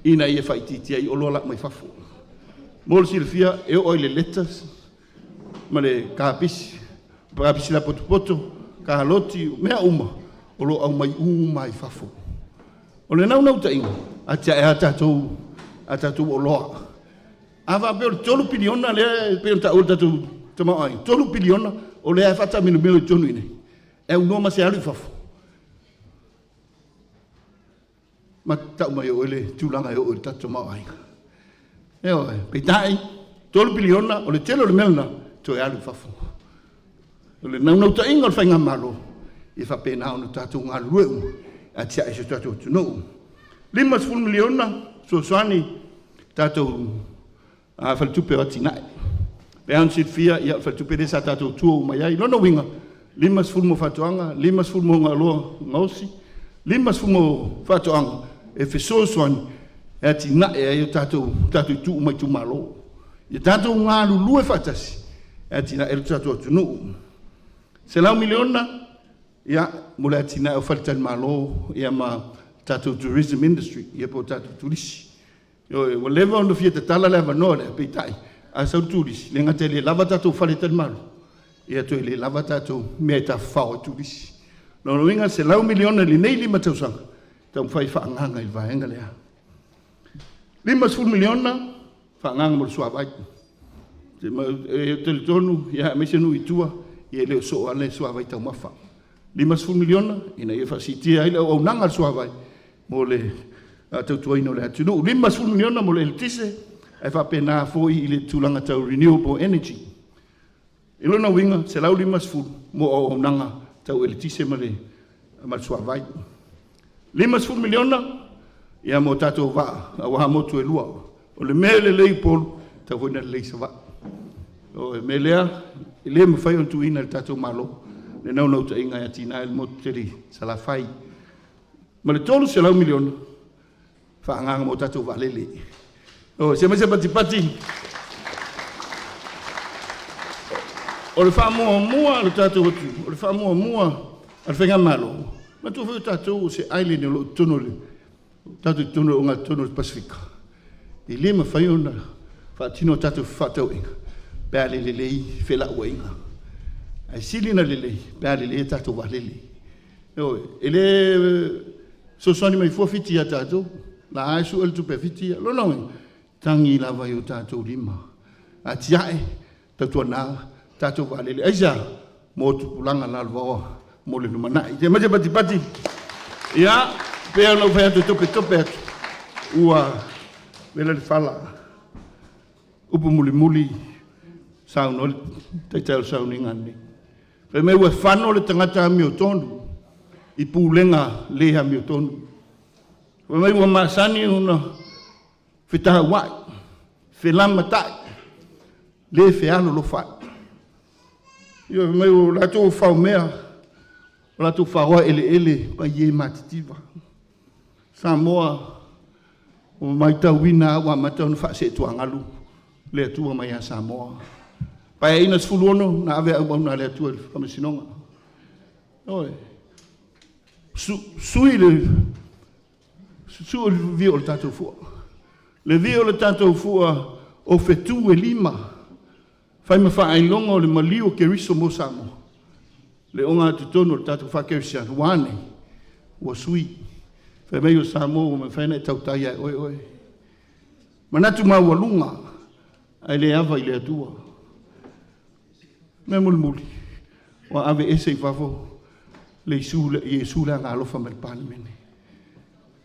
ina ia faaitiitia ai oloa lau mai fafo. Mo le silafia, e oo lava i le lettuce ma le kapisi, kapisi lapotopoto, kaloti, o mea uma, o lo o aumai uma lava i fafo. O le naunautaiga, atiae a tatou oloa. A faapea o le $3 piliona lea e pei ona taua e le tatou tamaoaiga, $3 piliona o lea e faataamilomilo i totonu i inei, e aunoa ma se alu i fafo. Ma tau mai e oe le tulaga e oo i le tatou tamaoaiga. Ioe, peitai, $3 piliona, o le tele o le mea lena, toe alu i fafo. O le naunautaiga o le faigamalo, ia faapena ona tatou galulue uma e atiae si o tatou atunuu. $50 miliona fesoasoani tatou Faletupe o Atinae. E pei lava ona silafia o le faletupe lea sa tatou tua uma i ai. O lona uiga, $50 mo faatoaga, $50 mo oloa gaosi, $50 mo faatoaga e fesoasoani e atinae ai tatou i tuu uma i itumalo. Ia tatou galulue faatasi e atinae ai le tatou atunuu. $100 miliona mo le atinae o faletalimalo ma tatou Tourism Industry po o tatou Turisi. Ioe, ua leva ona fia tatala le avanoa lea, peitai a sau le turisi, e le gata e le lava tatou faletalimalo, ae toe le lava tatou mea e tafafao ai turisi. O lona uiga e $100 miliona i lenei 5 tausaga e taumafai e faaagaaga i le vaega lea. $50 miliona faaagaaga mo le suavai. E talitonu aemaise nuu i tua, e le o soo lava le suavai taumafa. $50 miliona ina ia faasiitia ai le auaunaga a le suavai mo le tautuaina o le atunuu. $50 miliona mo le eletise ae faapena foi i le tulaga tau renewable energy. I lona uiga, $150 mo auaunaga tau eletise ma le suavai. $50 miliona mo tatou vaa aua motu e lua. O le mea e lelei i Upolu, e tatau foi ona lelei i Savaii. O le mea lea, e le mafai ona tuuina e le tatou Malo le naunautaiga e atiae le motu tele i Salafai. Ma le $300 miliona faaagaaga mo tatou vaalele. Se i fai mai se patipati. O le faamuamua a le tatou atunuu, o le faamuamua a le faigamalo, manatua foi o tatou o se island o lo o i totonu o le tatou i totonu o le ogatotonu o le Pasefika, e le mafai ona faatino a tatou fefaatauaiga pe a le lelei felauaiga. Ae sili ona lelei pe a lelei a tatou vaalele. Ioe, e le fesoasoani mai fua Fiti ia tatou, o la e lava e sue le tupe a Fiti ia. O lona uiga, e tagi lava i o tatou lima, atiae, tautuana tatou vaalele. Aisea? Mo tupulaga lalovaoa mo le lumanai. Ia maite patipati. Ia, pei ona ou fai atu e topetope atu, ua vela le fala. Upu mulimuli, saunoa le taitai o le sauniga lenei. Fai mai ua fano le tagata amiotonu i pulega le amiotonu. Fai mai ua masani ona fetauai, felamatai, le fealolofa'i. Ioe, fai mai o latou o faomea, o latou faoa eleele mai e matitiva. Samoa, ua matauina lava ua amata ona faaseetuagalu le Atua mai ia Samoa. Paeaiga 16 na ave auauna a le Atua i le Faamasinoga. Ioe. Sui le vio o le tatou fua. Le vio o le tatou fua o fetu e 5, fai ma faailoga o le maliu o Keriso mo Samoa, le ogatotonu o le tatou faakerisiano, ua a nei? Ua sui. Fai mai o Samoa ua mafai ona e tautai ia oe oe. Manatu maualuga ae le ava i le Atua. Mea mulimuli, ua aveese i fafo le Iesu le Agaalofa mai le Palemene.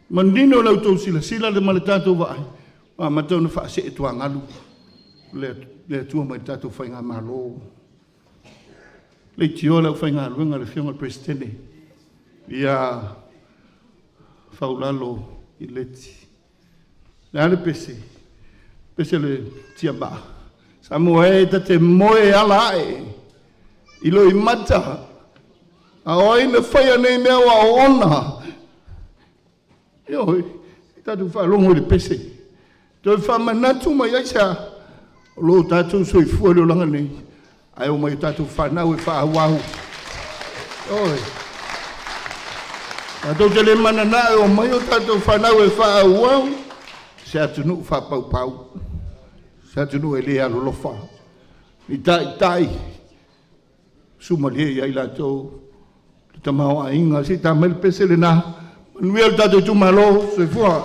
Manino la outou silasila ma le tatou vaai, ua amata ona faaseetuagalu le Atua mai le tatou faigamalo. Leitioa le aufaigaluega a le Afioga i le Peresetene ia Faulalo i Leti. O le a le pese? Pese o le tiamaa. Samoa e ta te moe ala ae i loimata, a o ai na faia nei mea ua oona? Ioe, tatou faalogo i le pese. Toe faamanatu mai ai se a? O lo o tatou soifua i le olaga nei, ae omai o tatou fanau e faaauau. Ioe. Tatou te le mananao e omai o tatou fanau e faaauau se atunuu faapaupau, se atunuu e le alolofa, ni taitai sumalie ia i latou le tamaoaiga. Se i ta mai le pese lena. Manuia le tatou itumalo. Soifua.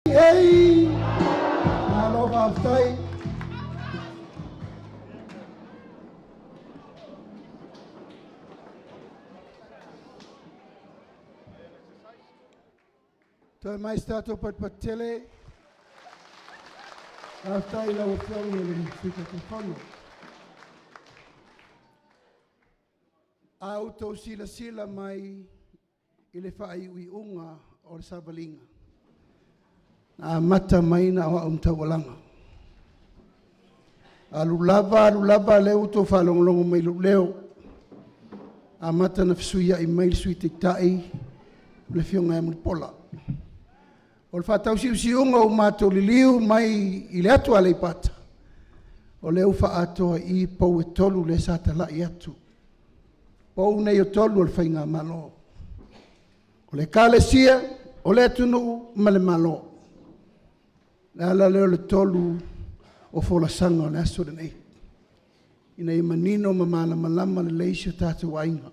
Ei! Malo faafetai. Toe mai se tatou patupatu tele. Faafetai i lau Afioga i le Sui Taitaifono. A outou silasila mai i le faaiuiuga o le savaliga, na amata mai na o au ma Taualaga. Alu lava, alu lava, lea ua outou faalogologo mai i lou leo, amata ona fesuiai mai le Sui Taitai, le Afioga ia Mulipola. O le faatausiusiuga ua matou liliu mai i le atu Aleipata, o lea ua faaatoa i i pou e tolu lea sa talai atu. Pou nei e tolu o le Faigamalo, o le Ekalesia, o le atunuu ma le Malo. O le ala lea o le tolu o folasaga o le aso lenei, ina ia manino ma malamalama lelei si o tatou aiga.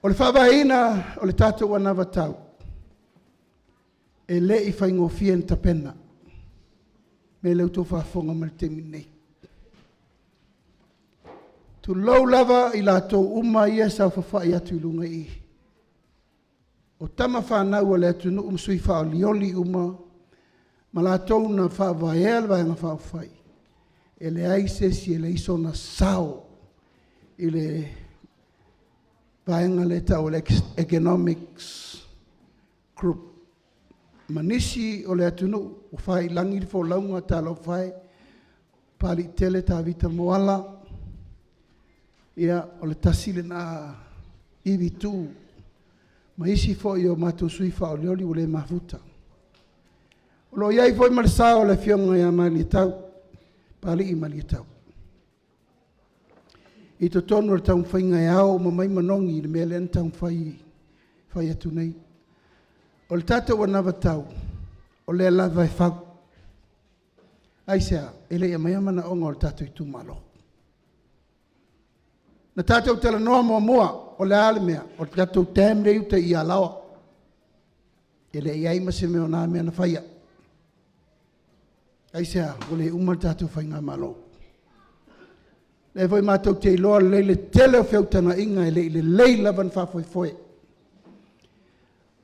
O le faavaeina o le tatou anavatau, e le i faigofie ona tapena. O le mea lea ua outou faafofoga mai i le taimi lenei. Tulou lava i latou uma ia e saofafai atu i luga i i, o tama fanau a le atunuu ma sui faaolioli uma ma latou na faavaea le Vaega Faaupufai, e leai se isi e leai sona sao i le vaega lea e tau o le Economics Group ma nisi o le atunuu ua faiilagi le folauga, talofa e, Papaliitele Tavita Moala, ia o le tasi lena ivitu ma isi foi o matou sui faaolioli ua le mafuta. O lo o i ai foi ma le sao o le Afioga ia Malietau, Papalii Malietau i totonu o le taumafaiga e ao uma mai manogi i le mea lea na taumafai fai atu nei. O le tatou anavatau, o lea lava e fau. Aisea? E le i aumaia manaoga o le tatou itumalo. Na tatou talanoa muamua, o le a le mea? O le tatou dam lea e i uta i Alaoa. E le i i ai ma se mea o na mea na faia. Aisea? Ua le uma le tatou faigamalo. O lea foi matou te iloa lelei le tele o feutagaiga e le i lelei lava ona faafoefoe.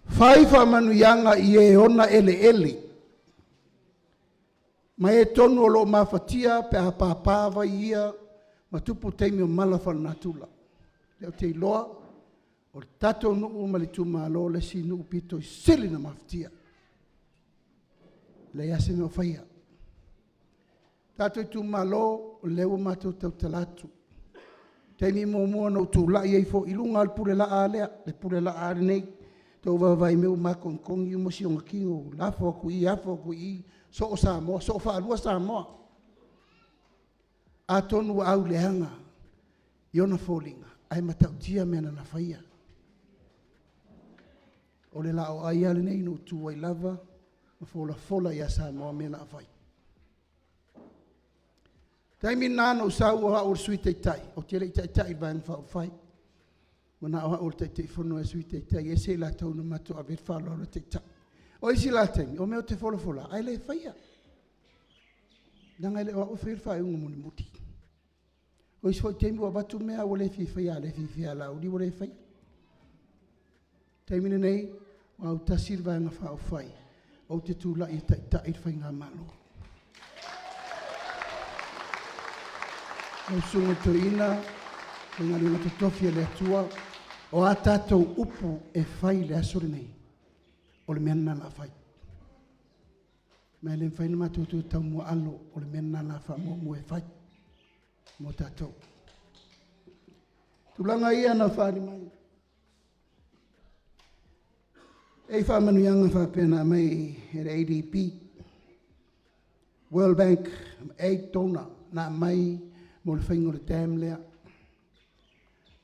Fai faamanuiaga i e ona eleele ma e tonu o lo o mafatia pe a papa vai ia ma tupu taimi o mala faalenatura. Lea ou te iloa, o le tatou nuu ma le itumalo le isi nuu pito sili ona mafatia. E leai lava se mea o faia. Tatou itumalo, o lea ua matou tautala atu, taimi muamua na ou tulai ai foi i luga lava o le pulelaa lava lea, le pulelaa lava lenei, tou vaavaai mai ua makonikoni uma si ona tino, lafo atu i i, afa atu i i, soo Samoa, soo faalua Samoa. Atonu ua auleaga i ona foliga ae matautia mea na ia faia. O le laoai lava lenei na ou tu ai lava ma folafola ia Samoa mea na fai. O le taimi lena na ou sau o au o le Sui Taitai, ou te le i taitai i le Vaega Faaupufai, ua na o au o le Taitaifono ae Sui Taitai, e ese i latou na matou ave i ai le faaaloalo e taitai. O isi la taimi, o mea ou te folafola ae le faia, leaga e le o au e faia le faaiuga mulimuli. O isi foi taimi ua avatu mea ae ua le fia faia e le fiafia ia Laauli ua le faia. O le taimi lenei, ua autasi le Vaega Faaupufai, ou te tulai e taitai le Faigamalo. Lau Susuga i le Toeaina, faigaluega totofi a le Atua, o a tatou upu e fai i le aso lenei, o le mea lena o le a fai. Ma e le mafai ona matou toe taumuaalo, o le mea lena o le a faamuamua e fai mo tatou. O tulaga ia na faaali mai, e i ai faamanuiaga faapea na aumai e le ADB, World Bank, aid donor na aumai mo le faiga o le dam lea.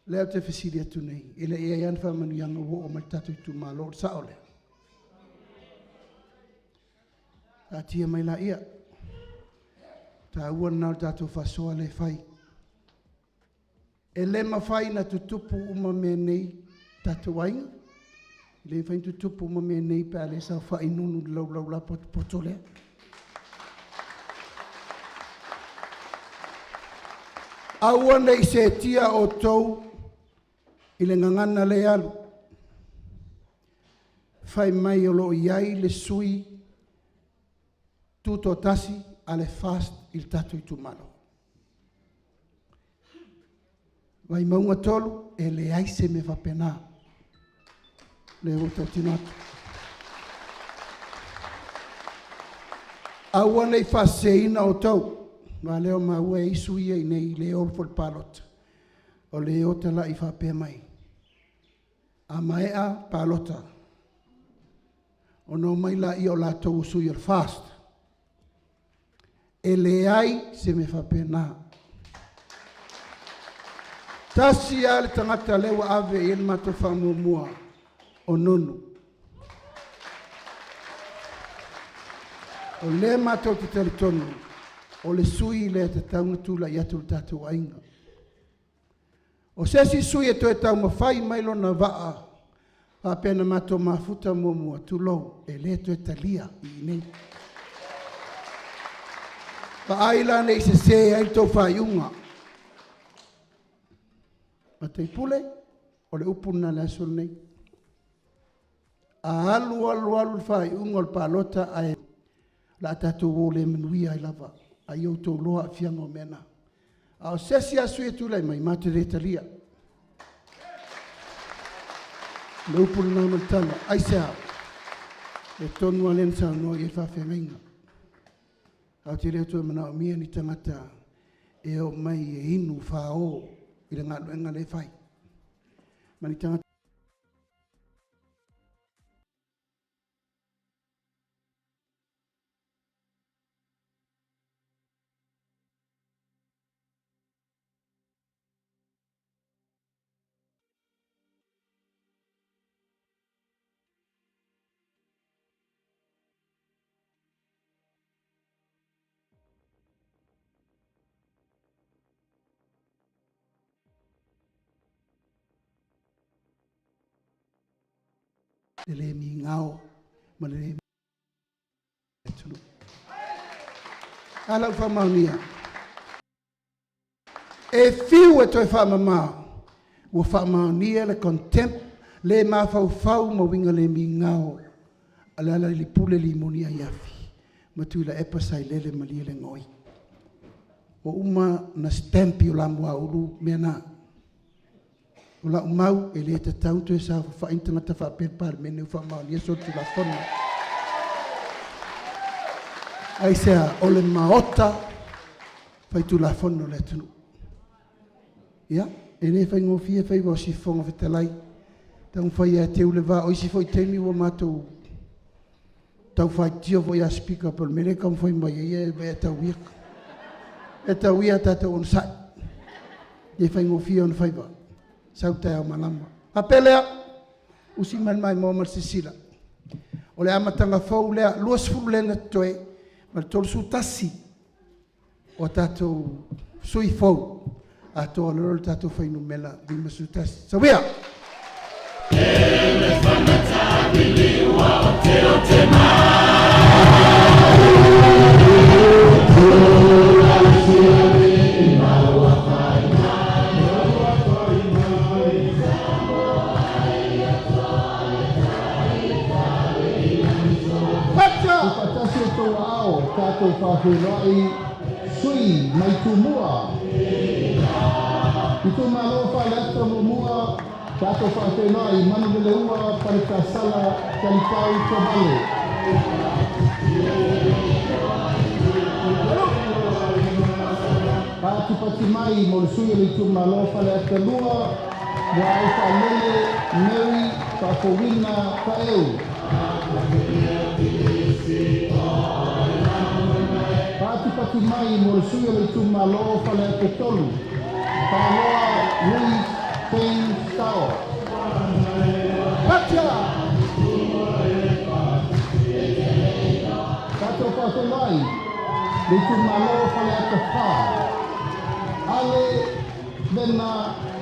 O lea ou te fesili atu nei, e le i i ai lava ni faamanuiaga ua oo mai i le tatou itumalo, o le sao lea? Taatia mai laia, o le taua lena o le tatou faasoa lea e fai. E le mafai ona tutupu uma mea nei tatou aiga. E le mafai ona tutupu uma mea nei pe a le saofai Nunu i le laulau lapotopoto lea. Aua ne i seetia outou i le gagana lea e alu, fai mai o lo o i ai le sui tutoatasi a le FAST i le tatou itumalo. Vaimauga 3, e leai se mea faapena. O lea ua ou tautino atu. Aua ne i faaseseina outou, aua o lea ua maua e i ai sui usufono ia i inei e le o foi i le palota, o lea e o talai faapea mai, a maea palota, ona omai lea o latou o sui o le FAST. E leai se mea faapena. Tasi lava le tagata o lea ua ave i ai le matou faamuamua, o Nunu. O lea matou te talitonu, o le sui usufono lea e tatau ona tulai atu i le tatou aiga. O se isi sui usufono e toe taumafai mai lona vaa faapea na matou mafuta muamua, tulou, e le toe talia i inei. Vaai la ne i sese ai le tou faaiuga. Mataipule, o le upu lena i le aso lenei. A alu alu alu le faaiuga o le palota ae o le a tatou o le manuia ai lava, a ia outou iloa aafiaga o mea na. A o se isi lava sui usufono e tulai mai, matou te le talia. O le upu lena ma le tala. Aisea? O le mea tonu lava lea na saunoa i ai le faafeagaiga. Tatou te le toe manaomia ni tagata e omai e inu fao i le galuega lea e fai, ma ni tagata le le migao ma le le atunuu. A lau faamaonia, e fiu e toe faamama, ua faamaonia le contempt le mafaufau ma uiga le migao a Lealailepule Rimoni Aiafi ma Tuilaepa Sailele Malielegaoi. Ua uma ona stamp i o la muaulu mea na. O lau mau, e le tatau ona toe saofafai ni tagata faapea i le Palemene ua faamaonia solitulafono. Aisea? O le Maota Faitulafono o le atunuu. Ia, e le faigofie faiva o si Fofoga Fetalai, taumafai lava e teu le vaa. O isi foi taimi ua matou tau faitio foi ia Speaker po o le mea lea e taumafai mai ai e tau ia. E tau ia tatou onosai, e le faigofie ona faiva, sau taeao malama. Faapea lea, usi mai le maimoa ma le sisila. O le amataga fou lea, 20 lea na totoe ma le 31 o a tatou sui fou, atoa loa le tatou fuainumera 51. Soia! Faatasi o tou aao, tatou faafeiloai sui mai Tumua. Itumalo Faleata 1, tatou faafeiloai Manuleleua Faletasala Talipau Tovale. Patipati mai mo le sui o le itumalo Faleata 2, Muaau Faalele Mary Faafouina Taeu. Patipati mai mo le sui o le itumalo Faleata 3, Fagaloa Louis Payne Stao. Patia! Tatou faafeiloai le itumalo Faleata 4, Ale Vena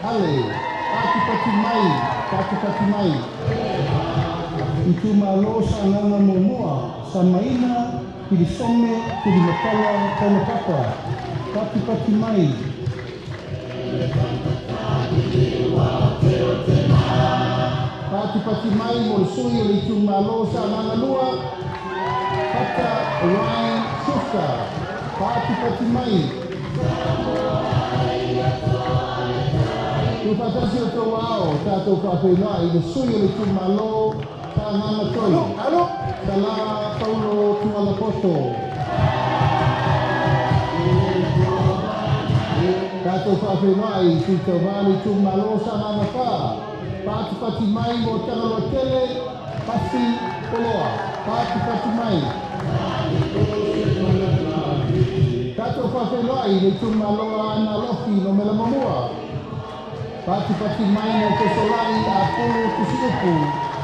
Ale. Patipati mai, patipati mai. Itumalo Sagaga Muamua, Samaina Kirisome Tulimatala Taulapapa. Patipati mai. Patipati mai mo le sui o le itumalo Sagaga Lua, Pata Ryan Schuster. Patipati mai. Tuufaatasi o tou aao, tatou faafeiloai i le sui o le itumalo Sagaga Tolu, Sala Paulo Tualapoto. Tatou faafeiloai i sui tauvā le itumalo Sagaga Fa. Patipati mai mo Tagaloa Tele Pasi Poloa. Patipati mai. Tatou faafeiloai i le itumalo Aana Alofi Numera Muamua. Patipati mai mo Fesolai Apulu Tusiupu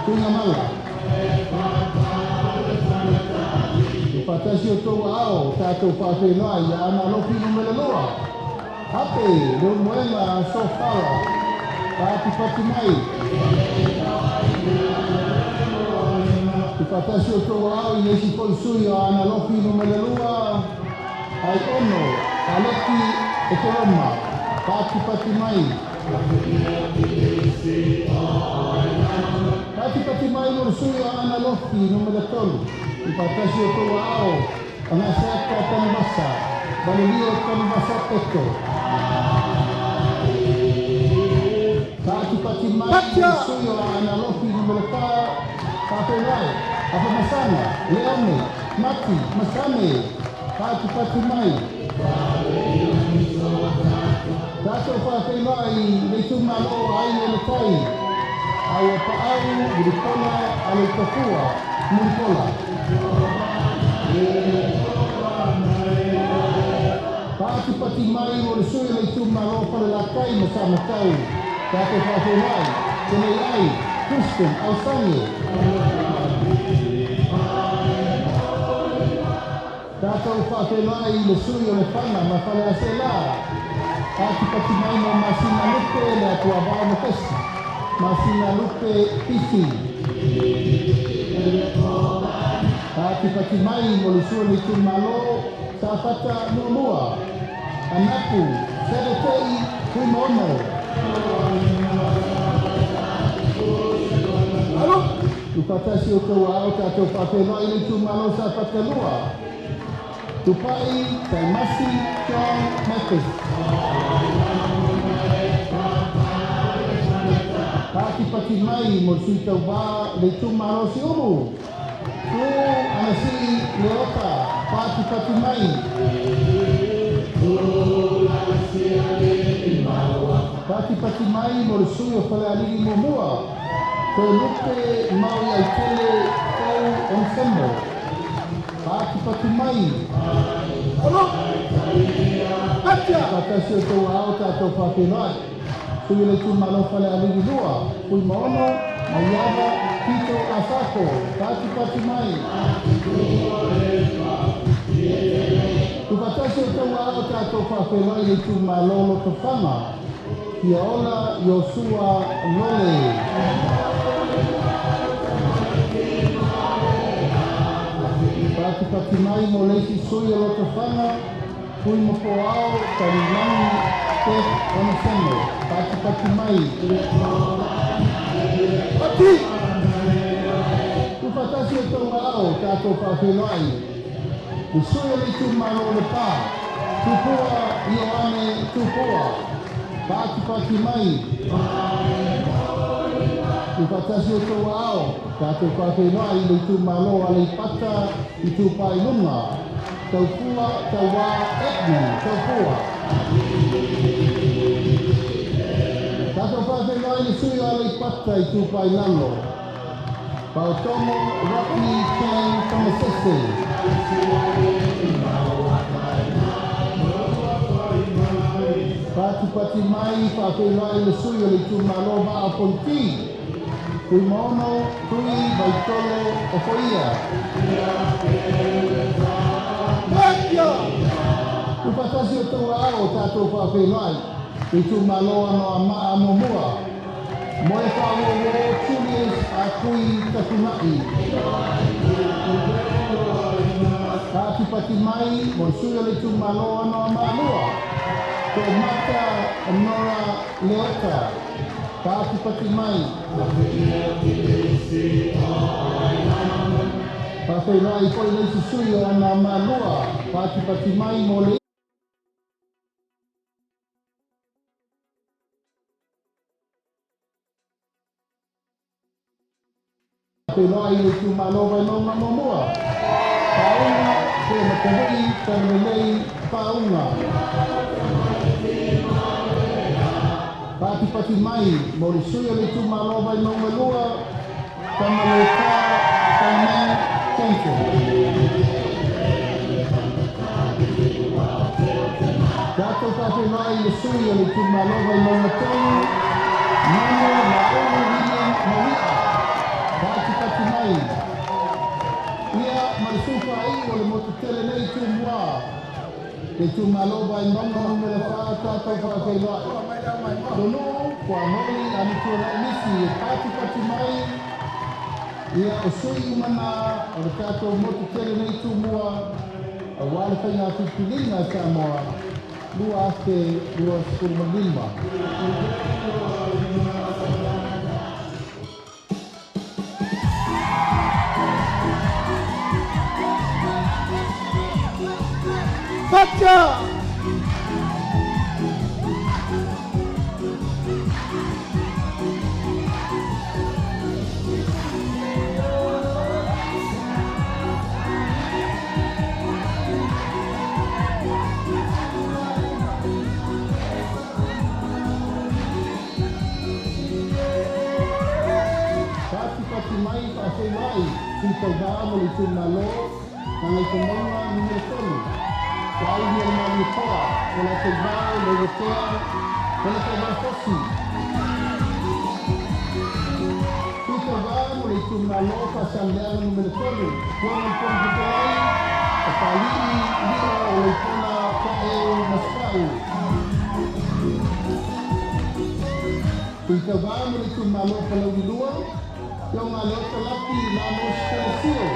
Tuigamala. Tuufaatasi o tou aao, tatou faafeiloai ia Aana Alofi Numera Lua, Hape Leulumoega Sofala. Patipati mai. Tuufaatasi o tou aao i le isi foi sui o Aana Alofi Numera Lua, Aiono Aleki Ekeroma. Patipati mai. Patipati mai mo le sui o Aana Alofi Numera Tolu. Tuufaatasi o tou aao, Agaseata Tanuvasa, Valelio Tanuvasa Peto. Patipati mai mo le sui o Aana Alofi Numera Fa, Faafeiloai Afamasaga Leone Mati Masame. Patipati mai. Tatou faafeiloai le itumalo Aiga i le Tai, Auapaau Mulipola Aleitafua Mulipola. Patipati mai mo le sui o le itumalo Falelatai ma Samatau. Tatou faafeiloai Tenei Ai Christian Ausange. Tatou faafeiloai le sui o Lefaga ma Faleaseela. Patipati mai mo Masina Lupe le Atuavao Matasi, Masina Lupe Pisi. Patipati mai mo le sui o le itumalo Safata Muamua, Anapu Seretei Tuimono. Tuufaatasi o tou aao, tatou faafeiloai le itumalo Safata Lua, Tupai Taimasi John Mathis. Patipati mai mo le sui tauvā le itumalo Siumu, Tu Anasii Leota. Patipati mai. Patipati mai mo le sui o Falealili Muamua, Toelupe Maui Aitele Tau Onesemo. Patipati mai. Faatasi o tou aao, tatou faafeiloai sui o le itumalo Falealili Lua, Fuimaono Maiava Tito Asako. Patipati mai. Tuufaatasi o tou aao, tatou faafeiloai le itumalo Lotofaga, Fiaola Iosua Lole. Patipati mai mo le isi sui o Lotofaga, Fuimapoao Talilagi Steph Onesemo. Patipati mai. Tuufaatasi o tou aao, tatou faafeiloai le sui o le itumalo o Lepa, Tupua Ioane Tupua. Patipati mai. Tuufaatasi o tou aao, tatou faafeiloai le itumalo Aleipata Itupa i Luga, Taufua Tauā Edmund Taufua. Tatou faafeiloai le sui o Aleipata Itupa i Lalo, Paotomo Rodney Ken Tamasese. Patipati mai. Faafeiloai le sui o le itumalo Vaa Fonoti, Fuimaono Tui Vaitolo Ofoia. Tuufaatasi o tou aao, tatou faafeiloai le itumalo Anoamaa Muamua, Moefaauouo Julius Akui Tafuna'i. Patipati mai mo le sui o le itumalo Anoamaa 2, To'omata Nora Leota. Patipati mai. Faafeiloai foi le isi sui o Anoamaa 2, patipati mai mo le Faafeiloai i le itumalo Vaimauga 1, Faauga Feamatavai Talalelei Faauga. Patipati mai mo le sui o le itumalo Vaimauga 2, Tamalētā Carmen Jensen. Tatou faafeiloai i le sui o le itumalo Vaimauga 3, Manu Maulu William Maui'a. Patipati mai. Ia ma le sufaai'u o le motu tele nei Tumua. Le itumalo Vaimauga 4 tatou faafeiloai. Lonu'u Fuamoli Amituanai Misi e patipati mai. Ia o sui uma na o le tatou motu tele nei Tumua auā le faiga filifiliga a Samoa 2025. Fatia! Patipati mai faafeiloai sui tauvā mo le itumalo Gagaifomauga 3, Toaivi o le Malietoa, o Lateivao Leuatea Polataivao Fosi. Sui tauvā mo le itumalo Faasaleleaga 3, Afioga i le Fofoga Fetalai, Papali'i Lio o Leipola Taeu Masefau. Sui tauvā mo le itumalo Palauli 2, Afioga Leota Laki Lamos Felesio.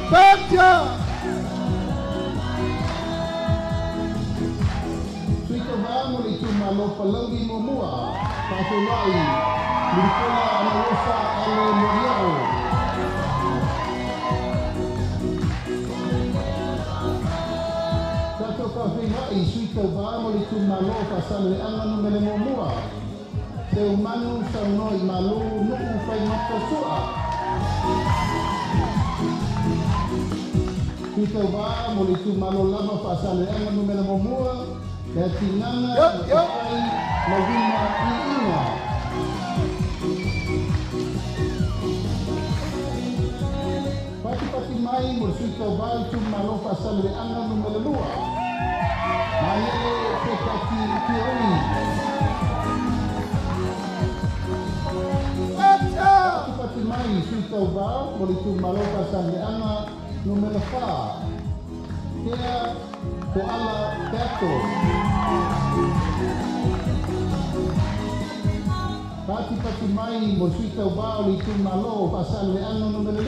Fatia! Sui tauvā mo le itumalo Palauli 1, Faafeiloai Mulipola Anarosa Ale Molia'o. Tatou faafeiloai sui tauvā mo le itumalo Faasaleleaga 1, Seumanu Saunoa i Malu Nu'u Faimata Su'a. Sui tauvā mo le itumalo lava Faasaleleaga 1, Leatigaga Yo, yo. Matafai Lauina Iiga. Patipati mai mo le sui tauvā itumalo Faasaleleaga 2, Malele Fekati Fioi. Fatia! Patipati mai sui tauvā mo le itumalo Faasaleleaga 4, Tea To'ala Peato. Patipati mai mo le sui tauvā o le itumalo Faasaleleaga 5,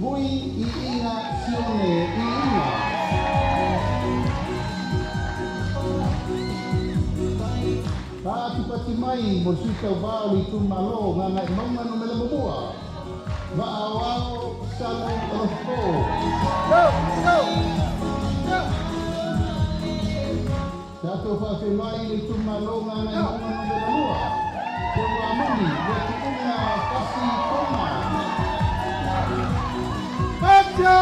Vui Iiga Sione Iiga. Patipati mai mo le sui tauvā o le itumalo Gagaemauga 1, Va'aoao Salu Alofo'o. Go, go! Go! Tatou faafeiloai i le itumalo Gagaemauga 2, Seuamuli Leti'uga Pasi Toma. Fatia!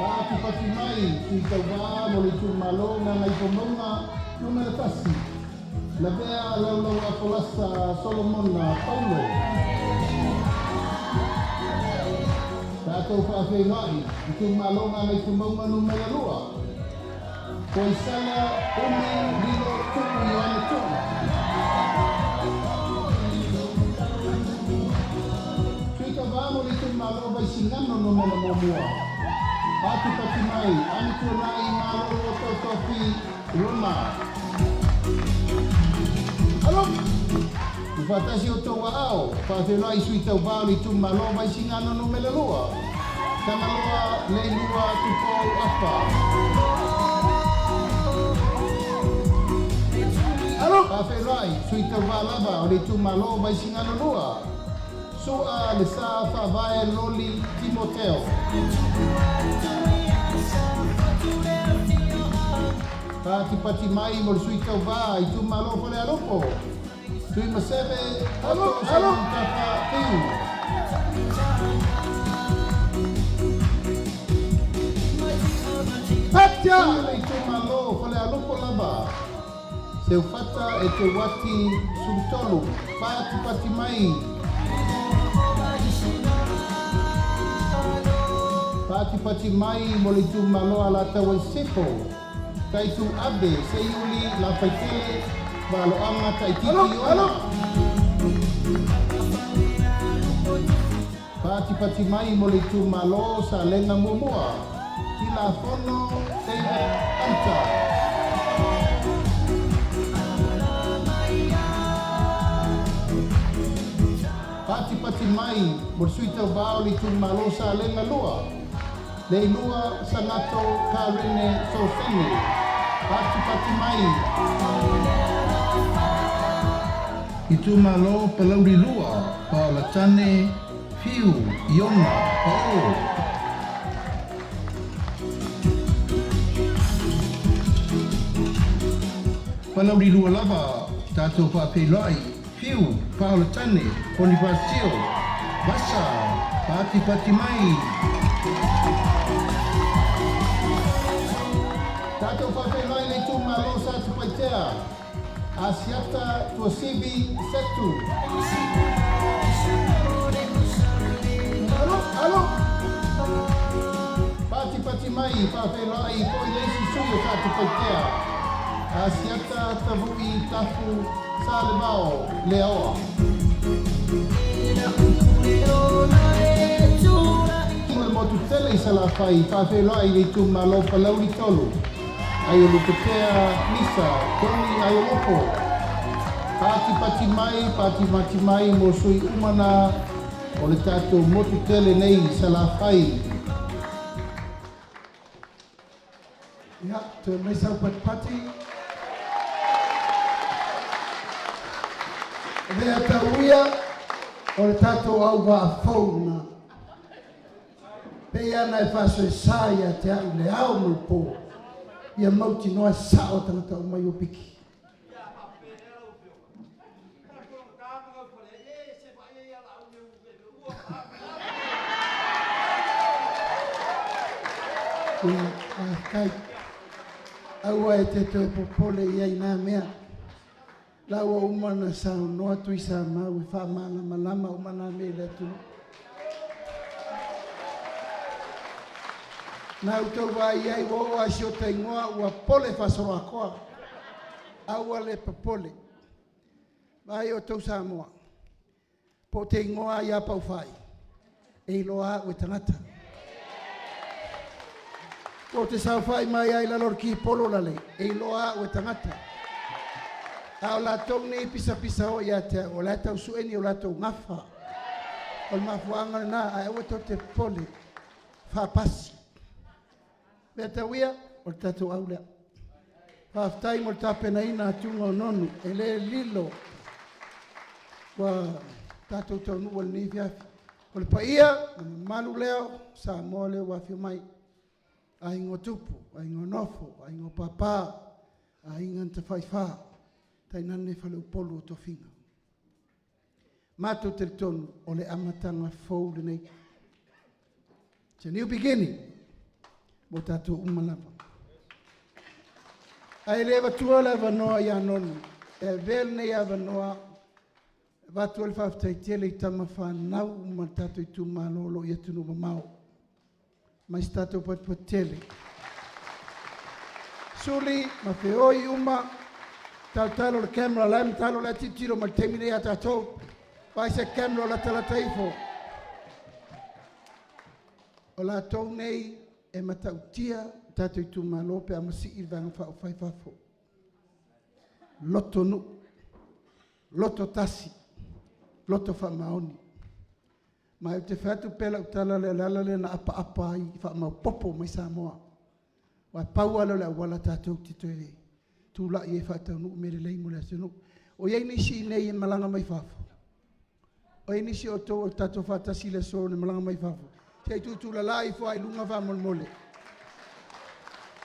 Patipati mai sui tauvā mo le itumalo Gagaifomauga 1, Lavea Laulauafolasa Solomona Paulo. Tatou faafeiloai itumalo Gagaifomauga 2, Koisala Umi Lilo Tu'u Ioane Tu'u. Sui tauvā mo le itumalo Vaisigano 1, Patipati mai Amituanai Malolo Tautofi Roma. Tuufaatasi outou aao, faafeiloai sui tauvā o le itumalo Vaisigano Nu.2, Tagaloa Leilua Tupou Afa. Faafeiloai sui tauvā lava o le itumalo Vaisigano 2, Su'a Le Sa Faavae Loli Timoteo. Patipati mai mo le sui tauvā itumalo Falealupo, Tuimaseve Ato Sefuletafa Fiu. Sui o le itumalo Falealupo lava, Seufata Eteuati Sulutolu, patipati mai. Patipati mai mo le itumalo Alataua i Sisifo, Taitu Abe Seiuli Lafaitele Valoaga Taititi Iona. Patipati mai mo le itumalo Salega Muamua, Tilafono David Hunter. Patipati mai mo le sui tauvā o le itumalo Salega 2, Leilua Sagato Karene Sosene. Patipati mai. Itumalo Palauli 2, Paolatane Fiu Iona Pao. Palauli 2 lava, tatou faafeiloai, Fiu, Paolatane, Ponifasio, Vasa, patipati mai. Tatou faafeiloai le itumalo Satupaitea, Asiata Tuasivi Setu. Patipati mai, faafeiloai foi le isi sui o Satupaitea, Asiata Tavui Tafu Salevao Leaoa. Mo le motu tele i Salafai, faafeiloai le itumalo Palauli 3, Aiolupetea Misa, Tony Aiolopo. Patipati mai, patipati mai mo sui uma na o le tatou motu tele nei i Salafai. Ia, toe mai sau patipati. Lea tauia o le tatou auvaa fou lena. Pei lava ona e faasoesa ia te au i le ao ma le po, ia mautinoa e sao tagata uma i Opiki. Ia, faafetai. Aua e te toe popole i ai nā mea. La ua uma ona saunoa Tuisamau e faamalamalama uma nā mea i le atunuu. Na outou vaai ai ua oo lava i si ota igoa ua pole faasoloatoa. Aua le popole. Vaai outou Samoa, po o te igoa ia Paufai, e iloa au e tagata. Po o te saofai mai ai lalo o le kipolo lale, e iloa au e tagata. A o latou nei pisapisa o ia te au, o la e tau sue ni o latou gafa. O le mafuaaga lena, ae aua tou te popole, faapasi. Mea tau ia, o le tatou au lea. Faafetai mo le tapenaina atuga o nonu, e le lilo ua tatou taunuu ai i lenei afiafi. O le paia ma le mamalu lea o Samoa lea ua afio mai, aiga o tupu, aiga o nofo, aiga o papa, aiga na tafaifa, tainane faleupolu o tofiga. Matou talitonu o le amataga fou lenei. It's a new beginning mo tatou uma lava. Ae le avatua le avanoa ia Nonu, e avea lenei avanoa e avatu ai le faafetai tele i tama fanau uma a le tatou itumalo o lo o i atunuu mamao. Mai se tatou patupatu tele. Suli ma feoi uma, talotalo le camera la e matalo la e tilotilo mai i le taimi nei ia tatou. Vaai se camera o latalata ifo. O latou nei e matautia o tatou itumalo pe a masii le Vaega Faaupufai i fafo. Loto nuu, loto tasi. loto faamaoni. Ma ou te fai atu pea lau tala lea, o le ala lea na apaapa ai faamaopoopo mai Samoa. Aua e pau lava lea o le auala tatou te toe tulai ai e faataunuu mea lelei mo le atunuu. O i ai nisi i inei e malaga mai fafo? O i ai nisi o outou o tatou faatasi i le aso na malaga mai fafo? Se i tutulala ifo lava i luga faamolemole.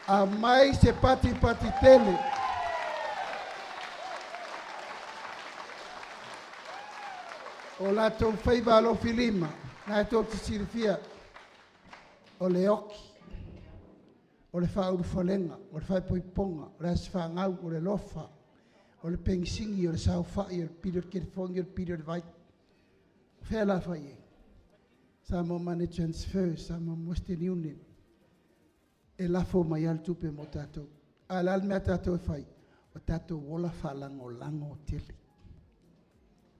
Aumai se patipati tele. O latou faiva alofilima, na e tou te silafia, o le oki, o le faaulufalega, o le faaipoipoga, o le aso fanau, o le alofa, o le pegisini, o le saofai, o le pili o le telefoni, o le pili o le vai. O fea o le a fai i ai? Samoa Money Transfer, Samoa Western Union, e lafo mai lava le tupe mo tatou. A o le a le mea a tatou e fai? O tatou ola faalagolago tele.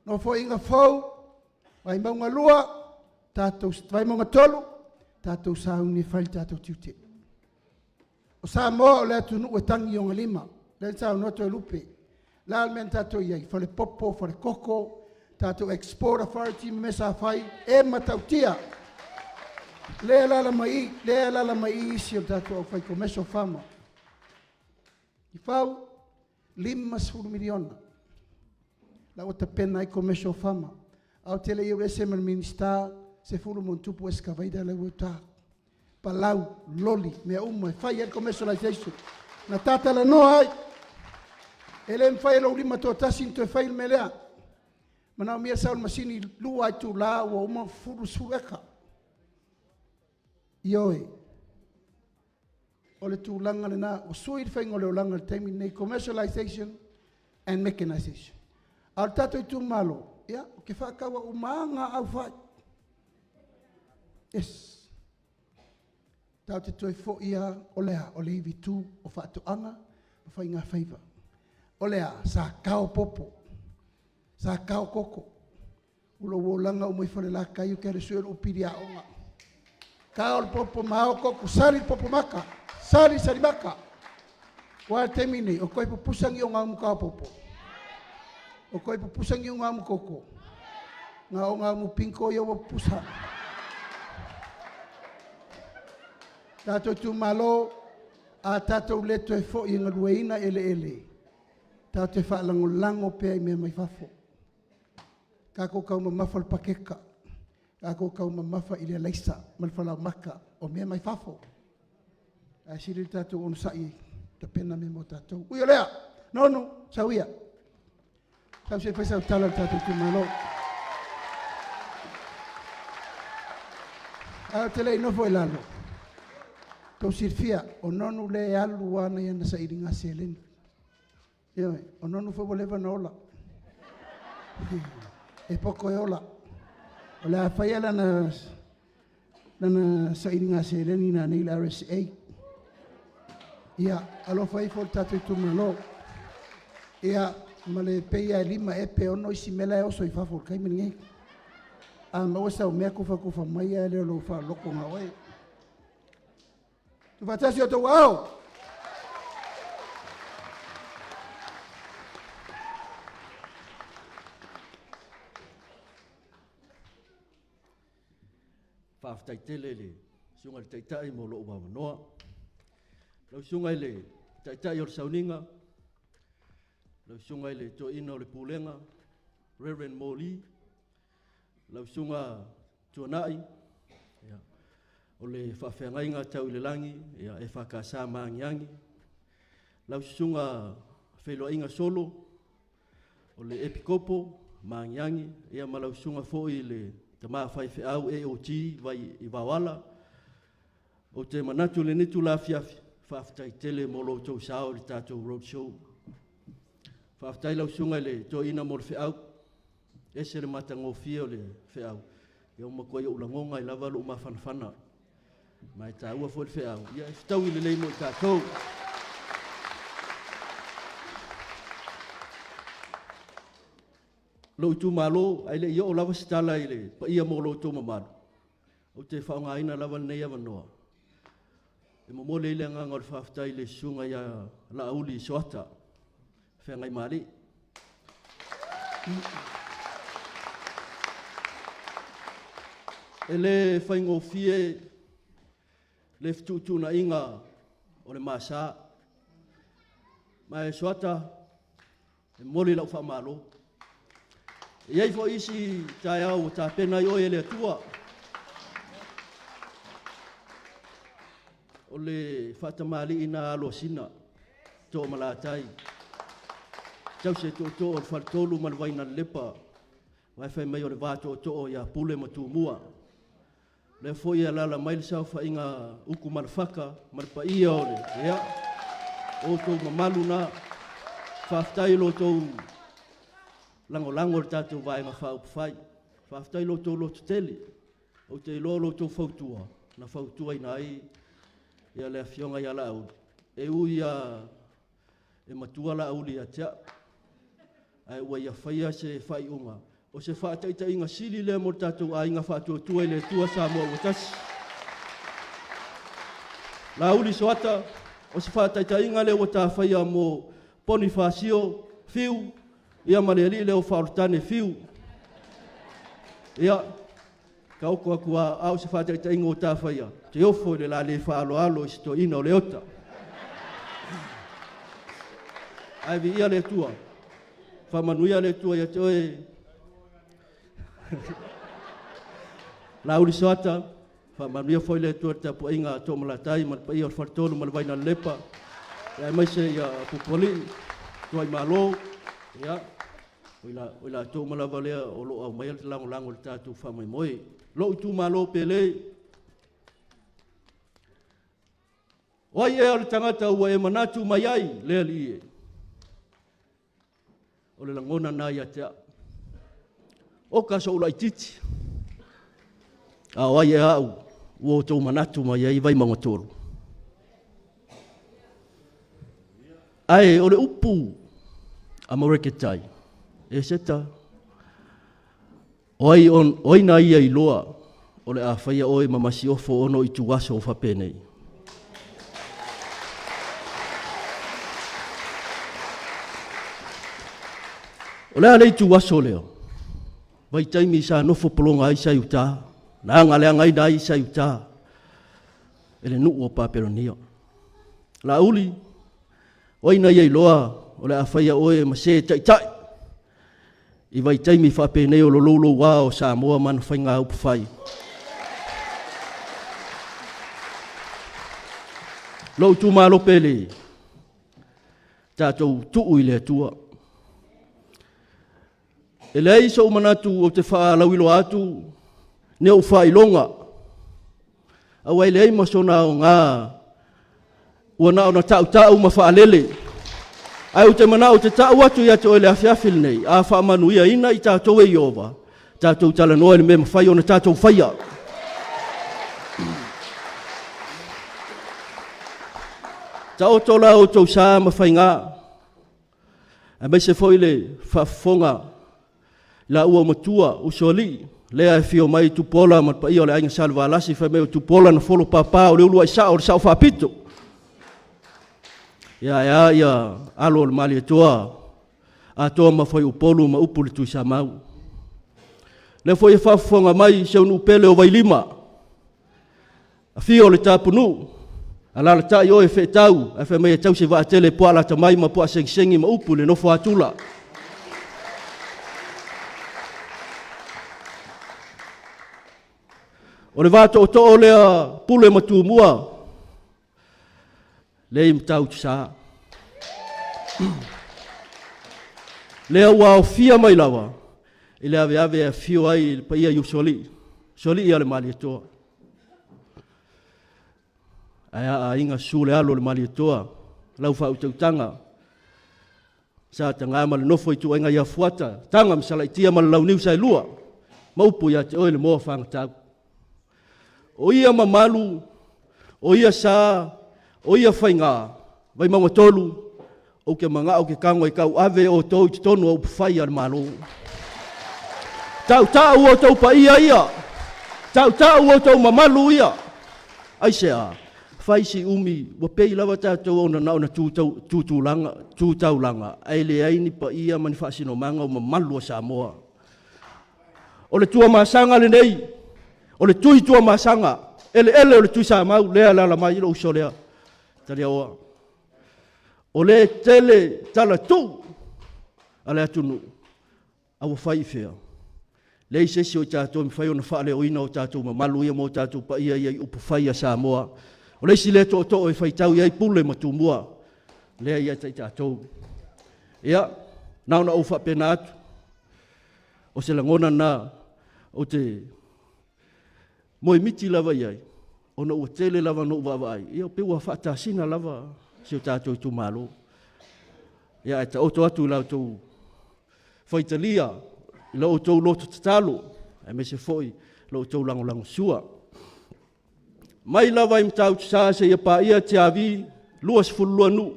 Nofoaiga fou, Vaimauga 2, tatou, Vaimauga 3, tatou sauni e fai le tatou tiute. O Samoa o le atunuu e tagi i ona lima. Lea na saunoa Toelupe, o le a le mea na tatou i ai? Falepopo, falekoko, tatou Export Authority ma mea sa fai, e matautia. Lea e alaala mai i, lea e alaala mai i isi o tatou aufai commercial farmer. Ifau, $50 miliona la ua tapena ai commercial farmer. Ae ou te le i alu ese ma le Minisita, 10+ excavator la ua i uta. Palau, loli, mea uma e fai ai le commercialization. Na ta talanoa ai, e le mafai e lou lima toatasi ona toe fai le mea lea. Manaomia le sau o le masini 2 itula ua uma ona fufulu le 10 eka. Ioe, o le tulaga lena, ua sui le faiga o le olaga i le taimi lenei, commercialization and mechanization. A o le tatou itumalo, ia, ou te faatau au ma aga aufai. Yes. Tatou te toe foi lava, o le a? O le ivitu, o faatoaga ma faigafaiva. O le a? Sa tao popo, sa tao koko. O lou olaga uma i Falelatai, ou te alu e sue lou pili aoga. Tao le popo ma ao koko, sali le popo maka, sali salimaka. Ua a le taimi nei, o toe pupusa ni o gaumu tao popo. O toe pupusa ni o gaumu koko. Na o gaumu pinto ia ua pupusa. Tatou itumalo, a tatou le toe foi e galueaiina eleele, tatou te faalagolago pea i mea mai fafo. Tatou taumamafa i le paketa, tatou taumamafa i le alaisa ma le falaoamata, o mea mai fafo. Ae sili le tatou onosai e tapena mea mo tatou. Ui o lea, Nonu, sau ia. Sau se i fai sau tala i le tatou itumalo. Ae ou te le i nofo i lalo, tou silafia, o Nonu lea e alu lava ana sailiga seleni. Ioe, o Nonu foi ua leva ona ola. E poto e ola. O le a faia lana sailiga seleni nanei i le RSA. Ia, alofa ifo le tatou itumalo. Ia, ma le pei lava e 5 ea pe 6 isi mea la e oso i fafo i le taimi lenei. A maua sau mea, tufatufa mai ae le o lou faaloloto na oe. Tuufaatasi o outou aao. Faafetai tele i le Susuga i le Taitai mo lou avanoa. Lau Susuga i le Taitai o le Sauniga, lau Susuga i le Toeaina o le Pulega, Reverend Moli, lau Susuga Tuanai, ia, o le faafeagaiga tau i le lagi, ia, EFKS Magiagi, lau Susuga Feiloaiga Solo, o le Epikopo Magiagi, ia ma lau Susuga foi i le Tama Faifeau AOG vai i Vaoala. Ou te manatu i lenei itula afiafi, faafetai tele mo lo outou sao i le tatou road show. Faafetai lau Susuga i le Toeaina mo le feau, e ese le matagofie o le feau, ia ua matuai ou lagona ai lava lou mafanafana. Ma e taua foi le feau, ia e fetaui lelei mo i tatou. Lou itumalo, ae le i oo lava se tala i le paia mo lo outou mamalu, ou te faaaogaina lava lenei avanoa e momoli ai le agaga o le faafetai i le susuga ia Laauli Soata Feagaimāli'i. E le faigofie le fetuutuunaiga o le masa. Ma e Soata, e momoli lau faamalo. E i ai foi isi taeao ua tapena ai oe e le Atua. O le faatamalii na aloasina Toomalatai, tausi e tootoo o le faletolu ma le Vainalelepa, aua fai mai o le va tootoo ia Pule ma Tumua. O lea foi e alaala mai le saofaiga a Utu ma le Faka ma le paia o le ia, o outou mamalu na. Faafetai i lo outou lagolago i le tatou Vaega Faaupufai. Faafetai i lo outou lototele. Ou te iloa o lo outou fautua na fautuaina ai ia le Afioga ia Laauli, e ui lava e matua Laauli ia te au, ae ua ia faia se faaiuga, o se faataitaiga sili lea mo le tatou aiga faatuatua i le Atua Samoa ua tasi. Laauli Soata, o se faataitaiga lea ua ta faia mo Ponifasio, Fiu, ia ma le alii lea o Faaolotane, Fiu. Ia, taoto atu a, a o se faataitaiga ua ta faia, te ofo i le la le faaaloalo i se toeaina o Leota. Ae viia le Atua, faamanuia le Atua ia te oe. Laauli Soata, faamanuia foi le Atua i le tapuaiga a Toomalatai ma le paia o le Faletolu ma le Vainalelepa, aemaise ia Pupualii, Tuaimalo, ia, o i latou uma lava lea o lo o aumaia le lagolago i le tatou faamoemoe. Lou itumalo pele, o ai ea o le tagata ua e manatu mai ai, le Alii e? O le lagona na ia te au. Oka so'u laitiiti, a o ai ea au ua outou manatu mai ai Vaimauga 3. Ae o le upu a Moreketai, e seta, o ai, o ai na ia iloa o le a faia oe ma masiofo ono i tuaso o faapenei. O le a le ituaso lea? Vaitaimi sa nofo pologa ai Saiuta, na agaleagaina ai Saiuta e le nuu o Papelonia. Laauli, o ai na ia iloa o le a faia oe ma se taitai i vaitaimi faapenei o lo louloua o Samoa ma ana faiga upufai. Lou itumalo pele, tatou tuu i le Atua. E leai sou manatu ou te faalauiloa atu ni ou faailoga, aua e leai ma sona aoga ua na ona tautau ma faalele. Ae ou te manao ou te tau atu ia te oe le afiafi lenei, a faamanuiaina i tatou e Ieova, tatou talanoa i le mea mafai ona tatou faia. Taoto la outou sa ma faiga, aemaise foi le faafofoga i la ua matua usoalii lea e afio mai Tupuola ma le paia o le aiga Salevalasi, fai mai o Tupuola na folo papa o le uluai sao o le sao faapito. Ia ae a ia alo o le Malietoa atoa ma Faiupolu ma upu i le Tuisamau. Lea foi e faafofoga mai si ou nuu pele o Vailima, Afio le Tapunuu, alaalatai oe Feetau, ae fai mai e tausi vaatele puaa lata mai ma puaa segisegi ma upu i le nofo a tula. O le va tootoo lea Pule ma Tumua, lea i Matautusa. Lea ua aofia mai lava i le aveave e afio ai le paia i Usoalii, Usoalii a le Malietoa. Ae a aiga susu le alo o le Malietoa, lau faautautaga, sa taga ma le nofo ituaiga ia Fuata, taga ma Salaitia ma le Launiu Saelua, ma upu ia te oe le moa fagatau. O ia mamalu, o ia sa, o ia faiga, Vaimauga 3, ou te manao ke tago e tauave outou i totonu o upufai a le Malo. Tautau outou paia ia, tautau outou mamalu ia. Aisea? Fai si umi, ua pei lava tatou ona na ona tu, tau, tu tulaga, tu taulaga, ae leai ni paia ma ni faasinomaga o mamalu o Samoa. O le tuamasaga lenei, O le tui Tuamasaga, eleele o le Tuisamau lea e alaala mai lou uso lea, Taliaoa. O lea e tele talatuu a le atunuu, a ua fai i fea? Leai se isi o i tatou e mafai ona faaleoina o tatou mamalu ia ma o tatou paia ia i upufai a Samoa. O le isi lea tootoo e faitau i ai Pule ma Tumua, lea ia te i tatou. Ia, na ona ou faapena atu, o se lagona lena ou te moemiti lava i ai, ona ua tele lava ina ou vaavaai, ia pei ua faatasina lava si o tatou itumalo. Ia ae taoto atu i la outou faitalia, i la outou loto tatalo, aemaise foi lo outou lagolagosua. Mai lava i Matautusa seia paia Tiavi, 22 nuu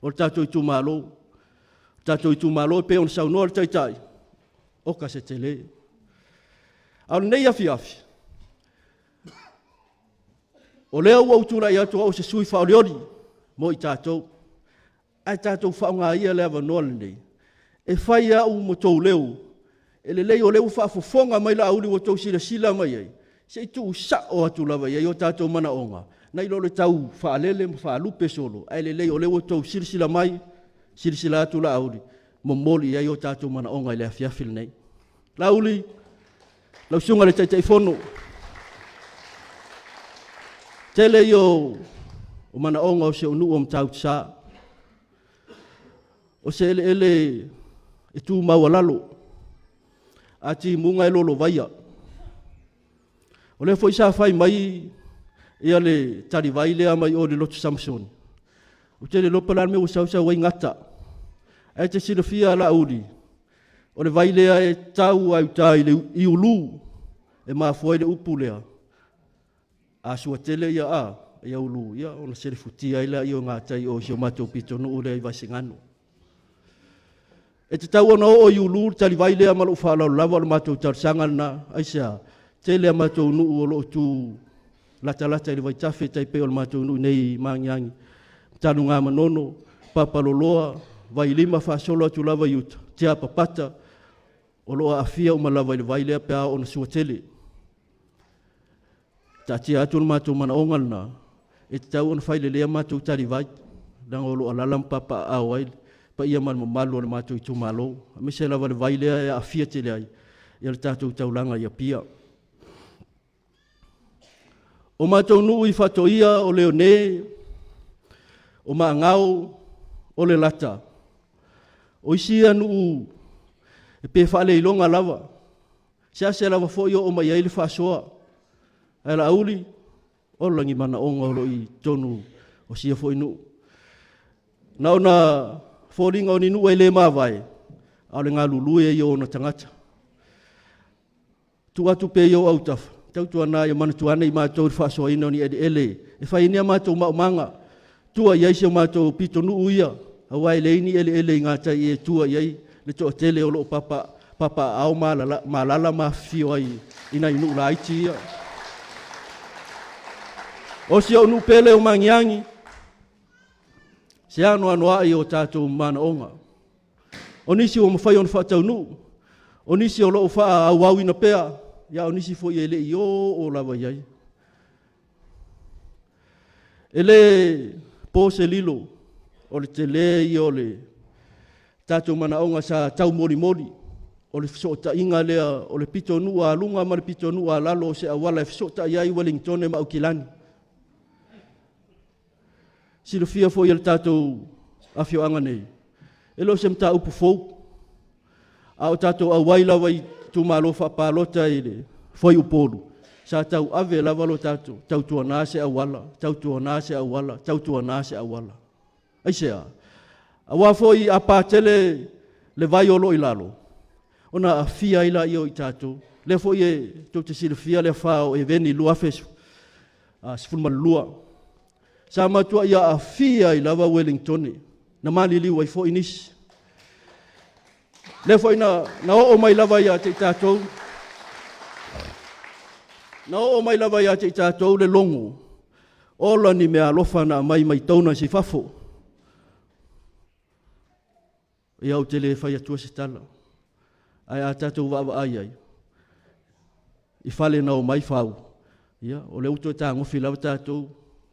o le tatou itumalo. O le tatou itumalo e pei ona saunoa le Taitai, oka se tele. A o lenei afiafi, o lea ua ou tulai atu o au o se sui usufono faaolioli mo i tatou, ae tatou faaaoga ia le avanoa lenei e fai au ma outou leo. E lelei o lea ua faafofoga mai Laauli ua outou silasila mai i ai, se i tuusao atu lava i ai o tatou manaoga, nai lo le tau faalele ma faalupe solo, ae lelei o lea ua outou silasila mai, silasila atu Laauli, momoli i ai o tatou manaoga i le afiafi lenei. Laauli, lau Susuga i le Taitaifono, tele ia o manaoga o si ou nuu o Matautusa, o se eleele e tu maualalo, a timuga e lolovaia. O lea foi sa fai mai le talivai lea mai o i le Lotu Samasoni, ou te le iloa po o le a le mea ua sau sau ai gata. Ae e te silafia Laauli, o le vai lea e tau lava i uta i Ulu, e mafua ai le upu lea, a sua tele Ulu, ona selefutia ai lea o gatai i si o matou pitonuu lea i Vaisigano. E tatau ona oo i Ulu le talivai lea ma lou faaaloalo lava, o le matou talosaga lena. Aisea? Tele a matou nuu o lo o tu latalata i le vaitafe, e tai pei o le matou nuu i Magiagi, Tanugamanono, Papaloloa, Vailima faasolo atu lava i uta, Tiapapata, o lo o aafia uma lava i le vai lea pe a oo ina sua tele. Taatia atu le matou manaoga lena, e tatau ona fai lelei a matou talivai, leaga o lo o alaala ma papaaao ai le paia ma le mamalu o le matou itumalo, aemaise lava le vai lea e aafia tele ai le tatou taulaga i Apia. O matou nuu i Faatoia, o Leone, o Maagao, o Lelata, o isi ia nuu e pei e faaleiloga lava, seasea lava foi oo mai i ai le faasoa. Ae Laauli, ola ni manaoga o lo o i totonu o sia foi nuu. Na ona foliga o ni nuu e le mavae, a o le galulue ia o ona tagata. Tuu atu pea i ou autafa, tautuana ia manatua ane i matou i le faasoaina o ni eleele e fai ai ni a matou maumaga, tua i ai si o matou pitonuu ia, aua e leai ni eleele i gatai e tua i ai le toatele o lo o papaaao ma alaala ma afifio ai i nai nuu laiti ia. O si ou nuu pele o Magiagi, se anoanoai o tatou manaoga. O nisi ua mafai ona faataunuu, o nisi o lo o faaauauina pea, a o nisi foi e le i oo lava i ai. E le po se lilo, o le tele ia o le tatou manaoga sa taumolimoli, o le fesootaiga lea o le pitonuu a luga ma le pitonuu a lalo o se auala e fesootai ai Ueligitone ma Aukilani. Silafia foi e le tatou afioaga nei, e le o se mataupu fou, a o tatou auai lava i itumalo faapalota i le fuaiupolu, sa tauave lava lo tatou tautuana se auala, tautuana se auala, tautuana se auala. Aisea? Aua foi a patele le vai o lo o i lalo, ona aafia ai lea o i tatou. O lea foi e tou te silafia le afa o Eveni i le 2012, sa matuai aafia ai lava Ueligitone, na maliliu ai foi nisi. O lea foi na oo mai lava ia te i tatou, na oo mai lava ia te i tatou le logo, ola ni meaalofa na aumai mai donors i fafo. Ia ou te le fai atua se tala, ae a tatou vaavaai i ai, i fale na omai fau, ia, o lea ua toe tagofi lava tatou,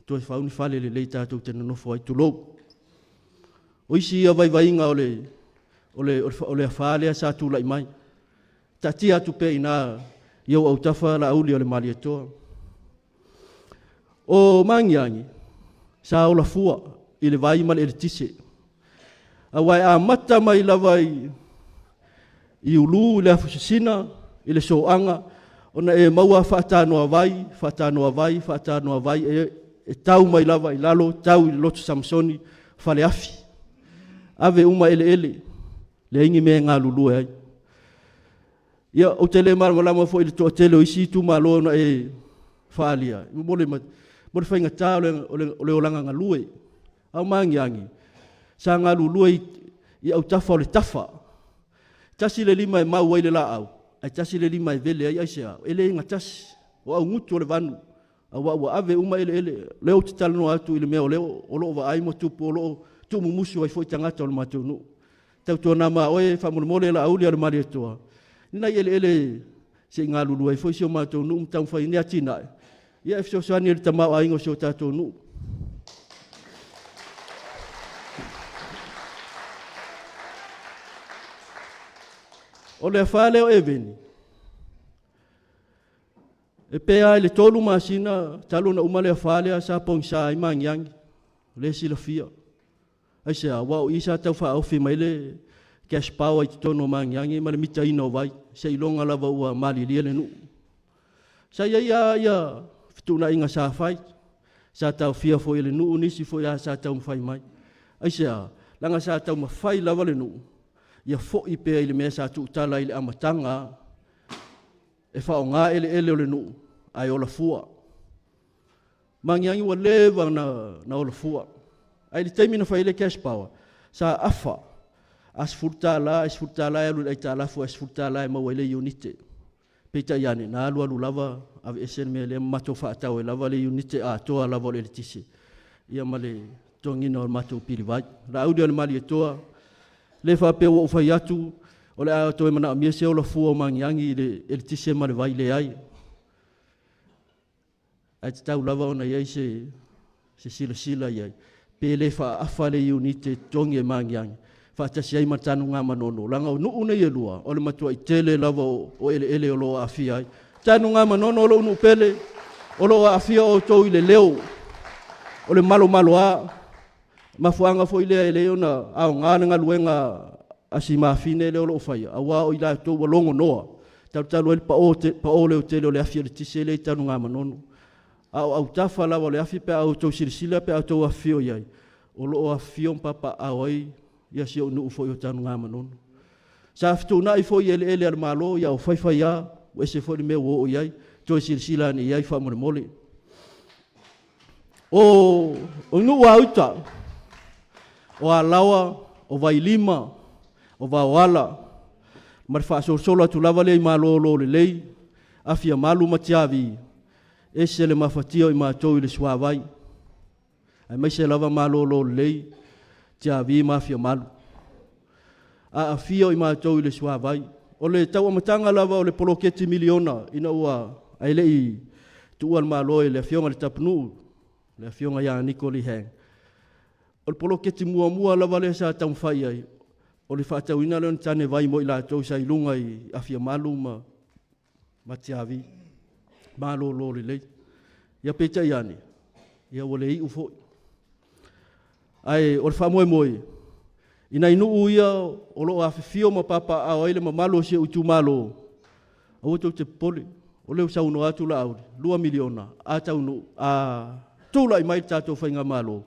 toe fau ni fale lelei tatou te nonofo ai, tulou. O isi ia vaivaiga o le, o le, o le afa lea sa tulai mai. Taatia atu pea i ina i ou autafa Laauli o le Malietoa. O Magiagi, sa ola fua i le vai ma le eletise, aua e amata mai lava i, i Ulu i le Afusisina, i le Soaga, ona e maua faatanoa vai, faatanoa vai, faatanoa vai, e, e tau mai lava i lalo, tau i le Loto Samasoni, Faleafi. Ave uma eleele, leai ni mea e galulue ai. Ia, ou te le malamalama foi i le toatele o isi itumalo na e faaalia, mo le, mo le faigata o le, o le, o le olaga galue. A o Magiagi, sa galulue i, i autafa o le tafa. Tasi le lima e mau ai le laau, ae tasi le lima e vele ai aisea? E le gatasi, o augutu o le vanu, aua ua ave uma eleele. O lea ou te talanoa atu i le mea o lea o lo o vaai ma tupu, o lo o tuumumusu ai foi tagata o le matou nuu. Tautuana ma oe faamolemole Laauli a le Malietoa, ni nai eleele se i galulue ai foi si o matou nuu ma taumafai ni atinae, ia e fesoasoani i le tamaoaiga o si o tatou nuu. O le afa lea o Eveni, e pe a i le 3 masina talu ona uma le afa lea sa pogisa ai Magiagi, o lea e silafia. Aisea? Aua o i sa tau faaofi mai le cash power i totonu o Magiagi ma le mitaina o vai, seiloga lava ua malilie le nuu. Sa i ai lava ia fetuunaiga sa fai, sa taofia foi e le nuu nisi foi a sa taumafai mai. Aisea? Leaga sa taumafai lava le nuu ia foi pea i le mea sa tuutala i le amataga e faaaoga eleele o le nuu ae ola fua. Magiagi ua leva ona, na ola fua. Ae i le taimi na fai ai le cash power, sa afa a $10 ae $10 e alu i le aitalafu ae $10 e maua ai le iunite. Peitai ane, na alu alu lava aveese le mea lea ma matou faatau ai lava le iunite atoa lava o le eletise ia ma le totogiina o le matou pilivai. Laauli o le Malietoa, le faapea ua ou fai atu o le a toe manaomia se ola fua o Magiagi i le eletise ma le vai, leai. Ae tatau lava ona i ai se, se silasila i ai, pe le faaafa le iunite totogi e Magiagi, faatasi ai ma Tanugamanono, leaga o nuu nei e lua, o le matuai tele lava o, o eleele o lo o aafia ai. Tanugamanono o lou nuu pele, o lo o aafia outou i le leo o le malomaloa. Mafuaaga foi lea e lei ona aoga le galuega a si mafine lea o lo o faia, aua o i latou ua logonoa, talutalu ai le pao, te, pao leotele o le afi eletise lea i Tanugamanono. A o autafa lava o le afi pe a outou silasila pe a outou afifio i ai, o lo o afifio ma papaaao ai ia si ou nuu foi o Tanugamanono. Sa fetuunai foi i eleele a le Malo, ia o faifai lava, ua ese foi le mea ua oo i ai, toe silasila ane i ai faamolemole. O, o nuu a uta, o Alaoa, o Vailima, o Vaoala, ma le faasolosolo atu lava lea i Malolo Lelei, Afiamalu ma Tiavi, ese le mafatia o i matou i le suavai, aemaise lava Malolo Lelei, Tiavi ma Afiamalu. Aafia o i matou i le suavai. O le tauamataga lava o le poloketi miliona ina ua ae le i tuua le Malo e le Afioga i le Tapunuu, le Afioga ia Niko Lee Hang. O le poloketi muamua lava lea sa taumafai ai, o le faatauina lea o ni tane vai mo i latou sa i luga i Afiamalu ma, ma Tiavi. Malolo lelei. Ia peitai ane, ia ua le iu foi. Ae o le faamoemoe, i nai nuu ia o lo o afifio ma papaaao ai le mamalu o si ou itumalo, aua tou te popole, o lea ua saunoa atu Laauli, $2 miliona, a taunuu, a tulai mai le tatou faigamalo,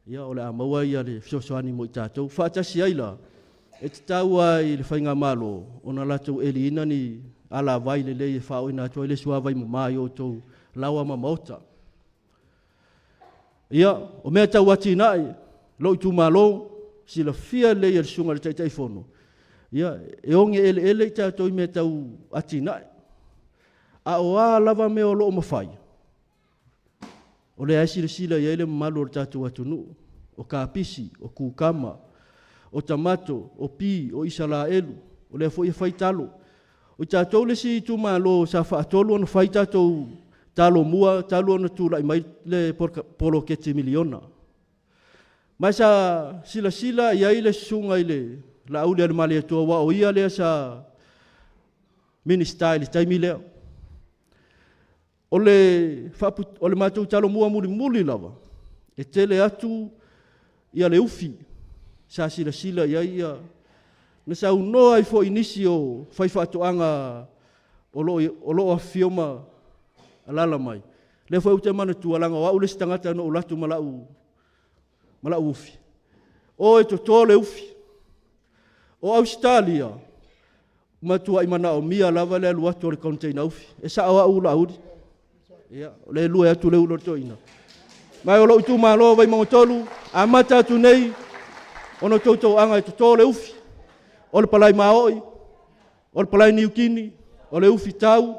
ia o le a maua ia le fesoasoani mo i tatou. Faatasi ai la, e tatau lava i le faigamalo ona latou eliina ni alavai lelei e faaooina atu ai le suavai mama i outou laoa ma maota. Ia, o mea tau atinae, lou itumalo, silafia lelei e le susuga i le Taitaifono, ia, e oge eleele i tatou i mea tau atinae. A o a lava mea o lo o mafai, o lea e silasila i ai le mamalu o le tatou atunuu, o kapisi, o kukama, o tamato, o pi, o Isalaelu, o lea foi e fai talo. O tatou le isi itumalo sa faatolu ona fai tatou talomua talu ona tulai mai le poloketi miliona. Ma sa silasila i ai le susuga i le Laaulialemalietoa, aua o ia lea sa Minisita i le taimi lea. O le matou Talomua mulimuli lava, e tele atu le ufi sa silasila i ai na saunoa ai foi i nisi o faifaatoaga o lo o afifio ma alaala mai. O lea foi ou te manatua, leaga o au le isi tagata na ou alu atu ma lau ufi, o e toto le ufi. O Ausetalia, e matuai manaomia lava le alu atu o le container ufi. E sao au Laauli? Ia, o lea e lue atu le ulu a le toeaina. Ma o lou itumalo o Vaimauga 3, amata atu nei ona outou toaga e toto le ufi, o le palai maoi, o le palai niukini, o le ufi tau,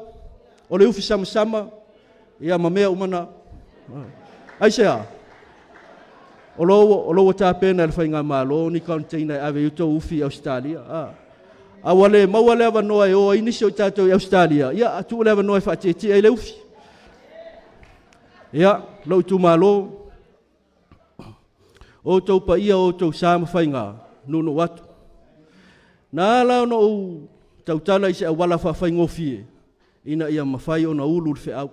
o le ufi samasama, ia ma mea uma na. Aisea? O lo ua tapena e le faigamalo ni container e ave ai outou ufi i Ausetalia. A ua le maua le avanoa e o ai nisi o tatou i Ausetalia, ia tuu le avanoa e faatietie ai le ufi. Ia, lou itumalo, o outou paia, o outou sa ma faiga, nuunuu atu. Na ala ona ou tautala i se auala faafaigofie, ina ia mafai ona ulu le feau.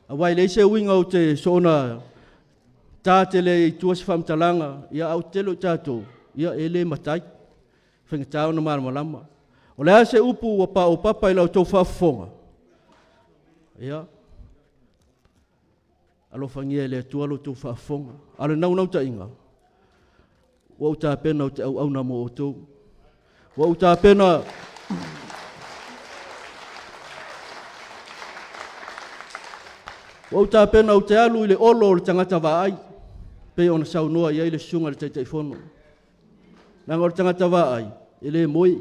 Aua e leai se uiga ou te soona ta tele ai i tua se faamatalaga, ia a o le tele o tatou, ia e le matai, faigata ona malamalama. O le a se upu ua paopapa i la outou faafofoga, ia, alofagia e le Atua la outou faafofoga. A o le naunautaiga, ua ou tapena ou te auauna mo outou. Ua ou tapena Ua ou tapena ou te alu i le olo o le tagata vaai, pei ona saunoa i ai le susuga i le Taitaifono. Leaga o le tagata vaai, e le moe,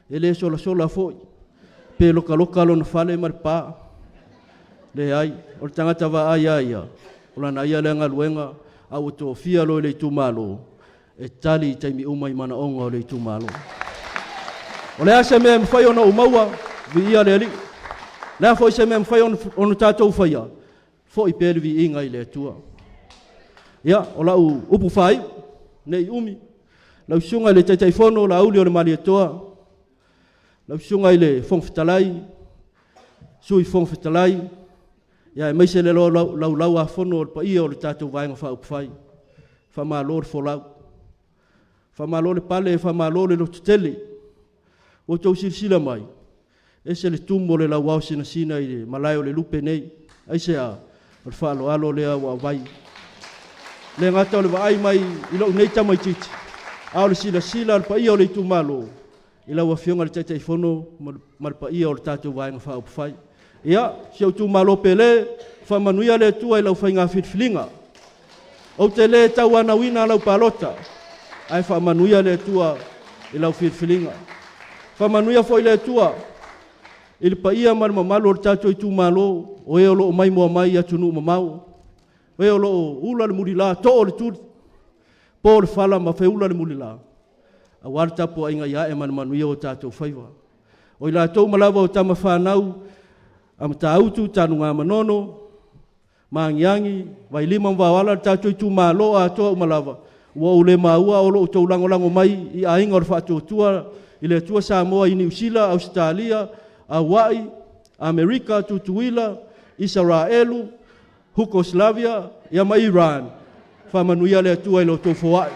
e le solasola foi, pe lokaloka lona fale ma le pa. Leai, o le tagata vaai lava ia, o lana ia lea galuega, a ua tofia loa e le itumalo, e tali i taimi uma i manaoga o le itumalo. O le a se mea e mafai ona ou maua, viia le Alii. O le a foi se mea e mafai ona tatou faia, foi pea le viiga i le Atua. Ia, o lau upu faaiu, ne i umi, lau Susuga i le Taitaifono Laauli o le Malietoa, lau Susuga i le Fofoga Fetalai, Sui Fofoga Fetalai, ia aemaise le laulau-a-fono o le paia o le tatou Vaega Faaupufai, faamalo le folau, faamalo le pale, faamalo le lototele. Ua outou silasila mai, e ese le tumu o le lauao sinasina i le malae o le lupe nei. Aisea? O le faaaloalo lea ua aumai. E le gata o le vaai mai i lou nei tamaitiiti, a o le silasila a le paia o le itumalo i lau Afioga i le Taitaifono ma le paia o le tatou Vaega Faaupufai. Ia, si ou itumalo pele, faamanuia le Atua i lau faiga filifiliga. Ou te le tauanauina lau palota, ae faamanuia le Atua i lau filifiliga. Faamanuia foi le Atua i le paia ma le mamalu o le tatou itumalo, o e o lo o maimoa mai i atunuu mamao, o e o lo o ula le mulila, too le tuli, po le fala ma feula le mulila, aua le tapuaiga ia ae ma le manuia o tatou faiva. O i latou uma lava o tama fanau a Matautu, Tanugamanono, Magiagi, Vailima ma Vaoala, le tatou itumalo atoa uma lava, ua ou le maua o lo outou lagolago mai i aiga o le Faatuatua i le Atua Samoa i Niu Sila, Ausetalia, Auai, Amerika, Tutuila, Isaraelu, Hukoslavia, ia ma Iran. Faamanuia le Atua i lo outou foai.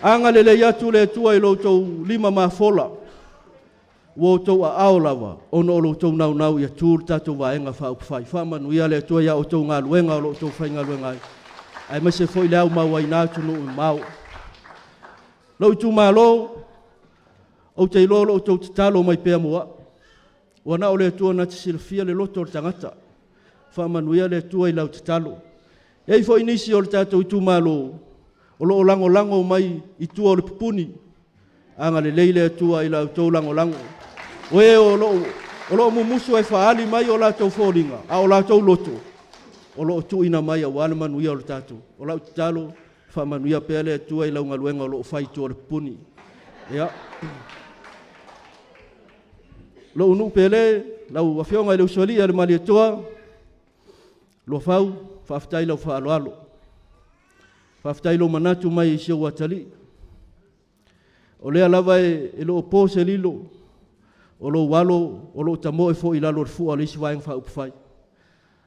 Agalelei atu le Atua i lo outou lima mafola, ua outou aao lava ona o lo outou naunau ia tu le tatou Vaega Faaupufai. Faamanuia le Atua i a outou galuega o lo o outou faigaluega ai, aemaise foi le aumauaiina atunuu mamao. Lou itumalo, ou te iloa o lo outou tatalo mai pea mo au. Ua na o le Atua na te silafia le loto o le tagata. Faamanuia le Atua i lau tatalo. E i ai foi nisi o le tatou itumalo o lo o lagolago mai i tua o le pupuni. Agalelei le Atua i la outou lagolago. O e o lo o mumusu e faaali mai o latou foliga, a o latou loto o lo o tuuina mai aua le manuia o le tatou. O lau tatalo, Faamanuia pea le Atua i lau galuega o lo o fai i tua o le pupuni. Ia. Lou nuu pele, lau Afioga i le Usoalii a le Malietoa, Luafau, faafetai i lau faaaloalo. Faafetai i lou manatu mai i si ou atalii. O lea lava e le o po se lilo, o lou alo o lo o tamoe foi i lalo o le fua o le isi Vaega Faaupufai.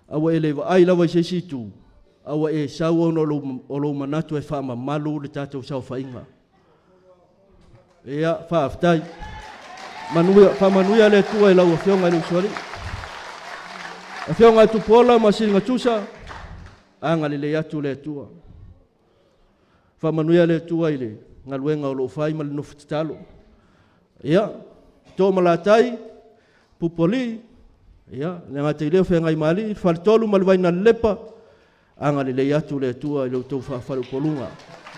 A ua e le vaai lava i se isi itu, a ua e sau ona o lou manatu e faamamalu le tatou saofaiga. Ia, faafetai. Manuia, faamanuia le Atua i lau Afioga i le Usoalii. Afioga a Tupuola ma Siligatusa, agalelei atu le Atua. Faamanuia le Atua i le galuega o lo o fai ma le nofo tatalo. Ia, Toomalatai, Pupualii, ia, le gata i lea o Feagaimaalii, Faletolu ma le Vainalelepa, agalelei atu le Atua i lo outou faafaleupoluga.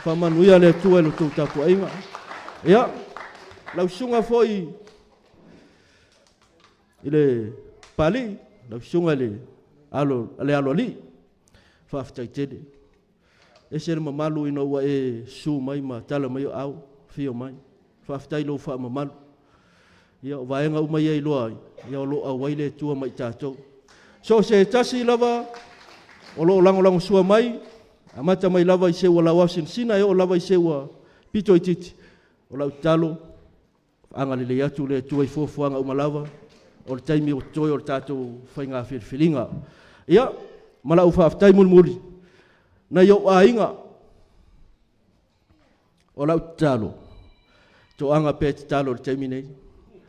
Faamanuia le Atua i lo outou tapuaiga. Ia, lau susuga foi i le Papalii, lau susuga i le alo, le aloalii, faafetai tele. Ese le mamalu ina ua e susu mai ma tala mai o au, afio mai. Faafetai i lou faamamalu. Ia, o vaega uma ia e iloa ai, ia o lo o auai le Atua ma i tatou. So o se tasi lava o lo o lagolagosua mai, amata mai lava i se ua lauaosinasina e oo lava i se ua pito itiiti, o lau tatalo, agalelei atu le Atua i fuafuaga uma lava o le taimi o totoe o le tatou faiga filifiliga. Ia, ma lau faafetai mulimuli, nai ou aiga, o lau tatalo, toaga pea e tatalo i le taimi nei.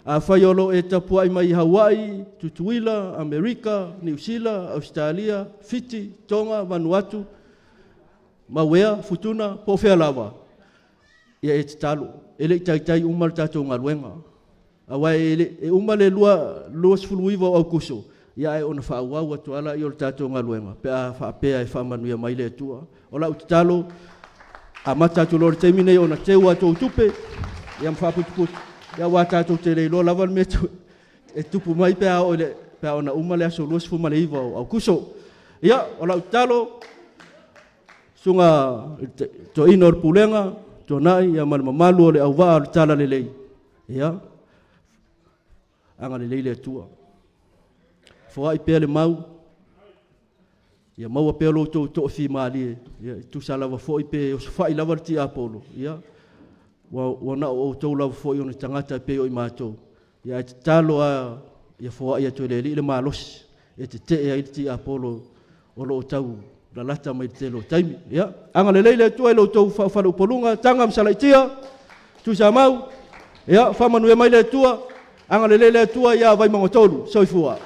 Afai o lo o e tapuai mai i Hawaii, Tutuila, Amerika, Niu Sila, Ausetalia, Fiti, Toga, Vanuatu, Mauea, Futuna, po o fea lava, ia e tatalo, e le i taitai uma le tatou galuega. Aua e, le, e uma le 29 o Aukuso, ia ae ona faaauau atu lava lea o le tatou galuega pe a faapea e faamanuia mai le Atua. O lau tatalo, amata atu loa i le taimi nei ona teu a outou tupe, ia ma faaputuputu, ia aua tatou te le iloa lava le mea e tupu mai pe a oo i le, pe a ona uma le aso 29 o Aukuso. Ia, o lau tatalo, Susuga i le Toeaina o le Pulega, Tuanai ia ma le mamalu o le auvaa o le Talalelei, ia, agalelei le Atua. Foai pea le mau, ia maua pea lo outou toafimalie, ia, e tusa lava foi pe osofai lava le tiapolo, ia, ua, ua na o outou lava foi o ni tagata e pei o i matou, ia ae tatalo lava ia foai atu e le Alii le malosi e tetee ai le tiapolo o lo o tau lalata mai le tele o taimi. Ia, agalelei le Atua i lo outou faaufaleupoluga, Taga ma Salaitia, Tuisamau, ia, faamanuia mai le Atua, agalelei le Atua ia Vaimauga 3. Soifua.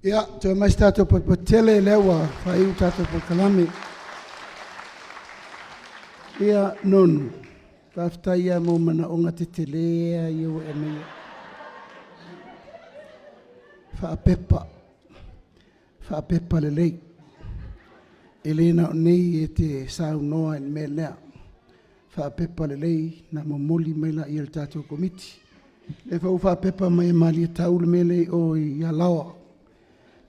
Ia, toe mai se tatou potopoto tele lea ua faaiu tatou polokalame. Ia, Nonu, faafetai ia mo manaoga tetele ia ia ua e aumaia. Faapepa, faapepa lelei. E le na o nei e te saunoa i le mea lea. Faapepa lelei na momoli mai laia e le tatou Komiti. Lea foi ua faapepa mai e Malietau le mea lea i o i Alaoa.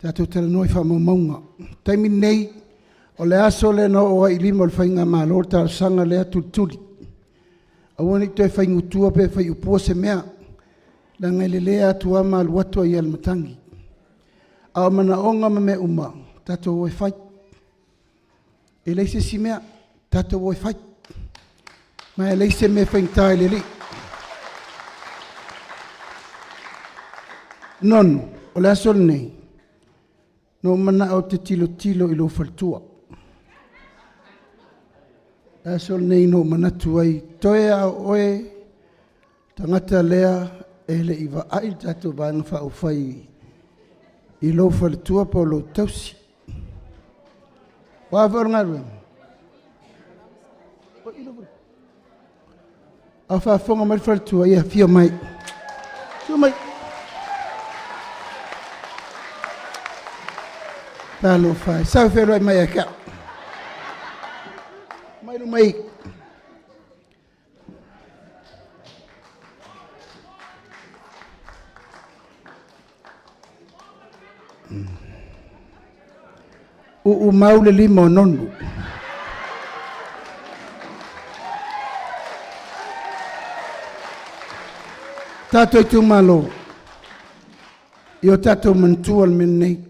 Tatou talanoa i faamaumauga. O le taimi lenei, o le aso lea na oo ai i lima o le Faigamalo le talosaga lea tulituli. Aua ne i toe faigutua pe faiupua se mea, leaga e lelea atu lava ma alu atu ai lava i le matagi. A o manaoga ma mea uma, tatou o e fai. E leai se isi mea, tatou o e fai. Ma e leai se mea e faigata i le Alii. Nonu, o le aso lenei, na ou manao ou te tilotilo i lou faletua. O le aso lenei na ou manatu ai, toe lava o oe tagata lea e le i vaai le tatou Vaega Faaupufai i lou faletua po o lou tausi. O a foi o le galuega? A o faafofoga mai le faletua, ia afio mai. Afio mai. Talofa e, sau e feiloai mai ia te au. Mai luma i. Uumau le lima o Nonu. Tatou itumalo, i o tatou manatua le mea lenei.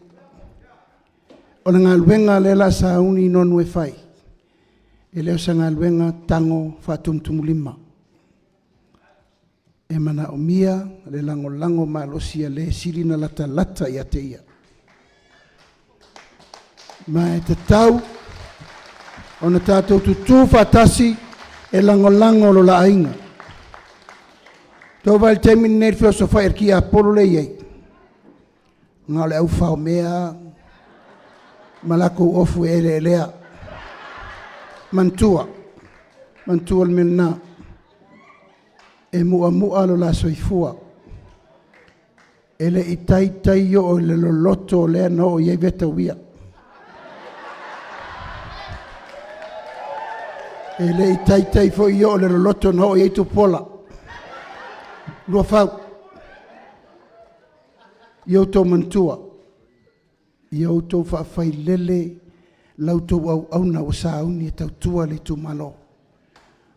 O le galuega lea la sauni Nonu e fai, e le o se galuega tago faatumutumulima. E manaomia le lagolago malosi a le sili ona latalata ia te ia. Ma e tatau ona tatou tutu faatasi e lagolago lo la aiga. Tou vaai i le taimi lenei i le feosofai a le tiapolo lea e i ai, na o le aufaomea ma latou ofu e eleelea. Manatua, manatua le mea lena. E mu'amu'a lo la soifua. E le i taitai oo i le loloto lea na oo i ai Vetauia. E le i taitai foi oo i le loloto na oo i ai Tupuola. Luafau, ia outou manatua, ia outou faafailele la outou auauna ua sauni e tautua le itumalo.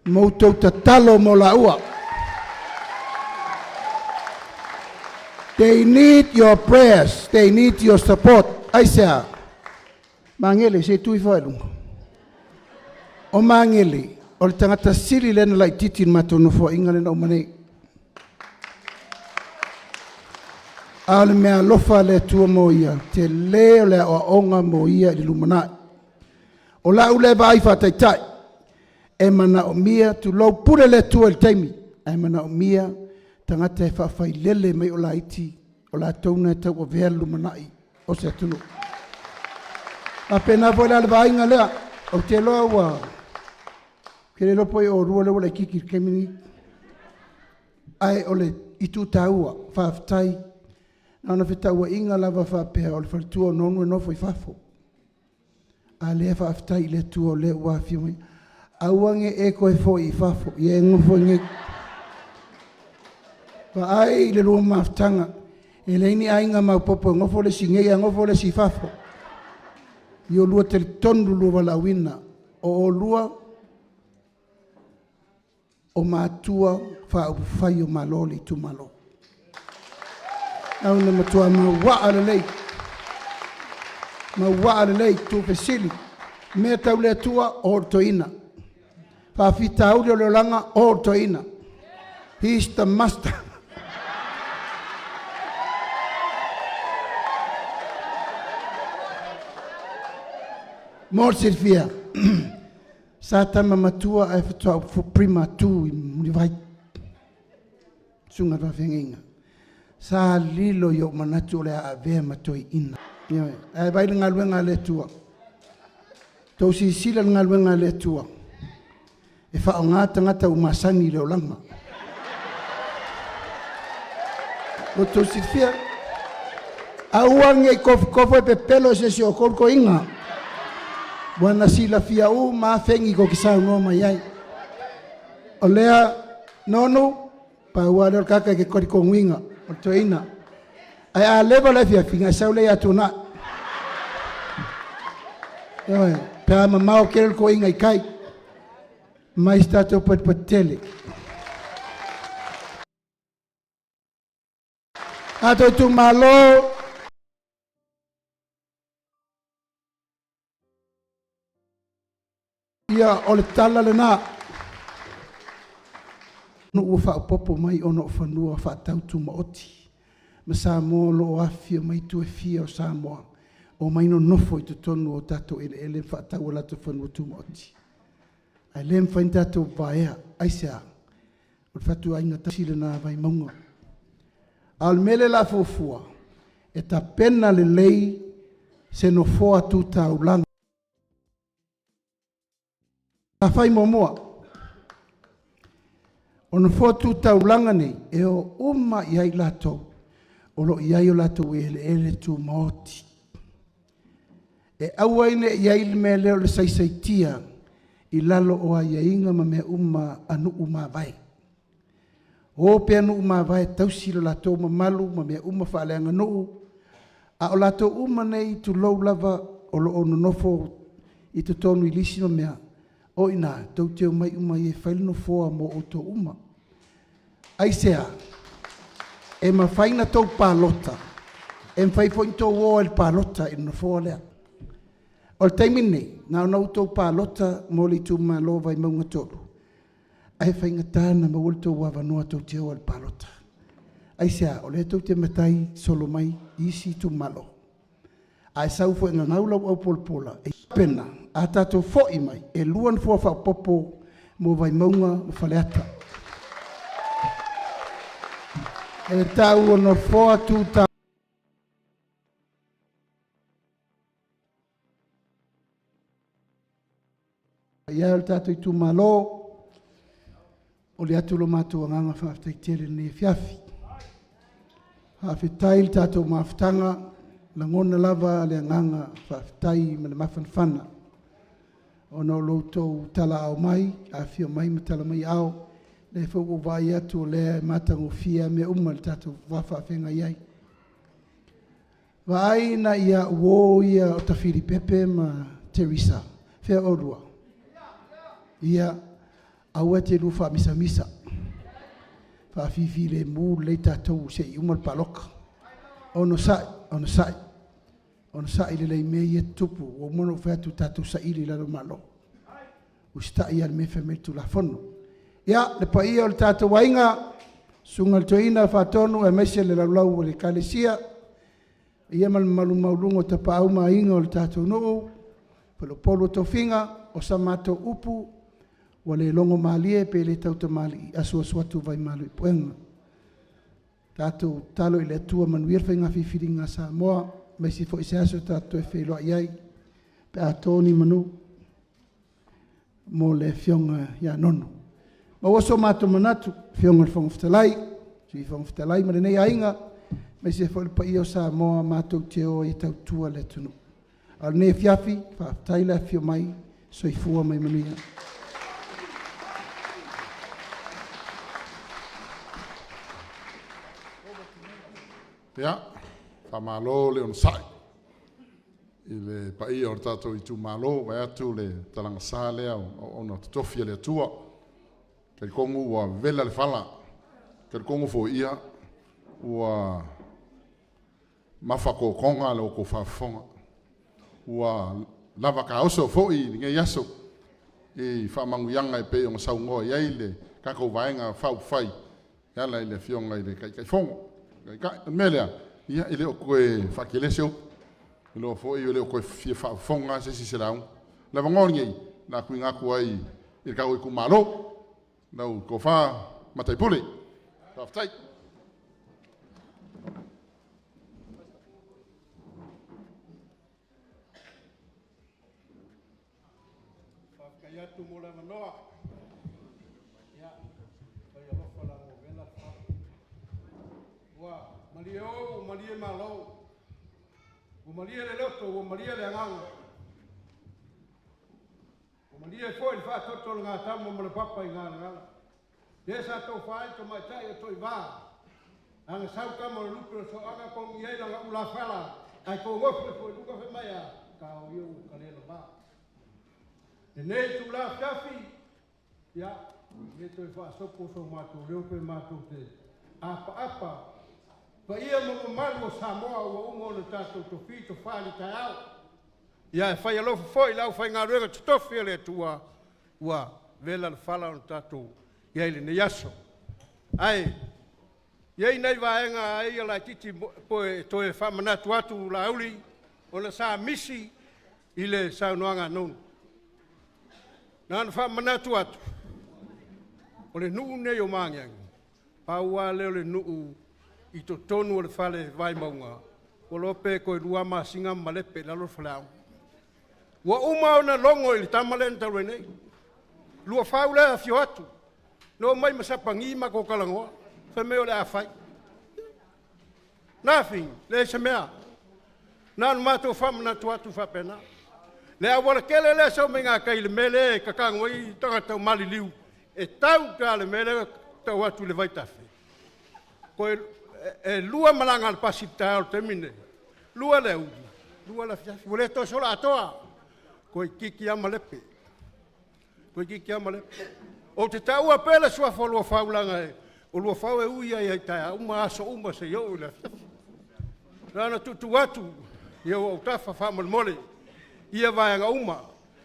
Ma outou tatalo mo laua. They need your prayers. They need your support. Aisea? Magele, se i tu ifo i luga. O Magele, o le tagata sili lea na laitiiti i le matou nofoaiga lea na uma nei. A o le mea alofa a le Atua mo ia, tele o le aoaoga mo ia i le lumanai. O lau lea vaai faataitai, e manaomia, tulou, pule le Atua i le taimi, ae manaomia tagata e faafailele mai o laiti, o latou na e tauavea le lumanai o se atunuu. Faapena foi la le vaaiga lea, ou te iloa ua... Ou te le iloa po o oulua lea ua laitiiti i le taimi lenei. Ae o le itu taua, faafetai. Na ona fetauaiga lava faapea o le faletua o Nonu e nofo i fafo. A lea faafetai i le Atua o lea ua afio mai. Aua ne i e toe foi i fafo, ia e nofo i inei. Vaai i le lua mafutaga, e leai ni aiga maopoopo e nofo le isi i inei ae nofo le isi i fafo. Ia oulua talitonu lo oulua valaauina, o oulua o matua faaupufai o Malo o le itumalo. Au na matua mauaa lelei, mauaa lelei tuufesili, mea tau le Atua, o le toeaina. Faafitauli o le olaga, o le toeaina. He is the master. Mo le silafia, sa tama matua ae faatoa prima tu i Mulivai. Susuga i le Faafeagaiga. Sa lilo i ou manatu o le a avea ma toeaina. Ioe. Ae vaai le galuega a le Atua. Tou silasila i le galuega a le Atua. E faaaoga tagata ua masani i le olaga. Ua tou silafia? Aua ne i tofotofo e pepelo i se isi o outou le toeaina. Ua na silafia uma lava fegi tou te saunoa mai ai. O lea, Nonu, pau lava lea o le tagata e te talitonuina, o le toeaina. Ae a leva le afiafi, ona e sau lea ia Tuanai. Ioe, pe a mamao tele le toeaina i tai, mai se tatou patipati tele. Tatou itumalo, Ia, o le tala lena. Nuu ua faaopoopo mai ona o fanua faatau tumaoti ma Samoa o lo o afifio mai itu e fia o Samoa, omai nonofo i totonu o tatou eleele ma faatau o latou fanua tumaoti. Ae le mafai ona tatou vaea. Aisea? O le fatuaiga tasi lena a Vaimauga. A o le mea lea o le a fuafua, e tapena lelei se nofoa tu taulaga. Sa fai muamua. O nofoa tu taulaga nei, e o uma i ai latou o lo o i ai o latou eleele tumaoti. E aua ai ne i ai le mea lea o le saisaitia i lalo o aiaiga ma mea uma a nuu mavae. O pea nuu mavae tausi lo latou mamalu ma mea uma faaleaganuu, A o latou uma nei, tulou lava, o lo o nonofo i totonu i lisi ma mea, o i ina tou te omai uma ai e fai le nofoa mo outou uma. Aisea? E mafai ona tou palota, e mafai foi ona tou o ai i le palota i le nofoa lea. O le taimi lenei, na ona outou palota mo le itumalo o Vaimauga 3, ae faigata ona maua le tou avanoa tou te o ai i le palota. Aisea? O lea tou te matai solo mai i isi itumalo. A e sau foi e gagau lau aupolapola, e pena, a tatou foi mai, e 2 nofoa faaopoopo mo Vaimauga ma Faleata. E tau o nofoa tu i ai o le tatou itumalo, o le atu lo matou agaga faafetai tele i lenei afiafi. Faafetai i le tatou mafutaga, lagona lava le agaga faafetai ma le mafanafana ona o lo outou talaao mai, afifio mai ma tala mai ao. Lea foi ua ou vaai atu o lea e matagofie mea uma i le tatou va faafeagai ai. Vaai nai au uo ia o Tafilipepe ma Teresa, fea oulua? Ia, aua e te lua faamisamisa. Faafifilemu lelei tatou se i uma le palota. Onosai, onosai, onosai lelei i mea ia e tutupu. Ua uma ona ou fai atu tatou saili i lalo o le Malo. Usitai lava i le mea e fai mai le Tulafono. Ia, le paia o le tatou aiga, susuga i le Toeaina Faatonu aemaise le laulau a le Ekalesia, ia ma le mamalu maualuga o Tapaau ma Aiga o le tatou nuu, faleupolu o tofiga, o sa matou upu ua le logomalie pe le tautamalii, asuasu atu vaimalu i puega. Tatou tatalo i le Atua manuia le faiga filifiliga a Samoa, aemaise foi se aso tatou toe feiloai ai pe a to ni manu mo le Afioga ia Nonu. Maua so matou manatu, Afioga i le Fofoga Fetalai, Sui Fofoga Fetalai ma lenei aiga, aemaise foi le paia o Samoa matou te o e tautua le atunuu. A o lenei afiafi, faafetai le afifio mai, soifua ma ia manuia. Ia, faamalo le onosai i le paia o le tatou itumalo, vaeatu le talagasa lea o auauna totofi a le Atua. E talitonu ua vela le fala, e talitonu foi ia ua mafatotoga la outou faafofoga, ua lava taoso foi i lenei aso i faamanuiaga e pei ona saunoa i ai le tatou Vaega Faaupufai e ala i le Afioga i le Taitaifono. O le mea lea, ia e le o toe faatele se upu, e iloa foi e le o toe fia faafofoga lava se isi i se lauga. O le avanoa lenei o le a tuuina atu ai i le tatou itumalo, lau Tofa Mataipule. Faafetai. Faafetai atu mo le avanoa. Ia, fai alofa leaga ua vela le fala. Ua malie o, ua malie malo, ua malie le loto, ua malie le agaga, ua malie foi le faatoto o le gatama ma le papa i galagala. Lea sa tofa ai le tamaitai o Toivā, lana sau tama o le lupe o Soaga kogi ai lana ulafala, ae togofo ifo i luga fai mai a, ta o ia ua talela va. Lenei itula afiafi, ia, e le toe faasopo so matou leo pe matou te apaapa paia ma mamalu o Samoa ua uma ona tatou tofi tofa i le taeao. Ia, e fai alofa foi i le aufaigaluega totofi a le Atua ua vela le fala ona tatou i ai i lenei aso. Ae i ai nai vaega ai ia laitiiti e toe faamanatu atu Laauli ona sa misi i le saunoaga a Nonu. Na ona faamanatu atu, o le nuu lenei o Magiagi, pau lava lea o le nuu i totonu o le fale Vaimauga, ua iloa pe toe 2 masina malepe i lalo le faleaoga. Ua uma ona logo i le tama lea na talu ai nei. Luafau lea afio atu, na omai ma sapagi matou talanoa, fai mai o le a fai. Nothing, leai se mea. Na ona matou faamanatu atu faapena. Le auala tele lea e sau mai gatai i le mea lea e tatanu ai tagata o maliliu, e tau i le mea lea e tau atu i le vaitafe. Toe e 2 malaga a le pasi i le taeao i le taimi lenei. 2 le aoauli, 2 le afiafi. Ua le toe sola atoa. Toeitiiti lava malepe. Toeitiiti lava malepe. Ou te taua pea le suafa o Luafau leaga o Luafau e ui ai i taeao uma aso uma seia oo i le afiafi. Na ona tuutuu atu i ou autafa faamolemole ia vaega uma.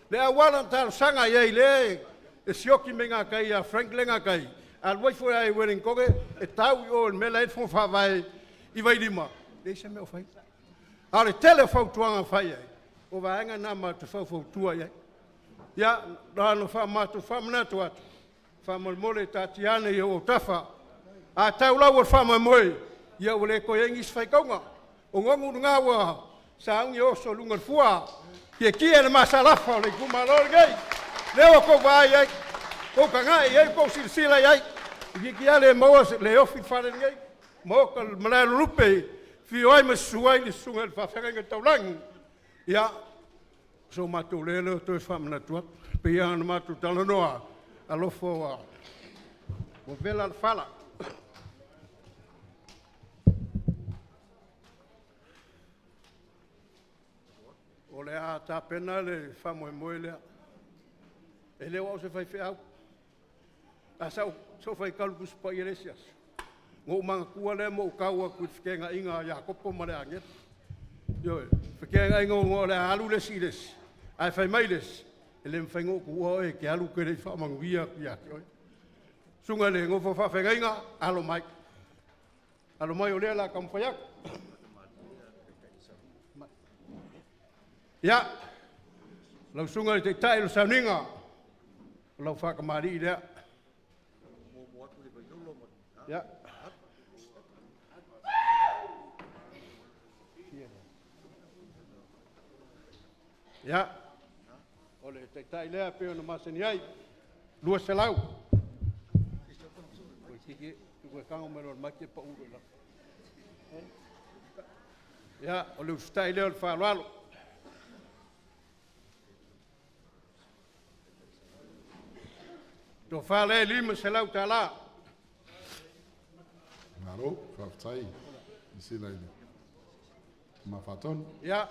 Le auala na talosaga i ai le e sioki mai gatai ia Frank le gatai, alu ifo i Ueligitone e tau i o i le mea la e i ai le fono faavae i Vailima, leai se mea o fai. A o le tele o fautuaga na fai ai, o vaega na matou te faufautua i ai. Ia, na ona matou faamanatu atu, faamolemole taatia ane i ou autafa. A tau lau o le faamoemoe, ia ua le toe i ai nisi faitauga. O Nonu lena ua sauni e oso i luga o le fua, tietie le masalafa o le itumalo lenei. Lea ua outou vaai i ai, tou tagai i ai, tou silasila i ai. Toeitiiti lava le maua, le ofi le fale lenei, maota le malae o Lulupe e afio ai ma susu ai le susuga i le faafeagaiga taulagi. Ia, o so matou leo lea e toe faamanatu atu. E pei lava ona matou talanoa, alofa ua vela le fala. O le a tapena le faamoemoe lea. E le o au o se faifeau. Ae sa ou faitau i le Tusi Paia i le isi aso, ona ou manatua lea ma ou tau atu i le feteenaiga a Iakopo ma le agelu. Ioe, feteenaiga ona o le a alu le isi i le isi, ae fai mai le isi, e le mafai ona ou tuua oe e te alu ou te le i faamanuia atu ia te oe. Susuga i le nofo a faafeagaiga, alo mai, alo mai o lea o le a taumafai atu. Ia, lau susuga i le Taitai o le Sauniga, o lau faatamalii lea. Ia. Ia, o le taitai lea pei ona masani ai, 200. Ia, o le usitai lea o le faaaloalo. Tofa lea e $500. Malo, faafetai i sila i le mafatonu. Ia,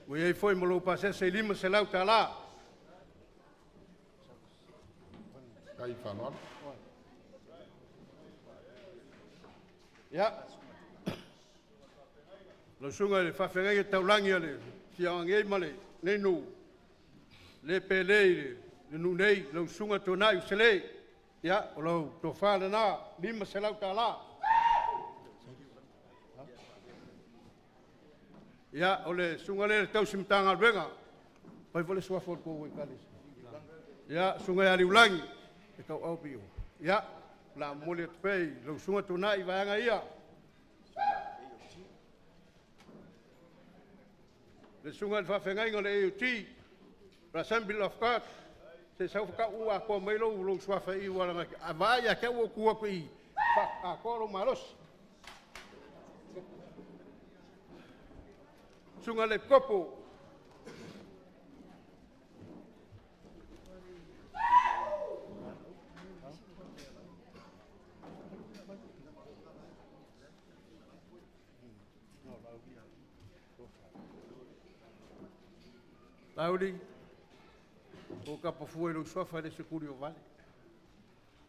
ua i ai foi ma lou pasese e $500. Kai faaaloalo. Ia, lau susuga i le faafeagaiga taulagi a le afioaga nei ma lenei nuu, le pele i le nuu nei, lau susuga Tuanai Usele, ia, o lau tofa lena, $500. Ia, o le susuga lea i le tausi Matagaluega, fai foi le suafa o le tou ekalesia. Ia, susuga ia Liulagi, e tauau pio. Ia, o le a momoli atu pea i lau susuga Tuanai vaega ia. Le susuga i le faafeagaiga o le AOG, le Assembly of God, se sau faatau atoa mai lou suafa i ua a vaai ia te au ua tu atu i atoa lou malosi. Susuga le Kopo, Lauli, o kapafua i lou suafa e le se tuli o vale.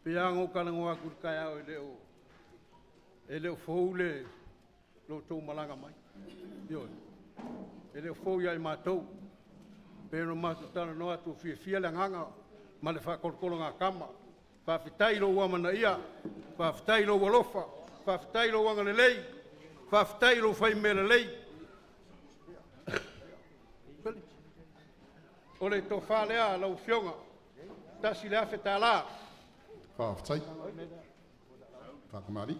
Pe a ona ou talanoa atu i le taeao e le o fou le lo outou malaga mai. Ioe, e le o fou ia i matou. Pe ona matou talanoa atu fiafia le agaga ma le faatolotologatama. Faafetai i lou amanaia, faafetai i lou alofa, faafetai i lou agalelei, faafetai i lou faimea lelei. O le tofa lea lau Afioga, $1,000. Faafetai. Faakamali.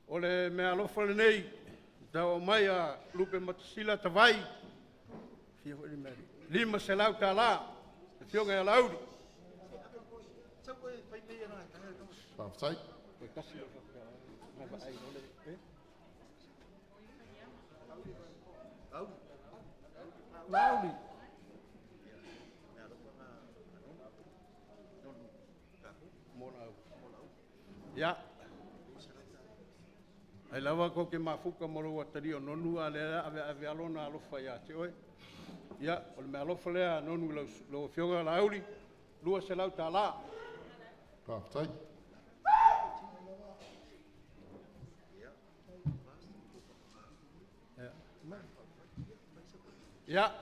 O le meaalofa lenei, tau mai a Lupe Matasila Tavai, $500, Afioga ia Lauli. Faafetai. Lauli. Ia. Ai lava ko ke mafuka mo lo atali o nonu a le ave ave alona alofa ia te oe. Ia, o le mea alofa lea nonu lau lau afioga Laauli, $200. Faafetai. Ia.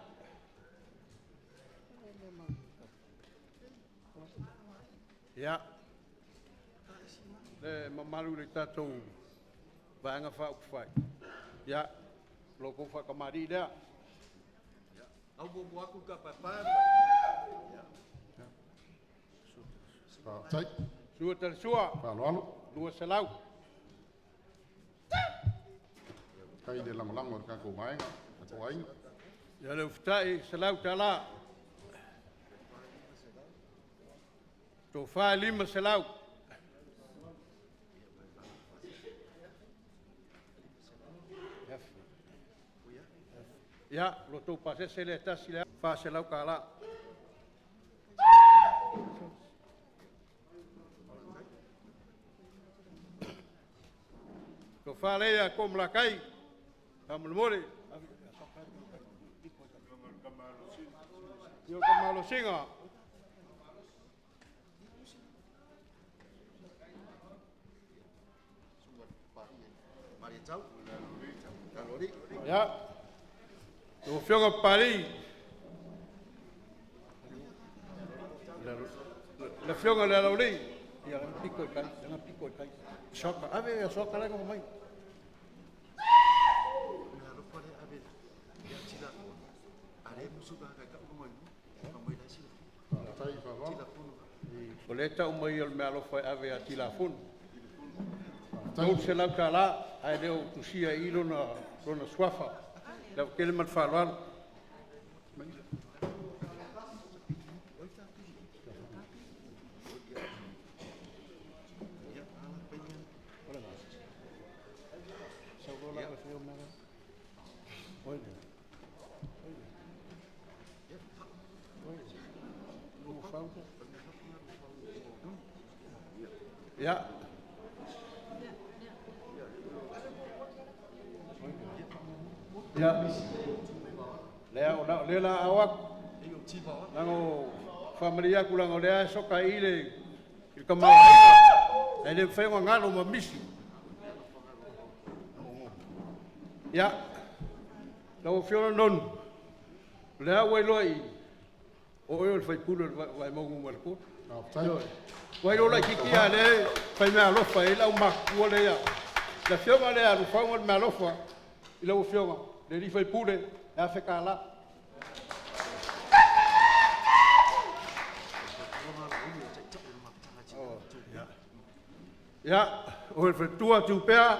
Ia. Le mamalu le tatou vaega faaupufai. Ia, lo kou faakamali'i lea. Au mo aku ka papa. Faafetai. Sua tale sua. Faaaloalo. 200. Kai le lagolago a le tatou vaega, tatou aiga. Ia le ufitai $100. Tofa 500. Ia, lo tou pasese le tasi le $400. Tofa leia ko malakai. Faamolemole. Io ka malosiga. Ia. Lau Afioga Papalii. Le Afioga le Alauli. Ia, la piko i kai, la piko i kai. Soka, ave soka la mai. Faafetai, faaaloalo. O le tau mai o le mea alofa e ave a Tilafono. $300, ae le o tusia i lona, lona suafa. Lau tele ma le faaaloalo. Ia. Ia. Lea o la le la au atu. Lago faamalie atu laga o lea e soka i le i le tamaoaiga. Ae le mafai ona galo ma misi. Ia. Lau Afioga Nonu, o lea ua iloa i o oe o le faipule o le Vaimauga Nu.3. Faafetai. Ua iloa laitiiti a le fai mea alofa e lau matutua lea. Le afioga lea Alufauga le mea alofa i lau afioga, le alii faipule e $1,000. Ia, o le faletua Tupea,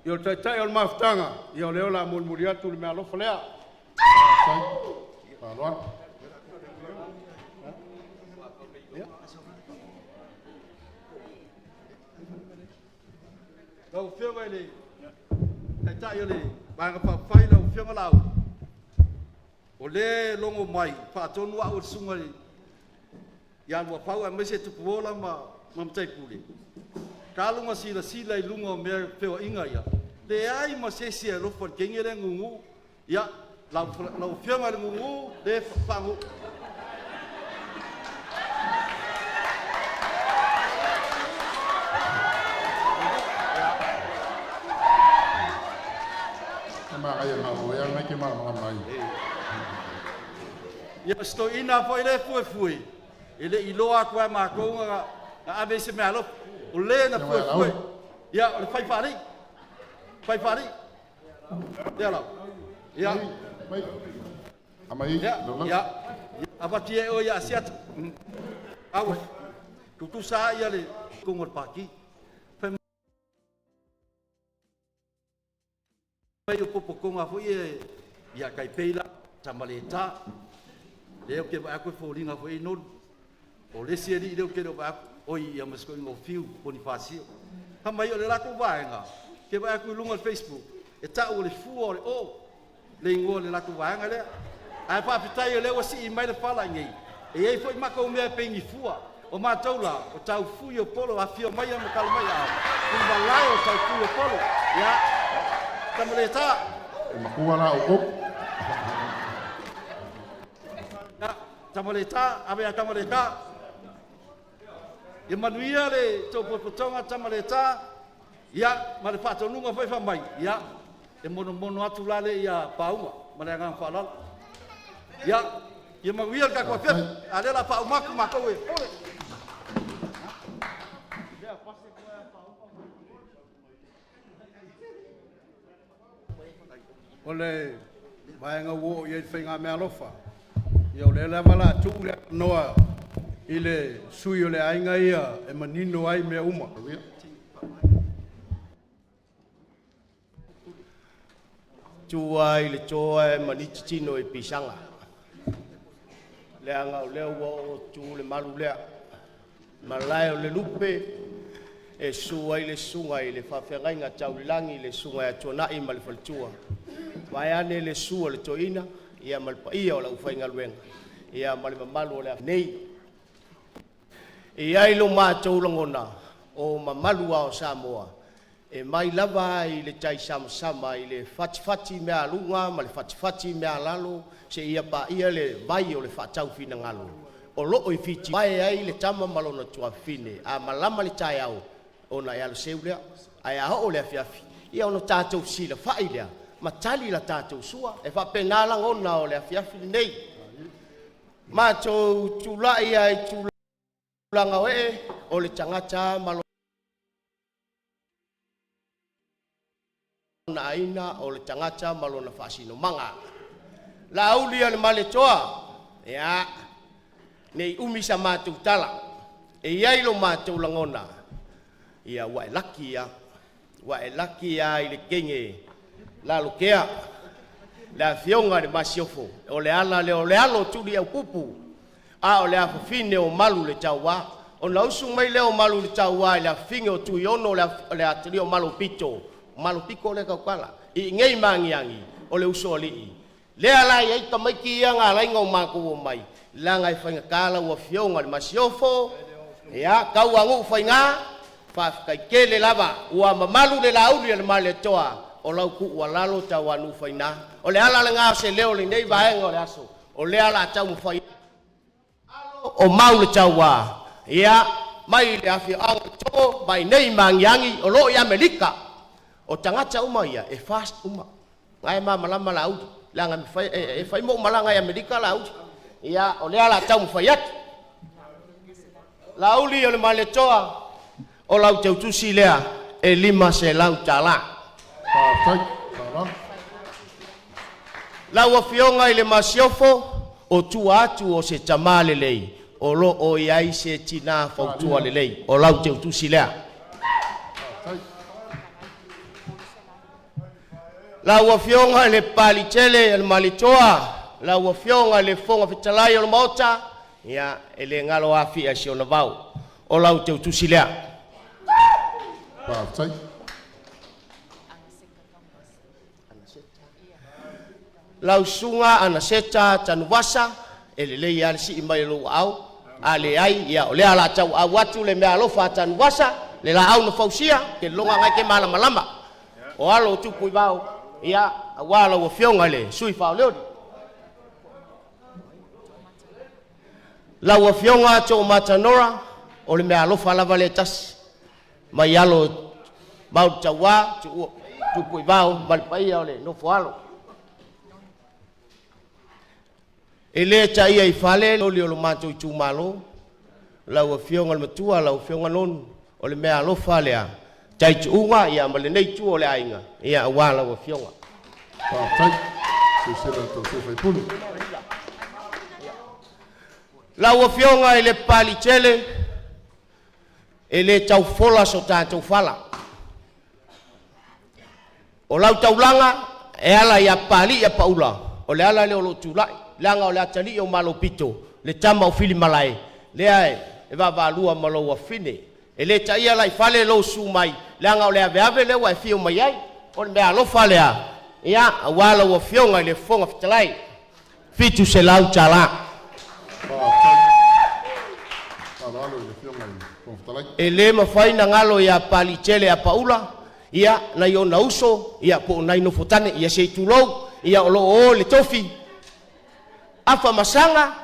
ia o le taitai o le mafutaga, ia o lea o le a molimoli atu le mea alofa lea. Faafetai. Faaaloalo. Lau Afioga i le Taitai o le Vaega Faaupufai, lau Afioga Laauli, o lea e logo mai faatonu au e le susuga ia Luapau aemaise Tupuola ma Mataipule. Talu na silasila i luga o mea feoaiga ia, leai ma se isi e alofa i le teine lea gugu. Ia, lau Afioga i le gugu, le faagu. E magaia malo e ana ke malamalama ai. Ia, stoina foi le fuefue, e le iloa atu ai matou na ave i se mea alofa. O le na fuefue. Ia, o le fai faalii. Fai faalii. Ia lau. Ia. Amai. Ia, ia. Avatu e o ia asiata. Au, tutusa ia le kongo le paki. Fai mai o popokonga foi e ia kai peila tamaleta. Leo ke va aku foliga foi nonu. O le isi alii leo ke leo va aku oi ia masko ingo fiu Bonifacio. Ha mai o le lako vaega. Ke va aku i lunga o le Facebook. E tau o le fua o le o. Le ingoa le lako vaega lea. Ae faafetai o lea ua sii mai le fala i nei. E iai foi matou mea e peini fua. O matou la, o taufui o polo, afio mai ma tala mai ao. I le malae o taufui o polo. Ia, Tamaleta. E matua la o kou. Ia, Tamaleta, ave a Tamaleta. Ia manuia le tou potopotoga Tamaleta. Ia, ma le faatonuga foi faamai, ia, e monomono atu la le ia pauga ma le agaga faaaloalo. Ia, ia manuia le tatou afiafi. A lea o le a faauma atu matou e pole. O le vaega ua oo i ai le faigameaalofa, ia o lea lava o le a tuu le avanoa i le sui o le aiga ia e manino ai mea uma. Tu lava i le to ae maniti tino i pisaga, leaga o lea ua oo atu le malu lea, malae o le lupe e susu ai le susuga i le faafeagaiga tau i le lagi, le susuga ia Tuanai ma le faletua, vaeane le susu a le toeaina ia ma le paia o le aufaigaluega ia ma le mamalu o le nei. E i ai lo matou lagona, o mamalu lava o Samoa, e mai lava i le taisamasama i le fatifati meaaluga ma le fatifati meaalalo seia paia le vai o le faataufinagalo o loo i Fiti vae ai le tama ma lona tuafafine. A malama le taeao ona e aloseu lea, ae a oo i le afiafi, ia ona tatou fesilafai lea ma tali la tatou sua. E faapena lagona o le afiafi lenei. Matou tulai ai tulaga o ee o le tagata ma lona aiga, o le tagata ma lona faasinomaga. Laauli a le Maletoa, ia, nei umi sa matou tala, e i ai lo matou lagona, ia ua e laki lava, ua e laki lava i le teine lalokea, le afioga i le Masiofo, o le ala lea o le alo o Tuliaupupu, a o le afafine o Malu le Tauā. Ona usu mai lea o Malu le Tauā i le afafine o Tuiono o le atalii o Malopito, o Malopito lea e tautala, i inei Magiagi, o le usoalii. Lea la e i ai tamaiti ia na ala ai ona matou omai, leaga e faigata lau afioga i le Masiofo, ia Tauanu'u Faiga, faafetai tele lava, ua mamalu le lauli a le Malietoa o lau tuualalo Tauanu'u Faiga. O le ala lena o se leo o lenei vaega o le aso, o lea o le a taumafai alo o mau le tauā, ia, mai le afioaga o To'o mai nei Magiagi o lo o i Amerika. O tagata uma ia e fast uma, na e malamalama Laauli, leaga e fai ma ou malaga i Amerika Laauli. Ia, o lea o le a taumafai atu. Laauli o le Malietoa, o lau teutusi lea e $500 tala. Faafetai. Faaaloalo. Lau Afioga i le Masiofo, o tua atu o se tamā lelei, o lo o i ai se tinā fautua lelei. O lau teutusi lea. Lau Afioga i le Papaliitele o le Malietoa, lau Afioga i le Fofoga Fetalai o le Maota, ia, e le galo Afia i si ona vao. O lau teutusi lea. Faafetai. Lau susuga Anaseta Tanuvasa, e lelei lava le sii mai o lou aao, a leai, ia o lea o le a tauau atu le meaalofa a Tanuvasa, le laau na fausia, ke loga ngai ke malamalama. O alo o tupu i vao, ia, aua lau afioga i le sui faaolioli. Lau afioga Toomata Nora, o le meaalofa lava lea e tasi, mai alo mau le tauā, tupu i vao ma le paia o le nofo alo. E le taia i fale oli o lo matou itumalo, lau afioga i le matua, lau afioga Nonu, o le meaalofa lea, taituuga ia ma lenei itu o le aiga, ia aua lau afioga. Faafetai. Silasila tou sui usufono. Lau afioga i le Papaliitele, e le taufola so tatou fala. O lau taulaga e ala ia Papalii ia Paula, o le ala lea o lou tulai, leaga o le atalii o Malopito, le tama o Filimalae, lea e vaavaalua ma lou afafine. E le taia la i fale lou susu mai, leaga o le aveave lea ua e afio mai ai. O le meaalofa lea, ia, aua lau afioga i le Fofoga Fetalai, $700. Faafetai. Faaaloalo. E lē mafai na galo iā Papaliitele Apaula, ia, nai ona uso, ia, po o nai nofotane, ia se i tulou, ia, o lo o o i le tofi, Afa Masaga,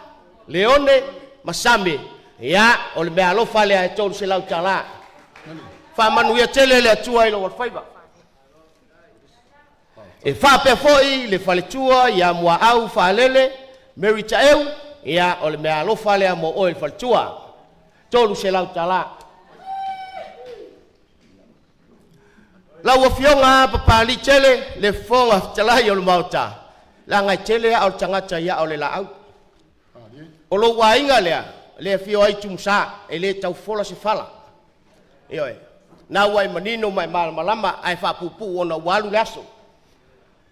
Leone ma Same, ia, o le meaalofa lea e $300. Faamanuia tele le Atua i lou alofaiva. E faapea foi le faletua ia Muaau Faalele Mary Taeu, ia o le meaalofa lea mo oe le faletua, $300. Lau Afioga Papaliitele, le Fofoga Fetalai o le Maota, leaga e tele aa o le tagata i aa o le laau. O lou aiga lea, le afio ai Tumua, e le tau fola se fala. Ioe, na ua e manino ma e malamalama ae faapuupuu ona ua alu le aso.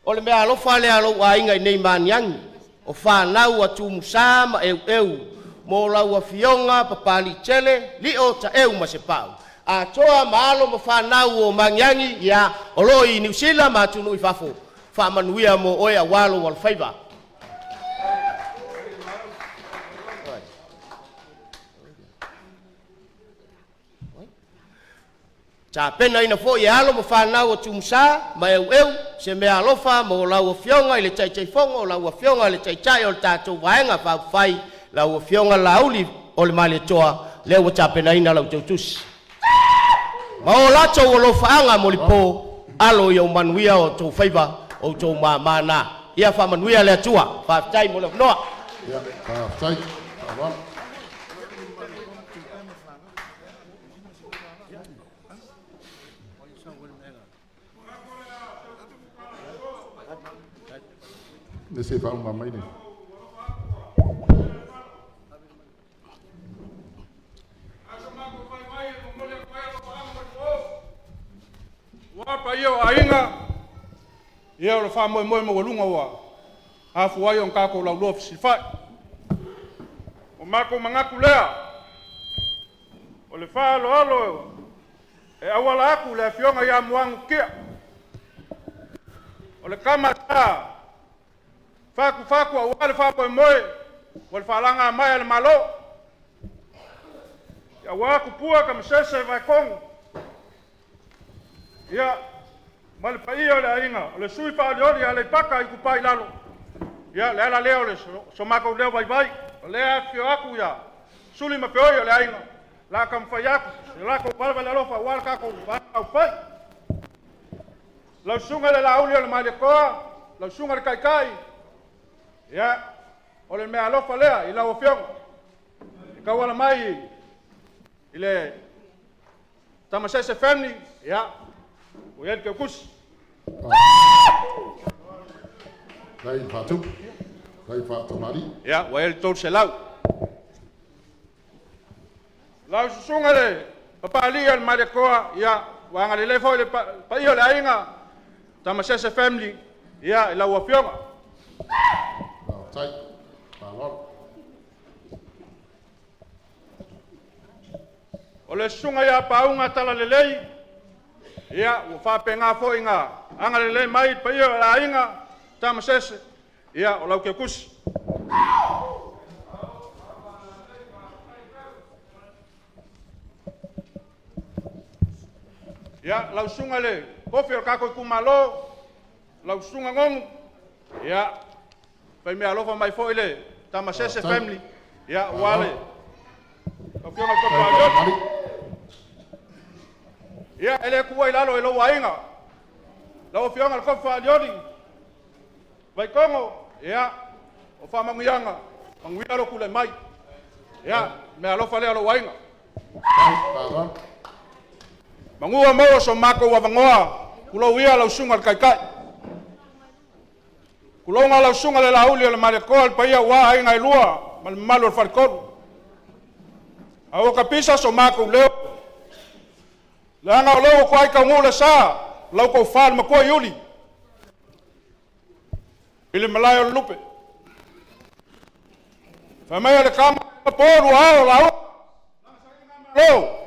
O le meaalofa lea a lou aiga i nei maniagi, o fanau a Tumusa ma Eueu mo lau Afioga Papaliitele Lio Taeu Masepau, Atoa ma alo ma fanau o Magiagi, ia, o lo o i Niu Sila ma atunuu i fafo, faamanuia mo oe aua lou alofaiva. Tapenaina foi e alo ma fanau a Tumusa ma Eueu se meaalofa mo lau Afioga i le Taitaifono, lau Afioga i le Taitai o le tatou Vaega Faaupufai, lau Afioga Laauli o le Malietoa, lea ua tapenaina la outou tusi. Ma o latou alofaaga molipo, alo ia manuia o outou faiva, o outou māmā na. Ia faamanuia le Atua. Faafetai mo le avanoa. Ia, faafetai. Faaaloalo. Le se faauma mai le. Ua paia o aiga, ia o le faamoemoe maualuga ua afua ai ona tatou lauloa fesilafai. O matou manatu lea, o le faaaloalo e auala atu i le afioga ia Muagututia, o le tama sa fatufatu aua le faamoemoe mo le faalaga mai a le Malo, aua Tupua Tamasese Vaetonu, ia, ma le paia o le aiga, o le sui faaolioli Aleipata Itupa i Lalo, ia, le ala lea o le so matou leo vaivai, o lea e afifio atu ia Suli ma Feoi o le aiga, la taumafai atu se latou valevale alofa aua le tatou Vaega Faaupufai. Lau Susuga i le Laauli o le Malietoa, lau Susuga i le Taitai, ia, o le meaalofa lea i lau Afioga e tauala mai i le Tamasese family, ia, ua i ai le teutusi. Dai faatu. Dai faatamali. Ia, ua i ai le 300. Lau Susuga le Papalii o le Malietoa, ia, ua agalelei foi le paia o le aiga Tamasese family, ia, i lau Afioga. Faafetai. Faaaloalo. O le susuga ia Pauga Talalelei, ia, ua faapena foi na agalelei mai le paia o le aiga Tamasese, ia, o lau teutusi. Ia, lau susuga i le kofi o le tatou itumalo, lau susuga Nonu, ia, fai mea alofa mai foi le Tamasese family, ia, ua le afioga i le Tofa. Ia, e le tuua i lalo i lou aiga, lau afioga i le Kofi Faalioli, Vaitogo, ia, o faamanuiaga, manuia lou tulai mai. Ia, mea alofa lea o lou aiga. Manua maua so matou avanoa, tulou ia lau susuga i le Taitai. Tulouna lau susuga le Laauli o le Malietoa, le paia ua aiga e lua ma le mamalu o le Faletolu. A ua tapisa so matou leo, leaga o lea ua toai taunuu le sa, lau tofa le Matua Iuli i le malae o le lupe. Fai mai o le tama po lua ao lau lo.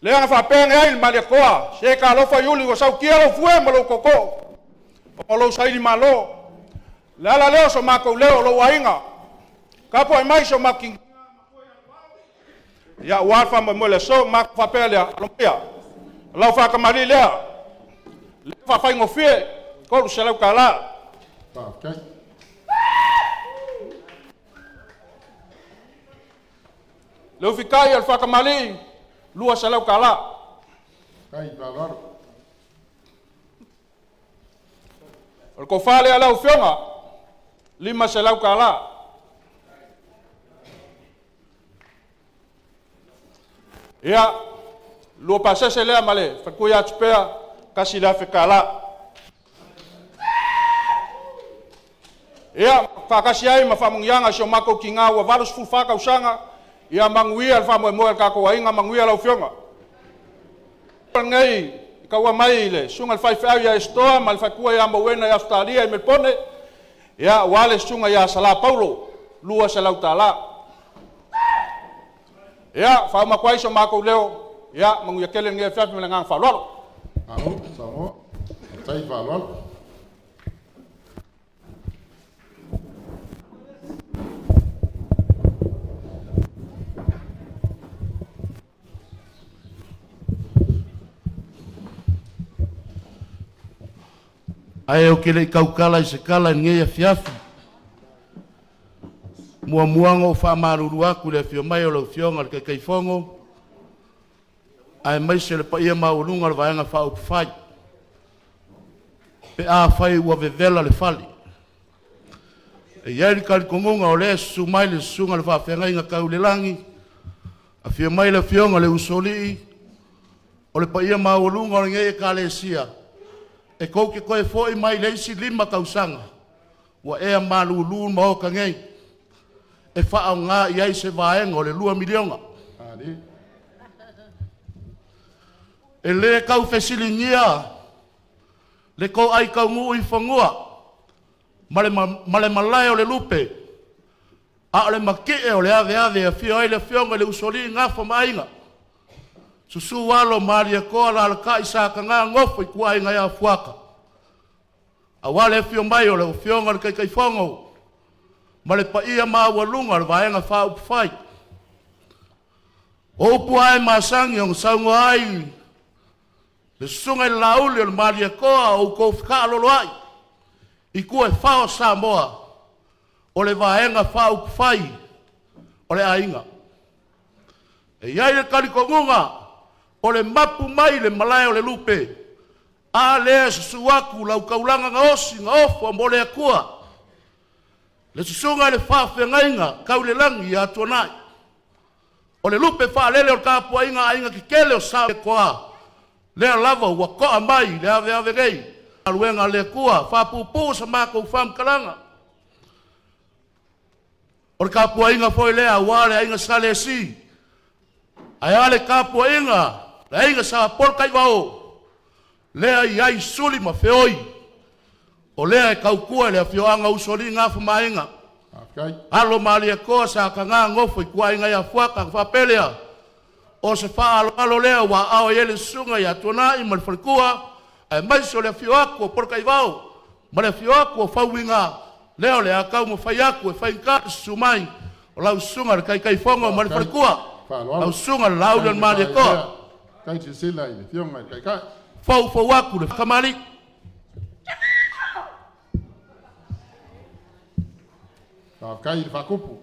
Lea na faapea ane ai le Malietoa, se talofa Iuli ua sautia lou fue ma lou toto, o lou saili malo. Le ala lea o so matou leo o lou aiga. Tapuai mai so matou. Ia, aua le faamoemoe i le aso, ma faapea lea, alo maia, lau faatamalii lea, lea faafaigofie, $300. Faafetai. Le ufikai o le faatamalii, $200. Faafetai faaaloalo. O le tofa lea lau Afioga, $500. Ia, lua pasese lea ma le faletua ia Tupea, $1,000. Ia, faatasi ai ma faamanuiaga a si o matou tina ua 84 tausaga, ia manuia le faamoemoe o le tatou aiga, manuia lau Afioga. Lenei taua mai i le susuga i le faifeau ia Esetoa ma le faletua ia Mauena i Ausetalia i Melepone, ia, aua le susuga ia Sala Paulo, $200. Ia, faauma atu ai so matou leo, ia manuia tele lenei afiafi ma le agaga faaaloalo. Malo saunoa. Faafetai faaaloalo. Ae ou te le i tautala i se tala i lenei afiafi, muamua ona ou faamalulu atu i le afio mai o lau Afioga i le Taitaifono, aemaise le paia maualuga o le Vaega Faaupufai, pe afai ua vevela le fale. E i ai le talitonuga o lea e susu mai le susuga i le Faafeagaiga tau i le lagi, afio mai le Afioga i le Usoalii, o le paia maualuga o lenei Ekalesia, e tou te toe foi mai le isi 5 tausaga, ua ea malulu le Maota nei e faaaoga i ai se vaega o le $2 miliona. E le tau fesiligia le toai taunuu i fanua ma le malae o le lupe, a o le matie o le aveave e afio ai le Afioga i le Usoalii, Gafa ma Aiga, susu Alo o Malietoa, alaalatai Sataga, Nofo a Ituaiga ia Fuata, aua le afio mai o lau Afioga i le Taitaifono ma le paia maualuga o le Vaega Faaupufai. O upu lava e masani ona saunoa ai le susuga i le Laauli o le Malietoa, o outou fetaaloloai i tua e fa o Samoa, o le Vaega Faaupufai o le aiga. E i ai le talitonuga o le mapu mai le malae o le lupe, a lea e susu atu lau taulaga na osi na ofo mo le Atua, le susuga i le faafeagaiga tau i le lagi ia Tuanai, o le lupe faalele o le tapuaiga a aiga tetele o Samoa, lea lava ua toa mai le aveave nei, galuega a le Atua, faapuupuu sa matou faamatalaga. O le tapuaiga foi lea aua le aiga Sa Lesi, ae a le tapuaiga le aiga Sa Polataivao, lea e i ai Suli ma Feoi, o lea e tautua i le afioaga o Usoalii, Gafa ma Aiga, Alo o Malietoa, Sataga, Nofo, Ituaiga ia Fuata, ona faapea lea, o se faaaloalo lea ua aao i ai le susuga ia Tuanai ma le faletua, aemaise o le afio atu o Polataivao ma le afio atu o Fauiga, lea o le a taumafai atu e faigata le susu mai o lau susuga i le Taitaifono ma le faletua, lau susuga i le Laauli o le Malietoa. Faafetai silasila i le Afioga i le Taitai. Foufou atu le tamalii. Faafetai i le faakupu.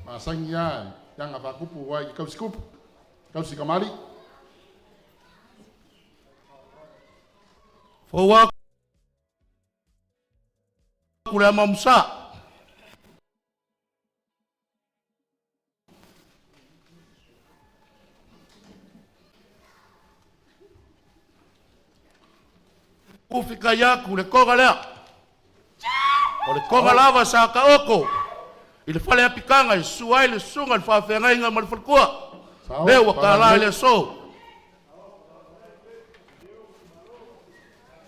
Masani lava i aga faakupu aua e te tausi tupu, tausi kamali'i. Fou atu le amamusa. Ufikai atu le toga lea. O le toga lava sa taoto i le fale apitaga e susu ai le susuga i le faafeagaiga ma le faletua. Lea ua tala i le aso.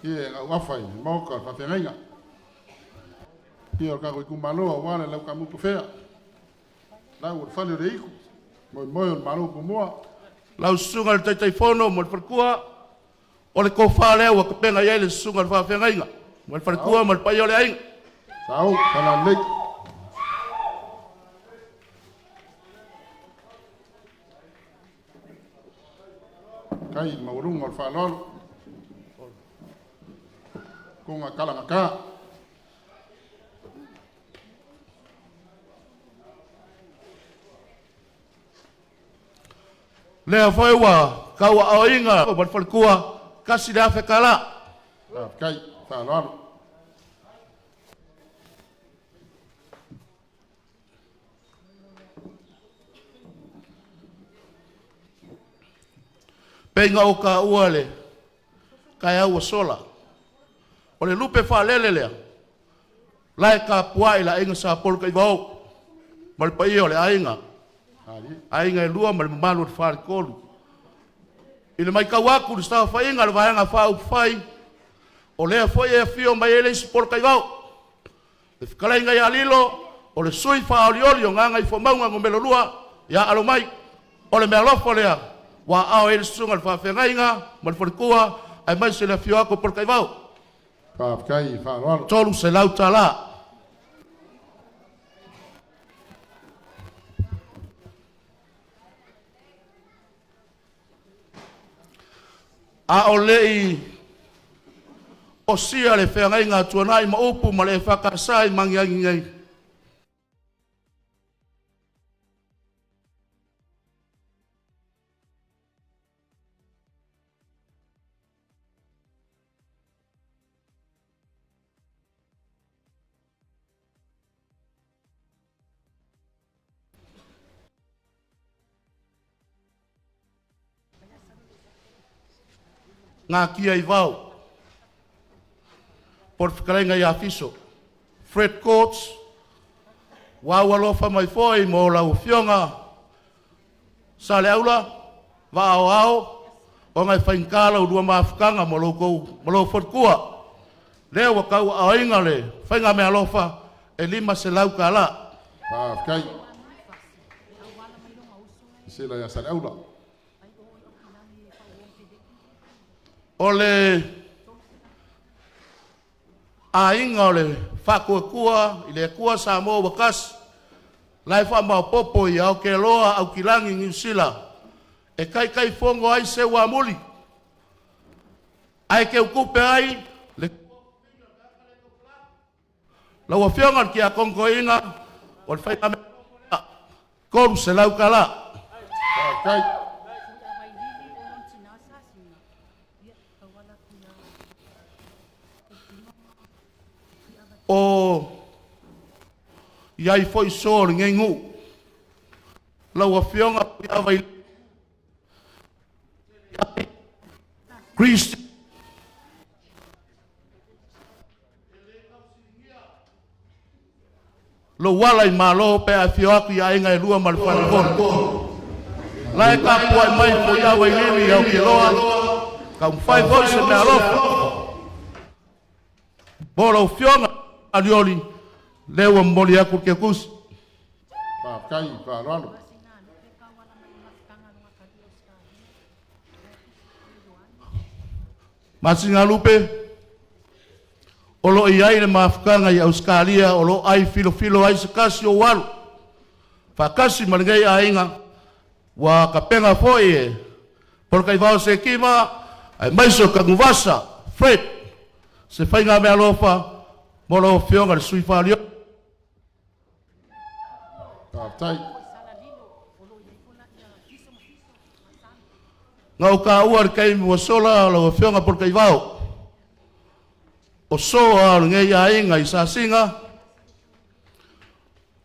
Ia gauafa i le maoka o le faafeagaiga. Ia o le tatou itumalo aua le laukamutu fea. Lau o le fale o le iku, moemoe o le malo pumua. Lau susuga i le Taitaifono ma le faletua, o le tofa lea ua tapena i ai le susuga i le faafeagaiga ma le faletua ma le paia o le aiga. Sao, falalelei. le faaaloalo. Kuga kalagata. Lea foi ua kauaaoiga ma le falekua 1,000 tala. Faafetai, faaaloalo. Peiga o kaua le kaeau ua sola. O le lupe faalele lea, lae tapuai le aiga Sa Polataivao, ma le paia o le aiga. Aiga e lua ma le mamalu o le faletolu. I le matau atu i le saofaiga a le Vaega Faaupufai, o lea foi e afio mai ai le isi Polataivao, le fetalaiga ia Lilo, o le sui faaolioli o Gagaifomauga Nu.2, ia alo mai. O le meaalofa lea ua aao ai le susuga i le faafeagaiga ma le faletua, aemaise le afio atu o Polataivao. Faafetai, faaaloalo. $300. A o lei osia le feagaiga a Tuanai ma upu ma le EFKS i Magiagi nei, Ngatia i Vao, po o le fetalaiga ia Fiso, Fred Courts, ua alofa mai foi mo lau afioga Saleaula, Vaaoao, ona e faigata la ulua mafutaga ma lou faletua. Lea ua tauaaoina le faiga meaalofa e $500. Faafetai. Sila ia Saleaula. O le aiga o le Faatuatua i le Atua Samoa ua tasi, la e faamaopopo i Aotearoa Aukilani Niu Sila, e taitaifono ai Seuamuli, ae teutupe ai le lau afioga le tiakono toeaina o le faiga $300. Faafetai. O iai foi so o lenei nuu. Lau afioga Puiava Christ lou ala i malo pe afio atu i aiga e lua ma le faletolu. La e tapuai mai Puiava i Lili Aotearoa, taumafai foi se meaalofa. Mo lau afioga Alioli, lea ua momoli atu le ketusi. Faafetai, faaaloalo. Masina Lupe, o lo i ai le mafutaga i Ausetalia o lo ai filofilo ai se tasi o alu. Faatasi ma lenei aiga, ua tapena foi e Polataivao Sekima, aemaise o Tanuvasa, Fred, se faiga meaalofa mo lau afioga le sui faalio. Faafetai. Na o taua le taimi ua sola lau afioga Polataivao, o soa o lenei aiga i Sasiga,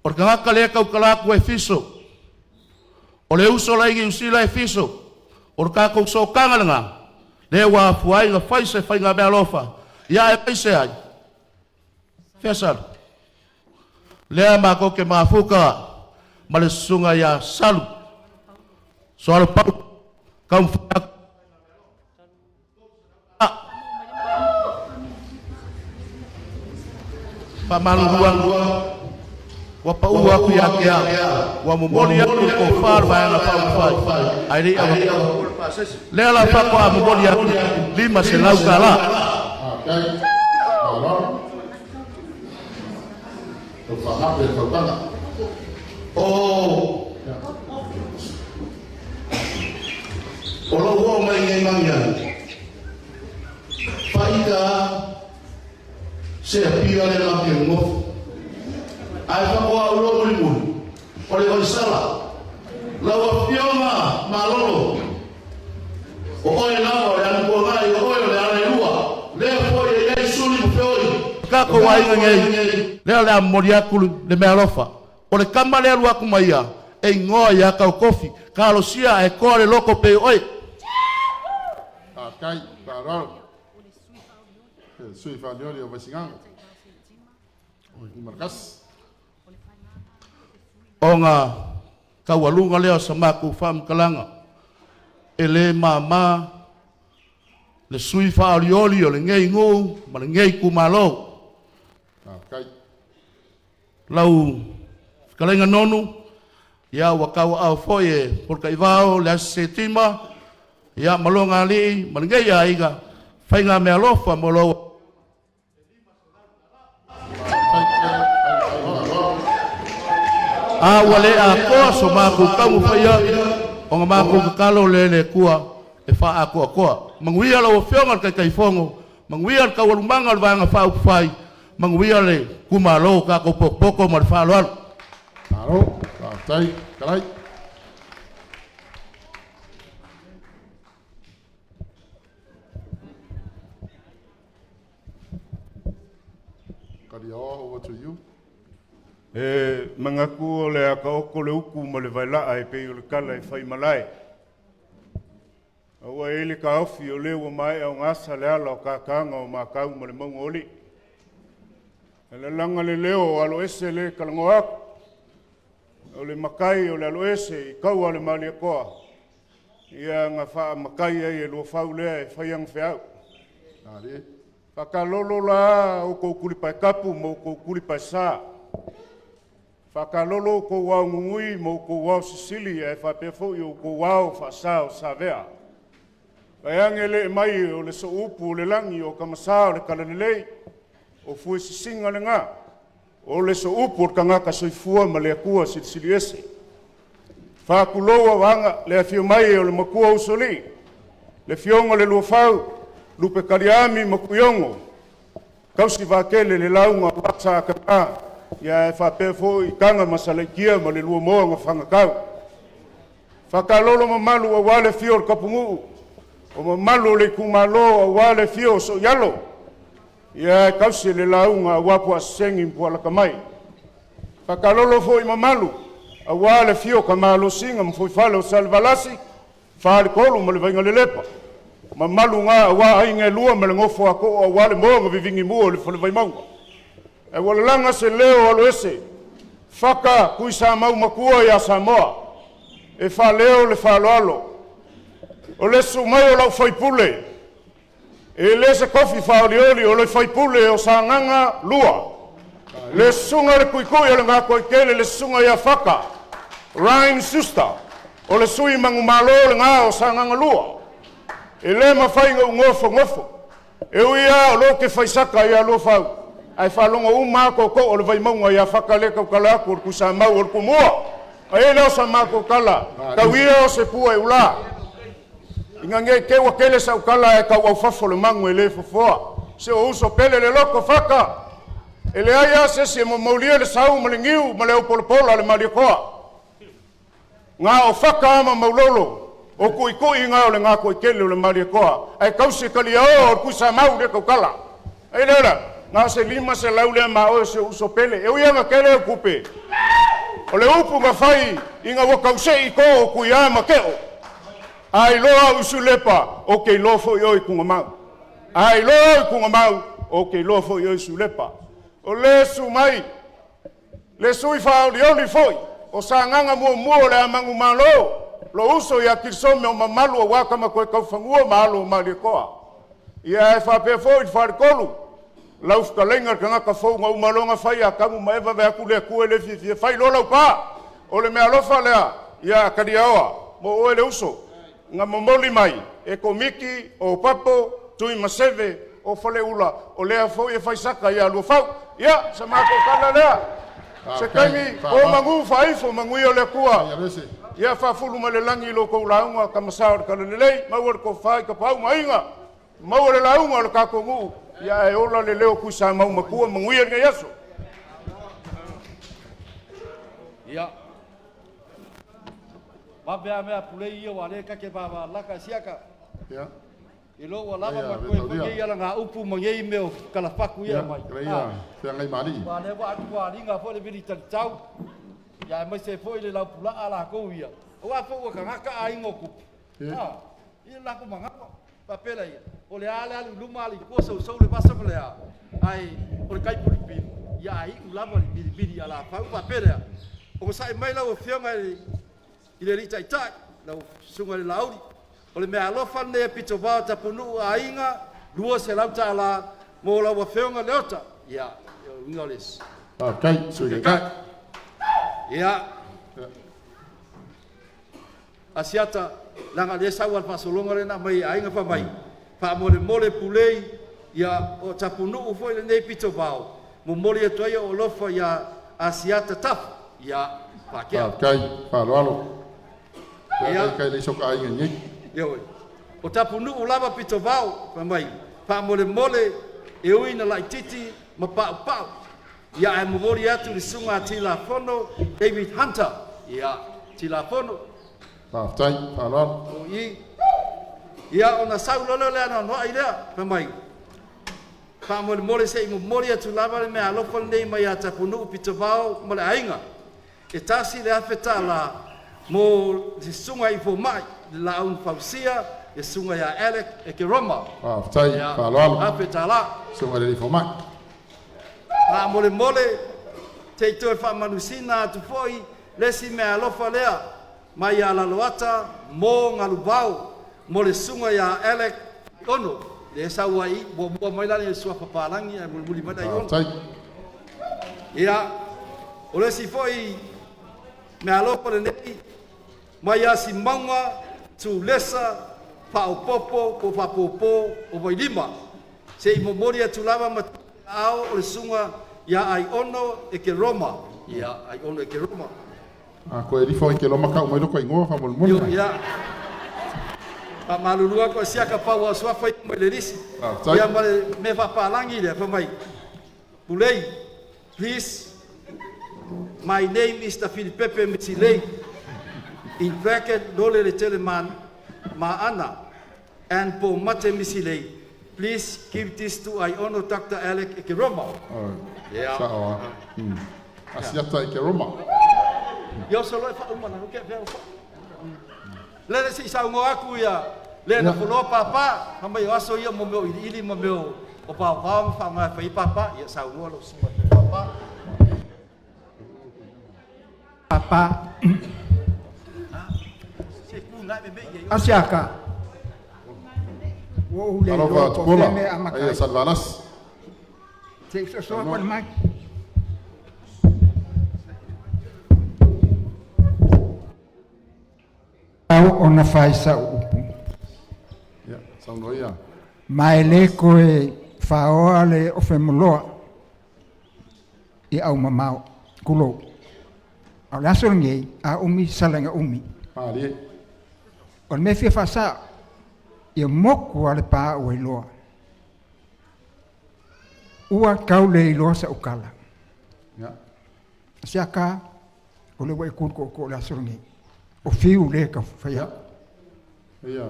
o le tagata lea tautala atu e fiso, o le uso la i Niu Sila e fiso, o le tatou sootaga lena, lea ua afua ai na fai se faiga meaalofa, ia e aemaise ai, fea Salu, lea matou te mafuta ma le susuga ia Salu, Soalo Pau, taumafai faamalulua ua pau atu ia te au, ua momoli atu le tofa le Vaega Faaupufai, ae le i avatua. Lea la faatoa momoli atu $500. Faafetai, faaaloalo. Tau faamape le tautaga. O lou oo mai nei Magiagi, pia lea na pia ngofu. Ae whakoa ulo mulimuli, o le waisala, lau afioga malolo, o oe lava o le anukuagai, o oe o le alailua, lea foi e iai suli ma feoi. Kako aiga nei, lea le a momoli atu le meaalofa. O le tama lea alu atu ma ia, e igoa ia Kaukofi, talosia ae toa le loto pei o oe. Faafetai, faaaloalo. Le sui usufono o Vaisigano. Nu.1. Ona taualuga lea o sa matou faamatalaga, e le mama le sui faaolioli o lenei nuu ma lenei itumalo. Faafetai. Lau fetalaiga Nonu, ia ua tauaao foi e Polataivao le Asi Setima, ia ma lona alii ma lenei aiga, faigameaalofa mo lou a ua le atoa so matou taumafai atu, ona matou tatalo lea i le Atua e faaatoatoa. Manuia lau Afioga i le Taitaifono, manuia le taualumaga o le Vaega Faaupufai, manuia le itumalo o tatou potopoto ma le faaaloalo. Malo, faafetai, fetalai. Kaliaoa, over to you. E manatu o le a taoto le utu ma le vaelaa e pei o le tala e fai malae. A ua i ai le taofi o lea ua maea ona asa le ala o tataaga o Matau ma le mauga o Alii. E lalaga le leo o aloese le talanoa atu. O le matai o le aloese i taua o le Malietoa, ia na faamatai ai e Luafau lea e fai ana feau. Faakalolo la outou tulipaekapu ma outou tulipaesa. Faakalolo outou ao nunui ma outou ao sisili ae faapea foi outou ao faasa o Savea. Vaeage le mai o le sooupu o le lagi o kamasa o le talalelei, o fue sisiga lena, o le sooupu o le tagata soifua ma le Atua silisili ese. Faatulou auaga le afio mai o le matua usolii, le afioga o le Luafau, Lupe Kaliami ma Tuiono, tausi vaatele le lauga o sa kaka, ia e faapea foi Taga ma Salaitia ma le Luamoa na fagatau. Faakalolo mamalu aua le afio o le Tapunuu, o mamalu o le itumalo aua le afio o Soialo, ia e tausi le lauga aua Puaasesegi ma Pualakamai. Faakalolo foi mamalu aua le afio o Kamalosiga ma Fuaifale o Salevalasi, Faletolu ma le Vaigalelepa. Mamalu ngā aua aiga e lua ma le nofo a too aua le moa na vivigimua o le Falevaimauga. Ae ua lalaga se leo aloese, faka Tuisamau matua ia Samoa, e faaleo le faaaloalo. O le susu mai o lau faipule, e le se tofi faaolioli o le faipule o Sagaga 2. Le susuga i le Tuitui o le Gatoaitele, le susuga ia Faka Ryan Schuster, o le sui manumalo lena o Sagaga 2. E le mafai ona ou nofonofo, e ui lava o lo o te faisaka ia Luafau, ae faalogo uma lava tootoo o le Vaimauga ia Faka lea tautala atu o le Tuisamau o le Tumua. A i ai lea o sa matou tala, tau ia o se pua e ulā. Ina ne i te i ua tele sau tala ae tau aufafo le magu e le fofoa. Se o uso pele le loto Faka. E leai lava se isi e momoulia le sau ma le niu ma le aupolapola a le Malietoa. Ngā o Faka ma Maulolo, o Tuitui ngā o le Gatoaitele o le Malietoa, ae tausi e taliaoa o le Tuisamau lea tautala. Ai lea la, ngā se 500 lea ma oe se uso pele. E ui anga tele au kupe. O le upu na fai ina ua tausei i tō o Tuiā ma Keo. A iloa au i Sulepa, o ke iloa foi oe i Tugamau. A iloa au i Tugamau, o ke iloa foi oe i Sulepa. O le su mai, le sui faaolioli foi o Sagaga muamua o le a manumalo, lo uso ia Kirisome o mamalu aua tama toe taufanua ma alo o Malietoa. Ia e faapea foi le faletolu, lau fetalaiga le tagata fou na uma loa ona fai Atamu ma Eva vae atu le Atua e le fiafia fai loa lau pa. O le meaalofa lea ia Kaliaoa mo oe le uso na momoli mai e Komiti o Papo, Tuimaseve o Faleula, o lea foi e faisaka ia Luafau. Ia, sa matou tala lea. Se taimi, o magu faaifo manuia o le Atua. Ia faafulu mai le lagi i lo tou lauga kamasa o le talalelei, maua le tofa i tapaau ma aiga, maua le lauga o le tatou nuu Ia ae ola le leo o Tuisamau matua, manuia lenei aso. Ia. Vave a mea pulei ia wa le kake vava laka siaka. Ia. I lo ua lava ma koe foi nei ala ngā upu ma nei mea o kalafaku ia mai. Ia, ia, feagai ma alii. Wa le wa atu wa linga foi le vili talitau. Ia mai se foi le laupulaa lakou ia. Aua foi ua kagaka aiga o kupu. Ah, ia lakou magawa. Faapea ia, o le a le alu i luma alu i tua sousou le vasa ma le a. Ae o le taipulipili, ia a iu lava le milimili a lafau faapea lea. O sa'i mai lau afioga i le alii taitai, lau susuga i le Laauli, o le meaalofa lenei a Pitovao Tapunuu Aiga, $200 mo lau afioga Leota. Ia, o uiga o le Faafetai, Sui Taitai. Ia, Asiata, leaga o lea e sau lava le faasologa lea na aumai e aiga fai mai, faamolemole pulei, ia, o Tapunuu foi lenei Pitovao, momoli atu ai ou alofa ia Asiata Tafu, ia, Pakea. Faafetai, faaaloalo. Ia, kai le soka aiga nei. Ioe. O Tapunuu lava Pitovao, fai mai, faamolemole e ui na laititi ma paupau. Ia ae momoli atu le susuga a Tilafono David Hunter. Ia, Tilafono. Faafetai, faaaloalo. O i. Ia, ona sau loa lea o le anoanoai lea, fai mai, faamolemole se i momoli atu lava le meaalofa lenei mai ia Tapunuu Pitovao ma le aiga. E $1,000 mo le susuga i fomai, le Laauna Fausia, le susuga ia Alec Ekeroma. Faafetai, faaaloalo. $1,000. Susuga i le alii fomai. Faamolemole, se i toe faamanusina atu foi le isi meaalofa lea mai ia Laloata mo Galuvao mo le susuga ia Alec Ono. Le sau ai muamua mai la le suafa palagi ae mulimuli mai le Ono. Ia, o le isi foi meaalofa lenei mai ia Simauga Tulesa Faaopoopo po o Faapopo o Vailima. Se i momoli atu lava ma ao o le susuga ia Aiono e Keroma. Ia, Aiono e Keroma. A koe rifo i ke loma kau mai loko ingoa faamolemole. Ia. Faamalulu atu a siaka pau a suafa i mai le lisi. Faafetai. Ia ma le mea faapalagi lea, fai mai, Pulei, please, my name is Tafilipepe Misilei, in bracket, lole le tele ma, ma ana, and po mate Misilei, please give this to Aiono Dr. Alec Ekeroma. Yeah. Sao a. Asiata i ke Roma. Ia so loe whauma na ruke pea upa. Le le si sau aku ia le na fuloa papa, ha mai o aso ia mo meo ili ili mo meo o pau pau ma wha mai whai papa, ia sau ngoa lo suma te papa. Papa. Se ku ngai me me ia. Asiaka. Ua ou le Alofa iloa po o Tupuola. fea mea amata Aia ai. Salvalas. Se i sosoa po le mai. Au ona fai sa upu. Ia, saunoa ia. Ma e le koe whaoa le ofe moloa i au mamao kulou. A o le aso lenei, a umi salaga umi. Malie. O le mea fia faasao, ia moku a le pā ua iloa. Ua kau le iloa sa ukala. Ia. Se aka, o le ua e kulu ko ko le aso lenei. O fiu le ka whai. Ia,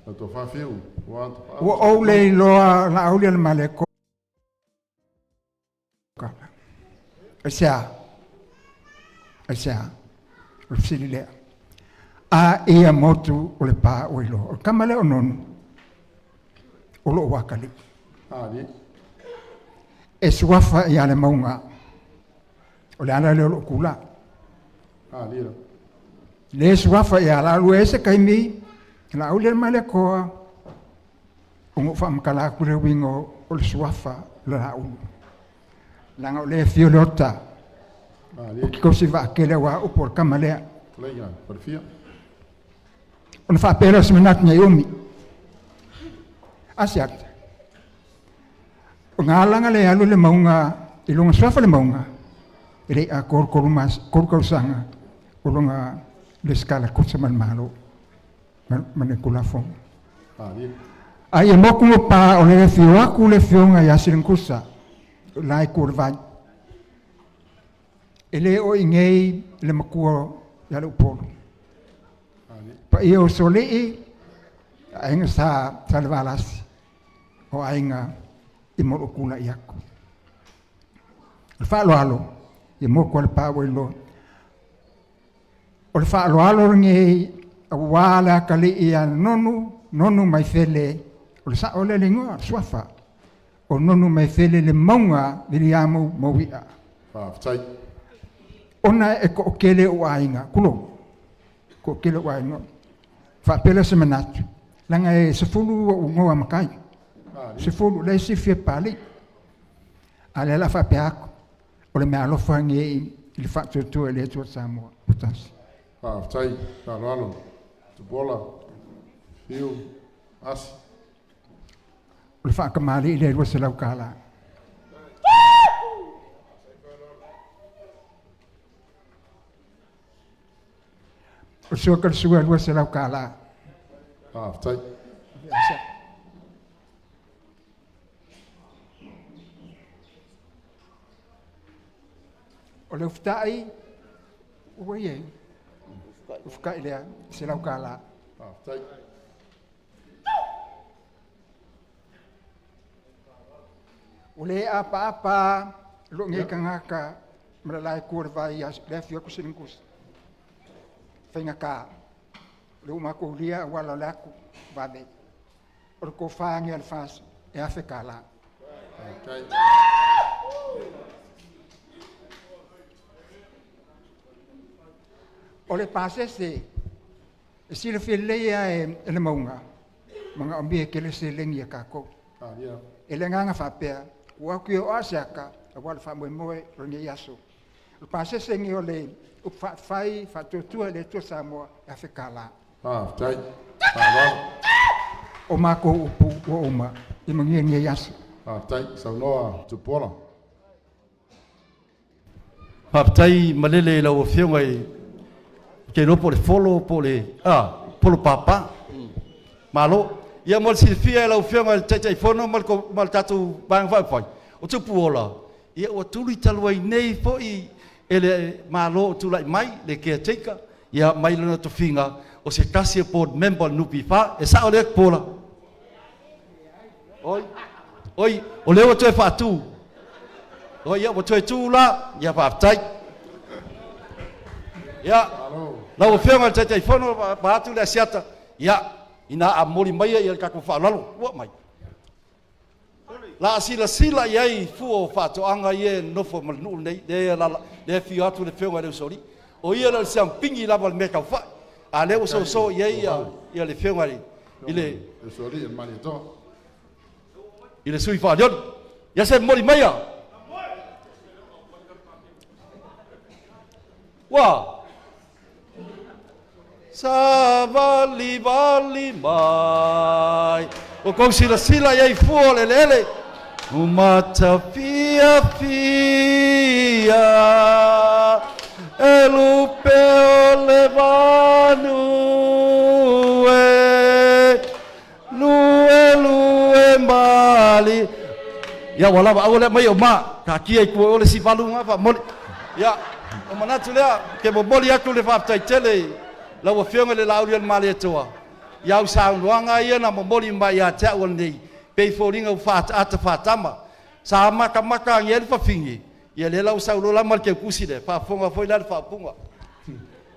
la to whawhiu. Ua ta Ua ou le iloa la auli ale male ko. Kala. E se a. E se a. O le fesili lea. A ia motu o le pā o iloa. O le kama lea o nonu, o loo wakali. Malie. E suafa ia le maunga. O le ala lea o loo kula. Malie. Le suafa ia la lue se kaimi, la auli ale male koa, o ngō whaamakala aku le wingo o le suafa le la ulu. Langa o le fio le ota. O ki kosi wa kele wa upo le kama lea. Leiga, parfia. Ona whaapera se manatu nei umi. Asiata. O ngā alanga le alu le maunga, i lunga suafa le maunga, e le a koru mas, koru kausanga, o lunga le skala kutsa mal malo, ma ne kula fonga. Malie. A ia moku mo pa o le afio aku le afioga ia Silingusa, la e ku le vai. E le o ingei le makua ia le upolu. Pa ia o solii, aiga sa Salevalasi, o aiga i mo kula i aku. O le faaaloalo, ia moku ale pa ua iloa. O le faaaloalo lenei auā le akalii ia Nonu, Nonu mai fele, o le sao le igoa, suafa. O Nonu mai fele le mauga Viliamu Mauia. Faafetai. Ona e kookele o aiga, kulo. Kookele o aiga. Faapela se manatu. Langa e sefulu o ungoa makai. Sefulu le sifia pali. A le la faapea aku. O le mea alofa nge i le faatuatua i le Atua Samoa. O tasi. Faafetai, faaaloalo. Tupuola, Fiu, Asi. O le faakamali i le 200 kala. O sua ka sua 200 kala. Faafetai. O le ufitai, ua iai. Ufitai lea, 100 kala. Faafetai. O le apa apa lo nge kangaka malalai ku le vai le afio ku silingus. Fainga ka le uma ko lia wala le aku vave. O le ko whangi al fas e afe kala. Faafetai. O le pasese e sila filea e le maunga. Manga o mie kele se lengi a kako. E le nganga whapea, ua ku o asiaka, a wala wha moe moe o ni aso. O le pasese ngi o le upwhai, whatuatua le tua Samoa e afe kala. Faafetai. Faaaloalo. O mako upu o uma, i mangia ni aso. Faafetai, saunoa Tupuola. Faafetai malele i lau afioga i ke iloa po o le folo po o le polo papa. Malo. Ia mo le silafia e lau afioga i le Taitaifono ma le ma le tatou vaega faaupufai, o Tupuola, ia ua tuli talu ai nei foi e le Malo o tulai mai, le caretaker, ia mai lona tofiga o se tasi o board member o le NPF. E sao lea Tupuola? Oi, oi, o lea ua toe faatu. Oi, ia ua toe tu la, ia faafetai. Ia, lau afioga i le Taitaifono, va atu le Asiata, ia, ina a moli mai ia le tatou faaaloalo, ua mai. La silasila i ai fua o faatoaga ia e nofo ma le nuu lenei, lea lala, lea fio atu le afioga i le Usoalii. O ia le siampigi lava o le mea taufai. A lea ua soso i ai ia le afioga i le Usoalii le Malietoa. I le sui faalioli. Ia se moli maia. Ua. Sa vali vali mai. O kou silasila i ai fua o le eleele. Umata fia fia. E lupe o le vanu e. Lue lue mali. Ia ua lava aua lea mai o ma. Ka kia i kua o le si valu ngā wha moli. Ia, o manatu lea, ke momoli atu le faafetai tele i lau afioga i le Laauli o le Malietoa. Ia au saunoaga ia na momoli mai ia te au nei, pei foliga ua faataata faatama. Sa makamaka agi ai le fafine, ia lea la ua sauloa la ma le teutusi lea, faafofoga foi la le faaupuga.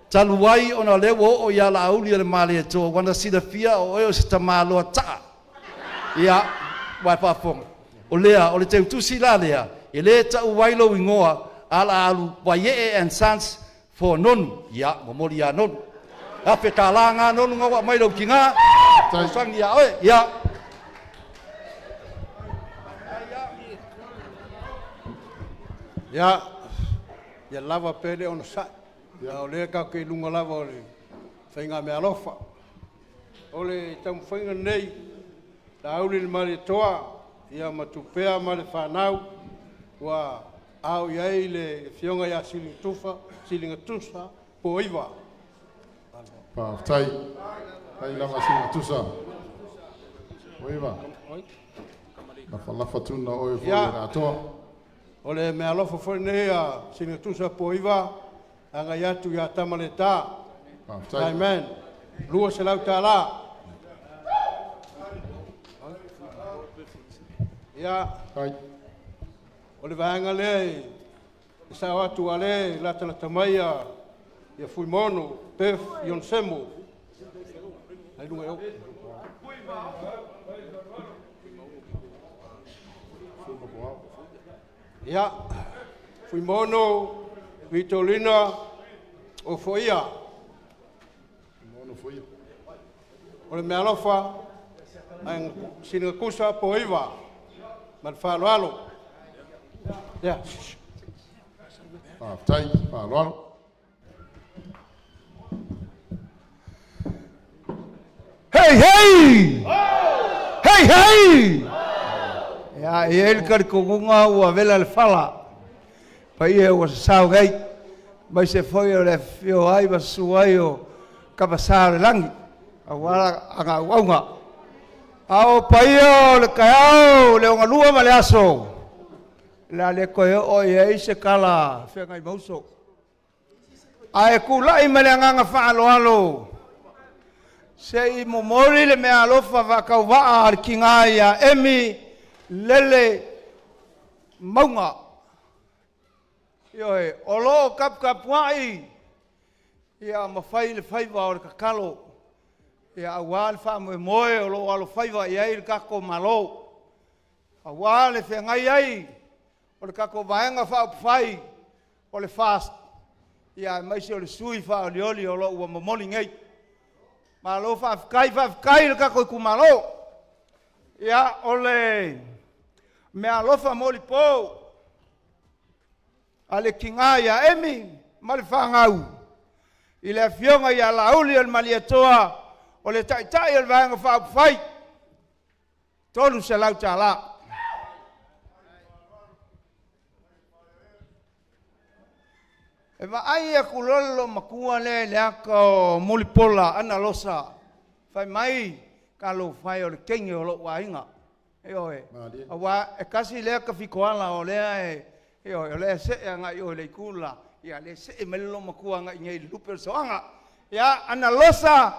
Talu ai ona o lea ua oo ia Laauli o le Malietoa, ua na silafia o oe o se tamaloa taa. Ia, ua e faafofoga. O lea, o le teutusi la lea, e le tau ai lou igoa, a la alu Waiee and Sons for Nonu. Ia, momoli ia Nonu. Afe ka la ngā Nonu ngā wa mai lau ki ngā. Tausangi ia oe. Ia. Ia, ia lava pe le ona sa'i. Ia o lea ka ke lunga lava o le whainga me alofa. O le taumafaiga nei, Laauli le Malietoa, ia matupea ma le whanau, ua ao i ai le afioga ia Siligatufa, Siligatusa, po iva. Faafetai. Tai lava Siligatusa. Oiva. Lafalafa tuna oe foi Ia. le atoa. O le meaalofa foi lenei a Siligatusa Poiva agai atu ia Tamaleta. Faafetai. Amen. $200. Ia. O le vaega lea e sao atu a le latalata mai ia ia Fuimono Pef Ionesemo. Ai luga e o. Ia, Fuimono Vitolina Ofoia. Fuimono Foia. O le meaalofa ai Siligakusa Poiva ma le faaaloalo. Ia. Faafetai, faaaloalo. Hei, hei! Hei, hei! Ia, e i ai le talitonuga ua vela le fala, paia ua sasao nei, aemaise foi o le afifio ai ma susu ai o Tama Sa o le Lagi, aua ana auauna. A o paia o le taeao, le ogalua ma le aso, o le a le toe oo i ai se tala feagai ma uso. Ae tulai ma le agaga faaaloalo se i momoli le meaalofa faatauvaa a le tina ia Emi Lele Mauga. Ioe, o lo o taputapuai ia ma fai le faiva o le tatalo ia aua le faamoemoe o lo o alofaiva i ai le tatou Malo, aua le feagai ai o le tatou Vaega Faaupufai o le FAST, ia aemaise o le sui faaolioli o lo o ua momoli nei. Malo faafetai, faafetai i le tatou itumalo. Ia, o le meaalofa molipo a le tina ia Emi ma le fanau i le afioga ia Laauli o le Malietoa o le Taitai o le Vaega Faaupufai, $300. E vaai atu loa le loomatua lea i le ata o Mulipola Anarosa, fai mai, talofa e o le teine o lou aiga. Ioe, aua e tasi lea tafitoala o lea e, ioe, o lea e see agai i o i le itu le la, ia lea e see mai le loomatua agai i inei i le lupe o le soaga. Ia, Anarosa,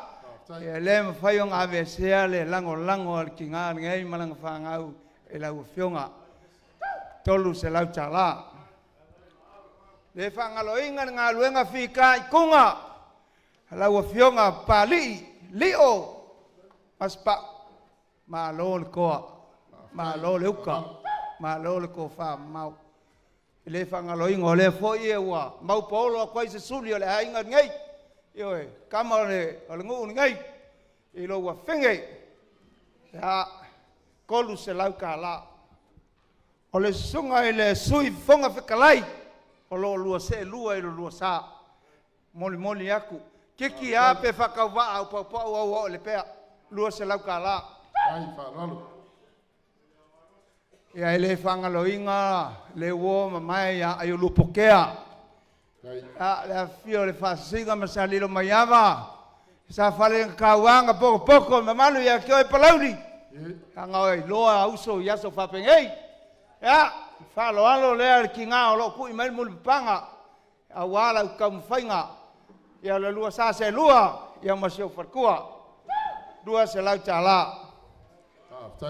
e le mafai ona aveesea le lagolago a le tina lenei ma lana fanau i lau Afioga. $300. Le faagaloina le galuega fitaituga a lau Afioga Papalii Lio Masepau. Malo le toa, malo le uta, malo le tofamamao. E le faagaloina, o lea foi ua maupaolo atu ai se suli o le aiga lenei, ioe, tama o le nuu lenei i lou afine, ia, $300. O le susuga i le Sui Fofoga Fetalai, o lo o lua seelua i lo lua sa, molimoli atu. Tiki a pe faatauvaa au paupau au o le pea, $200. Ia e le faagaloina le uo mamae ia Aiolupotea, ia le afifio o le Faasisina ma Salilomaiava, sa fale na tauaga potopoto mamalu ia te oe Palauli, leaga o iloa uso i aso faapenei. Ia, faaaloalo lea le tina o lo o tui mai le mulipapaga aua lau taumafaiga, ia le lua sa seelua, ia ma si ou faletua, $200.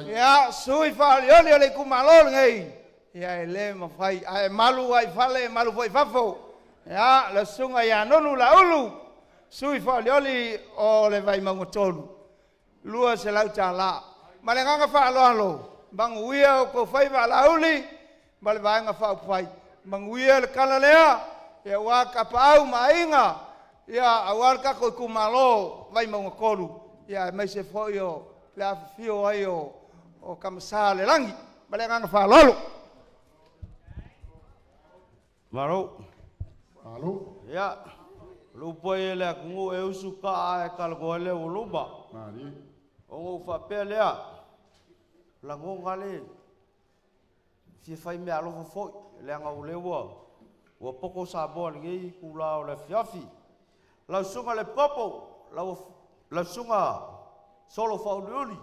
Ia, sui faaolioli o le itumalo lenei, ia e le mafai, ae malu lava i fale, malu foi i fafo. Ia, le susuga ia Nonu Laulu, sui faaolioli o le Vaimauga 3, $200. Ma le agaga faaaloalo, manuia outou faiva Laauli ma le Vaega Faaupufai. Manuia le tala lea, ia aua Tapaau ma Aiga, ia aua le tatou itumalo Vaimauga 3, ia aemaise foi o le afifio ai o Tama Sa o le Lagi. Ma le agaga faaaloalo. Malo. Malo. Ia, o le upu ai e le atunuu e usu taa ae talanoa ai le ua luma. Ona ou faapea lea, lagona le fia fai meaalofa foi, leaga o lea ua poto Samoa i lenei itula o le afiafi. Lau susuga i le Popo, lau susuga Solo Faauluulu,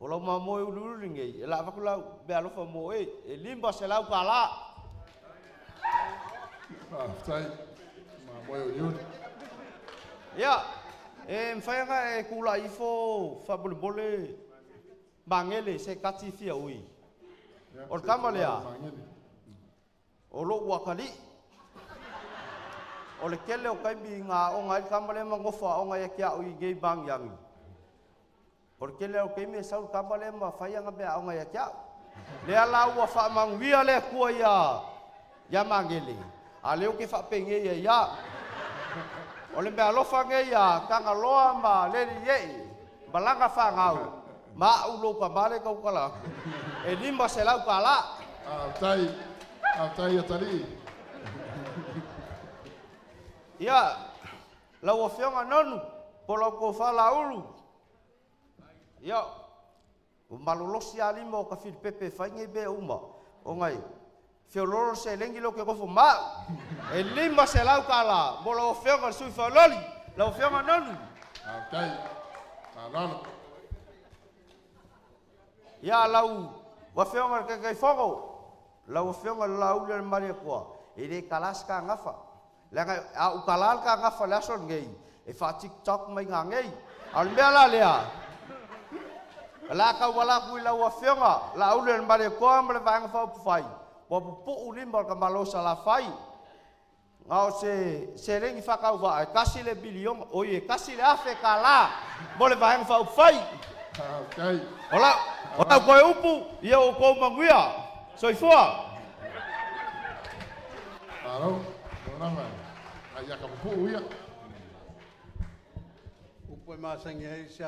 O lau mamoe uliuli lenei, e laa avatu lau meaalofa mo oe, e $500. Faafetai. Mamoe uliuli. Ia, e mafai ona e tulai ifo faamolemole Magele se tati fia ui. O le tama lea, o lou atalii. O le tele o taimi na aoga ai le tama lea ma nofo aoga ia te au i inei i Magiagi. O le tele o taimi e sau le tama lea ma fai ana meaaoga ia te au. Lea la ua faamanuia le Atua ia ia Magele, a lea ou te faapenei ai lava. O le meaalofa nei a Tagaloa ma Leliee ma lana fanau ma au lou tama lea e tautala atu, e $500. Faafetai, faafetai atalii. Ia, lau Afioga Nonu, po o lau Tofa Laulu, ia, ua malolosi lava lima o Tafilipepe e fai nei mea uma, ona e feoloolo le seleni lea ou te nofo ma au. E $500 mo lau Afioga i le sui faaololi, lau Afioga Nonu. Faafetai. Faaaloalo. Ia, lau Afioga i le Taitaifono, lau Afioga i le Laaulialemalietoa, e le kala se kagafa. Leaga a ou kala le kagafa i le aso lenei, e faa-TikTok mai nanei. A o le mea la lea, o le a tauala atu i lau Afioga Laaulialemalietoa ma le Vaega Faaupufai, ua pupuu lima o le tamaloa Salafai. Na o se seleni faatauvaa e tasi le miliona, oi e $1,000 mo le Vaega Faaupufai. O lau, o lau toe upu, ia outou manuia. Soifua. Malo, lava. Ai aka pupuu ia. Upu e masani ai se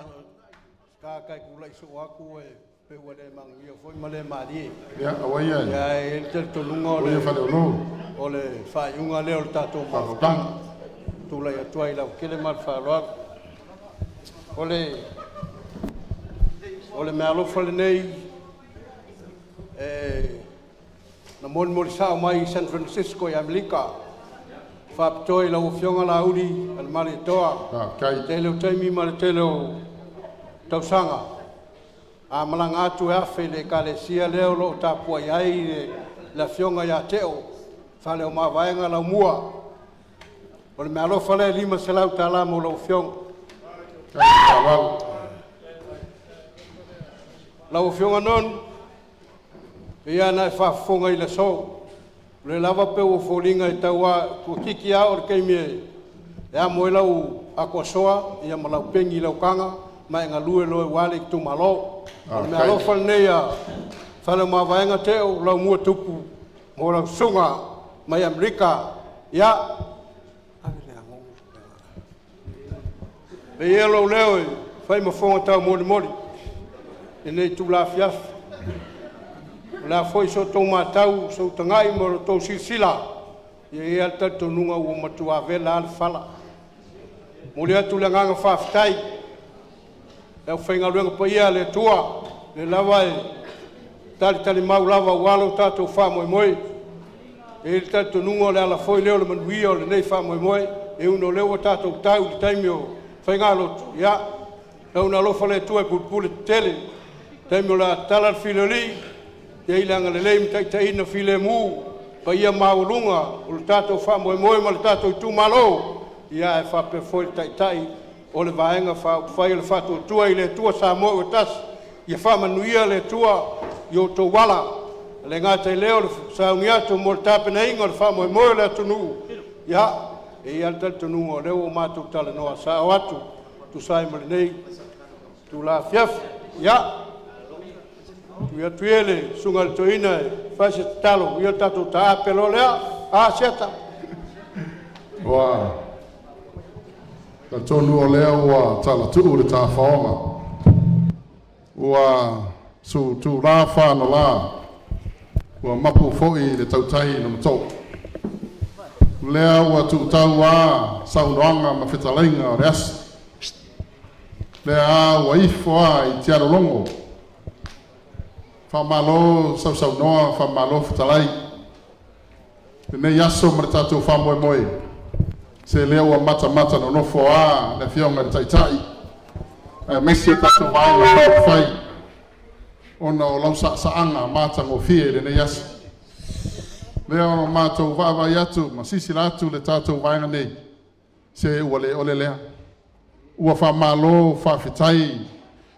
ka kai kula i so aku e pe ua le manuia foi ma le malie. Ia, aua ia. Ia, e le talitonuga o le Faleolo. O le faaiuga lea o le tatou mafutaga. Tulai atu ai lau kele ma le faaaloalo. O le meaalofa lenei e na molimoli sao mai i San Francisco i Amerika. Faapitoa i lau Afioga Laauli a le Malietoa. Tele o taimi ma le tele o tausaga. A malaga atu e afe i le ekalesia lea o loo tapuai ai le afioga ia Teo, fale o Mavaega Laumua. O le meaalofa lea $500 mo lau afioga. Lau Afioga Nonu, ia na e faafofoga i le aso. O le lava pe ua foliga e tau a tuakiki a o le taimi e amo ai lau atoasoa ia ma lau pegi i lau taga ma e galue loe ua le itumalo. O le meaalofa lenei a Fale o Mavaega Teo Laumua Tupu mo lau susuga mai Amerika. Ia, le ia lou leo e fai ma fofoga taumolimoli i lenei itula afiafi. O le a foi so outou matau, so tagai ma lo outou silasila, ia i ai le talitonuga ua matua vela lava le fala. Momoli atu le agaga faafetai le aufaigaluega paia a le Atua, le lava e talitalimau lava aua lo tatou faamoemoe. E i ai le talitonuga o le ala foi lea o le manuia o lenei faamoemoe, e ui o lea ua tatou tau i le taimi o faigalotu, ia, lau na alofa le Atua e pulepule tetele, taimi o le a tatala le filiolii, ia i le agalelei ma taitaiina filemu, paia maualuga o le tatou faamoemoe ma le tatou itumalo, ia ae faapea foi le Taitai o le Vaega Faaupufai o le Faatuatua i le Atua Samoa ua Tasi. Ia faamanuia le Atua i outou ala, e le gata i lea o le sauni atu mo le tapenaina o le faamoemoe o le atunuu. Ia, e i ai lava le talitonuga o lea ua matou talanoa sao atu tusa ai ma lenei itula afiafi. Ia, tui atu ia le susuga i le toeaina e fai se tatalo, ia le tatou taape loa lea. A, siata. Ua talitonu o lea ua talatuu le tafaoga. Ua sutulā fanolā, ua mapu foi le tautai i lona too. Lea ua tuutau a saunoaga ma fetalaiga o le aso. Lea a ua ifo a i tialologo. Faamalo sausaunoa, faamalo fetalai. Lenei aso ma le tatou faamoemoe, se lea ua matamata nonofo a le Afioga i le Taitai, aemaise o tatou Vaega Faaupufai. ona o lau saasaaga matagofie i lenei aso. Lea o matou vaavaai atu ma sisila atu le tatou vaega nei, se ua le ole lea. Ua faamalo faafetai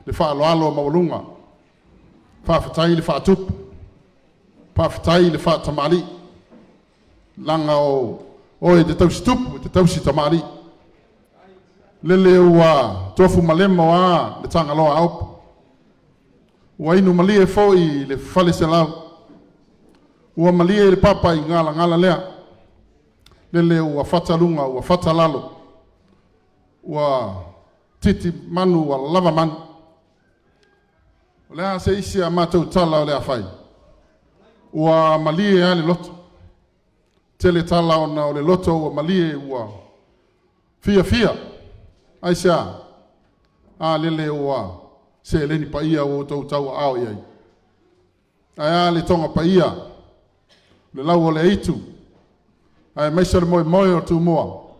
le faaaloalo maualuga, faafetai le faatupu, faafetai le faatamalii, laga o oe te tausi tupu, te tausi tamalii. Lele ua tofu malemo a le Tagaloa Aopo, ua inu malie foi le fale selau, ua malie le papa i galagala lea, lele ua fataluga ua fatalalo, ua titi manu ua lava manu. O le a se isi a matou tala o le a fai? Ua malie a le loto. Tele tala ona o le loto ua malie ua fia fia. Ai se a lele ua seleni paia ua outou tau ao i ai. Ae a le toga paia, le lau o le aitu, ae maise o le moemoe o Tumua, o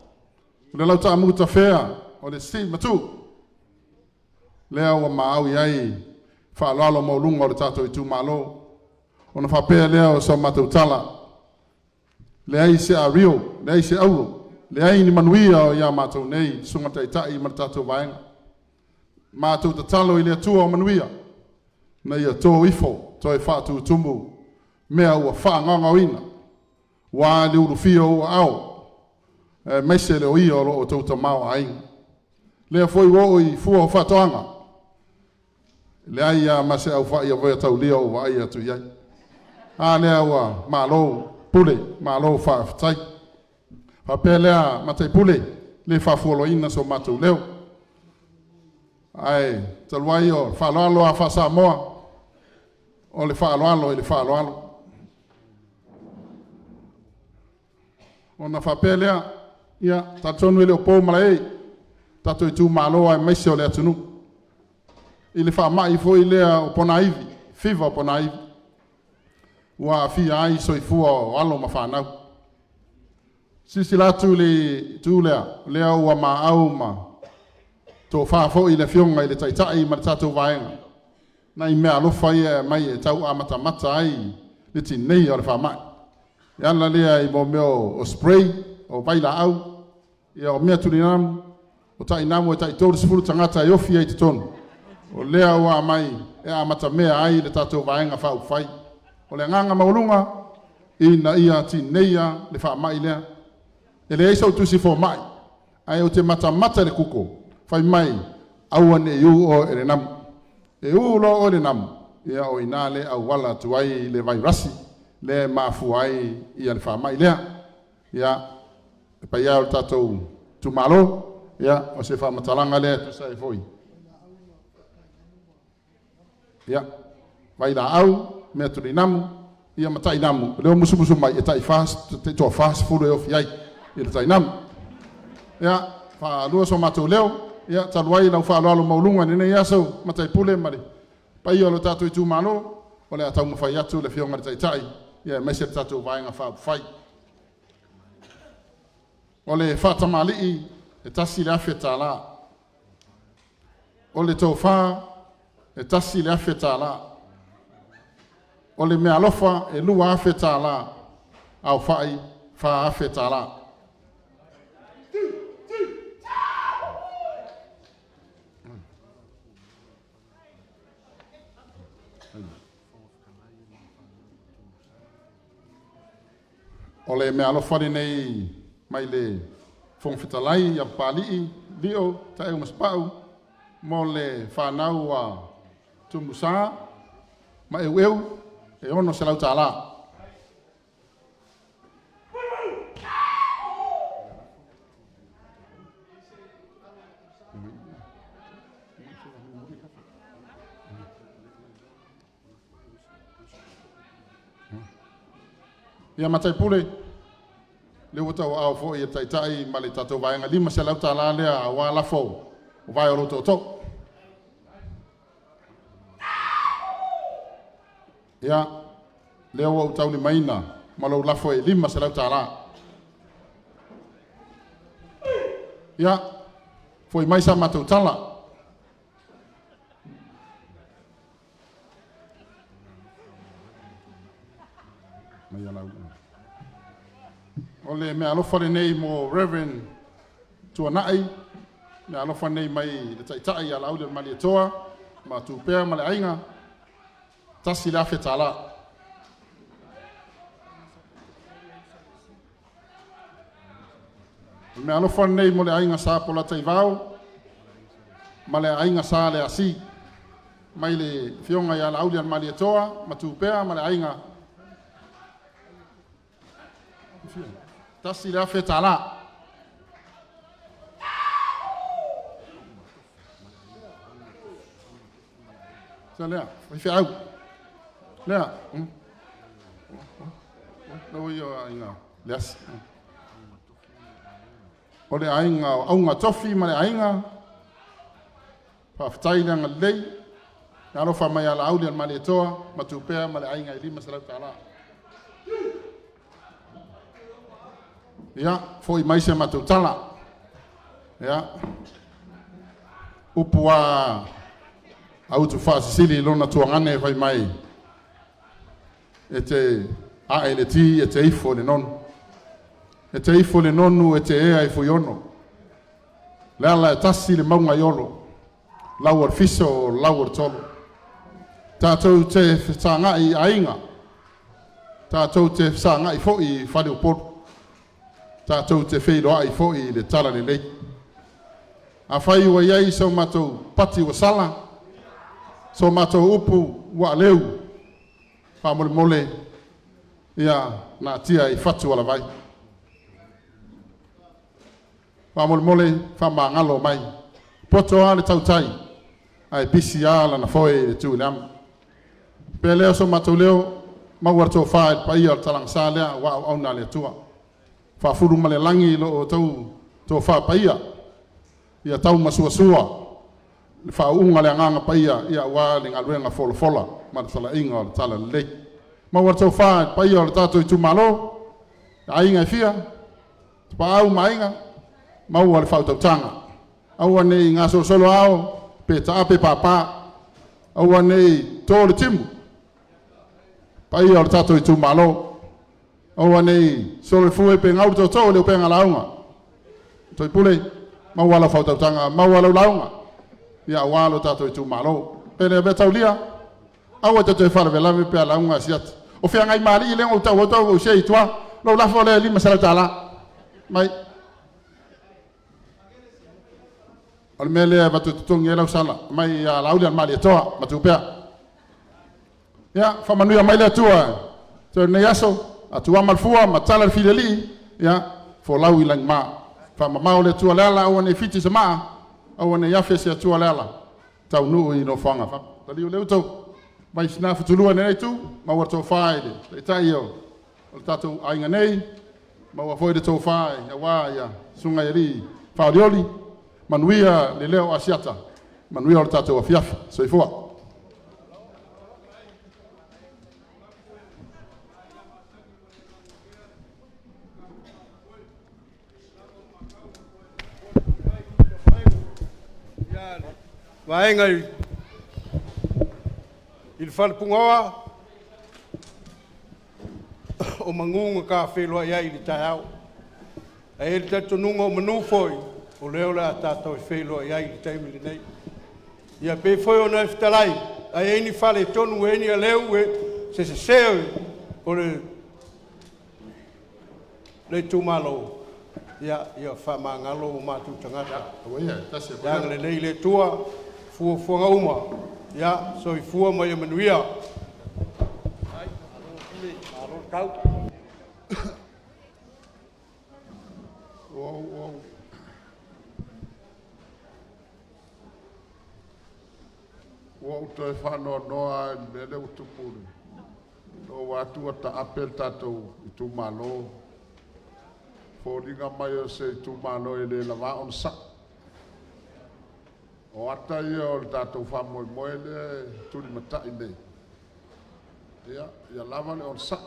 le lau taamu tafea o le si matu, lea ua maau i ai faaaloalo maualuga o le tatou itumalo. Ona faapea lea o sa matou tala, leai se ario, leai se auro, leai ni manuia o ia matou nei, susuga taitai ma le tatou vaega. Matou tatalo i le Atua o manuia, na ia tō ifo, toe faatutumu, mea ua faagaogaoina, ua le ulufia ua ao, e maise le oia o lo o tautamao aiga. Lea foi ua oo i fua o faatoaga, leai a ma se au fai a voia taulia o vaai atu i ai. A lea ua malo pule, malo faafetai. Faapea lea matai pule, le faafualoina so matou leo. Ae talu ai o faaaloalo a faa-Samoa, o le faaaloalo i le faaaloalo. Ona faapea lea, ia, talitonu e le o po malae, tatou itumalo aemaise o le atunuu. I le faamai foi lea o ponaivi, fiva o ponaivi, ua aafia ai soifua o alo ma fanau. Silasila atu i le itu lea, lea ua maau ma tofa foi le afioga i le Taitai ma le tatou vaega, nai mea alofa ia e aumai e tau amatamata ai le tineia o le faamai. E ala lea i mea o spray, o vailaau, ia o mea tulinamu, o tainamu e tai 30 tagata e ofi ai i totonu. O lea ua aumai e amatamea ai le tatou vaega faaupufai. O le agaga maualuga ina ia tineia le faamai lea. E leai sau tusi fomai, ae ou te matamata i le kuko, fai mai, aua ne i u oe e le namu. E u loa oe le namu, ia o ina le auala atu ai le vairasi, le mafua ai ia le faamai lea. Ia, e paia o le tatou itumalo, ia, o se faamatalaga lea e tusa ai foi. Ia, vailaau, mea tulinamu, ia ma tainamu, leo musumusu mai e tai toa 40 e ofi ai i le tainamu. Ia, faalua so matou leo, ia, talu ai lau faaaloalo maualuga i lenei aso, matai pule ma le paia o le tatou itumalo, o le a taumafai atu le afioga i le Taitai, ia aemaise le tatou vaega faaupufai. O le faatamalii e $1,000. O le tofa e $1,000. O le meaalofa e $2,000. Aofai $4,000. O le meaalofa lenei mai le Fofoga Fetalai ia Papalii, Lio, Taeu ma Sapau, mo le fanau a Tumusa ma Eueu e $600. Ia matai pule, le ua tau ao foi e taitai ma le tatou vaega $500 lea aua lafo o vae o lo toto. Ia, lea ua ou taulimaina ma lou lafo e $500. Ia, foi mai sa matou tala. meaalofa lenei mo Reverend Tuanai, meaalofa nei mai le Taitai ia Laauli o le Malietoa ma Tupea ma le aiga, $1,000. O le meaalofa lenei mo le aiga Sa Polataivao ma le aiga Sa Leasi, mai le Afioga ia Laauli Malietoa ma Tupea ma le aiga, $1,000. Sa lea, faifeau. Lea, lau ia aiga Leasi. O le aiga o Auga Tofi ma le aiga, faafetai le agalelei, le alofa mai ia Laauli o le Malietoa ma Tupea ma le aiga e $500. Ia, foi mai se matou tala. Ia, upu a autu faasisili lona tuagane e fai mai, e te ae le ti e te ifo le nonu. E te ifo le nonu e te ea i fuiono. Le ala e tasi le mauga i olo, lau o le fiso o lau o le tolo. Tātou te fesagai i aiga, tātou te fesagai foi i faleupolu, tātou te feiloai foi i le tala lelei. Afai ua i ai so matou pati ua sala, so matou upu ua aleu, faamolemole ia naatia i fatu alavai. Faamolemole faamagalo mai. Poto a le tautai, ae pisi a lana foe i le tu i le ama. Pe lea so matou leo, maua le tofa i le paia o le talagasa lea ua auauna a le Atua. Faafulu ma le lagi lo o tau tofa paia, ia tau masuasua le faauuga le agaga paia ia ua le galuega folafola ma le talaiga o le tala lelei. Maua le tofa i le paia o le tatou itumalo, aiga e fia, tapaau ma aiga, maua le faautautaga. Aua nei gasolosolo ao pe taape papa, aua nei to le timu, paia o le tatou itumalo. Aua nei solo le fue pe gau le toto le upega lauga. Toi pule, maua lau faautautaga, maua lau lauga, ia aua lo tatou itumalo. Pele ave taulia, aua te toe faalavelave pe a lauga asiata. O feagai malie le o tau o tau o se i tua, lau lafo le $500. Mai. O le mea lea e avatu totogi ai lau sala, mai ia Laauli o le Malietoa ma Tupea. Ia, faamanuia mai le Atua te lenei aso, atua malfua ma tala le filelii, ia, folau i lagima. Faamamao le Atua le ala, aua nei fiti se maa, aua nei afe se Atua le ala, taunuu i nofoaga. Taliu le uto, mai sina futulua nei tu, maua tofa i le taitai o le tatou aiga nei, maua foi le tofa i aua ia susuga i alii faolioli, manuia le leo Asiata, manuia o le tatou afiafi. Soifua. Vaega i le falepugaoa o maguga ka feloai ai i le taeao. Ae le talitonuga o manu foi, o lea o le a tatou e feloai ai i le taimi lenei. Ia pei foi ona e fetalai, ai ai ni fale tonu e ni a leu e se sese o le itumalo, ia faamagalo o matou tagata. Ia agalelei le Atua, fuafuaga uma, ia soifua ma ia manuia. Ua ou toe faanoanoa i le mea lea ua tupu na ou atu ua taape le tatou itumalo. Foliga mai o se itumalo e le lava ona sa'i. O ata ia o le tatou faamoemoe lea e tulimatai nei. Ia lava le onosai.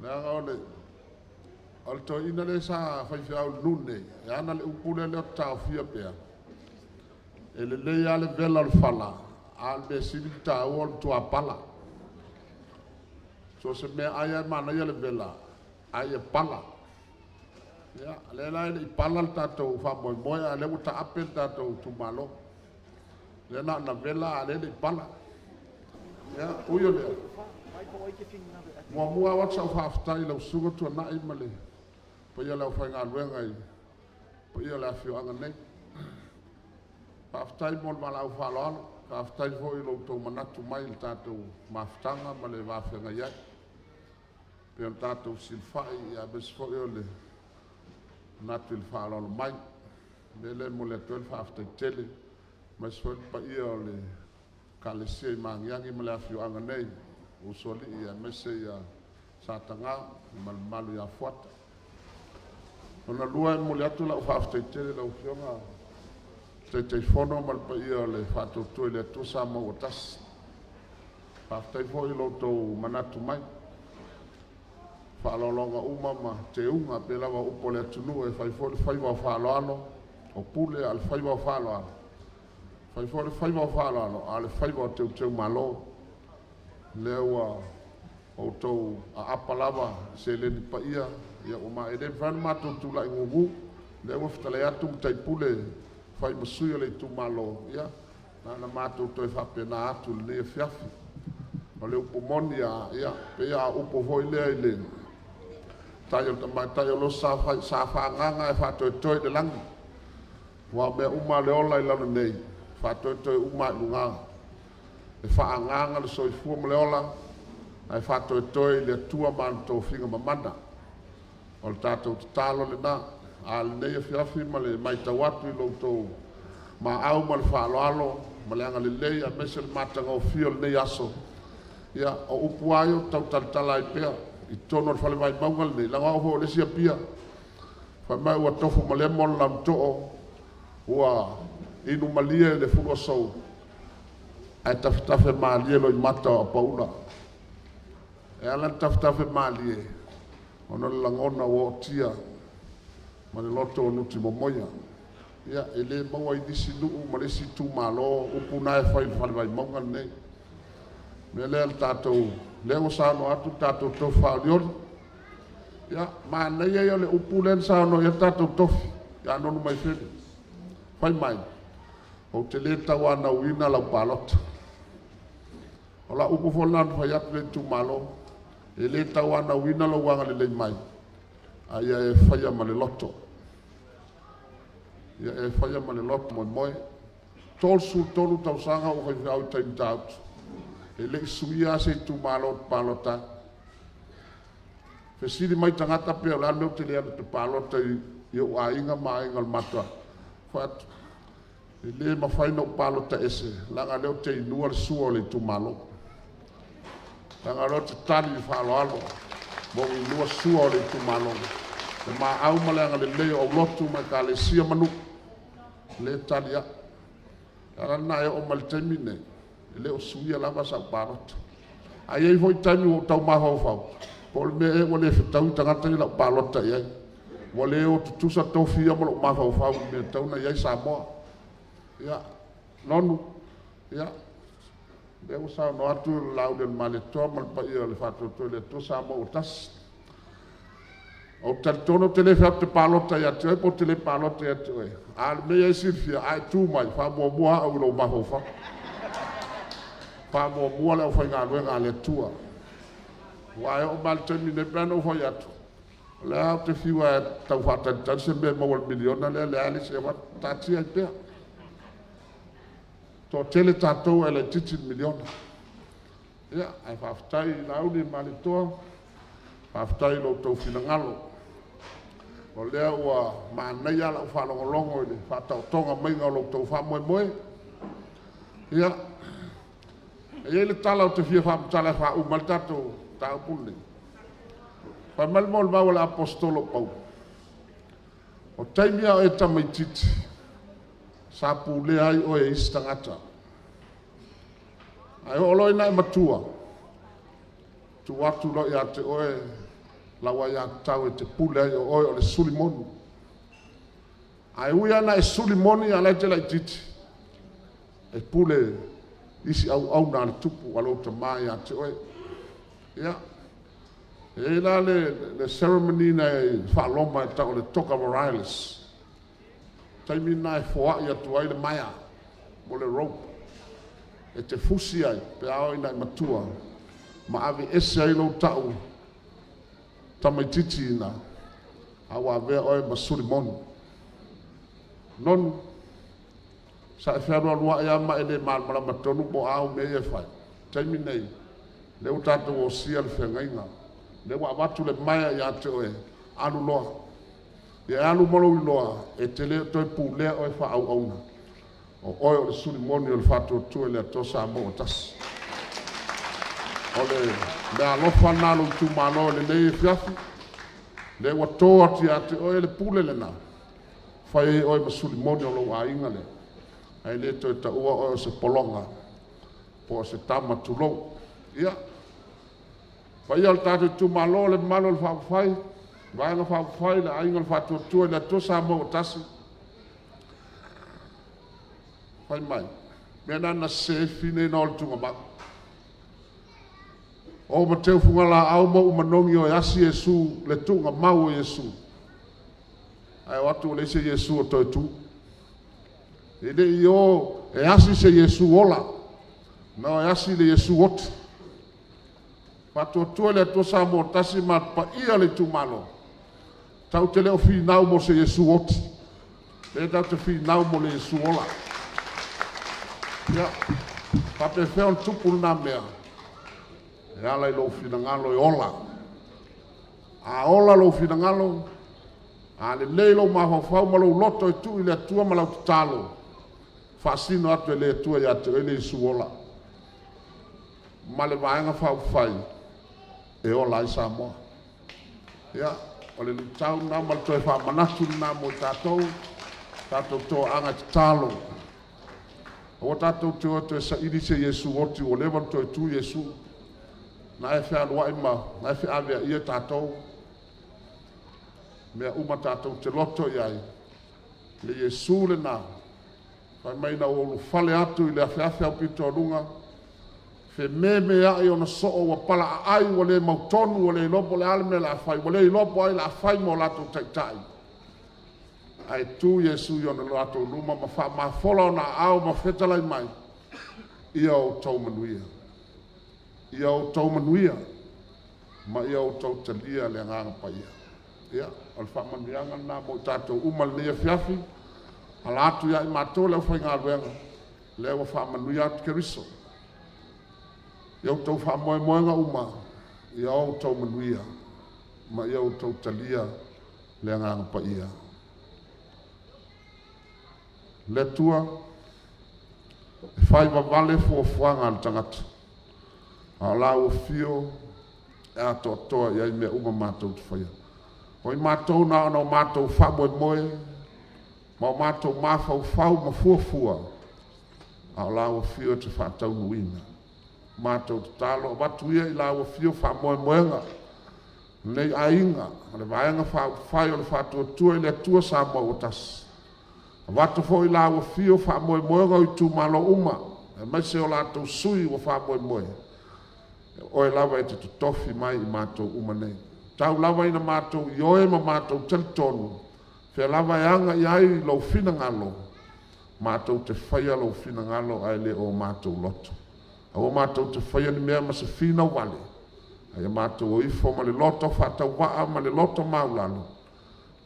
Leaga o le toeaina lea sa faifeau i le nuu nei, e ana le upu lea o taofia pea, e lelei lava le vela o le fala, a o le mea sili ona taua o le tuapala. So o se mea ai lava e manaia le vela, a ia pala. Ia, lea la e le i pala le tatou faamoemoe, a o lea ua taape le tatou itumalo. Lea na ona vela a o lea e le i pala. Ia, ui o lea, muamua lava sau faafetai i lau Susuga Tuanai ma le paia o le aufaigaluega i le paia o le afioaga nei. Faafetai mo le valaau faaaloalo, faafetai foi i lo outou manatu mai i le tatou mafutaga ma le va feagai ai. Pei ona tatou fesilafai, aemaise foi o le manatu i le faaaloalo mai. O le mea lea e momoli atu ai le faafetai tele, aemaise foi le paia o le Ekalesia i Magiagi ma le afioaga nei, Usoalii aemaise ia Sataga ma le mamalu ia Fuata. Lona lua, e momoli atu lau faafetai tele i lau Afioga Taitaifono ma le paia o le Faatuatua i le Atua Samoa ua Tasi. Faafetai foi i lo outou manatu mai, faaaloaloga uma ma teuga, pei lava o upu a le atunuu, e fai foi le faiva o faaaloalo, o pule, a o le faiva o faaaloalo, e fai foi le faiva o faaaloalo, a o le faiva o teuteu-malo. Lea ua outou aapa lava i seleni paia, ia ua e le mafai ona matou tulai gugu. Lea ua fetalai atu matai pule fai ma sui o le itumalo, ia na ona matou toe faapena atu i lenei afiafi. O le upu moni lava, ia pei lava o upu foi lea i le tai o le tamaitai o lo sa faaagaaga ae faatoetoe i le lagi. Aua o mea uma lava o le ola i lalo nei, e faatoetoe uma lava i luga. E faaagaaga le soifua ma le ola ae faatoetoe i le Atua ma ana tofiga mamana. O le tatou tatalo lena. A o lenei afiafi ma le matau atu i lo outou maau ma le faaaloalo ma le agalelei aemaise le matagofie o lenei aso, ia o upu lava ia ou te tau talatala ai pea i totonu o le Fale Vaimauga lenei, leaga o au foi o le isi Apia. Fai mai ua tofu ma lemo le lamutoo, ua inu malie le fuluasou, ae tafetafe malie loimata o apaula. E ala ona tafetafe malie, ona o le lagona ua ootia ma le loto ua nutimomoia. Ia, e le maua i nisi nuu ma le isi itumalo upu na e fai i le Fale Vaimauga lenei. O le mea lea le tatou, lea ua saunoa atu le tatou tofi faaolioli. Ia, manaia ia o le upu lea na saunoa i ai le tatou tofi ia Nonu Maifelu. Fai mai, ou te le tauanauina lau palota. O lau upu foi lena na fai atu i le itumalo, e le tauanauina lou agalelei mai, a ia e faia ma le loto. Ia e faia ma le loto moemoe. 33 tausaga ua faifeau i tai Matautu, e le i suia lava se itumalo ou te palota ai. Fesili mai tagata pe o le a le mea ou te le alu ou te palota i ou aiga ma aiga o le matou fai atu, e le mafai ona ou palota ese, leaga o lea ou te inua le sua o le itumalo. Leaga o lea ou te tali i le faaaloalo ma ou inua sua o le itumalo. Le maau ma le agalelei o aulotu ma ekalesia ma nuu, lea e tali au. O le ala lena e oo mai le taimi lenei, e le o suia lava sau palota. Ae i ai foi taimi ua ou tau mafaufau, po o le mea ea ua le fetaui tagata ia i lau palota i ai. Ua le o tutusa tofi ia ma lou mafaufau i le mea e tatau ona i ai Samoa. Ia, Nonu, ia, lea ua saunoa atu le Laauli a le Malietoa ma le paia o le Faatuatua i le Atua Samoa ua Tasi. Ou te talitonu ou te le fai atu ou te palota ia te oe pe ou te le palota ia te oe. A o le mea ia e silafia, a e tu mai, faamuamua au i lou mafaufau. Faamuamua le aufaigaluega a le Atua. Aua e oo mai lava i le taimi nei, pei ona ou fai atu, o lea ou te fiu e tau faatalitali se mea e maua i le miliona lea, leai lava se avatu, taatia ai pea. Toatele tatou ae laitiiti le miliona. Ia, ae faafetai i Laauli ma Malietoa, faafetai i lo outou finagalo. O lea ua manaia lau faalogologo i le faataotoga maiga o lo outou faamoemoe. Ia, e i ai le tala ou te fia faamatala e faauma ai le tatou mataupu lenei. Fai mai le molimau a le Aposetolo o Paulo, o taimi a o e tamaitiiti, sa pulea ai oe e isi tagata. Ae oo loa ina e matua, tuu atu loa ia te oe lau aiatatau e te pule ai o oe o le suli moni. Ae ui lava ina e suli moni a o la e te laitiiti, e pule isi auauna a le tupu a lou tama ia te oe. Ia, E i ai la le ceremony na e faa-Roma e tau o le toga virilis. Taimi lena e foai atu ai le maea mo le rope e te fusi ai pe a oo ina e matua ma aveese ai lou tau tamaitiiti ina a ua avea oe ma suli moni. Nonu, sa e fealualuai lava ma e le malamalama tonu po o a au mea ia e fai. Taimi nei, lea ua tatou osia le feagaiga, lea ua avatu le maea ia te oe, alu loa. Ia e alu ma lou iloa, e te le o toe pulea oe faa-auauna, o oe o le suli moni o le Faatuatua i le Atua Samoa ua tasi. O le meaalofa lena a lou itumalo i lenei afiafi, lea ua to atu ia te oe le pule lena, fai ai oe ma suli moni o lou aiga lea, ae le toe taua oe o se pologa po o se tama, tulou. Ia, paia o le tatou itumalo, le mamalu o le Faaupufai, Vaega Faaupufai le Aiga o le Faatuatua i le Atua Samoa ua tasi, fai mai, mea na na sese ai fafine na o i le tugamau. O Mateu Fugalaau ma ou manogi o e asi Iesu le tuugamau o Iesu. Ae o atu ua leai se Iesu o toe tu. E le i o e asi se Iesu ola, na o e asi le Iesu oti. Faatuatua i le Atua Samoa ua tasi ma le paia o le itumalo, tatou te le o finau mo se Iesu oti, lea tatou te finau mo le Iesu ola. Ia, faapefea ona tupu lena mea? E ala i lou finagalo e ola. A ola lou finagalo, a lelei lou mafaufau ma lou loto e tuu i le Atua ma lau tatalo, faasino atu e le Atua ia te oe le Iesu ola ma le Vaega Faaupufai e ola ai Samoa. Ia, o le luitau lena ma le toe faamanatu lena mo i tatou, tatou toaaga e tatalo, aua tatou te o e toe saili se Iesu oti ua leva ona toe tu Iesu. Na e fealuai ma na e feaveaia tatou, mea uma tatou te loto i ai, le Iesu lena, fai mai ina ua ulufale atu i le afeafe aupito fememeai ona soo ua palaaai ua le mautonu ua le iloa po o le a le mea o le a fai, ua le iloa po o ai o le a fai ma o latou taitai. Ae tu Iesu i ona latou luma ma faamafola ona aao ma fetalai mai, ia outou manuia. Ia outou manuia ma ia outou talia le Agaga Paia. Ia, o le faamanuiaga lena mo i tatou uma i lenei afiafi. Ala atu ia i matou le aufaigaluega, lea ua faamanuia atu Keriso. I outou faamoemoega uma, ia outou manuia ma ia outou talia le Agaga Paia. Le Atua, e fai vavale fuafuaga a le tagata, a o lau afio e atoatoa i ai mea uma matou te faia. O i matou na ona o matou faamoemoe ma o matou mafaufau ma fuafua, a o lau afio e te faataunuuina. Matou tatalo, avatu ia i lau afio faamoemoega o lenei aiga, o le Vaega Faaupufai o le Faatuatua i le Atua Samoa ua Tasi. Avatu foi i lau afio faamoemoega o itumalo uma, aemaise o latou sui usufono ua faamoemoe, o oe lava e te totofi mai i matou uma nei. Tau lava ina matou ioe ma matou talitonu, o fea lava e aga i ai lou finagalo, matou te faia lou finagalo ae le o matou loto. Aua matou te faia ni mea ma se finau vale, a ia matou o ifo ma le loto faatauvaa ma le loto maualalo,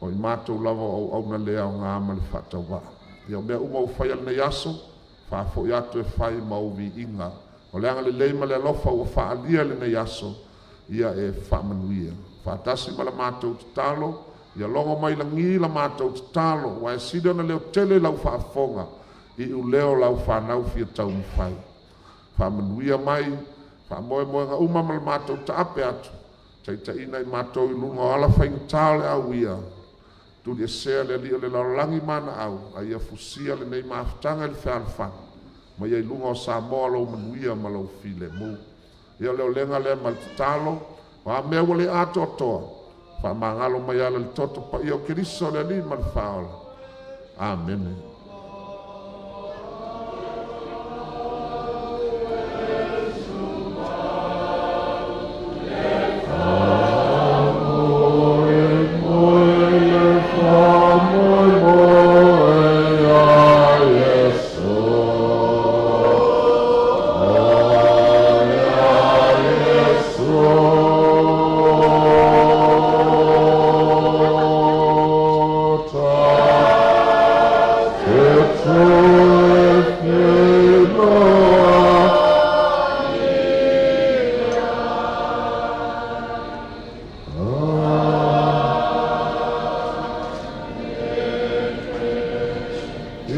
o i matou lava o auauna le aoga ma le faatauvaa. Ia o mea uma ua faia i lenei aso, faafoi atu e fai ma ou viiga. O le agalelei ma le alofa ua faaalia i lenei aso, ia e faamanuia. Faatasi ma la matou tatalo, ia logo mai lagi la matou tatalo, aua e sili ona leotele i lau faafofoga i iuleo o lau fanau fia taumafai. Faamanuia mai faamoemoega uma ma le matou taape atu, taitaiina i matou i luga o ala faigata o le a uia, tuliesea le alii o le lalolagi ma ana au, a ia fusia lenei mafutaga i le fealofani, ma ia i luga o Samoa lou manuia ma lou filemu. Ia o le aolega lea ma le tatalo, o a mea ua le atoatoa, faamagalo mai e ala i le toto paia o Keriso le Alii ma le Faaola. Amene.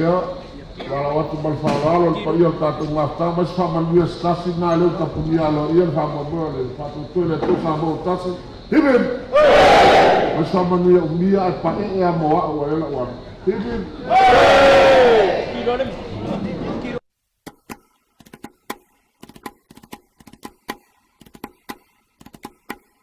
Ia, valaau atu ma le faaaloalo i le paia o le tatou mafutaga, ma se faamanuia se tasi lena lea ua tapunia aloaia le faamoemoe o le Faatuatua i le Atua Samoa ua tasi. Hip hip! Ma se faamanuia umia ae paee lava mo au ai lau alu. Hip hip!